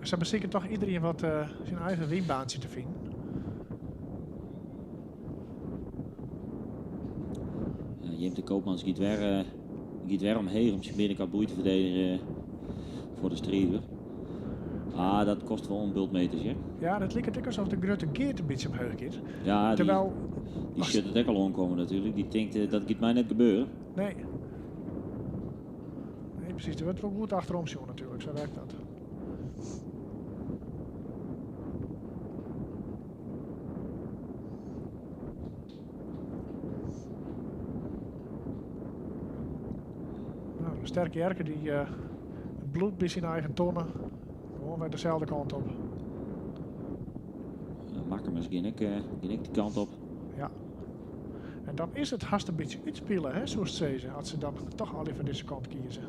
Ze hebben zeker toch iedereen wat zijn eigen wienbaantje te vinden. Jim de Koopmans giet wer, giet wer omheech om syn binnenkant boei te ferdedigen foar de striver. Ah, dat kost wol in bult meters, hè? Ja, dat liket ek alsof de grutte Geert in bytsje omheech giet. Ja, die, Terwijl, die sjocht it ek al oankommen natuerlik. Dy tinkt, dat giet my net gebeuren. Nee. Nee, presys. Der wurdt wol goed achterom sjoen natuerlik, sa werkt dat. Nou, de sterke Jerke die bloedt by syn eigen tonne. Gewoan wer deselde kant op. Ja, Makkumers gean ek, gean ek dy kant op. Ja. En dan is it hast in bytsje útspile, hè, soest sizze, as se dan toch allegear foar dizze kant kieze.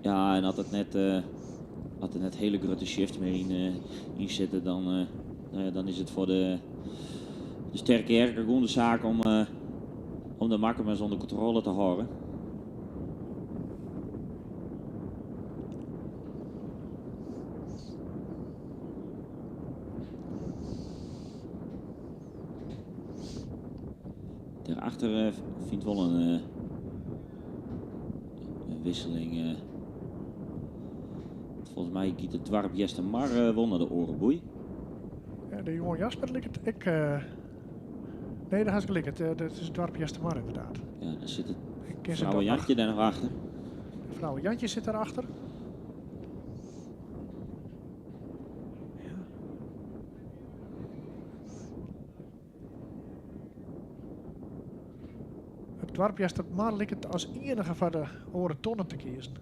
Ja, en as it net, as der net hiele grutte shifts mear yn sitte, dan, nou ja, dan is it foar de sterke Jerke gewoan de saak om de Makkumers ûnder kontrôle te hâlden. Daarachter fynt wol in wisseling. Folgens my giet it doarp Eastermar wol nei de oare boei. Ja, de jonge Jasper liket ek. Nee, dêr hast gelyk. Dat is it doarp Eastermar ynderdaad. Ja, dan sit it Ik kin se frou dan Jantje dêr noch achter. Frou Jantje sit daarachter. Ja. It doarp Eastermar liket as iennige foar de oare tonne te kiezen.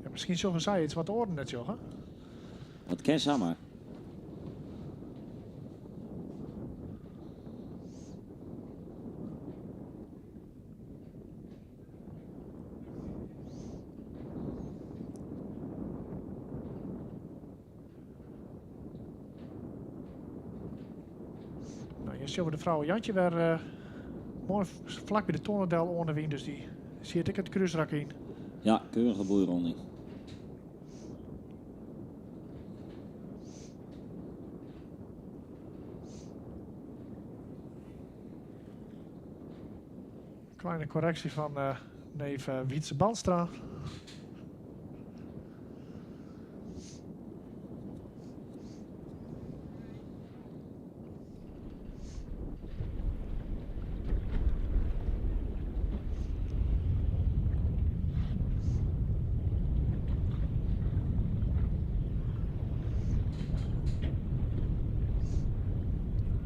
Ja, miskien sjogge sy iets wat oaren net sjogge. Dat kin samar. Nou, hjir sjogge we de frou Jantje wer moai flak by de tonne del oan de wyn, dus dy siet ek it krúsrak yn. Ja, keurige boeironding. Kleine correctie van neef Wietse Bandstra.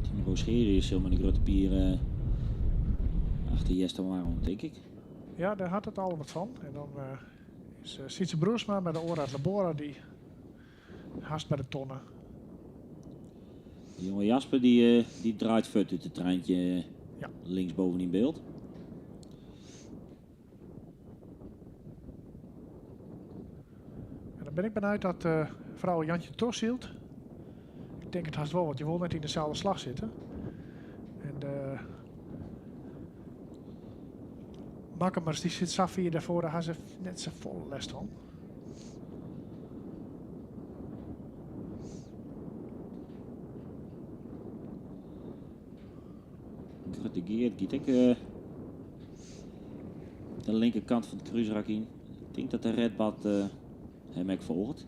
Timo Roosgeri is helemaal de grote pier achter Eastermar, tink ik. Ja, dêr hat it al wat fan. En dan is Sietse Broersma mei de Oorraad Labora dy hast by de tonne. De jonge Jasper dy draait fuort út it treintje linksboven yn byld. En dan bin ik benijd dat frou Jantje trochsylt. Ik tink it hast wol, want je wol net yn deselde slach sitte. En de Makkumers dy sit sa fier dêrfoar, dêr ha se net sa folle lêst fan. Grutte Geert giet ek de linkerkant fan it krúsrak yn. Ik tink dat de Redbad him ek folget.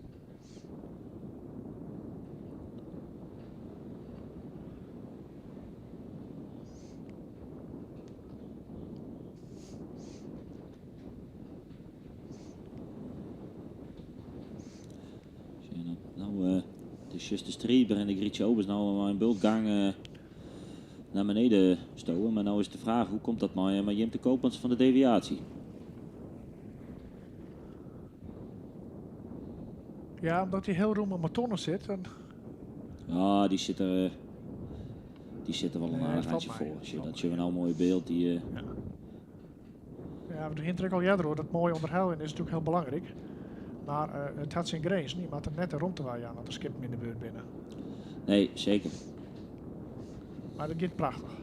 Nou, de Juste Strieber en de Grietje Obers nou mei in bultgang nei beneden stowen. Mar no is de fraach, hoe komt dat mei Jim de Koopmans fan de Deviatie? Ja, omdat hy hiel rûm op de tonne sit. En Ja, dy sit der wol in Nee, aardich dat eintsje falt mei. foar. Sjoch, dat sjogge we no moai byld. Dy, Ja. Ja, we hiene it ek al earder oer. Dat moaie ûnderhâlden is natuerlik hiel belangryk. Mar it hat syn grinzen. Je moatte net de romte wei jaan as der skippen yn de buert binne. Nee, seker. Mar dat giet prachtich.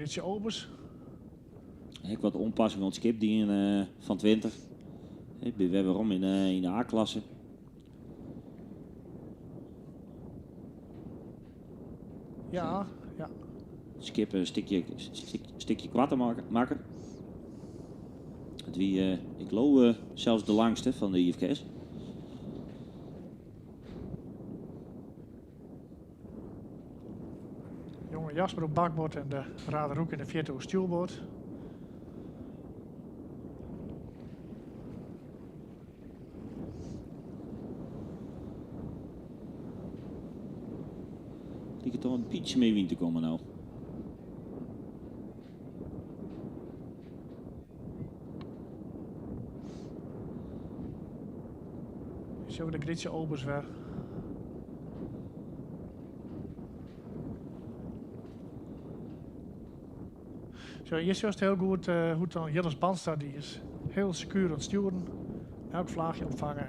Gritsje Obers. Ek wat oanpassing oan it skip dien fan 20. Ik bin wer werom yn de A-klasse. Ja, ja. It skip in stikje, stikje koarter makke. It wie, ik leau, sels de langste fan de IFKS. Jonge Jasper op bakboard en de Raderhoek in de fierte oer stjoerboard. Liket toch in bytsje mear wyn te kommen no. Sjogge we de Grytsje Obers wer. Zo, hier zie je heel goed hoe dan Jilles Bandstra, die is heel secuur aan het sturen. Elk vlaagje opvangen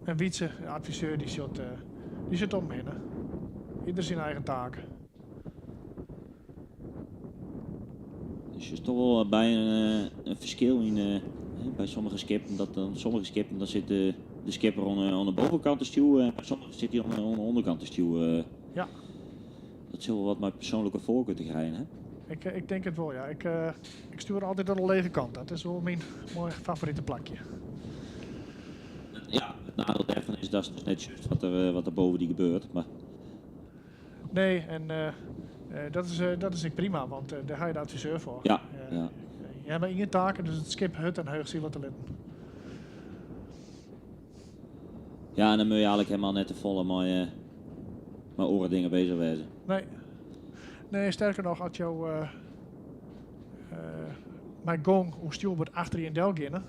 en Wietse, de adviseur, die zit om hem heen. Ieder zijn eigen taak. Dus je is toch wel bij een verschil in bij sommige skippen. Dat dan sommige skippen, dan zit de skipper aan de bovenkant te stuwen en bij sommige zit hij aan de onderkant te stuwen. Ja. Dat zal wel wat mijn persoonlijke voorkeur te krijgen, hè? Ik denk het wel, ja. Ik stuur altijd aan de lege kant. Dat is wel mijn mooi favoriete plakje. Ja, het nadeel daarvan is dat is dus net juist wat er boven die gebeurt. Maar... Nee, en dat is ik prima, want daar ga je de adviseur voor. Je hebt maar één taak, dus het schip hut en heug zielen te litten. Ja, en dan moet je eigenlijk helemaal net te volle met oren dingen bezig wezen. Nee. Nee, sterker nog, als jou mijn gong hoe stuurboord achter je in del gaan,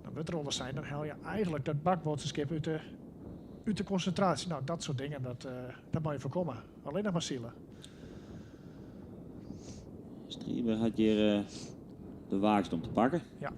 dan moet er alles zijn, dan haal je eigenlijk dat bakboordschip uit de concentratie. Nou, dat soort dingen, dat moet je voorkomen. Alleen nog maar zielen. Strieber had hier de waagst om te pakken. Ja.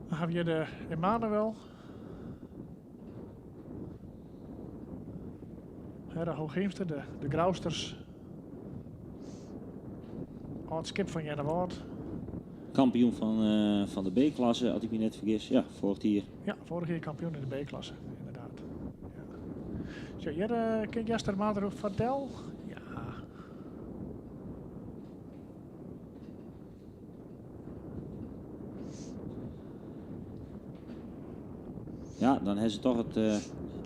Dan hebben we hier de Emanuel. Ja, de Hoogheemster, de Grousters. Oud skip van Jenne. Kampioen van de B-klasse, als ik me net vergis. Ja, vorig jaar. Ja, vorig jaar kampioen in de B-klasse, inderdaad. Ja. Zo, hier kent Jester Mader van Del? Ja. Ja, dan hebben ze toch het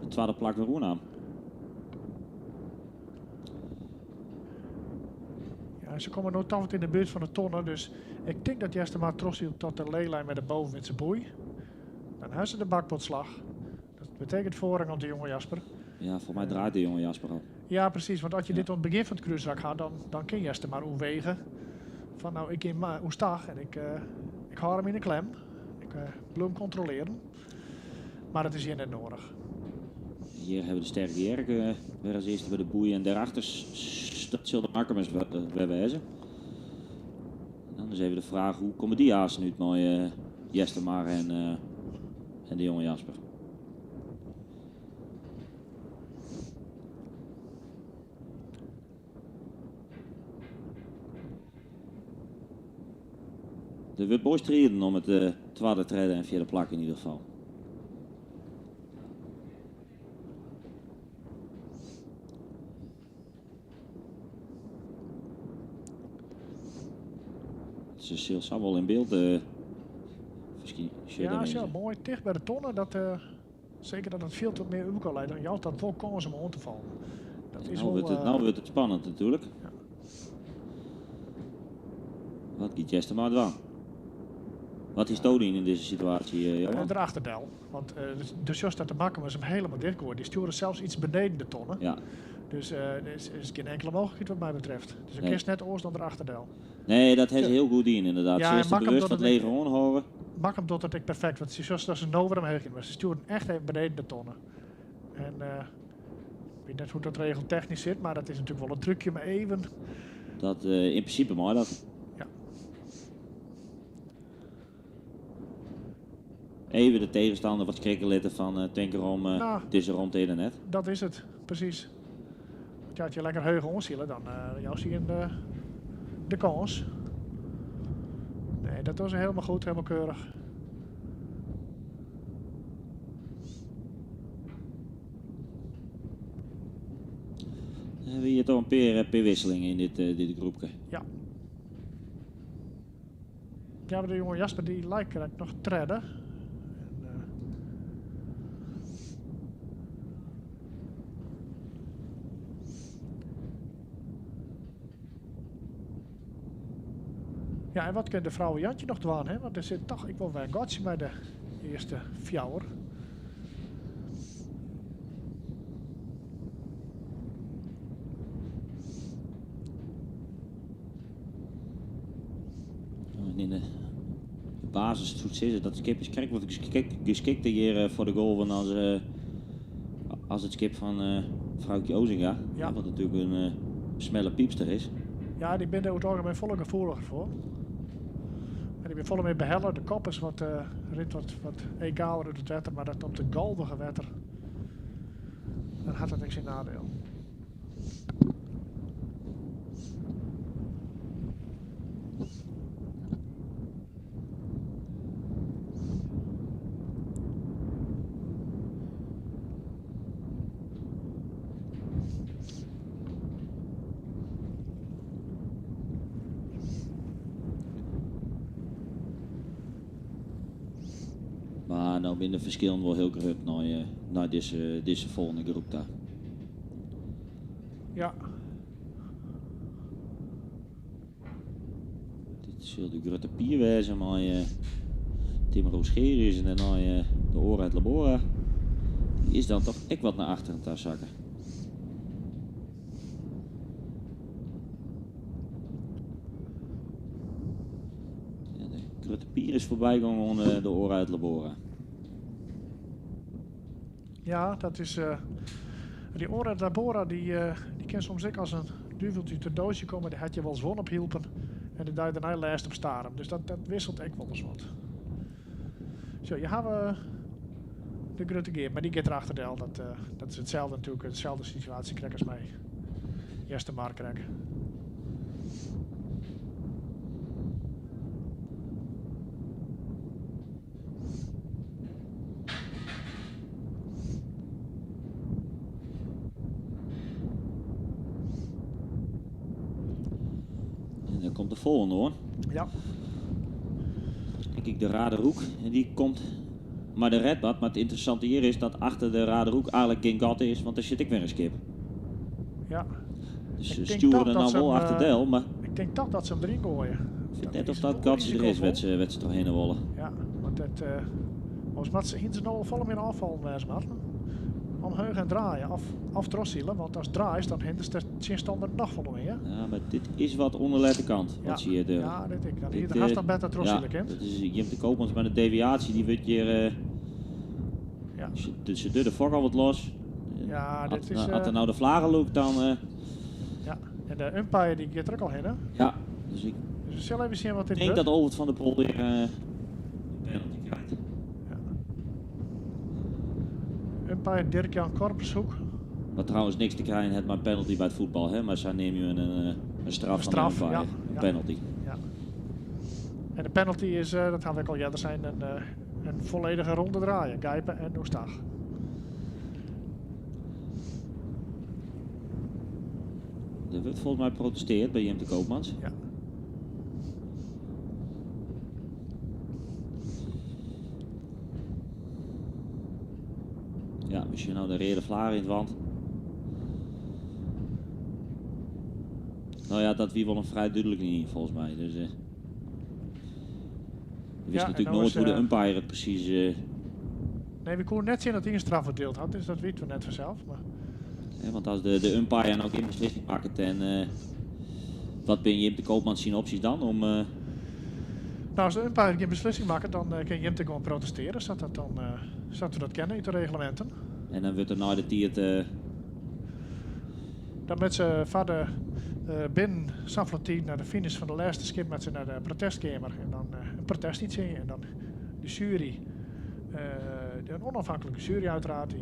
tweede plak weer aan. Ja, ze komen nooit altijd in de buurt van de tonnen, dus ik denk dat Jester maar trots hield tot de leelijn met de boven met zijn boei. Dan hebben ze de bakboordslag. Dat betekent voorrang op de jonge Jasper. Ja, volgens mij draait de jonge Jasper al. Ja, precies, want als je dit aan het begin van het kruisrak gaat, dan kun Jester maar omwegen. Van nou, ik in maar oestag en ik hou hem in de klem. Ik wil hem controleren. Maar dat is hier net nodig. Hier hebben we de sterke Jerk weer als eerste bij de boei en daarachter dat zullen de Makkumers weer wezen. En dan is even de vraag, hoe komen die hazen nu met Jester Maar en de jonge Jasper? De wordt mooi strijden om het tweede, derde en vierde plak in ieder geval. Ze zal wel in beeld misschien Ja, daarmee zo, zijn. mooi dicht bij de tonnen. Dat zeker dat het veel tot meer kan leiden. Dan je altijd wel kans om om te vallen. Dat En is wel, nou wordt het spannend natuurlijk. Ja. Wat kiest Jester maar dwang? Wat is Tony in deze situatie, Johan? Erachter Del. Want de Jos dat de Makkum is hem helemaal dichtgooien. Die sturen zelfs iets beneden de tonnen. Dus er is geen enkele mogelijkheid wat mij betreft. Dus ik kies net oors dan erachter Del. Nee, dat heeft ze heel goed in inderdaad. Ja, ze en is er Makkum bewust doet van het het leger onhoren. Makkum doet het echt perfect, want ze zoals dat ze nowhere omheen gingen, maar ze sturen echt even beneden de tonnen. En Ik weet net hoe dat regeltechnisch zit, maar dat is natuurlijk wel een trucje, maar even. Dat, in prinsipe mei dat. Ja. Even de tegenstander wat schrikken litte fan tink derom, Nou. dizze romte is der net. Dat is it, presys. Want ja, as je lekker heech oansile, dan jou zie je de kâns. Nee, dat was helemaal goed, helemaal keurig. Dan hebben we hier toch een paar wisselingen in dit groepje. Ja. Ja, maar de jonge Jasper die lijkt er nog tredde. En ja, en wat kan de vrouw Jantje nog doen, hè? Want er zit toch, ik wil wel een gatje bij de eerste fjouwer. In de basis zoet zitten, dat skip is krek wat geschikter hier voor de golven als het skip van vrouwtje Ozinga. Ja. Wat natuurlijk een smelle piepster is. Ja, die ben er over het algemeen volle gevoeliger voor. En die ben volle mee behellen. De kop is wat rint wat egaler uit het wetter, maar dat komt de golvige wetter. Dan had dat niks in nadeel. Maar nou binnen de verschillen wel heel groot naar deze volgende groep daar. Ja. Dit zal de grote pier wezen, maar Tim Roosgerius en daarna de Ora uit Labora. Die is dan toch echt wat naar achteren te zakken. Ja, de grote pier is voorbij gegaan onder de Ora uit Labora. Ja, dat is die Ora uit Labora, die kan soms ook als een duveltje uit het doosje komen. Die had je wel eens won op hielpen. En de duidt daarna lijst op staren. Dus dat wisselt ook wel eens wat. Zo, hier hebben we de grote geer, maar die gaat erachter del. Dat is hetzelfde natuurlijk, hetzelfde situatie krijg als mij. Eerste markrek. En dan komt de volgende hoor. Ja. Denk ik de Raderoek. En die komt maar de Redbad. Maar het interessante hier is dat achter de Raderoek eigenlijk geen gat is, want daar zit ik weer een skip. Ja. Dus Ik ze denk sturen toch er dat nou ze wel hem, achter Del, maar Ik denk toch dat ze hem erin gooien. Ik vind Dat net of is dat wel gat er is, risicovol. werd ze toch heen willen. Ja, want dat volgens mij ze hinten al volle meer afvallen, wijs maar. Omheug en draaien, af trossielen, want als het draait, dan hindert de tegenstander nog volle meer. Ja, maar dit is wat onderlette kant, Ja. wat zie je er. Ja, dit ik. Dan Dit, hier de gast dan beter trossielen, ja, kind. Dat is Jim de Koopmans met een deviatie, die wordt hier, Ja. ze doet de fok al wat los. Ja, dit is, Had er nou de vlagen loopt, dan Ja, en de umpire die gaat er ook al heen, hè? Ja, dus ik Dus we zullen even zien wat dit denk wordt. dat Albert van der Pol weer een penalty krijgt. Ja. Umpire Dirk-Jan Korpershoek. Wat trouwens niks te krijgen heeft, maar penalty bij het voetbal, hè? Maar zij nemen je een straf Een van de straf, umpire. ja, Een ja. penalty. Ja. En de penalty is, dat gaan we ook al eerder zijn, een volledige ronde draaien. Gijpen en Oestag. Er wordt volgens mij geprotesteerd bij Jim de Koopmans. Ja. Ja, misschien nou de rode vlaag in het wand. Nou ja, dat wie wel een vrij duidelijk niet volgens mij. Dus je wist Ja, en natuurlijk nou nooit is, hoe de umpire het precies Nee, we konden net zien dat hij een straf verdeeld had, dus dat weten we net vanzelf. Maar... Hè, want als de umpire nou ook in beslissing pakt en wat ben Jim de Koopmans zijn opties dan om Nou, als de umpire geen beslissing maakt, dan kan Jim te gewoon protesteren. Zodat dat dan zodat we dat kennen uit de reglementen. En dan wordt er na de tiert Dan moat se foar de binnen safolle tiid nei de finish fan de lêste skip moat se nei de protestkeamer en dan in protest yntsjinje. En dan de sjuery, in onafhankelijke jury uiteraard,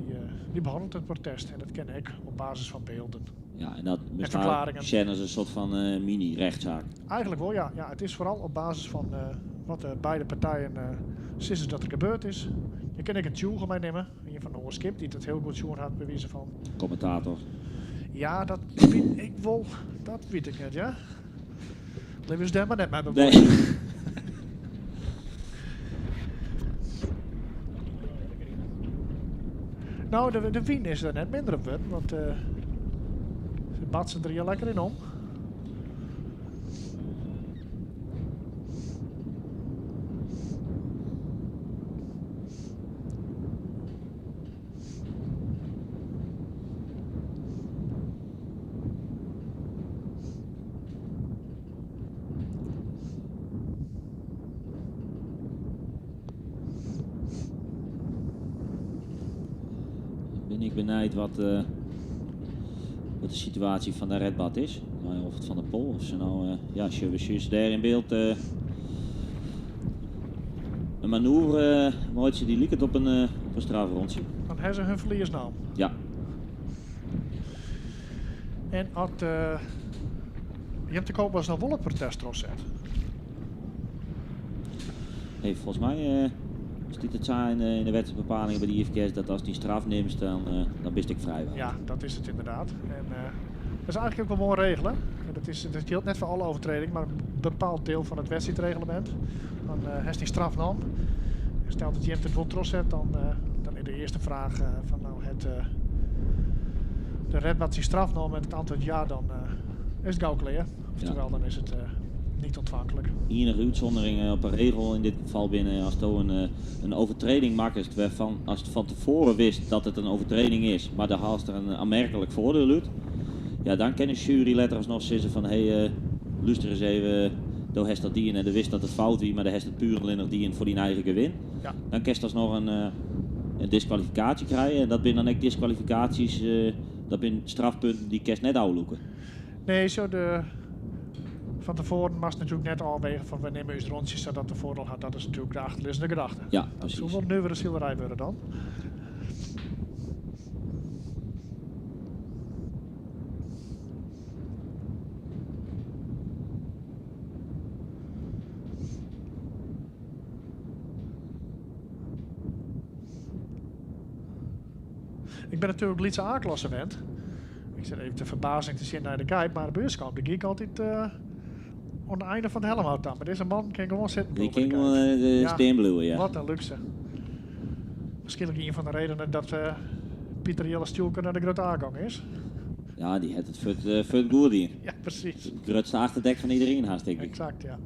dy behannelt it protest. En dat kin ek op basis fan bylden. Ja, en dat en ferklearringen. Sjen as in soart fan mini-rechtssaak. Eigenlijk wol, ja. Ja, it is foaral op basis fan wat de beide partijen sizze dat der gebeurd is. Je kinne ek in tsjûge meinimme, ien fan de oar skip dy't it hiel goed sjoen hat, by wize fan. Kommentator. Ja, dat wit ik wol. Dat wit ik net, ja. Litte we ús dêr mar net mei bemuoie. Nee. No, de wyn is der net minder op wurden, want se batse der hiel lekker yn om. Dan bin ik benijd wat, wat de situaasje fan de Redbad is. Mei of it Van der Pol of se no, ja, sjogge we se dêr yn byld in manoeuvre meitsje dy liket op in strafrûntsje. Dan ha se hun ferlies naam. Ja. En as Jim de Koopmans noch wol it protest trochset? Hey, folgens my stiet it sa yn de wetsbepalingen by de IFKS dat ast dyn straf nimst, dan bist ek frijward. Ja, dat is it ynderdaad. En dat is eigenlik ek wol moai regele. En dat jildt net foar alle overtredingen, mar in bepaald diel fan it wedstriidreglemint. Dan hast dyn straf naam. En stel dat Jim it wol trochset, dan is de earste fraach fan no hat de Redbad syn straf naam en it antwurd ja, dan is it gau klear. Oftewel, dan is it niet ontvankelijk. Ienige útsûndering op 'e regel yn dit gefal binne asto in overtreding makkest wêrfan ast fan tefoaren wist dat it in overtreding is, mar do haalst der in aanmerkelijk voordeel út, ja, dan kin de sjuery letter asnoch sizze fan hé, lúster ris even, do hast dat dien en do wist dat it fout wie, mar do hast it puer allinnich dien foar dyn eigen gewin. Dan kinst asnoch in diskwalifikaasje krije en dat binne dan ek diskwalifikaasjes, dat binne strafpunten dy kinst net ôflûke. Nee, zo de, van tevoren moatst natuerlik net ôfwege fan we nimme ús rûntsje sadat de voordeel hat. Dat is natuerlik de achterlizzende gedachte. Ja, Dat precies. soe wol nuvere silerij wurde dan. Ik bin natuerlik lytse A-klasse wend. Ik sit even te ferbazing te sjen nei de Gijp, mar de buurskant de giek altyd oan de eine fan it helmhout ta. Mar dizze man kin gewoan sitten Die bliuwe by kin de gewoan Gijp. stean bliuwe, ja. Wat in lúkse. Waarskynlik ien fan de redenen dat Pieter Jelle Stjoelker nei de grutte A gong is. Ja, dy hat it fuort goed dien. Ja, precies. It grutste achterdek fan iderien hast, tink ik. Exact, ja.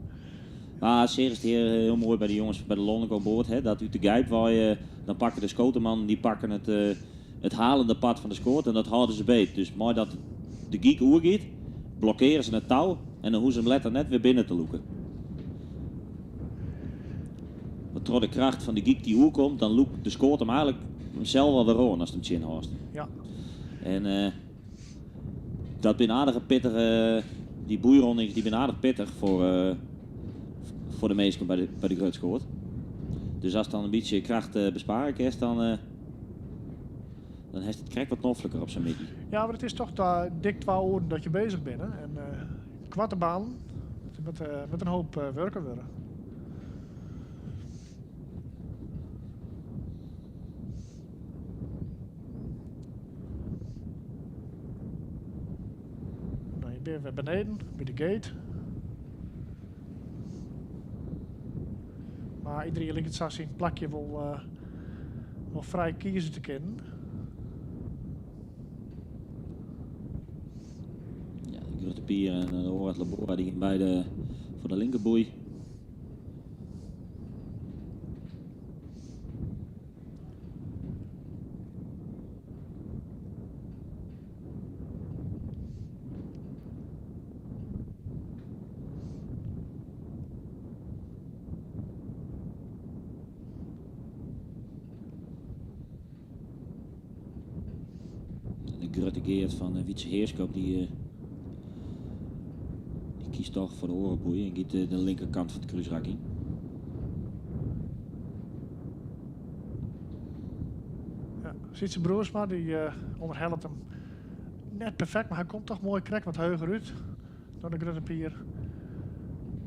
Mar seach it hjir hiel moai by de jonges by de lanlike oan board, hè, dat út de Gijp wei, dan pakke de skotermannen, dy pakken it halende part fan de skoat en dat hâlde se beet. Dus mei dat de gyk oergiet, blokkeare se it tou en dan hoege se him letter net wer binnen te lûken. Want troch de kracht fan de gyk dy't oerkomt, dan lûkt de skoat him eigenlik himsels alwer oan ast him tsjinhâldst. En dat binne aardige pittige, dy boeirondings dy binne aardich pittich foar de minsken by de grutskoat. Dus ast dan in bytsje kracht besparje kinst, dan hast it krekt wat nofliker op sa'n middei. Ja, mar it is toch dik twa oeren dat je bezich binne. En koarte banen, it moat in hoop wurke wurde. Nou, je bent weer beneden by de gate. Mar iderien liket sa syn plakje wol frij kieze te kinnen. Ja, de Grutte Pier en de Orat Labora dy gean beide foar de linkerboei. De Grutte Geert fan eh, Wietse Heerskop die, eh, die kiest toch voor de oare boei en giet de linkerkant fan it krúsrak yn. Ja, Sytse Broersma die ûnderhellet him net perfekt, mar hy komt toch moai krekt wat heger út dan de Grutte Pier.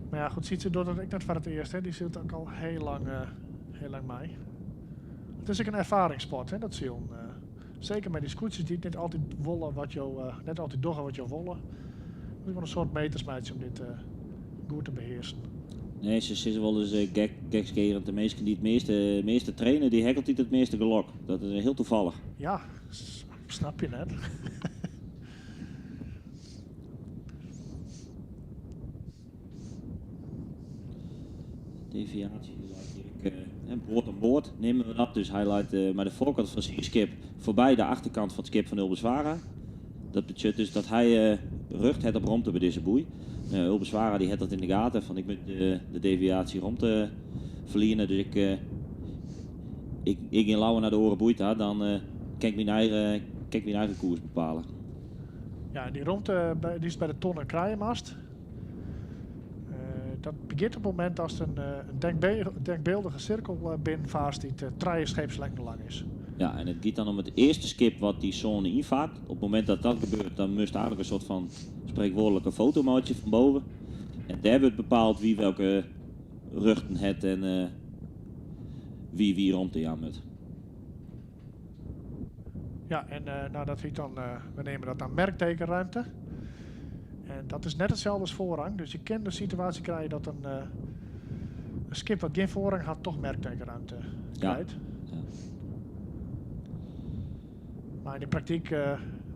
Mar ja, goed, Sytse docht dat ek net foar it earst. Hè. Dy sylt ek al hiel lang, hiel lang mei. It is ek in erfaringssport, hè, dat silen. Seker mei dy skûtsjes dy't net altyd wolle wat jo, net altyd dogge wat jo wolle. It is wol in soad meters meitsje om dit goed te behearsen. Nee, se sizze wolris gek, gekskerend, de minsken dy't it measte, measte traine, dy ha ek altyd it measte gelok. Dat is hiel tafallich. Ja, snap je net. Deviatie leit hjir ek board oan board neame we dat. Dus hy leit mei de foarkant fan syn skip foarby de achterkant fan it skip fan Ulbe Zwaga. Dat betsjut dus dat hy rjocht hat op romte by dizze boei. Ulbe Zwaga dy hat dat yn de gaten fan ik moat de deviatie romte ferliene. Dus ik, ik, ik gean leaver nei de oare boei ta, dan kin ik myn eigen, kin ik myn eigen koers bepale. Ja, en dy romte dy'tst by de tonne krije moatst, dat begjint op it momint datst in denkbeeldige sirkel binnenfaarst dy't trije scheepslengten lang is. Ja, en it giet dan om it earste skip wat dy sône ynfart. Op it momint dat dat gebeurt, dan moatst eigenlik in soart fan spreekwoordelijke foto meitsje fan boven. En dêr wurdt bepaald wie welke rjochten hat en wie wie romte jaan moat. Ja, en nou, dat hjit dan, we neame dat dan merktekenruimte. En dat is net itselde as foarrang, dus je kinne de situaasje krije dat in skip wat gjin foarrang hat toch merktekenruimte krijt. Mar yn de praktyk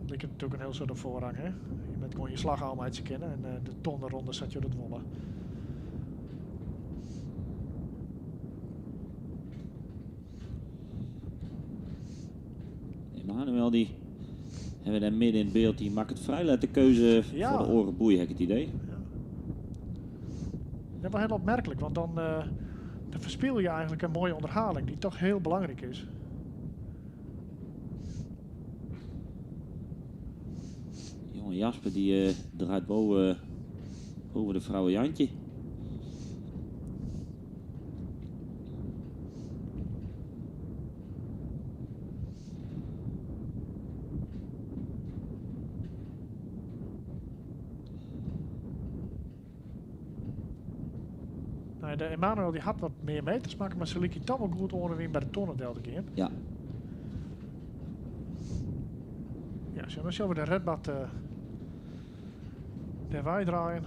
liket it natuerlik in hiel soad op foarrang. Hè? Je moatte gewoan je slach ôfmeitsje kinne en de tonne ronde sa't jo dat wolle. Emanuel dy hawwe we dêr midden yn it byld. Dy makket frij let de keuze foar de oare boei, ha ik it idee. Ja, wol hiel opmerklik, want dan, dan ferspylje je eigenlik in moaie ûnderhaling dy't toch hiel belangryk is. Jonge Jasper dy draait boven, boven de Vrouwe Jantje. Nou, de Emanuel dy hat wat mear meters makke, mar se lykje toch wol goed oan 'e wyn by de tonne del te gean. Ja, sjoch, dan sjogge we de Redbad dêrwei draaien.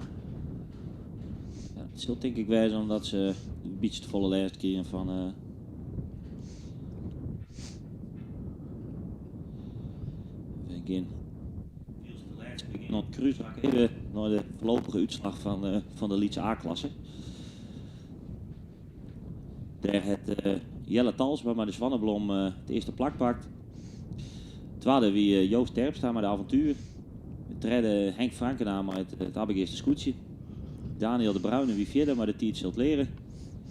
Ja, it sil tink ik wêze omdat se in bytsje te folle lêst krigen fan. We gean oan it krúsrak even nei de foarlopige útslach fan de lytse A-klasse. Dêr hat Jelle Talsma mei de Swanneblom it earste plak pakt. Twadde wie Joost Terpstra mei de Avontuur. Tredde Henk Frankena mei it Abbegeaster skûtsje. Daniel de Bruine wie fjirde mei de Tiid sil 't leare.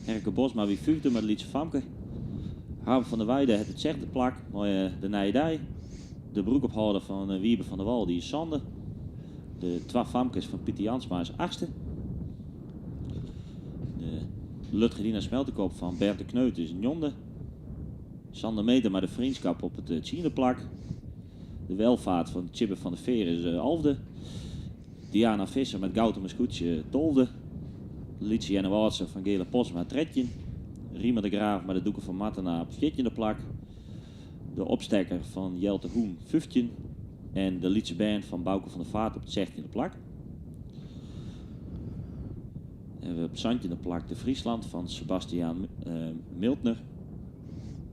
Herke Bosma wie fyfde mei de Lytse Famke. Harm van der Weide hat it sechde plak mei de Nije Dei. De broekophâlder fan Wiebe van der Wal dy is sânde. De twa famkes fan Pieter Jansma is achtste. De Lutgerdina Smeltekop fan Bert de Kneut is njoggende. Sander Meter mei de Vriendschap op it tsiende plak. De Welvaart fan Tjibbe van der Veer is alfde. Diana Visser mei it Goutumer skûtsje tolfde. Lytse Jenne Wâldse fan Geale Postma 13. Riemer de Graaf mei de Doeke fan Martena op it fjirtjinde plak. De Opstekker fan Jelte Hoen 15. En de Lytse Bern fan Bauke van der Vaart op it sechtjinde plak. Dan hawwe we op it santjinde plak de Friesland fan Sebastiaan Mildner.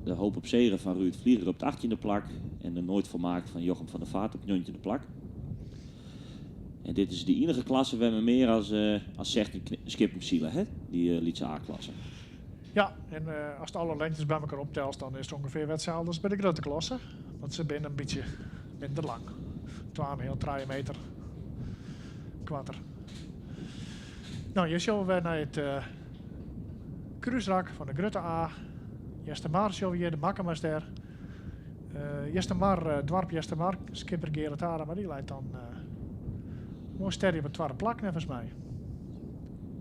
De Hoop op Zegen fan Ruud Vlieger op it achttjinde plak. En de Nooit Volmaakt fan Jochem van der Vaart op it njoggentjinde plak. En dit is de ienige klasse wêr't we mear as, as 16 skippen sile, hè? Dy lytse A-klasse. Ja, en ast alle lengtes by elkoar optelst, dan is it ûngefear wer itselde as by de grutte klasse. Want se binne in bytsje minder lang. 2,5, 3 meter koarter. No, hjir sjogge we wer nei it krúsrak fan de grutte A. Eastermar sjogge we hjir, de Makkuma's dêr. Eastermar, doarp Eastermar, skipper Gerard Adema, dy leit dan moai steady op it twadde plak neffens my.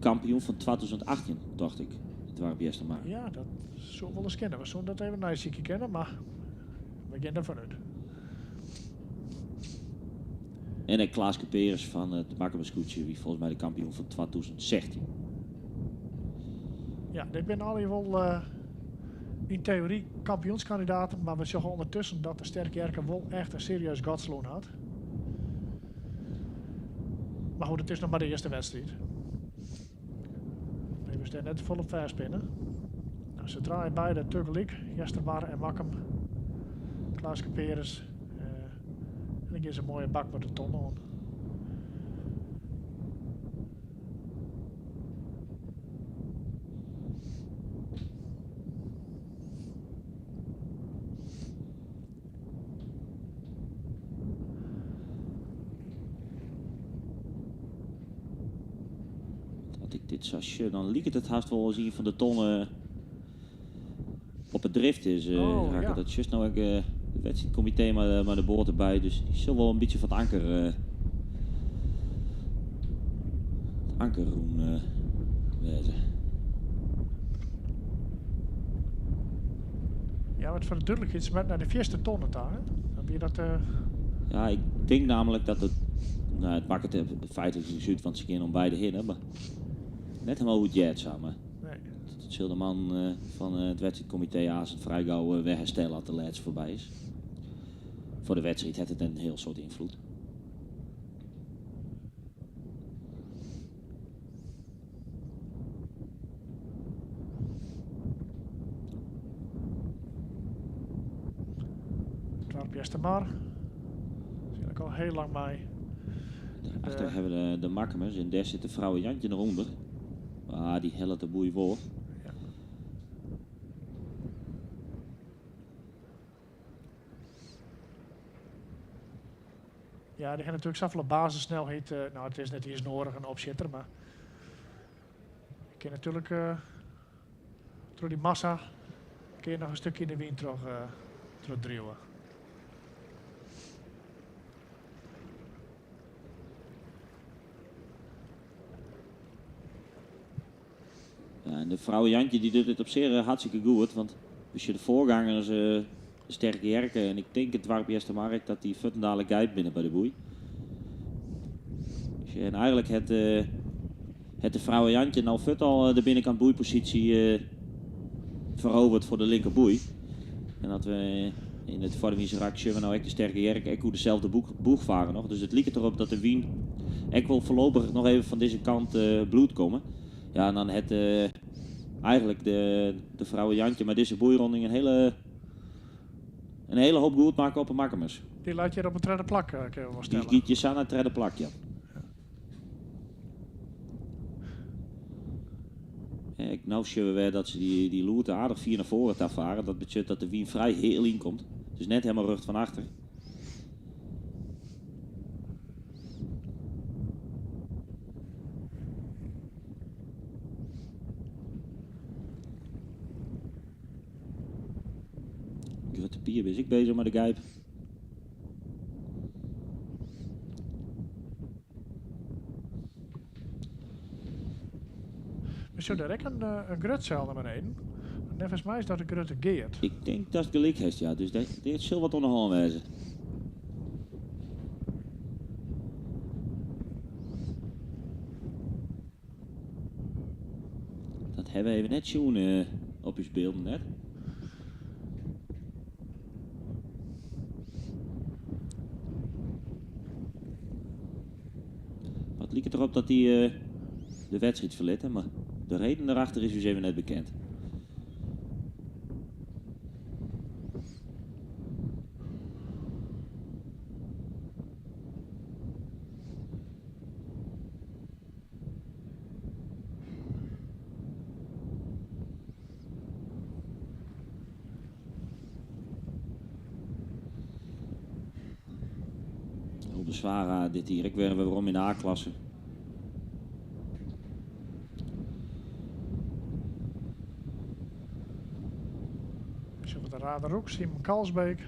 Kampioen fan 2018, tocht ik, it doarp Eastermar. Ja, dat soe wol ris kinne. We soene dat even neisykje kinne, mar we gean derfan út. En ek Klaas Kuperus fan it Makkumer skûtsje wie folgens my de kampioen fan 2016. Ja, dit binne allegear wol yn teory kampioenskandidaten, mar we sjogge ûndertusken dat de Sterke Jerke wol echt in serieus gat slein hat. Mar goed, it is noch mar de earste wedstriid. Even stean net folop fêstpinne. Nou, se draaie beide tagelyk, Eastermar en Makkum. Klaas Kuperus. En dan gean se in moaie bakboard de ton oan. As ik dit sa sjoch, dan liket it hast wol as ien fan de tonnen op 'e drift is. Oh, Raket ja. dat just no ek de wedstriidkomitee mei de boat derby, dus dy sil wol in bytsje fan it anker rûn wêze. Ja, wat foar de dúdlikheid, se moat nei de fierste tonne ta, hè? Dan wie dat. Ja, ik tink nammentlik dat it, no, it makket feitlik niks út, want se gean om beide hinne, mar net hielendal hoe't it heart sa, mar Nee. dat sil de man fan it wedstriidkomitee aanst frij gau wer herstelle as de lêste foarby is. Foar de wedstriid hat it net in hiel soad ynfloed. Doarp Eastermar. Sil ik al hiel lang mei. Daarachter hawwe we de Makkumers en dêr sit de Frouwe Jantje noch ûnder. Ah, dy hellet de boei wol. Ja, dy ha natuerlik safolle basissnelheid. No, it is net iens noadich in opsjitter, mar je kin natuerlik troch dy massa kin je noch in stikje yn de wyn troch driuwe. Ja, en de Frouwe Jantje dy docht it op sich hartstikke goed, want we sjogge de foargangers de Sterke Jerke en ik tink it doarp Eastermar ek dat dy fuortendalik gyp binne by de boei. En eigenlik hat de Frouwe Jantje no fuort al de binnenkant boeiposysje feroverd foar de linkerboei. En dat we yn it foarwynse rak sjogge we no ek de Sterke Jerke ek oer deselde boech faren noch. Dus it liket derop dat de wyn ek wol foarlopich noch even fan dizze kant bliuwt kommen. Ja, en dan hat eigenlik de Frouwe Jantje mei dizze boeironding in hiele hoop goed makke op 'e Makkumers. Dy leit hjir op it tredde plak, kinne we wol stelle. Dy giet hjir sa nei it tredde plak, ja. Ek no sjogge we wer dat se dy loerte aardich fier nei foaren ta fare. Dat betsjut dat de wyn frij heal ynkomt. Dus net helemaal rjocht fan achter. Grutte Pier is ek bezich mei de gyp. We sjogge dêr ek in grut seil nei beneden. Neffens my is dat de Grutte Geert. Ik tink datst gelyk hast, ja. Dus dêr sil wat oan de hân wêze. Dat hawwe we even net sjoen op ús bylden net. Mar it liket derop dat dy de wedstriid ferlitte, mar de reden dêrachter is ús even net bekend. Ulbe Zwaga dit jier ek wer werom yn de A-klasse. Sjogge we de Raderoek, Simon Kalsbeek.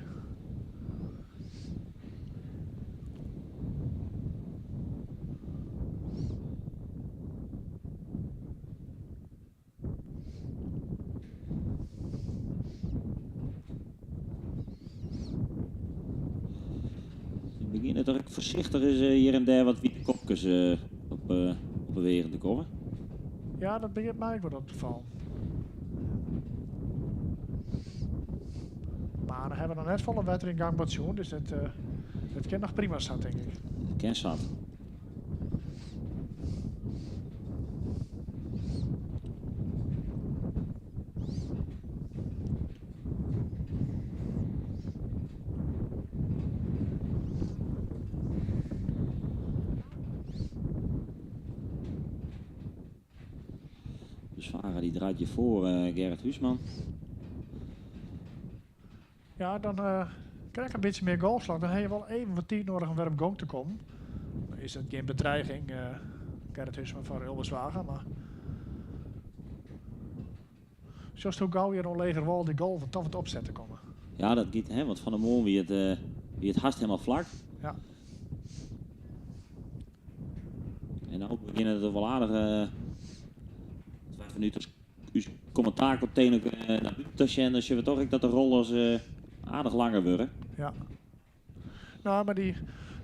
Begjinne toch ek foarsichtich ris hjir en dêr wat wite kopkes op op 'e weagen te kommen. Ja, dat begjint my ek wat op te fallen. Mar dan hawwe we noch net folle wetter yn gangboard sjoen, dus dat, dat kin noch prima sa, tink ik. Dat kin sat. Dus Vara die draait je voor Gerrit Huisman. Ja, dan krijg ik een beetje meer golfslag. Dan heb je wel even wat tijd nodig om weer op gang te komen. Dan is dat geen bedreiging, Gerrit Huisman voor Ulbe Zwaga, maar Zoals hoe gauw je een legerwal de golven toch wat opzetten komen. Ja, dat gaat, hè, want van de morgen wie het haast helemaal vlak. Ja. En nou beginnen het wel aardig. Vanuit ons commentaar op tegen naar buiten te zien, dan zien we toch ook dat de rollers aardig langer worden. Ja. Nou, maar die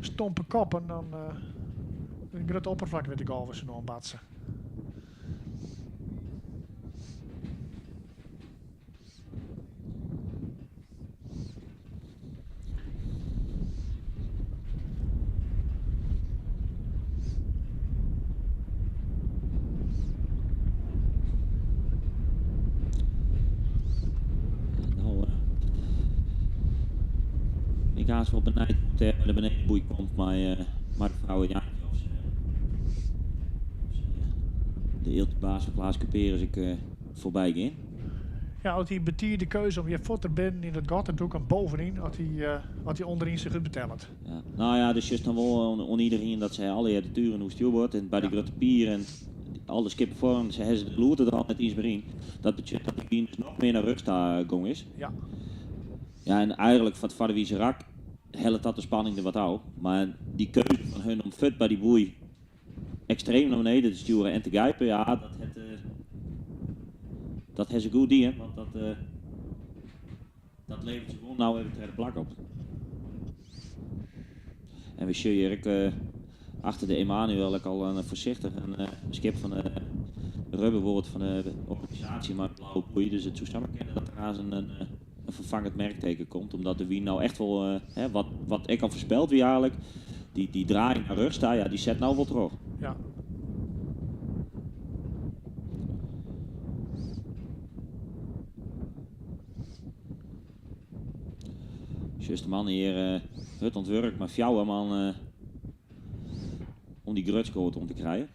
stompe koppen, dan een groot oppervlak met de golven zo batsen. Ik haast wel benijd hoe het bij de benedenboei komt, maar de vrouwen Jaantje of ze, of ze, de eeltje baas van Klaas Cuperus ik voorbij ging. Ja, als hij betiert de keuze om je voet er binnen in het gat te doen en bovenin, als hij onderin zich goed betelt. Ja. Nou ja, dus is dan wel on iedereen dat zij alle de turen hoe stuurboord en bij de grote pier en alle skippen vorm, ze hebben de loer er al net iets meer in. Dat betekent dat die dus nog meer naar rug daar gong is. Ja. Ja, en eigenlijk van het Vaderwiese rak helpt dat de spanning er wat af. Maar die keuze van hun om fut bij die boei extreem naar beneden te sturen en te grijpen, ja, dat heeft ze goed die, want dat levert ze gewoon nou even tegen de plak op. En we zien hier ook achter de Emanuel ook al een voorzichtig een schip van de rubberboord van de organisatie, maar blauwe boei. Dus het zou samen kennen dat er aan een vervangend merkteken komt, omdat de Wien nou echt wel hè, wat ik al voorspeld wie eigenlijk, die draaiing naar rug staat, ja, die zet nou wel terug. Ja. Just de man hier het ontwerp, maar fjouwe man om die grutskoot om te krijgen.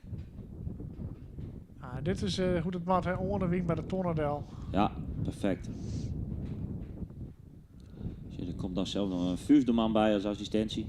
Ah, dit is hoe het maat, hè, onder wien bij de Tonnerdel. Ja, perfect. Dus er komt dan zelf nog een vijfde man bij als assistentie.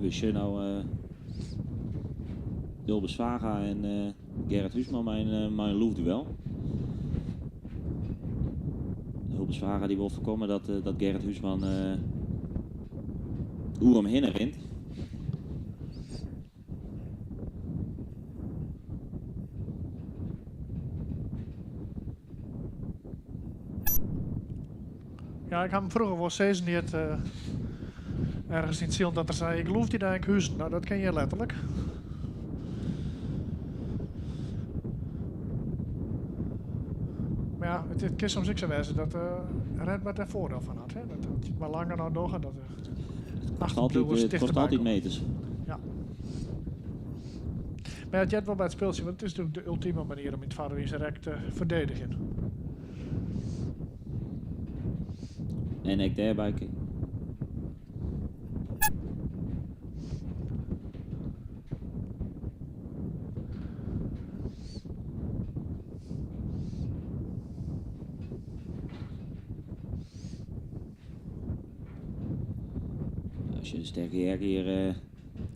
We zien nou Ulbe Zwaga en Gerrit Huisman mijn loefduel. Ulbe Zwaga die wil voorkomen dat Gerrit Huisman oer om heen rent. Ja, ik ha him froeger wol sizzen heard ergens yn it silen dat er sei, ik lûf dy nei Enkhuizen. No, dat kin hjir letterlik. Mar ja, it kin soms ek sa wêze dat Redbad dêr foardiel fan hat. Hè? Dat as je it mar langer noch dogge, dat de Het kost altyd, het kost altyd meters. Ja. Mar it heart wol by it spultsje, want it is natuerlik de ultime manier om yn it farwize rek te ferdedigjen. En ek dêrby Als je de sterke Jerk hier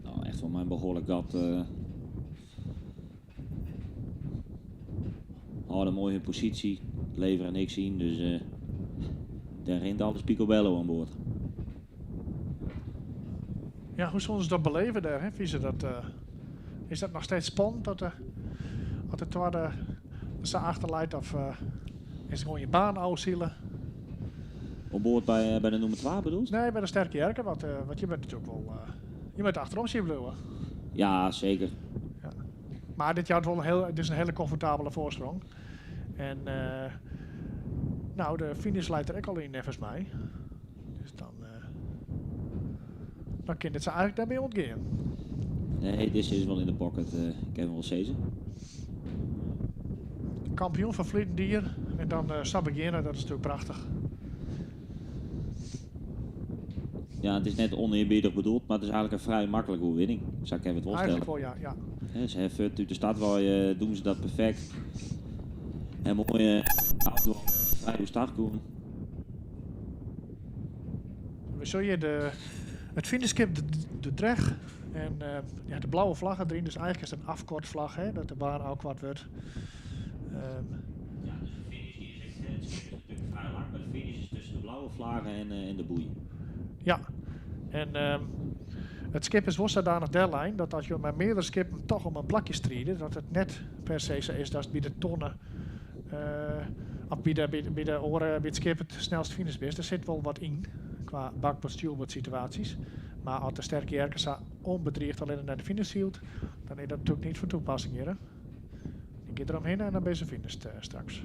nou, echt wel mijn behoorlijk gat. Houden mooi hun positie, leveren niks in, dus daar rint alles picobello aan boord. Ja, hoe zullen ze dat beleven daar, hè? Vieze, dat, is dat nog steeds spannend dat de, als de tweede ze achterleidt of is het gewoon je baan afzielen? Op boord bij de nummer 2 bedoel je? Nee, bij de Sterke Jerke, want je bent natuurlijk wel, je bent achterom zien blijven. Ja, zeker. Ja. Maar dit jaar wel een heel, het is een hele comfortabele voorsprong. En de finish leidt er ook al in, volgens mij. Dus dan kan dit ze eigenlijk daarmee ontgaan. Nee, dit is wel in de pocket. Ik heb wel zezen. Kampioen van Vlietendier. En dan Sabegena, dat is natuurlijk prachtig. Ja, het is net oneerbiedig bedoeld, maar het is eigenlijk een vrij makkelijke overwinning. Zou ik even het wel Eigenlijk stellen. wel, ja, ja. Hè, ze hebben uit de stad waar je, doen ze dat perfect. En mooie auto, vrij hoe start komen. We zullen hier het finishskip de Dreg en de blauwe vlag erin. Dus eigenlijk is het een afkortvlag, hè, dat de baan ook wat wordt. Ja, dus de finish hier is echt, het schip is natuurlijk vrij lang, maar de finish is tussen de blauwe vlaggen en de boei. Ja, en het schip is wel zodanig deadline dat als je met meerdere skippen toch om een plakje strijden, dat het net per se zo is dat het bij de tonnen of bij de oren, bij het schip het snelst finish is. Er zit wel wat in qua bakboord-stuurboord situaties. Maar als de sterke Jerkens onbedreigd alleen naar de finish hield, dan is dat natuurlijk niet van toepassing hier. Hè? Die gaat eromheen en dan ben je finish straks.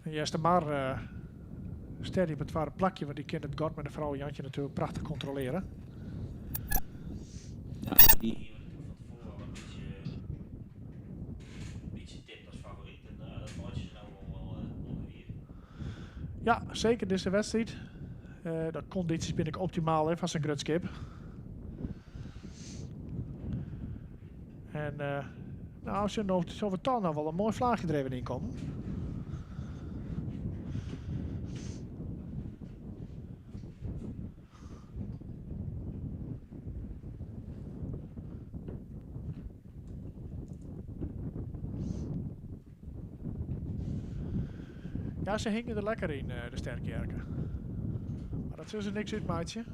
Juist de maar steady op het ware plakje, want die kent het God met de vrouw Jantje natuurlijk prachtig controleren. Ja, die hier natuurlijk van tevoren al een beetje tipt als favoriet. En dat maakt ze nou wel weer. Ja, zeker deze wedstrijd. De condities ben ik optimaal, hè, van zijn grutskip. En als je nog zo vertaalt, nou wel een mooi vlaagje er even in komen. Ja, ze hingen er lekker in, de Sterke Jerken. Maar dat zullen ze niks uit, maatje.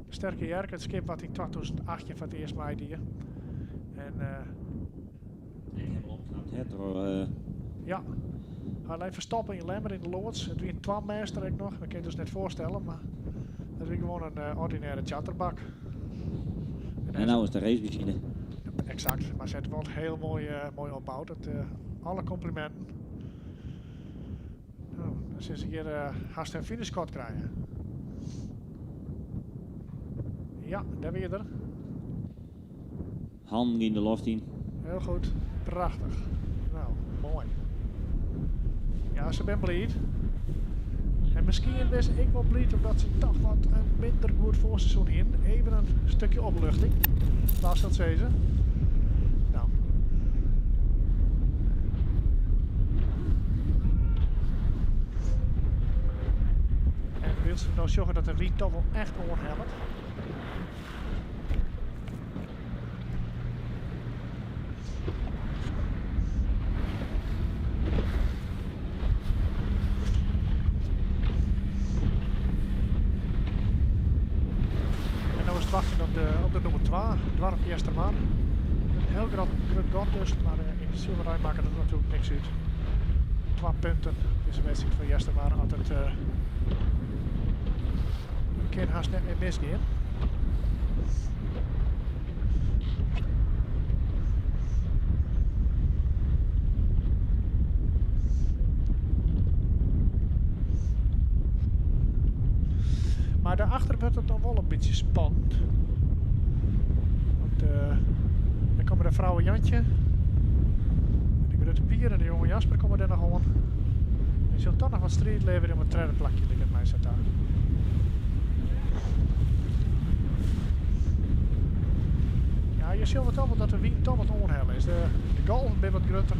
De Sterke Jerken, het schip wat in 2008 van het eerst mei die. En Ik heb al opgeknapt, hè, door Ja. Hij blijft verstoppen in Lemmer in de loods. Het wie een twammeester ik nog, dat kan je dus net voorstellen, maar dat is gewoon een ordinaire chatterbak. En En nou is de racemachine. Exact, maar ze hebben wel heel mooi opbouwd. Dat alle complimenten. Nou, dan zullen ze hier haast een finishkort krijgen. Ja, daar ben je er. Handen in de loft in. Heel goed, prachtig. Nou, mooi. Ja, ze zijn blij. En misschien is ik wel blij omdat ze toch wat een minder goed voorseizoen in. Even een stukje opluchting. Waar zal het wezen? Nou. Wylst we no sjogge dat de wyn toch wol echt oanhellet. En no is it wachtsjen op de, op de nûmer 2, Doarp Eastermar. In hiel grut, grut gat dus, mar eh, yn de silerij makket it natuerlik niks út. Twa punten dizze wedstriid foar Eastermar as it uh, kin hast net mear misgean. Mar daarachter wurdt it dan wol in bytsje spannend. Want uh, dan komme de Frouwe Jantje, de Grutte Pier en de jonge Jasper komme dêr noch oan. En sil toch noch wat striid leverje om it tredde plakje, liket my sa ta. Ja, je ziet wel dat de wyn toch wat oanhelle is. De, de golven binne wat grutter.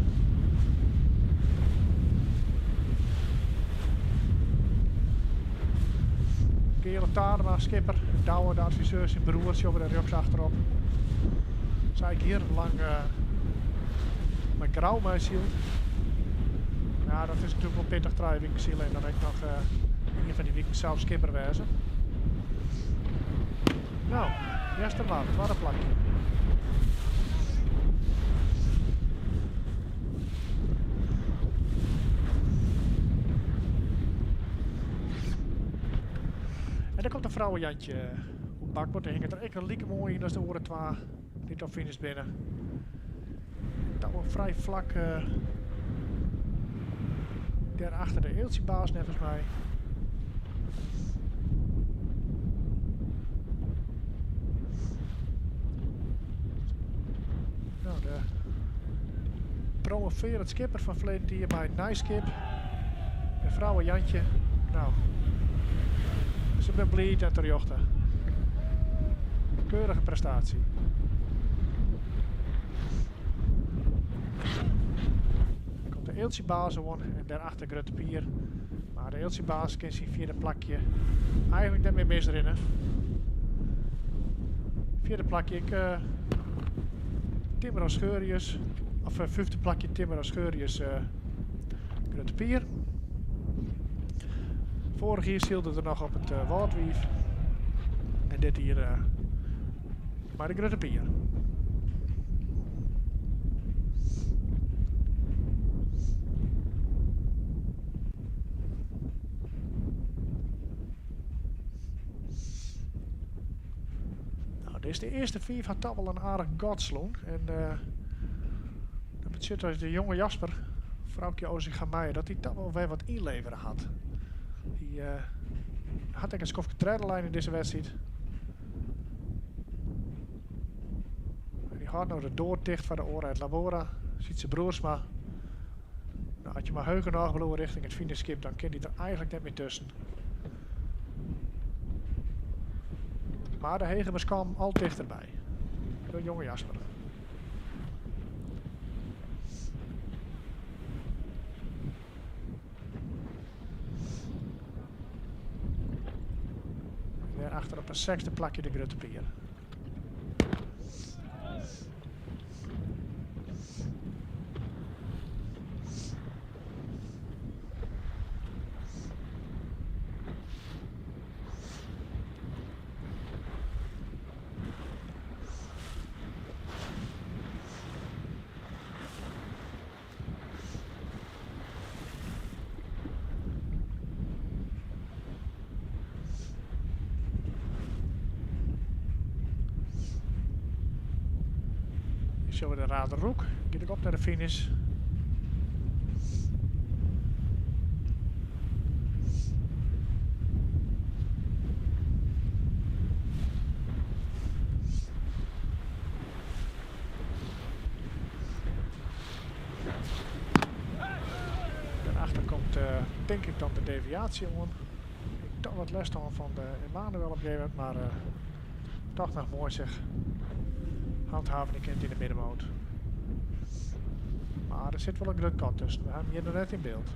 Geale Tadema, skipper, Douwe, de adviseur, syn broer, sjogge we der rjochts achterop. Sy ek jierrenlang uh, mei Grou meisyld. Ja, dat is natuerlik wol pittich, 3 wiken sile en dan ek noch uh, ien fan dy wiken sels skipper wêze. No, Eastermar, twadde plakje. En dan komt de Frouwe Jantje oer bakboard. Dy hinget der ek like moai yn as de oare twa dy't al finished binne. Dat wol frij flak uh, dêr achter de Eeltsjebaas neffens my. Nou, de promovearend skipper fan ferleden jier mei it nij skip. De Frouwe Jantje. Nou, se binne bliid en terjochte. Keurige prestaasje. Dan komt de Eeltsjebaas oan en daarachter Grutte Pier. Mar de Eeltsjebaas kin syn fjirde plakje eigentlik net mear misrinne. Fjirde plakje ek uh, Timmer Scheurius. Of uh, fyfde plakje Timmer Scheurius uh, Grutte Pier. Foarich jier sylde er noch op it uh, Wâldwiif. En dit jier uh, mei de Grutte Pier. Nou, dit is de earste fiif hat toch wol in aardich gat slein. En uh, dat betsjut dat de jonge Jasper, Froukje Ozinga Meijer, dat hy toch wol wer wat ynlevere hat. Hy uh, hat ek in skoftke tredde lein yn dizze wedstriid. En dy hâldt no de doar ticht foar de oare uit Labora, Sytse Broersma. Nou, as je mar heech genôch bliuwe rjochting it finishskip, dan kin dy der eigentlik net mear tusken. Mar de Hegemers kamen al tichterby. De jonge Jasper. Dêrachter op in sechsde plakje de Grutte Pier. Sjogge we de Rader Roek. Giet ek op nei de finish. Daarachter komt uh, denk ik dan de deviatie oan. Ik toch wat lêst hân fan de Emanuel op een gegeven moment, mar uh, toch noch moai zeg. Handhaven kind yn de middenmoot. Mar der sit wol in grut gat tusken. We ha him hjir noch net yn byld.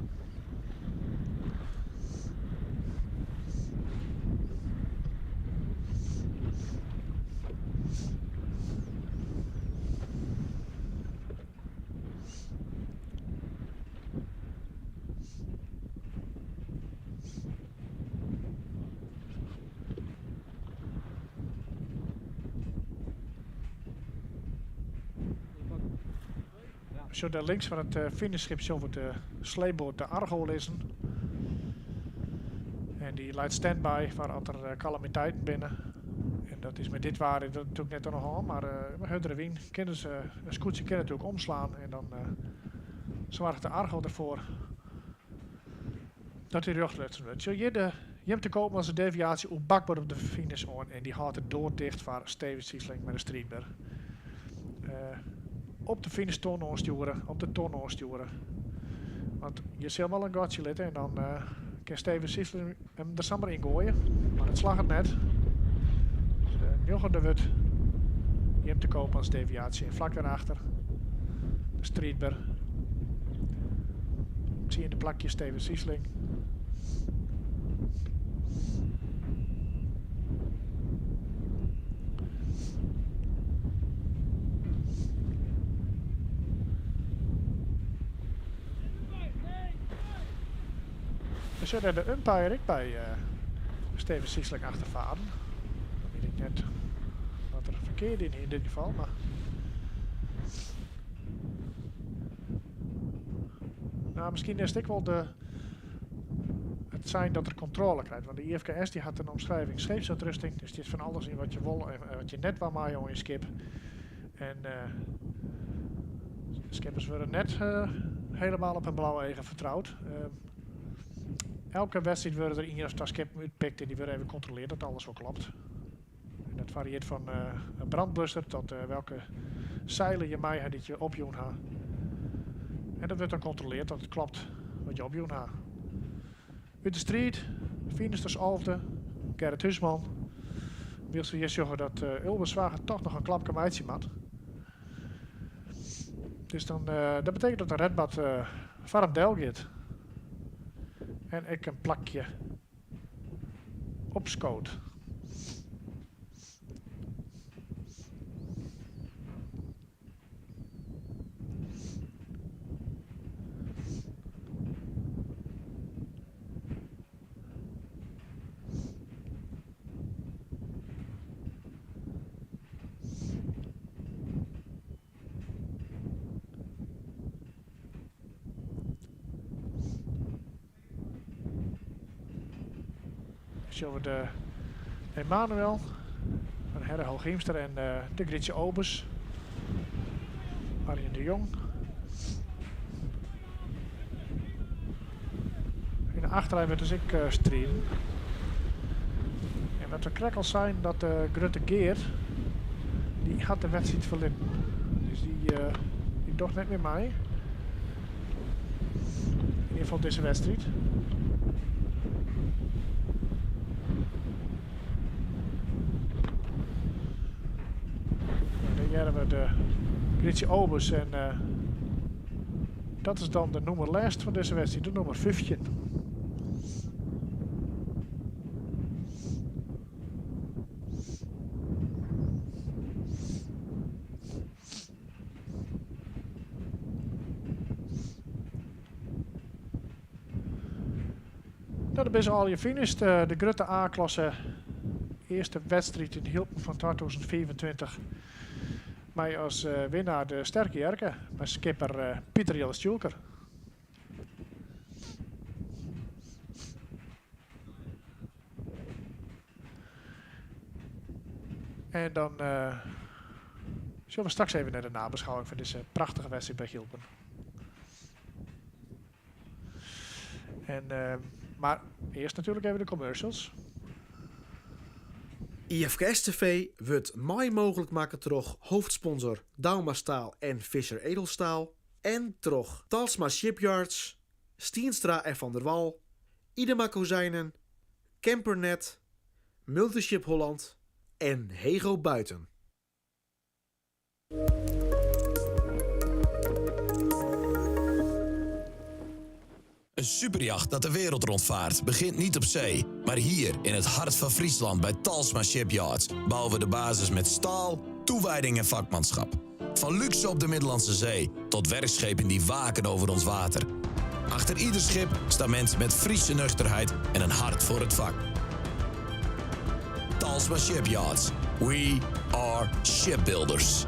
We sjogge dêr links fan it finishskip sjogge we de sleepboat de Argo lizzen. En dy leit standby foar as der kalamiteiten binne. En dat is mei dit waar is dat natuerlik net oan de hân, mar mei hurdere wyn kinne se, in skûtsje kin natuerlik omslaan en dan soarget de Argo derfoar dat dy rjocht lutsen wurdt. Sjoch hjir de Jim te Koopman syn deviaasje oer bakboard op de finish oan en dy hâldt de doar ticht foar Steven Siesling mei de striidber. Op de finishton oanstjoere, op de ton oanstjoere. Want je sil wol in gatsje litte en dan kin Steven Siesling him der samar yn goaie. Mar dat slagget net. Dus njoggende wurdt Jim te Koopmans deviaasje en flak dêrachter de striidber. Tsiende plakje Steven Siesling. We sjogge dêr de umpire ek by Steven Siesling achterfaren. Dan wit ik net wat der ferkeard yn hie yn dit gefal, mar. Nou, miskien is it ek wol de, it sein dat er kontrôle krijt. Want de IFKS dy hat in omschrijving scheepsuitrusting. Der stiet fan alles yn wat je wol en wat je net dwaan meie oan je skip. En de skippers wurde net helemaal op hun blauwe eagen fertroud. Elke wedstriid wurde der ien of twa skippen útpikt en dy wurde even kontroleard dat alles wol klopt. En dat varieert fan in brandblusser tot welke seilen je mei ha dy't je opjûn ha. En dat wurdt dan kontroleard dat it klopt wat je opjûn ha. Ut de striid, finishte as alfde, Gerrit Huisman. Wylst we hjir sjogge dat Ulbe Zwager toch noch in klapke meitsje moat. Dus dan, dat betekent dat de Redbad foar him del giet. En ek in plakje opskoot. Sjogge we de Emanuel fan Herre Hooghiemster en de Grietje Obers. Arjen de Jong. Yn de achterlijn wurdt dus ek striden. En wat we krekt al seinen, dat de grutte Geert, dy hat de wedstriid ferlitten. Dus dy, dy docht net mear mei. Yn ieder gefal dizze wedstriid. Nou, dêr hearre we de Grietje Obers en dat is dan de nûmer lêst fan dizze wedstriid, de nûmer 15. Nou, dan binne se allegear finished. De grutte A-klasse earste wedstriid yn Hylpen fan 2025. Mei as winnaar de Sterke Jerke, mei skipper Pieter Jelle Stjoelker. En dan sjogge we straks even nei de nabeschouwing fan dizze prachtige wedstriid by Hylpen. En, mar earst natuerlik even de commercials. IFKS TV wurdt mei mooglik makke troch hoofdsponsor Douma Staal en Visser Edelstaal en troch Talsma Shipyards, Stienstra en Van der Wal, Idema Kozijnen, Campernet, Multiship Holland en Hego Buiten. Een superjacht dat de wereld rondvaart begint niet op zee, maar hier in het hart van Friesland bij Talsma Shipyards bouwen we de basis met staal, toewijding en vakmanschap. Van luxe op de Middellandse Zee tot werkschepen die waken over ons water. Achter ieder schip staan mensen met Friese nuchterheid en een hart voor het vak. Talsma Shipyards. We are shipbuilders.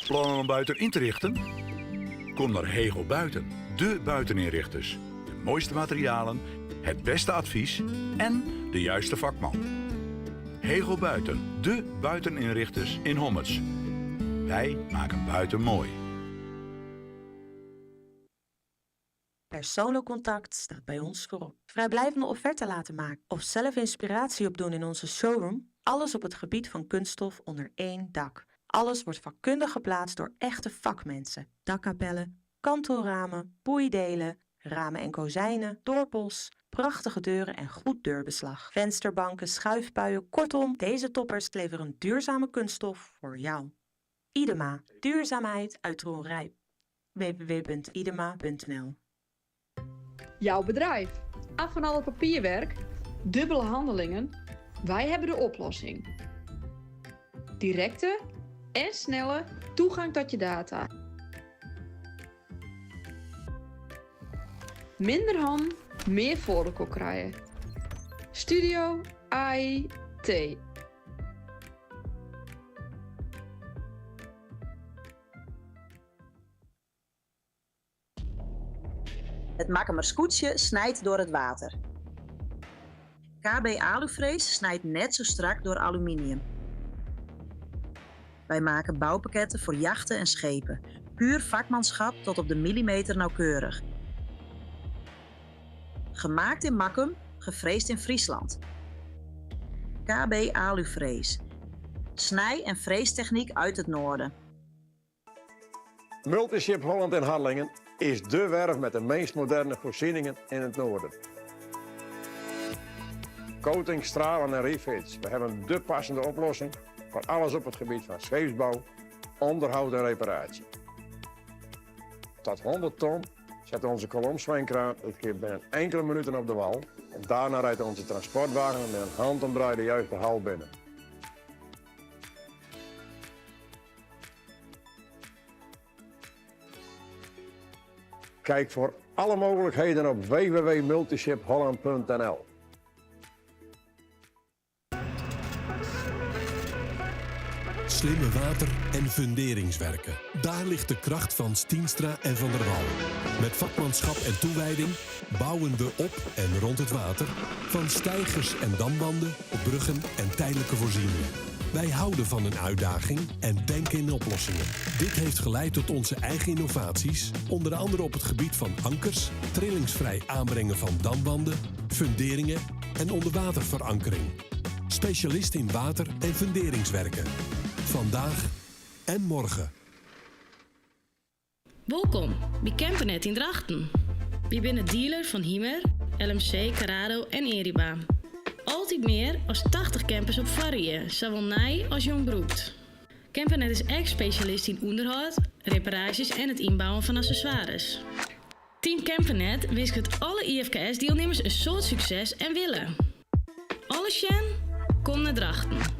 Plannen om buiten in te richten? Kom naar Hegel Buiten, de buiteninrichters. De mooiste materialen, het beste advies en de juiste vakman. Hegel Buiten, de buiteninrichters in Hommerts. Wij maken buiten mooi. Persoonlijk contact staat bij ons voorop. Vrijblijvende offerte laten maken of zelf inspiratie opdoen in onze showroom. Alles op het gebied van kunststof onder één dak. Alles wordt vakkundig geplaatst door echte vakmensen. Dakkapellen, kantelramen, boeidelen, ramen en kozijnen, dorpels, prachtige deuren en goed deurbeslag. Vensterbanken, schuifpuien, kortom, deze toppers leveren duurzame kunststof voor jou. Idema, duurzaamheid uit Dronrijp. www.idema.nl Jouw bedrijf. Af van al het papierwerk, dubbele handelingen. Wij hebben de oplossing. Directe en snelle toegang tot je data. Minder hand, meer voor krijgen. Studio IT. Het Makkumer Skûtsje snijdt door het water. KB Aluvrees snijdt net zo strak door aluminium. Wij maken bouwpakketten voor jachten en schepen. Puur vakmanschap tot op de millimeter nauwkeurig. Gemaakt in Makkum, gefreesd in Friesland. KB Aluvrees. Snij- en freestechniek uit het noorden. Multiship Holland in Harlingen is dé werf met de meest moderne voorzieningen in het noorden. Coating, stralen en refits. We hebben de passende oplossing voor alles op het gebied van scheepsbouw, onderhoud en reparatie. Tot 100 ton zet onze kolomzwijnkraan het schip binnen enkele minuten op de wal. En daarna rijdt onze transportwagen met een handomdraai de juiste hal binnen. Kijk voor alle mogelijkheden op www.multishipholland.nl. Slimme water- en funderingswerken. Daar ligt de kracht van Stienstra en Van der Wal. Met vakmanschap en toewijding bouwen we op en rond het water. Van steigers en damwanden, bruggen en tijdelijke voorzieningen. Wij houden van een uitdaging en denken in oplossingen. Dit heeft geleid tot onze eigen innovaties, onder andere op het gebied van ankers, trillingsvrij aanbrengen van damwanden, funderingen en onderwaterverankering. Specialist in water- en funderingswerken. Vandaag en morgen. Wolkom by Campernet yn Drachten. Wy binne dealer fan Hymer, LMC, Carado en Eriba. Altyd mear as 80 campers op foarrie, sawol nij as jong brûkt. Campernet is ek spesjalist yn ûnderhâld, reparaasjes en it ynbouwen fan accessoires. Team Campernet winsket alle IFKS-dielnimmers in soad sukses en wille. Alles sjen? Kom nei Drachten.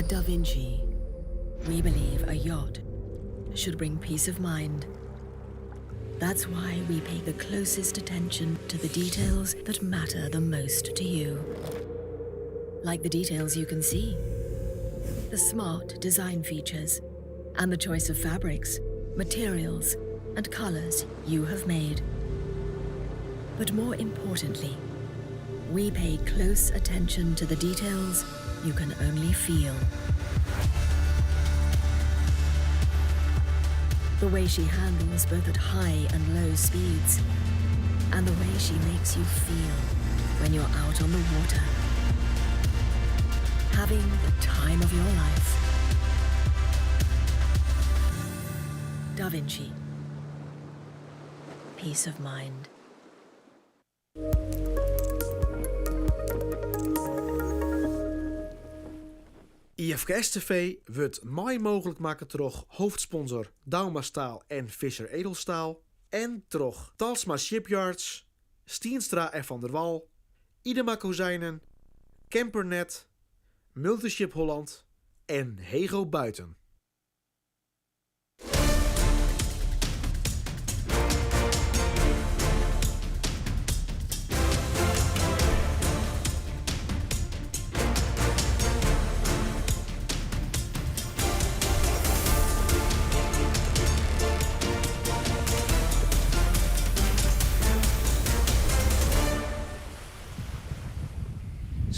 At Da Vinci, we believe a yacht should bring peace of mind. That's why we pay the closest attention to the details that matter the most to you. Like the details you can see, the smart design features, and the choice of fabrics, materials, and colors you have made. But more importantly, we pay close attention to the details you can only feel. The way she handles both at high and low speeds, and the way she makes you feel when you're out on the water. Having the time of your life. Da Vinci. Peace of mind. IFKS TV wurdt mei mooglik makke troch hoofdsponsor Douma Staal en Visser Edelstaal en troch Talsma Shipyards, Stienstra en Van der Wal, Idema Kozijnen, Campernet, Multiship Holland en Hego Buiten.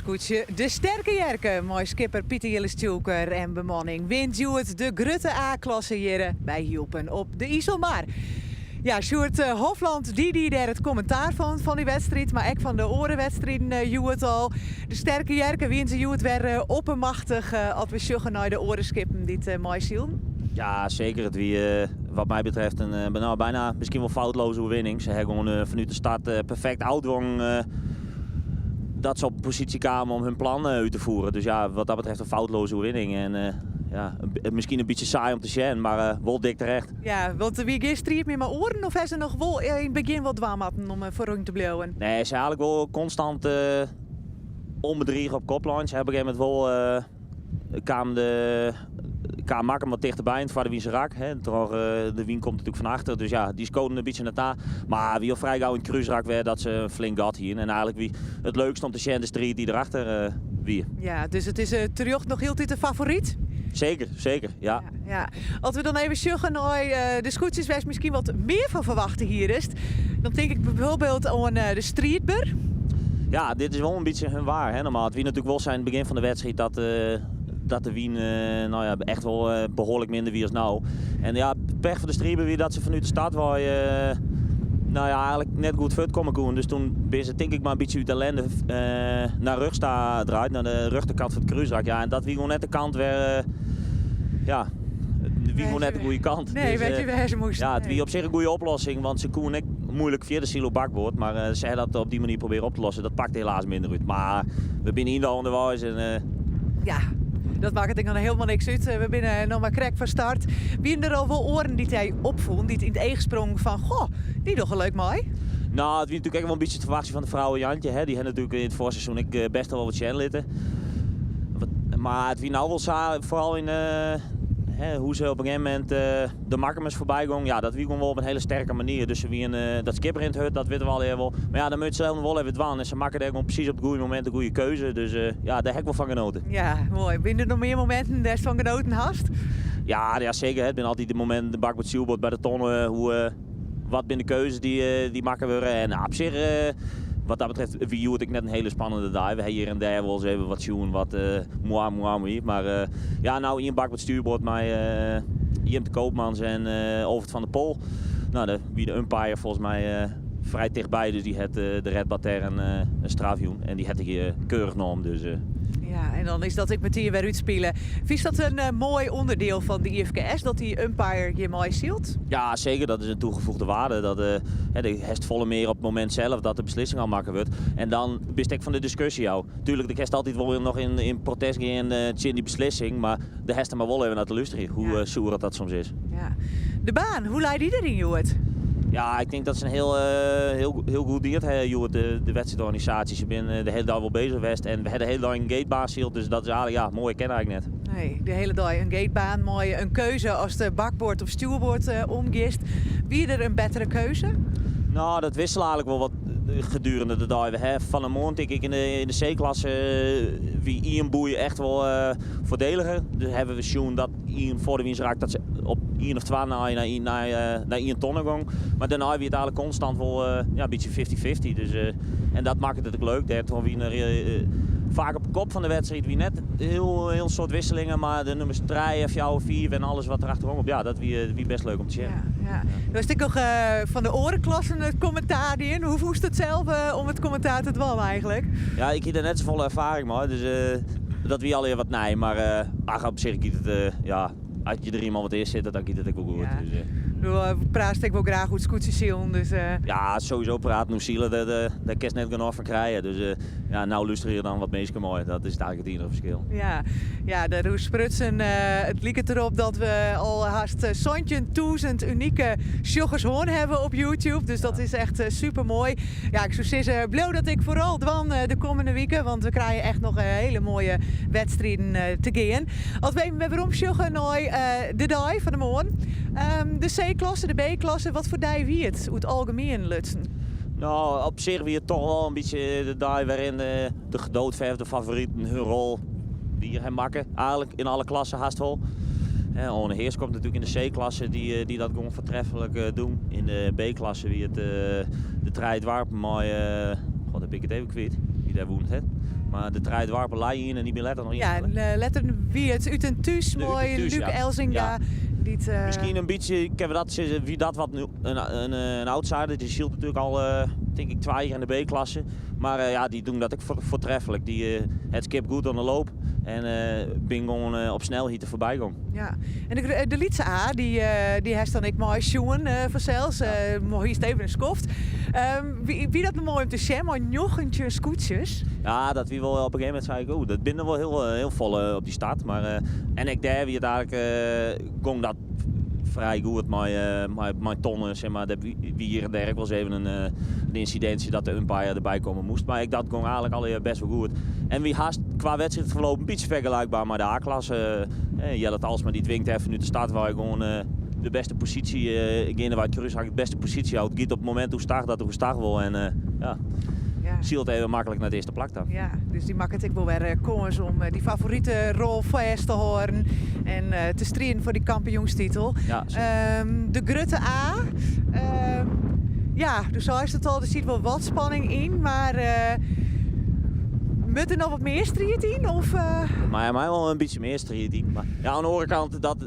Skûtsje De Sterke Jerke mei skipper Pieter Jilles Tjoelker en bemanning wint hjoed de grutte A-klasse hjirre by Hylpen op de Iselmar. Ja, Sjoerd Hofland dy die dêr it kommentaar fan fan dy wedstriid, mar ek fan de oare wedstriden hjoed al. De Sterke Jerke wiene se hjoed wer oppermachtich as we sjogge nei de oare skippen dy't meisylden. Ja, seker. It wie wat my betreft in no, byna miskien wol foutloze oerwinning. Se ha gewoan fanút de start perfekt ôftwongen dat se op posysje kamen om hun plan út te fieren. Dus ja, wat dat betreft in foutloze oerwinning. En ja, miskien in bytsje saai om te sjen, mar wol dik terecht. Ja, want der wie gjin striid mear mei oaren of ha se noch wol yn it begjin wat dwaan moatten om foaryn te bliuwen? Nee, se ha eigentlik wol konstant ûnbedrige op kop lein. Se ha op in gegeven momint wol kaam de kaam Makkum wat tichterby yn it foar de wyn rak. Hè. Troch de wyn komt natuerlik fan achter, dus ja, dy skoden in bytsje nei ta. Mar wie al frij gau yn it krúsrak wer dat se in flink gat hiene. En eigentlik wie it leukste om te sjen de striid dy't derachter wie. Ja, dus it is terjocht noch hieltyd de favoryt? Seker, seker, ja. Ja. As we dan even sjogge nei de skûtsjes wêr'tst miskien wat mear fan ferwachte hiest, dan tink ik bijvoorbeeld oan de Striidber. Ja, dit is wol in bytsje hun waar. Hè. Normaal, it wie natuerlik wol sa yn it begjin fan de wedstriid dat, dat de wyn no ja, echt wol behoarlik minder wie as no. En ja, pech foar de Striidber wie dat se fanút de start wei no ja, eigentlik net goed fuortkomme koene. Dus toen binne se tink ik mar in bytsje út ellende nei rjochts ta draaid, nei de rjochterkant fan it krúsrak. Ja, en dat wie gewoan net de kant wêr, ja, it wie gewoan net de goede kant. Nee, dus, wêr't wêze moast. Ja, it wie op sich in goede oplossing, want se koene ek moeilik fierder sile op bakboard. Mar se ha dat op dy manier probearre op te lossen. Dat pakte helaas minder út. Mar we binne yn de ûnderweis en. Ja, dat makket ek noch hielendal niks út. We binne noch mar krekt fan start. Wiene der al wol oaren dy't dy opfoelen, dy't yn it each sprongen fan goh, dy dogge leuk mei? No, it wie natuerlik ek wol in bytsje te ferwachtsjen fan de Vrouwe Jantje. Hè. Dy ha natuerlik yn it foarseizoen ek bêst al wol wat sjen litten. Mar it wie no wol sa, foaral yn hè, hoe se op in gegeven momint de Makkumers foarby gongen, ja, dat wie gewoan wol op in hiele sterke manier. Dus se wiene, dat skip rint hurd, dat witte we allegear wol. Mar ja, dan moat se wol even dwaan. En se makken dêr gewoan presys op it goede momint de goede keuze. Dus ja, dêr ha ik wol fan genoten. Ja, moai. Binne der noch mear mominten dêr'tst fan genoten hast? Ja, ja seker. It binne altyd de mominten, de bakboard stuurboard by de tonne, hoe, wat binne de keuzes dy't makke wurde. En op sich, wat dat betreft, wie hjoed ek net in hiele spannende dei. We ha hjir en dêr wol ris even wat sjoen wat moai moai wie. Mar ja, no ien bakboard stuurboard mei Jim de Koopmans en Olfert van der Pol. No, dêr wie de umpire folgens my frij tichtby, dus dy hat de Redbad dêr in straf jûn. En dy hat hy keurich nommen. Dus, Ja, en dan is dat ek metien wer útspile. Fynst dat in moai ûnderdiel fan de IFKS, dat dy umpire hjir meisylt? Ja, seker. Dat is in toegevoegde waarde. Dat, hè, hast folle mear op it momint sels dat de beslissing al makke wurdt. En dan bist ek fan de diskusje ôf. Tuerlik, do kinst altyd wol noch yn protest gean tsjin dy beslissing, mar dêr hast der mar wol even nei te lústerjen, hoe soer dat soms is. Ja. De baan, hoe lei dy deryn hjoed? Ja, ik tink dat se in hiel, hiel, hiel goed diend ha hjoed, de wedstriidorganisaasje. Se binne de hiele dei wol bezich west en we ha de hiele dei in gatebaan syld, dus dat is eigentlik, ja, moaier kin eigentlik net. Nee, de hiele dei in gatebaan mei in keuze ast de bakboard of stjoerboard omgiest. Wie der in bettere keuze? No, dat wissele eigentlik wol wat gedurende de dei. We ha fan 'e moarn tink ik yn de C-klasse wie ien boei echt wol foardeliger. Dus hawwe we sjoen dat ien foar de wyn raakt dat se op ien of twa nei nei nei nei ien tonne gong. Mar dêrnei wie it eigentlik konstant wol ja, in bytsje fifty-fifty. Dus, en dat makket it ek leuk. Dêrtroch wiene der faak op de kop fan de wedstriid wie net hiel hiel soad wisselingen, mar de nûmers trije, fjouwer, fiif en alles wat derachterom op, ja, dat wie, wie best leuk om te sjen. Ja, ja. Do hast ek noch fan de oare klassen it kommentaar dien. Hoe fûnst it sels om it kommentaar te dwaan eigentlik? Ja, ik hie der net safolle erfaring mei, dus dat wie allegear wat nij. Mar ach, op sich giet it, ja, as je der eenmaal wat yn sitte, dan giet it ek wol goed. Ja. Dus, Do praatst ek wol graach oer skûtsjesilen, dus... Ja, sowieso praten oer silen, dêr, dêr kinst net genôch fan krije. Dus ja, no lústerje dan wat minsken mei. Dat is eigentlik it iennige ferskil. Ja, ja dêroer sprutsen. It liket derop dat we al hast 17.000 unike sjoggers hân hawwe op YouTube. Dus dat is echt super moai. Ja, ik soe sizze, bliuw dat ek foaral dwaan de kommende wike, want we krije echt noch hiele moaie wedstriden te gean. As we even wer werom sjogge nei de dei fan de moarn. De C-klasse, de B-klasse, wat foar dei wie it oer it algemien lutsen? No, op sich wie it toch wol in bytsje de dei wêryn de gedoodverfde favoriten hun rol wier ha makke. Eigentlik yn alle klassen hast wol. Oane Heerschop natuerlik yn de C-klasse die, die dat gewoan foartreflik doen. Yn de B-klasse wie it de Trije Doarpen mei, god, dan bin ik it even kwyt, wie dêr wûn het. Mar de Trije Doarpen lei ien en dy bin letter noch Ja, ien. En letter wie it Ut en Thús mei Thús, Luc ja. Elzinga. Ja. Dy't, Miskien in bytsje, kinne we dat sizze, wie dat wat in outsider. Dy sylt natuerlik al, tink ik, twa jier yn de B-klasse. Mar ja, dy doen dat ek foartreflik. Dy het skip goed oan de loop en bin gewoan op snelheid der foarby gong. Ja, en de, de lytse A, dy, dy hast dan ek meisjoen fansels. Ja. Moai hiest even in skoft. Wie, wie dat noch moai om te sjen mei 19 skûtsjes? Ja, dat wie wol op in gegeven momint sei ik, oeh, dat binne wol hiel, hiel folle op dy start. Mar, en ek dêr wie it eigentlik, gong dat frij goed mei, mei, mei tonnen, zeg maar. Der wie hjir en dêr ek wolris even in, in ynsidintsje dat de umpire derby komme moast. Mar ek dat gong eigentlik allegear best wol goed. En wie hast kwa wedstriidferloop in bytsje fergelykber mei de A-klasse. Jelle Talsma dy dwingt even út de start wei gewoan de bêste posysje, geandewei it krúshak, de bêste posysje hâldt. Giet op it momint oerstach dat er oerstach wol en ja, sylt even maklik nei it earste plak ta. Ja, dus dy makket ek wol wer kâns om dy favorite rol fêst te hâlden en te striden foar dy kampioenstitel. Ja, zeker. De grutte A. Ja, do seist it al, der sit wol wat spanning yn, mar moat der noch wat mear striid yn? Of? Mei my wol in bytsje mear striid yn. Mar ja, oan de oare kant, dat,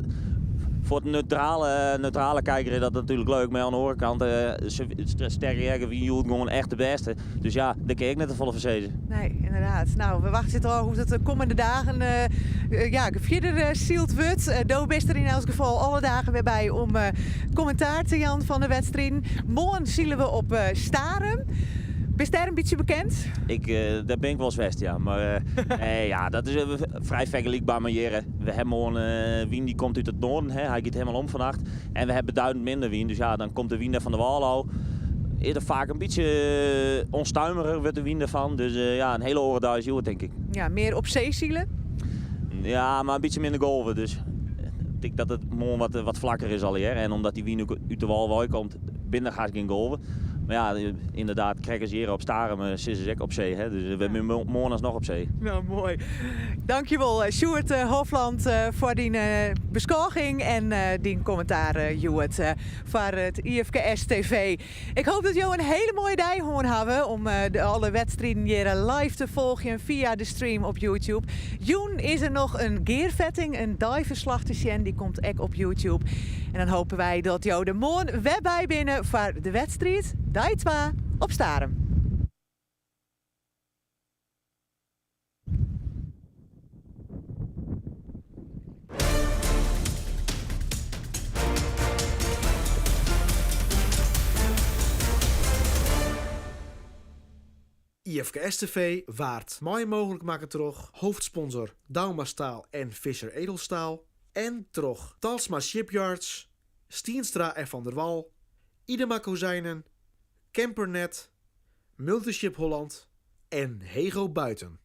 foar de neutrale, neutrale kijker is dat natuerlik leuk, mar oan de oare kant, Sterke Jerke wie hjoed gewoan echt de bêste. Dus ja, dêr kin ik net te folle fan sizze. Nee, ynderdaad. No, we wachtsje it ôf hoe't it de kommende dagen ja, fierder syld wurdt. Do bist der yn elts gefal alle dagen wer by om kommentaar te jaan fan de wedstriden. Moarn sile we op Starum. Bist dêr in bytsje bekend? Ik, dêr bin ik wolris west, ja. Mar nee, ja, dat is frij fergelykber mei hjir. We ha moarn wyn dy komt út it noarden, hè. Hy giet hielendal om fannacht. En we ha beduidend minder wyn, dus ja, dan komt de wyn dêr fan de wâl ôf. Is der faak in bytsje onstuimiger wurdt de wyn derfan. Dus ja, in hiele oare dei as hjoed, tink ik. Ja, mear op see sile? Ja, mar in bytsje minder golven. Dus ik tink dat it moarn wat, wat flakker is allegear. En omdat dy wyn ek út de wâl wei komt, binne der hast gjin golven. Mar ja, ynderdaad, krekt as hjir op Starum sizze se ek op see. Hè? Dus we binne moarn asnoch op see. No, moai. Dankjewol Sjoerd Hofland foar dyn beskôging en dyn kommentaar hjoed foar it IFKS TV. Ik hoop dat jo in hiele moaie dei hân hawwe om de alle wedstriden hjir live te folgjen fia de stream op YouTube. Jûn is der noch in gearfetting, in deiferslach te sjen, dy komt ek op YouTube. En dan hoopje wy dat jo der moarn wer by binne foar de wedstriid dei twa op Starum. IFKS TV waard mei mooglik makke troch hoofdsponsor Douma Staal en Visser Edelstaal en troch Talsma Shipyards, Stienstra en Van der Wal, Idema Kozijnen, Campernet, Multiship Holland en Hego Buiten.